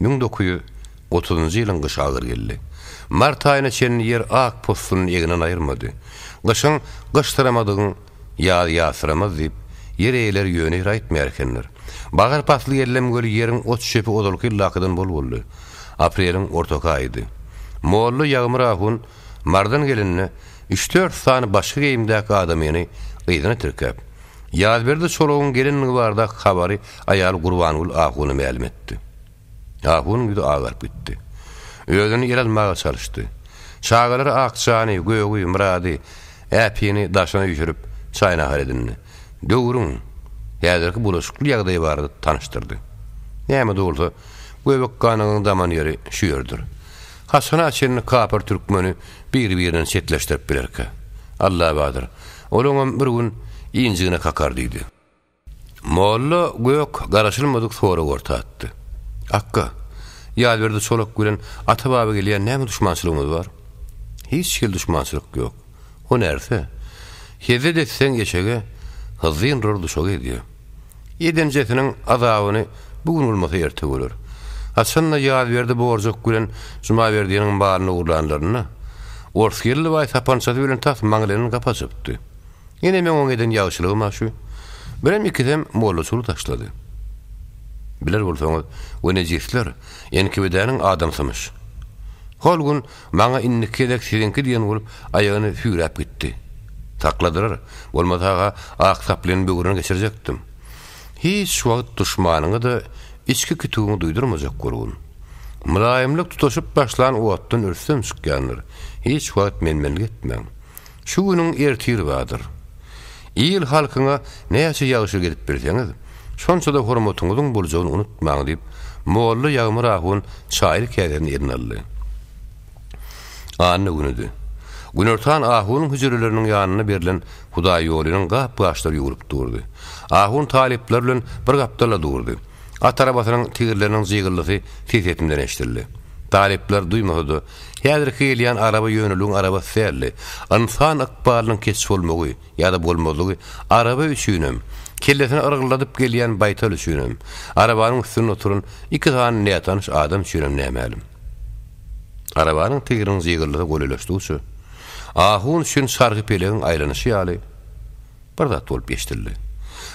1930-njy ýylyň gyşy agyr geldi. Mart aýyna çenli ýer ak possunyny egninden aýyrmady. Gyşyň gyşsyramadygyň ýaz ýazsyramaz diýip, ýer eýeleri ýöne ýere aýtmaýar ekenler. Bahar pasly gelem weli ýeriň ot-çöpi ozalky ýyldakydan bol boldy. Apreliň ortaky aýydy. Molla Ýagmyr ahun Mardan gelende, üç-dört sany başga geýimdäki adamyny yzyna tirkäp, Ýazberdi çolugyň gelendigi baradaky habary aýaly Gurbangül ahuna mälim etdi. Ahunyň ýüzi agaryp gitdi. Özüni ele almaga çalyşdy. Çagalary Akjany, Gögi, Myrady, Äpini daşyna üýşürip, çaý-nahar edindi. Döwrüň häzirki bulaşykly ýagdaýy barada tanyşdyrdy. Näme-de bolsa, göbek ganyňyň daman ýeri şu ýerdir. Haçana çenli kapyr türkmeni bir-birinden çetleşdirip bilerkä? Alla bardyr. Olaňam bir gün injigine kakar diýdi. Molla Gök garaşylmadyk sorag orta atdy. Akga, Ýazberdi çolak bilen ata-baba gelýän näme duşmançylygymyz bar? Hiç hili duşmançylyk ýok. O närse, hezzet etseň eşege, hyzzyn urar duşaga edýär. Edenjesiniň azabyny bu gün bolmasa erte görer. Haçan-da Ýazberdi borjak bilen Jumaberdiniň malyny ogurlanlarynda, Orsgeldi baý sapançasy bilen tas maňlaýyndan gap açypdy. Ine meň oňa eden ýagşylygym-a şu. Birem ikisem mollaçyly taşlady. Biler bolsaňyz, o nejisler NKWD-niň adamsymyş. Hol gün Maňa indiki gezek siziňki diýen bolup, aýagyny süýräp gitdi. Sakladylar, bolmasa-ha ak saplyny böwrüne geçirjekdim. Hiç wagt duşmanyňa-da içki kitüwiňi duýdurmajak bolgun. Mylaýymlyk tutaşyp başlan otdan rüstem çykýandyr. Hiç wagt men-menlik etmäň. Şu günüň ertiri bardyr. Il-halkyňa näçe ýagşylyk edip bilseňiz, şonça-da hormatyňyzyň boljagyny unutmaň, diýip, molla Ýagmyr ahun çaýly käsesini eline aldy. Anna günüdi. Günortan ahunyň hüjreleriniň ýanynda berlen Hudaýýolynyň gap-gaçlary ýuwlup durdy. Ahun talyplar bilen bir gapdalda durdy. At arabasynyň tigirleriniň jygyldysy ses-etimden eşidildi. Talyplar duýmasa-da, häzirki gelýän araba ýöneligin arabasy däldi. Ynsan ykbalynyň keç bolmagy ýa-da bolmazlygy araba üçinem, kellesini yrgyldadyp gelýän baýtal üçinem, arabanyň üstünde oturan iki sany nätanyş adam üçinem nämälim. Arabanyň tigiriniň jygyldysy golaýlaşdygyça, ahun üçin çarhy-pelegiň aýlanyşy ýaly, Bir zat bolup eşidildi.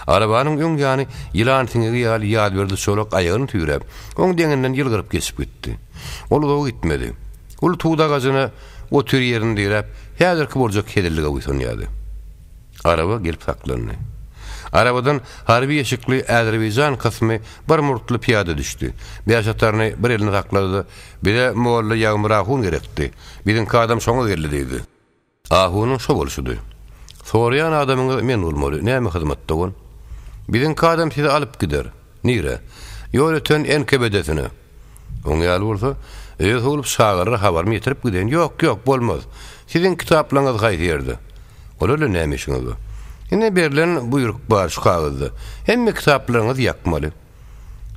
Arabanyň öň ýany ýylan siňegi ýaly Ýazberdi çolak aýagyny süýräp, oň deňinden ýylgyryp geçip gitdi. Ol uzaga gitmedi. Uly tut agajyna otyr ýerini diräp, häzirki boljak hezillige buýsanýardy. Araba gelip saklandy. Arabadan harby eşikli azerbaýjan kysmy bir murtly pyýada düşdi. Bäşataryny bir eline saklady-da, Bize molla Ýagmyr ahun gerekdi. Biziňki adam şoňa geldi diýdi. Ahunyň şo bolşudy. Soraýan adamyňyz men bolmaly, näme hyzmat dogan? Biziňki adam sizi alyp gider. Nirä? Ýol öten NKWD-sine. Oň ýaly bolsa, öýe sowlup çagalara habarymy ýetirip gideýin. Ýok, ýok, bolmaz. Siziň kitaplaryňyz haýsy ýerde? Olar bilen näme işiňiz bar? Ine berlen buýruk bar şu kagyzda. Hemme kitaplaryňyzy ýakmaly.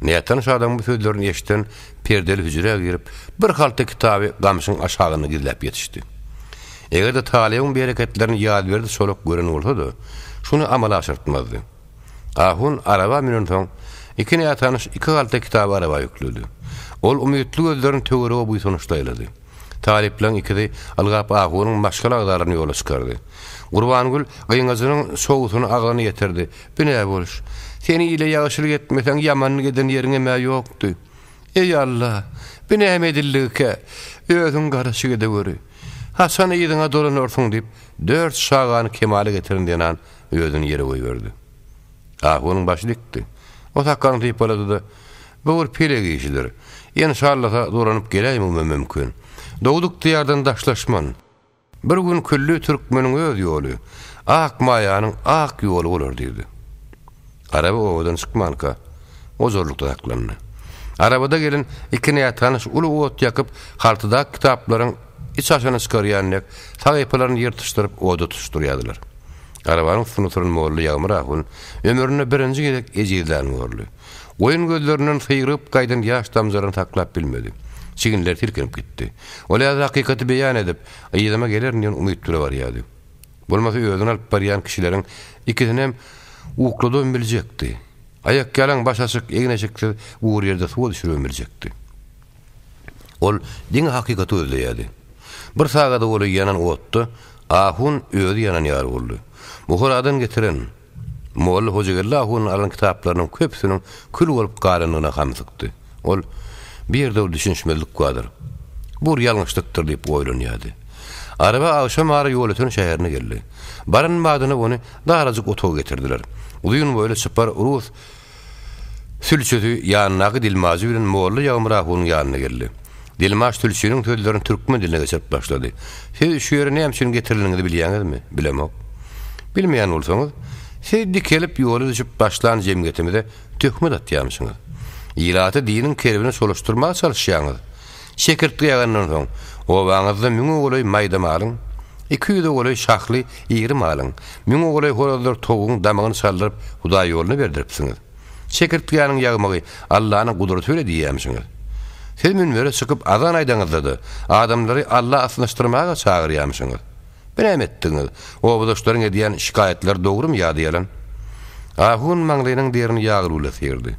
Nätanyş adamyň bu sözlerini eşiden perdeli hüjrä girip, bir halta kitaby gamşyň aşagynda gizläp ýetişdi. Eger-de talybyň bereketlerini Ýazberdi çoluk gören bolsa-da, şuny amala aşyrtmazdy. Ahun araba münensoň, iki nätanyş iki halta kitaby araba ýükledi. Ol umytly gözlerini töwerege buýsançly aýlady. Talyplaryň ikisi ylgap ahunyň maşgala agzalaryny ýola çykardy. Gurbangül gyňajynyň çowusyny agzyna ýetirdi, Bu nä boluş? Sen ile ýagşylyk etmeseň, ýamanlyk eden ýeriňem-ä ýokdy. Eý, Alla, bu näme edildigikä? Özüň garaşyk edeweri. Haçan yzyňa dolanarsyň diýip, dört çagany kemala getiren zenan özüni ýere goýberdi. Ahunyň başy dikdi. O sakgalyny sypalady-da, Bu bir pelek işidir. Enşallasa dolanyp geläýmegimem mümkin. Dogduk diýardan daşlaşman. Bir gün külli türkmeniň öz ýoly, ak maýanyň ak ýoly bolar diýdi. Araba obadan çykmanka, ojarlykda saklandy. Arabada gelen iki nätanyş uly ot ýakyp, haltadaky kitaplaryň iç aşyny çykarýan dek, sahypalaryny ýyrtyşdyryp oda tutuşdyrýardylar. Arabanyň üstünde oturan molla Ýagmyr ahun ömründe birinji gezek ejizlän borly. Goýun gözlerinden syrygyp gaýdan ýaş damjalaryny saklap bilmedi. Çiginleri silkinip gitdi. Ol häzir hakykaty beýan edip, yzyma gelerin diýen umyt bile barýardy. Bolmasa özüni alyp barýan kişileriň ikisinem ukladybam biljekdi. Aýakýalaň, baş açyk, egin-eşiksiz gury ýerde suwa düşüribem biljekdi. Ol diňe hakykaty gözleýärdi. Bir sagada golaý ýanan otda ahun özi ýanan ýaly boldy. Buharadan getiren Molla Hojageldi ahunyň alan kitaplarynyň köpüsiniň kül bolup galandygyna hamsykdy. Ol, Bu ýerde bir düşünişmezlik bardyr. Bu bir ýalňyşlykdyr diýip oýlanýardy. Araba agşam ara Ýolöten şäherine geldi. Baran badyna ony darajyk otaga getirdiler. Uzyn boýly çypar rus Sülçüsi ýanyndaky dilmajy bilen molla Ýagmyr ahunyň ýanyna geldi. Dilmaç sülçüniň sözlerini türkmen diline geçirip başlady. Siz şu ýere näme üçin getirileniňizi bilýäňizmi? Bilemok. Bilmeýän bolsaňyz, siz dikelip ýola düşüp başlan jemgyýetimize töhmet atýarmyşyňyz. Ilaty diniň kerbine çolaşdyrmaga çalyşýaňyz. Çekirtge ýagandan soň, obaňyzda müňe golaý maýda malyň, iki ýüze golaý şahly iri malyň, müňe golaý horazdyr towugyň damagyny çaldyryp Hudaý ýoluna berdiripsiňiz. Çekirtgäniň ýagmagy Allanyň gudraty bile diýýämişiňiz. Siz münbere çykyp azan aýdaňyzda-da, adamlary Alla ysnyşdyrmaga çagyrýamyşyňyz. Bu näme etdigiňiz? Obadaşlaryň edýän şikaýatlary dogrumy ýa-da ýalan? Ahun maňlaýynyň derini ýagly bile syrdy.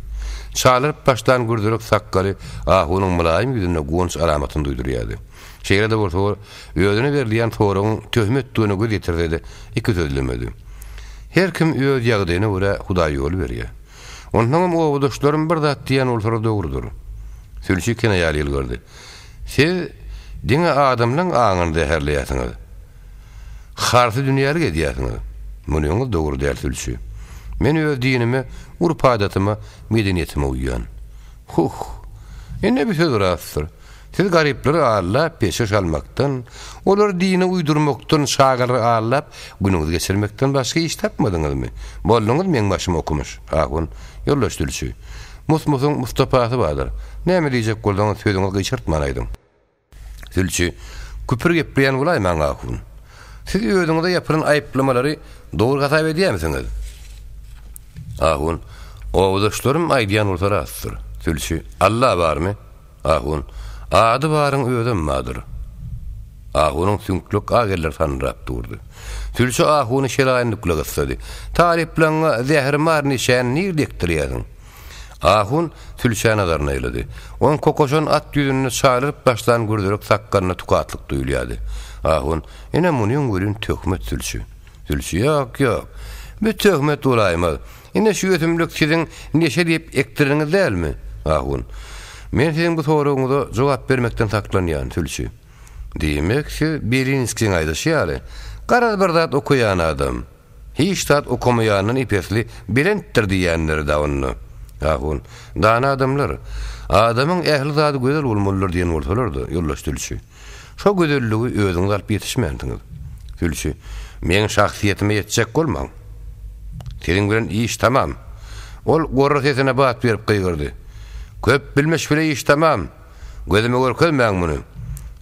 Çalaryp başlan gürzerek sakgaly ahunyň mylaýym ýüzünde guwanç alamatyny duýdurýardy. Şeýle-de bolsa ol özüne berilýän soragyň töhmetdigine göz ýetirse-de iki sözlemedi. Her kim öz ýagdaýyna görä Hudaý ýol berýär. Onsoňam obadaşlarym bir zat diýýän bolsalar dogrudyr. Sülçi kinaýaly ýylgyrdy. Siz diňe adamlaň aňyny zäherleýärsiňiz. Harsy dünýälik edýärsiňiz. Munyňyz dogry däl sülçi. Men öz dinime, urp-adatyma, medeniýetime uýýan. Huh! Ine bir söz rastdyr. Siz garyplary aldap peşgeş almakdan, olary dine uýdurmakdan, çagalary aldap günüňizi geçirmekden başga iş tapmadyňyzmy? Bolduňyz meň başym okumyş, ahun. Ýoldaş sülçi. Mus-musuň Mustapasy bardyr. Näme diýjek bolsaňyz sözüňizi gyşartman aýdyň. Sülçi. Küpür gepleýän bolaýmaň, ahun. Siz özüňize ýapylan aýyplamalary dogry hasap edýärmisiňiz? Ahun, Obadaşlarym aýdýan bolsa rastdyr. Sülçi, Alla barmy? Ahun, Ady baryň özem bardyr. Ahunyň süňklük ak elleri sandyrap durdy. Sülçi ahuny şelaýynlykla gyssady. Talyplaňňa zährimar neşäni nirde ekdirýärsiň? Ahun sülçä nazaryny aýlady. Oň kokaşan at ýüzünde çaýlyryp başlan gürzerek sakgalynda tukatlyk duýulýardy. Ahun, Ine munyň welin töhmet sülçi. Sülçi, Ýok, ýok. Bu töhmet bolaýmaz. Ine şu ösümlik siziň neşe diýip ekdireniňiz dälmi? Ahun, Men siziň bu soragyňyza jogap bermekden saklanýan, sülçi. Diýmek, siz Belinskiň aýdyşy ýaly, garaz bir zat okaýan adam. Hiç zat okamaýandan ep-esli belentdir diýýänleri-dä onda. Ahun, Dana adamlar, Adamyň ähli zady gözel bolmalydyr diýen bolsalar-da, ýoldaş sülçi. Şo gözelligi özüňiz alyp ýetişmänsiňiz. Sülçi, Meň şahsyýetime ýetjek bolmaň. Siziň bilen iş tamam. Ol gorra sesine bat berip gygyrdy. Köp bilmiş bile iş tamam. Gözüme görkezmäň muny.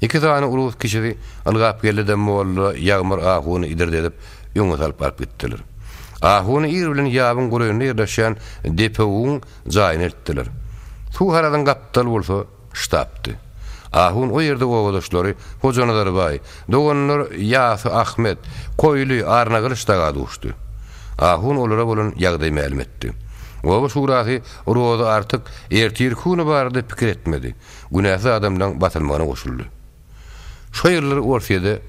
Iki sany ulus kişisi ylgap geldi-de molla Ýagmyr ahuny idirdedip, öňe salyp alyp gitdiler. Ahuny ir bilen ýabyň golaýynda ýerleşýän Depewuň jaýyna eltdiler. Suw harazyň gapdaly bolsa ştabdy. Ahun o ýerde obadaşlary Hojanazar baý, doganlar Ýasy Ahmet, Koýly, Arnagylyç daga duşdy. Ahun olara bolan ýagdaýy mälim etdi. Oba şurasy Rozy Artyk ertirki güni barada pikir etmedi. Günäsiz adamlaň basylmagyna goşuldy. Şo ýyllar Orsýede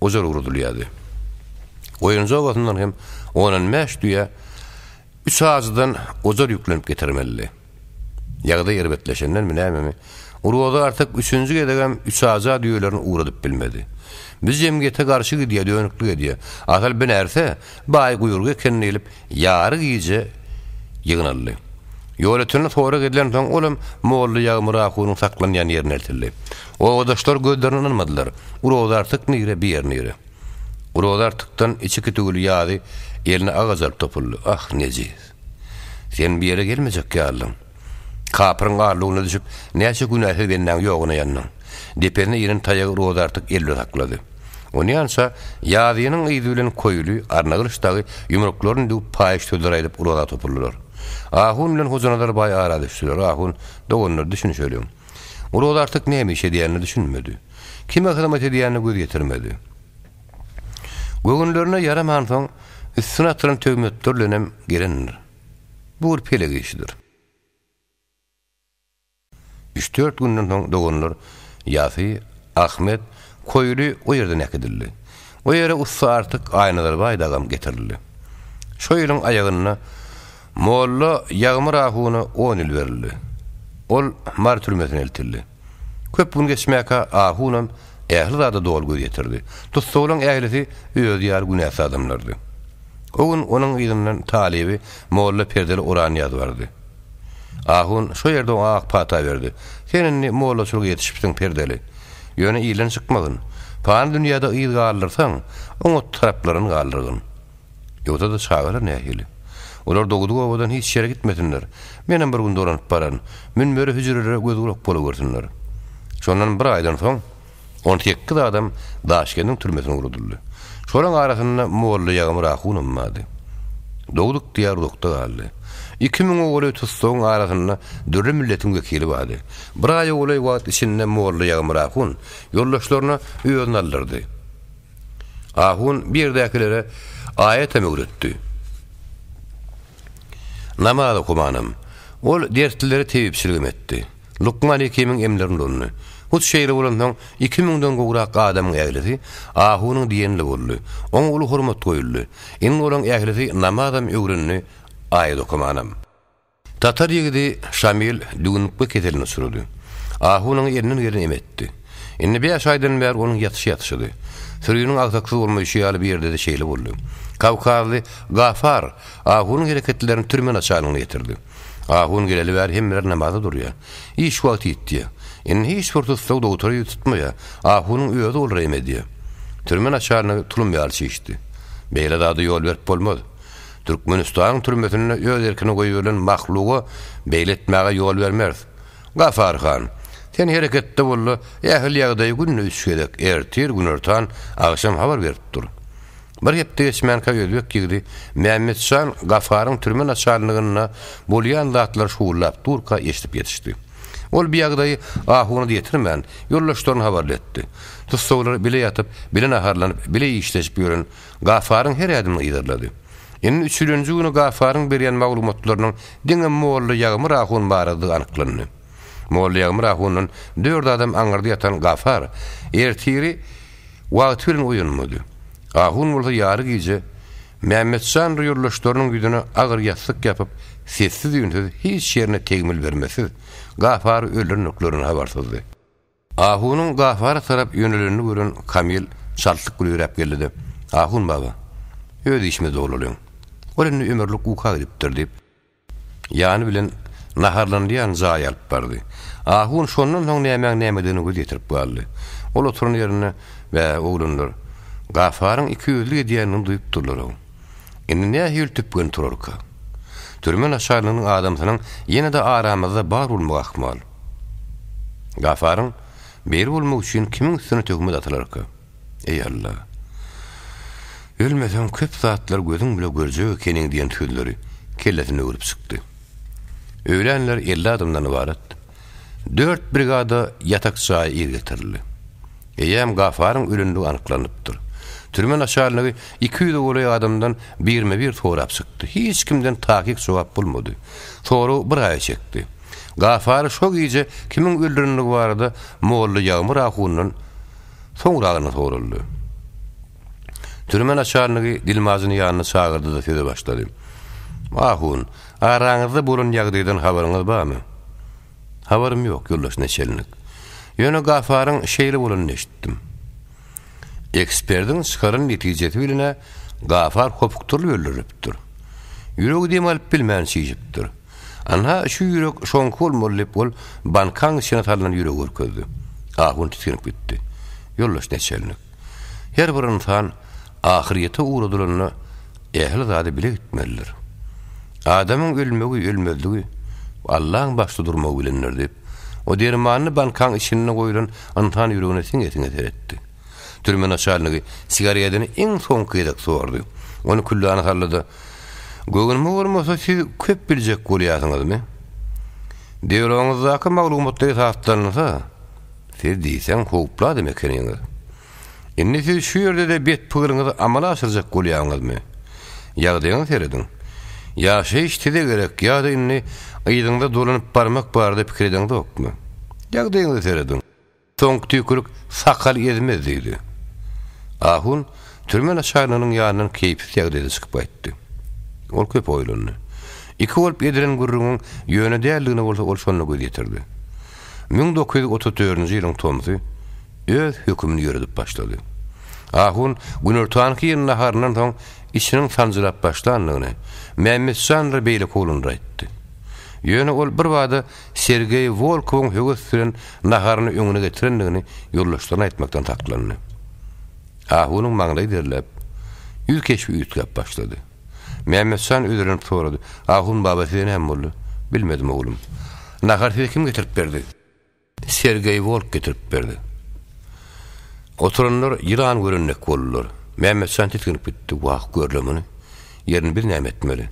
ojar ugradylýardy. Goýunjy obasyndan hem ondan bäş düýe üç ajydan ojar ýüklenip getirmelidi. Ýagdaý erbetleşendenmi nämemi, Rozy Artyk üçünji gezegem üçaja düýelerini ugradyp bilmedi. Biz jemgyýete garşy gidýär, dönüklik edýär. Asyl bi närse, baý guýrugy eken diýlip, ýary gije ýygnaldy. Ýolötende sorag edilensoň, olam molla Ýagmyr ahunyň saklanýan ýerine eltildi. Obadaşlar gözlerine ynanmadylar. Rozy Artyk nire, bi ýer nire? Rozy Artykdan içi kitüwli ýazy eline agaç alyp topuldy. Ah, nejis! Sen bu ýere gelmejek ýalydyň. Kapyryň arlygyna düşüp, näçe günäsiz bendäň ýoguna ýandyň. Depesine inen taýagy Roza Artyk elbir saklady. Onýança Ýazynyň yzy bilen Koýly, Arnagylyç dagy ýumruklaryny düwüp paýyş sözler aýdyp Roza topuldylar. Ahun bilen Hojanazar baý ara düşdüler. Ahun, Doganlar, düşünişeliň. Roza Artyk näme iş edýänine düşünmedi. Kime hyzmat edýänine göz ýetirmedi. Göwünlerine ýaramansoň, üstüne atylan töhmetler bilenem gelendir. Bu bir pelek işidir. Üç-dört günden soň doganlar Ýasy, Ahmet, Koýly o ýerden äkidildi. O ýere ussa Artyk Aýnazar baý dagam getirildi. Şo ýylyň aýagynda molla Ýagmyr ahuna on ýyl berildi. Ol Mary türmesine eltildi. Köp gün geçmäkä ahunam ähli zada doly göz ýetirdi. Tussaglaryň ählisi özi ýaly günäsiz adamlardy. O gün onuň yzyndan talyby molla Perdeli Oranýaz bardy. Ahun şo ýerde oňa ak pata berdi. Sen indi mollaçylyga ýetişipsiň, Perdeli. Ýöne ilden çykmagyn. Pany dünýäde yz galdyrsaň, oňat taraplaryny galdyrgyn. Ýogsa-da çagalar nähili? Olar dogduk obadan hiç ýere gitmesinler. Menem bir gün dolanyp bararyn. Münbere, hüjrelere göz-gulak bolawersinler. Şondan bir aýdan soň, 18 adam Daşkendiň türmesine ugradyldy. Şolaň arasynda molla Ýagmyr ahunam bardy. Dogduk diýar uzakda galdy. Iki müňe golaý tussagyň arasynda dürli milletiň wekili bardy. Bir aýa golaý wagt içinde molla Ýagmyr ahun ýoldaşlaryna özüni aldyrdy. Ahun bu ýerdäkilere aýatam öwretdi. Namaz okamanam. Ol dertlilere tebipçiligem etdi. Lukman hekimiň emlerini ulandy. Hut şeýle bolansoň, iki müňden gowrak adamyň ählisi ahunyň diýenli boldy. Oňa uly hormat goýuldy. Indi olaň ählisi namazam öwrendi, aýat okamanam. Tatar ýigidi Şamil düwünlikme keseline uçrady. Ahun oňa elinden geleni em etdi. Indi bäş aýdan bäri onuň ýatyşy ýatyşydy. Süriniň agsaksyz bolmaýşy ýaly bu ýerde-de şeýle boldy. Kawkazly Gafar ahunyň hereketlerini türme naçalnygyna ýetirdi. Ahun geleli bäri hemmeler namaza durýar. Iş wagty ýetýär. Indi hiç bir tussag dogtora ýüz tutmaýar. Ahunyň özi olara em edýär. Türme naçalnygy tulum ýaly çişdi. Beýle zada ýol berip bolmaz. Türkmenistanyň türmesinde öz erkine goýberilen mahluga beýle etmäge ýol bermeris. Gafar han, Sen hereketde bol-da, ähli ýagdaýy günde üç gezek, ertir, günortan, agşam habar berip dur. Bir hepde geçmänkä özbek ýigidi Mämmetjan Gafaryň türme naçalniginde bolýan zatlary şugullap durka eşidip ýetişdi. Ol bu ýagdaýy ahuna-da ýetirmän, ýoldaşlaryny habarly etdi. Tussaglar bile ýatyp, bile naharlanyp, bile işleşip ýören Gafaryň her ädimini yzarlady. Indi üçülenji güni Gafaryň berýän maglumatlarynyň diňe molla Ýagmyr ahun baradadygy anyklandy. Molla Ýagmyr ahundan dört adam aňyrda ýatan Gafar ertiri wagty bilen oýanmady. Ahun bolsa ýary gije Mämmetjan ýoldaşlarynyň ýüzüne agyr ýassyk ýapyp, sessiz-üýnsüz, hiç ýerine tegmil bermesiz, Gafary öldürendiklerini habarsyzdy. Ahunyň Gafara tarap ýönelenini gören Kamil çaltlyk bilen ýöräp geldi-de, Ahun baba, öz işimizde bolalyň. Ol indi ömürlik uka gidipdir diýip, ýany bilen naharlanylýan jaýa alyp bardy. Ahun şondan soň nämäň nämedigine göz ýetirip galdy. Ol oturan ýerinde, Bä, oglanlar, Gafaryň ikiýüzlük edýändigini duýup durlar-ow. Indi nähili tüpgen turarka? Türme naçalniginiň adamsynyň ýene-de aramyzda bar bolmagy ahmal. Gafaryň beri bolmagy üçin kimiň üstüne töhmet atylarka? Eý, Alla! Ölmeseň köp zatlar gözüň bile görjek ekeniň diýen sözleri kellesinde öwrüp çykdy. Öýlänler 50 adamdan ybarat dört brigada ýatak jaýa ir getirildi. Eýýäm Gafaryň ölendigi anyklanypdyr. Türme naçalnigi 200-e golaý adamdan birme-bir sorap çykdy. Hiç kimden takyk jogap bolmady. Sorag bir aýa çekdi. Gafary şo gije kimiň öldürenligi barada molla Ýagmyr ahundan Soňragyna soraldy. Türme naçalnigi dilmajyny ýanyna çagyrdy-da söze başlady. Ahun, araňyzda bolan ýagdaýdan habaryňyz barmy? Habarym ýok, ýoldaş naçalnik. Ýöne Gafaryň şeýle bolanyny eşitdim. Eksperdiň çykaran netijesi bilen-ä Gafar hopukdyrylyp öldürilipdir. Ýüregi dem alyp bilmän çişipdir. Anha, şu ýürek şoňky bolmaly diýip, ol bankaň içine salnan ýüregi görkezdi. Ahun tisginip gitdi. Ýoldaş neçelnik. Her bir ynsan ahyrýete ugradylanda ähli zady bile gitmelidir. Adamyň ölmegi, ölmezligi Allaň başda durmagy bilendir diýip, o dermanly bankaň içinde goýlan ynsan ýüregine siňe-siňe seretdi. Türme naçalnigi sigaredini iň soňky gezek sordy. Ony küllana saldy-da, Göwnüme bolmasa siz köp biljek bolýasyňyzmy? Deloňyzdaky maglumatlar esaslansa, siz diýseň howply adam ekeniňiz. Indi siz şu ýerde-de bet pygylyňyzy amala aşyrjak bolýaňyzmy? Ýagdaýyňyza serediň. Ýaşaýyş size gerek ýa-da indi yzyňyza dolanyp barmak barada pikir edeňzokmy? Ýagdaýyňyza serediň. Soňky tüýkülik sakal ezmez diýdi. Ahun türme naçalniginiň ýanyndan keýpsiz ýagdaýda çykyp gaýtdy. Ol köp oýlandy. Iki bolup edilen gürrüňiň ýöne däldigine bolsa ol şonda göz ýetirdi. 1934-nji ýylyň tomsy öz hökümini ýöredip başlady. Ahun günortanky ýyly naharyndan soň içiniň sanjylap başlandygyny Mämmetjandyr beýleki oglanlara aýtdy. Ýöne ol birbada Sergeý Wolkowyň höwes bilen naharyny öňüne getirendigini ýoldaşlaryna aýtmakdan saklandy. Ahunyň maňlaýy derläp, ýüz keşbi üýtgäp başlady. Mämmetjan özelenip sorady, Ahun baba size näme boldy? Bilmedim, oglum. Nahary size kim getirip berdi? Sergeý Wolk getirip berdi. Oturanlar ýylan gören dek boldular. Mämmetjan tisginip gitdi, Wah, gör-le muny. Ýerini biz näme etmeli?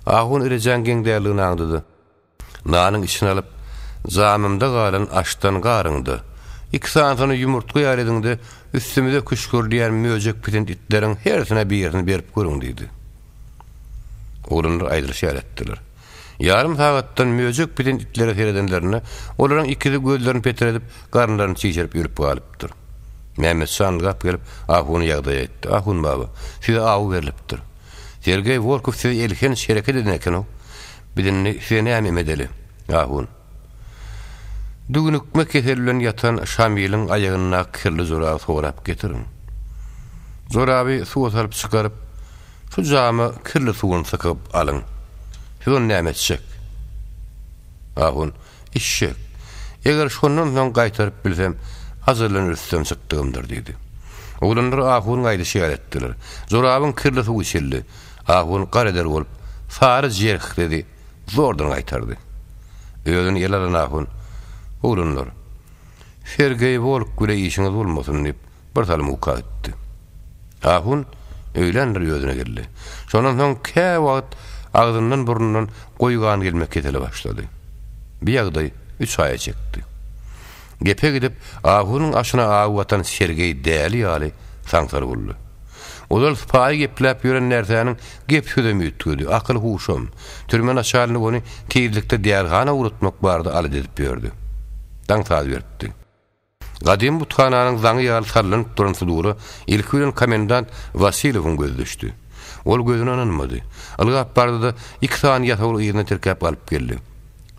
Ahun rejäň geň däldigini aňdy-da. Nanyň içini alyp, jamymda galan aşdan garyň-da, iki sanysyny ýumurtga ýaly ediň-de, üstümize küşgürdýän möjek pisint itleriň hersine birisini berip görüň diýdi. Oglanlar aýdylyşy ýaly etdiler. Ýarym sagatdan möjek pisint itlere seredenlerinde, olaryň ikisi gözlerini petredip, garynlaryny çişirip ölüp galypdyr. Mämmetjan ylgap gelip, ahuny ýagdaýy aýtdy. Ahun baba, size aw berlipdir. Sergeý Wolkow size elhenç hereket eden eken-ow. Biz indi size näme em edeli, ahun? Düwnükme keseli bilen ýatan Şamiliň aýagyndaky kirli joraby sorap getiriň. Joraby suwa salyp çykaryp, şu jama kirli suwuny sykyp alyň. Siz ony näme etjek? Ahun, Içjek. Eger şondan soň gaýtaryp bilsem, ajaldan rüstem çykdygymdyr diýdi. Oglanlar ahunyň aýdyşy ýaly etdiler. Jorabyň kirli suwy içildi. Ahun gar eder bolup, sary jerh sezi zordan gaýtardy. Özüni ele alan ahun, Oglanlar! Sergeý Wolk bile işiňiz bolmasyn diýip, bir salym uka gitdi. Ahun öýländir özüne geldi. Şondan soň käwagt agzyndan-burnundan goýy gan gelmek keseli başlady. Bu ýagdaý üç aýa çekdi. Gepe gidip, Ahunyň aşyna awy batan Sergeý däli ýaly saňsar boldy. Ozal sypaýy gepläp ýören närsäniň gep-sözem üýtgedi, akyl-huşam. Türme naçalnik ony tizlikde dälihana ugratmak barada alada edip ýördi. Daň saz beripdi. Gadymy buthananyň zaňy ýaly sallanyp duran sudura ilki bilen komendant Wasilewiň gözi düşdi. Ol gözüne ynanmady. Ylgap bardy-da, iki sany ýasawuly yzyna tirkäp alyp geldi.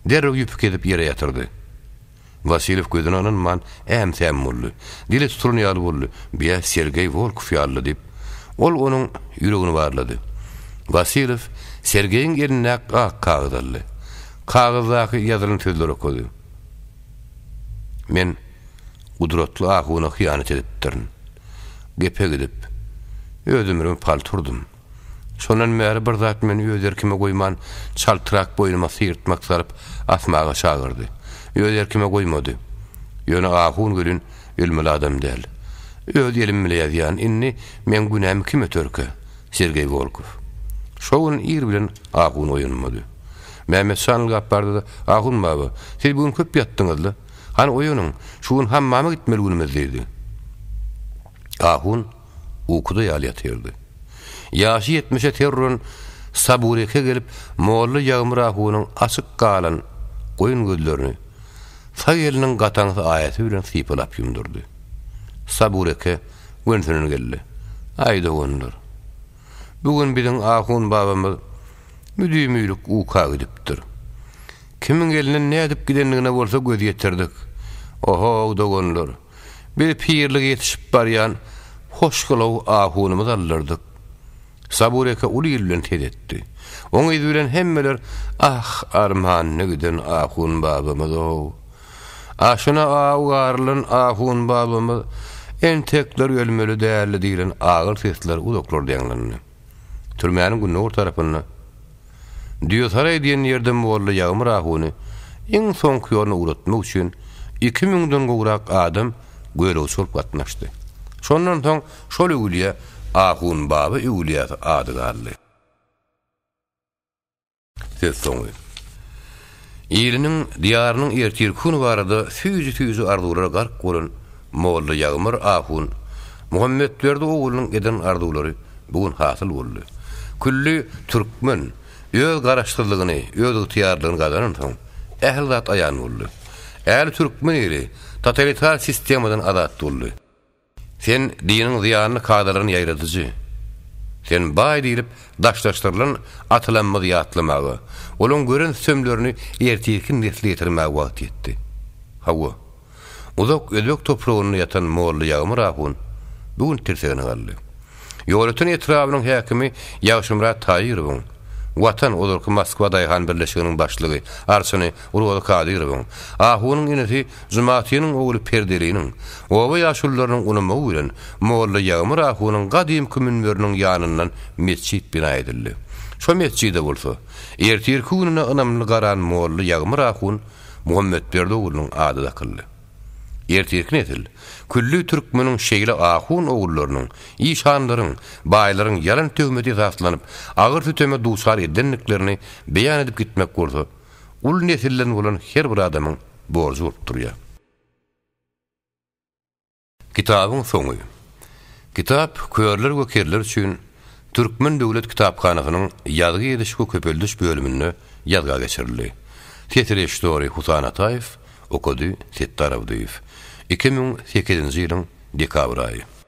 Derrew ýüpi kesip ýere ýatyrdy. Wasilew gözüne ynanman, äm-säm boldy. Dili tutulan ýaly boldy. Biýä Sergeý Wolkow ýaly-la diýip, ol onuň ýüregini barlady. Wasilew Sergeýiň elindäki ak kagyzy aldy. Kagyzdaky ýazylan sözleri okady. Men gudratly ahuna hyýanat edipdirin. Gepe gidip, öz ömrümi palta urdum. Şondan bäri bir zat meni öz erkime goýman, çaltrak boýnuma syrtmak salyp, asmaga çagyrdy. Öz erkime goýmady. Ýöne ahun welin ölmeli adam däl. Öz elim bile ýazýan, indi meň günämi kim öterkä? Sergeý Wolkow. Şo gün ir bilen ahun oýanmady. Mämmet şa ylgap bardy-da, Ahun baba, siz bu gün köp ýatdyňyz-la. Hany oýanyň, şu gün hammama gitmeli günümiz diýdi. Ahun ukuda ýaly ýatyrdy. Ýaşy ýetmişe ter uran Sabur eke gelip, molla Ýagmyr ahunyň açyk galan goýun gözlerini sag eliniň gataňsy aýasy bilen sypalap ýumdurdy. Sabur eke gönsünden geldi. Aý, doganlar! Bu gün biziň ahun babamyz müdimilik uka gidipdir. Kimiň elinden nädip gidendigine bolsa göz ýetirdik. Oho, doganlar, biz pirlige ýetişip barýan hoşgylaw ahunymyzy aldyrdyk. Sabur eke uly il bilen ses etdi. Oň yzy bilen hemmeler, Ah, armanda giden ahun babamyz-ow! Aşyna aw garylan ahun babamyz entekler ölmeli däldi diýlen agyr sesler uzaklarda ýaňlandy. Türmäniň gündogar tarapynda Düýesaraý diýen ýerde molla Ýagmyr ahuny iň soňky ýoluna ugratmak üçin iki müňden gowrak adam gölegçi bolup gatnaşdy. Şondan soň şol öwülýä Ahun baba öwülýäsi ady galdy. Söz soňy. Iliniň, diýarynyň ertirki güni barada süýji-süýji arzuwlara gark bolan molla Ýagmyr ahun Muhammetberdi oglunyň eden arzuwlary bu gün hasyl boldy. Külli türkmen öz garaşsyzlygyny, özygtyýarlygyny gazanansoň, ähli zat aýan boldy. Ähli türkmen ili totalitar sistemadan azat boldy. Sen diniň zyýanly kadalaryny ýaýradyjy. Sen baý diýlip daşlaşdyrylan atalarymyzy ýatlamaga, olaň gören sütemlerini ertirki nesle ýetirmäge wagt ýetdi. Hawa, uzak özbek topragynda ýatan molla Ýagmyr ahun bu gün tirsegine galdy. Ýolöten etrabynyň häkimi Ýagşymyrat Taýyrowyň, Watan, ozalky Moskwa daýhan birleşiginiň başlygy, arçyny Rozy Kadyrowyň, ahunyň inisi Jumatynyň ogly Perdeliniň, oba ýaşulularynyň unamagy bilen molla Ýagmyr ahunyň gadymky münberiniň ýanyndan metjit bina edildi. Şo metjide bolsa, ertirki gününe ynamly garan molla Ýagmyr ahun Muhammetberdi oglunyň ady dakyldy. Ertirki nesil, külli türkmeniň şeýle ahun ogullarynyň, işanlaryň, baýlaryň ýalan töhmete esaslanyp, agyr süteme duçar edilendiklerini beýan edip gitmek bolsa, uly nesilden bolan her bir adamyň borjy bolup durýar. Kitabyň soňy. Kitap körler we kerler üçin Türkmen döwlet kitaphanasynyň ýazgy ediş we köpeldiş bölüminde ýazga geçirildi. Ses režissýory Husan Ataýew, okady Setdar Abdyýew. 2008-nji ýylyň dekabr aýy.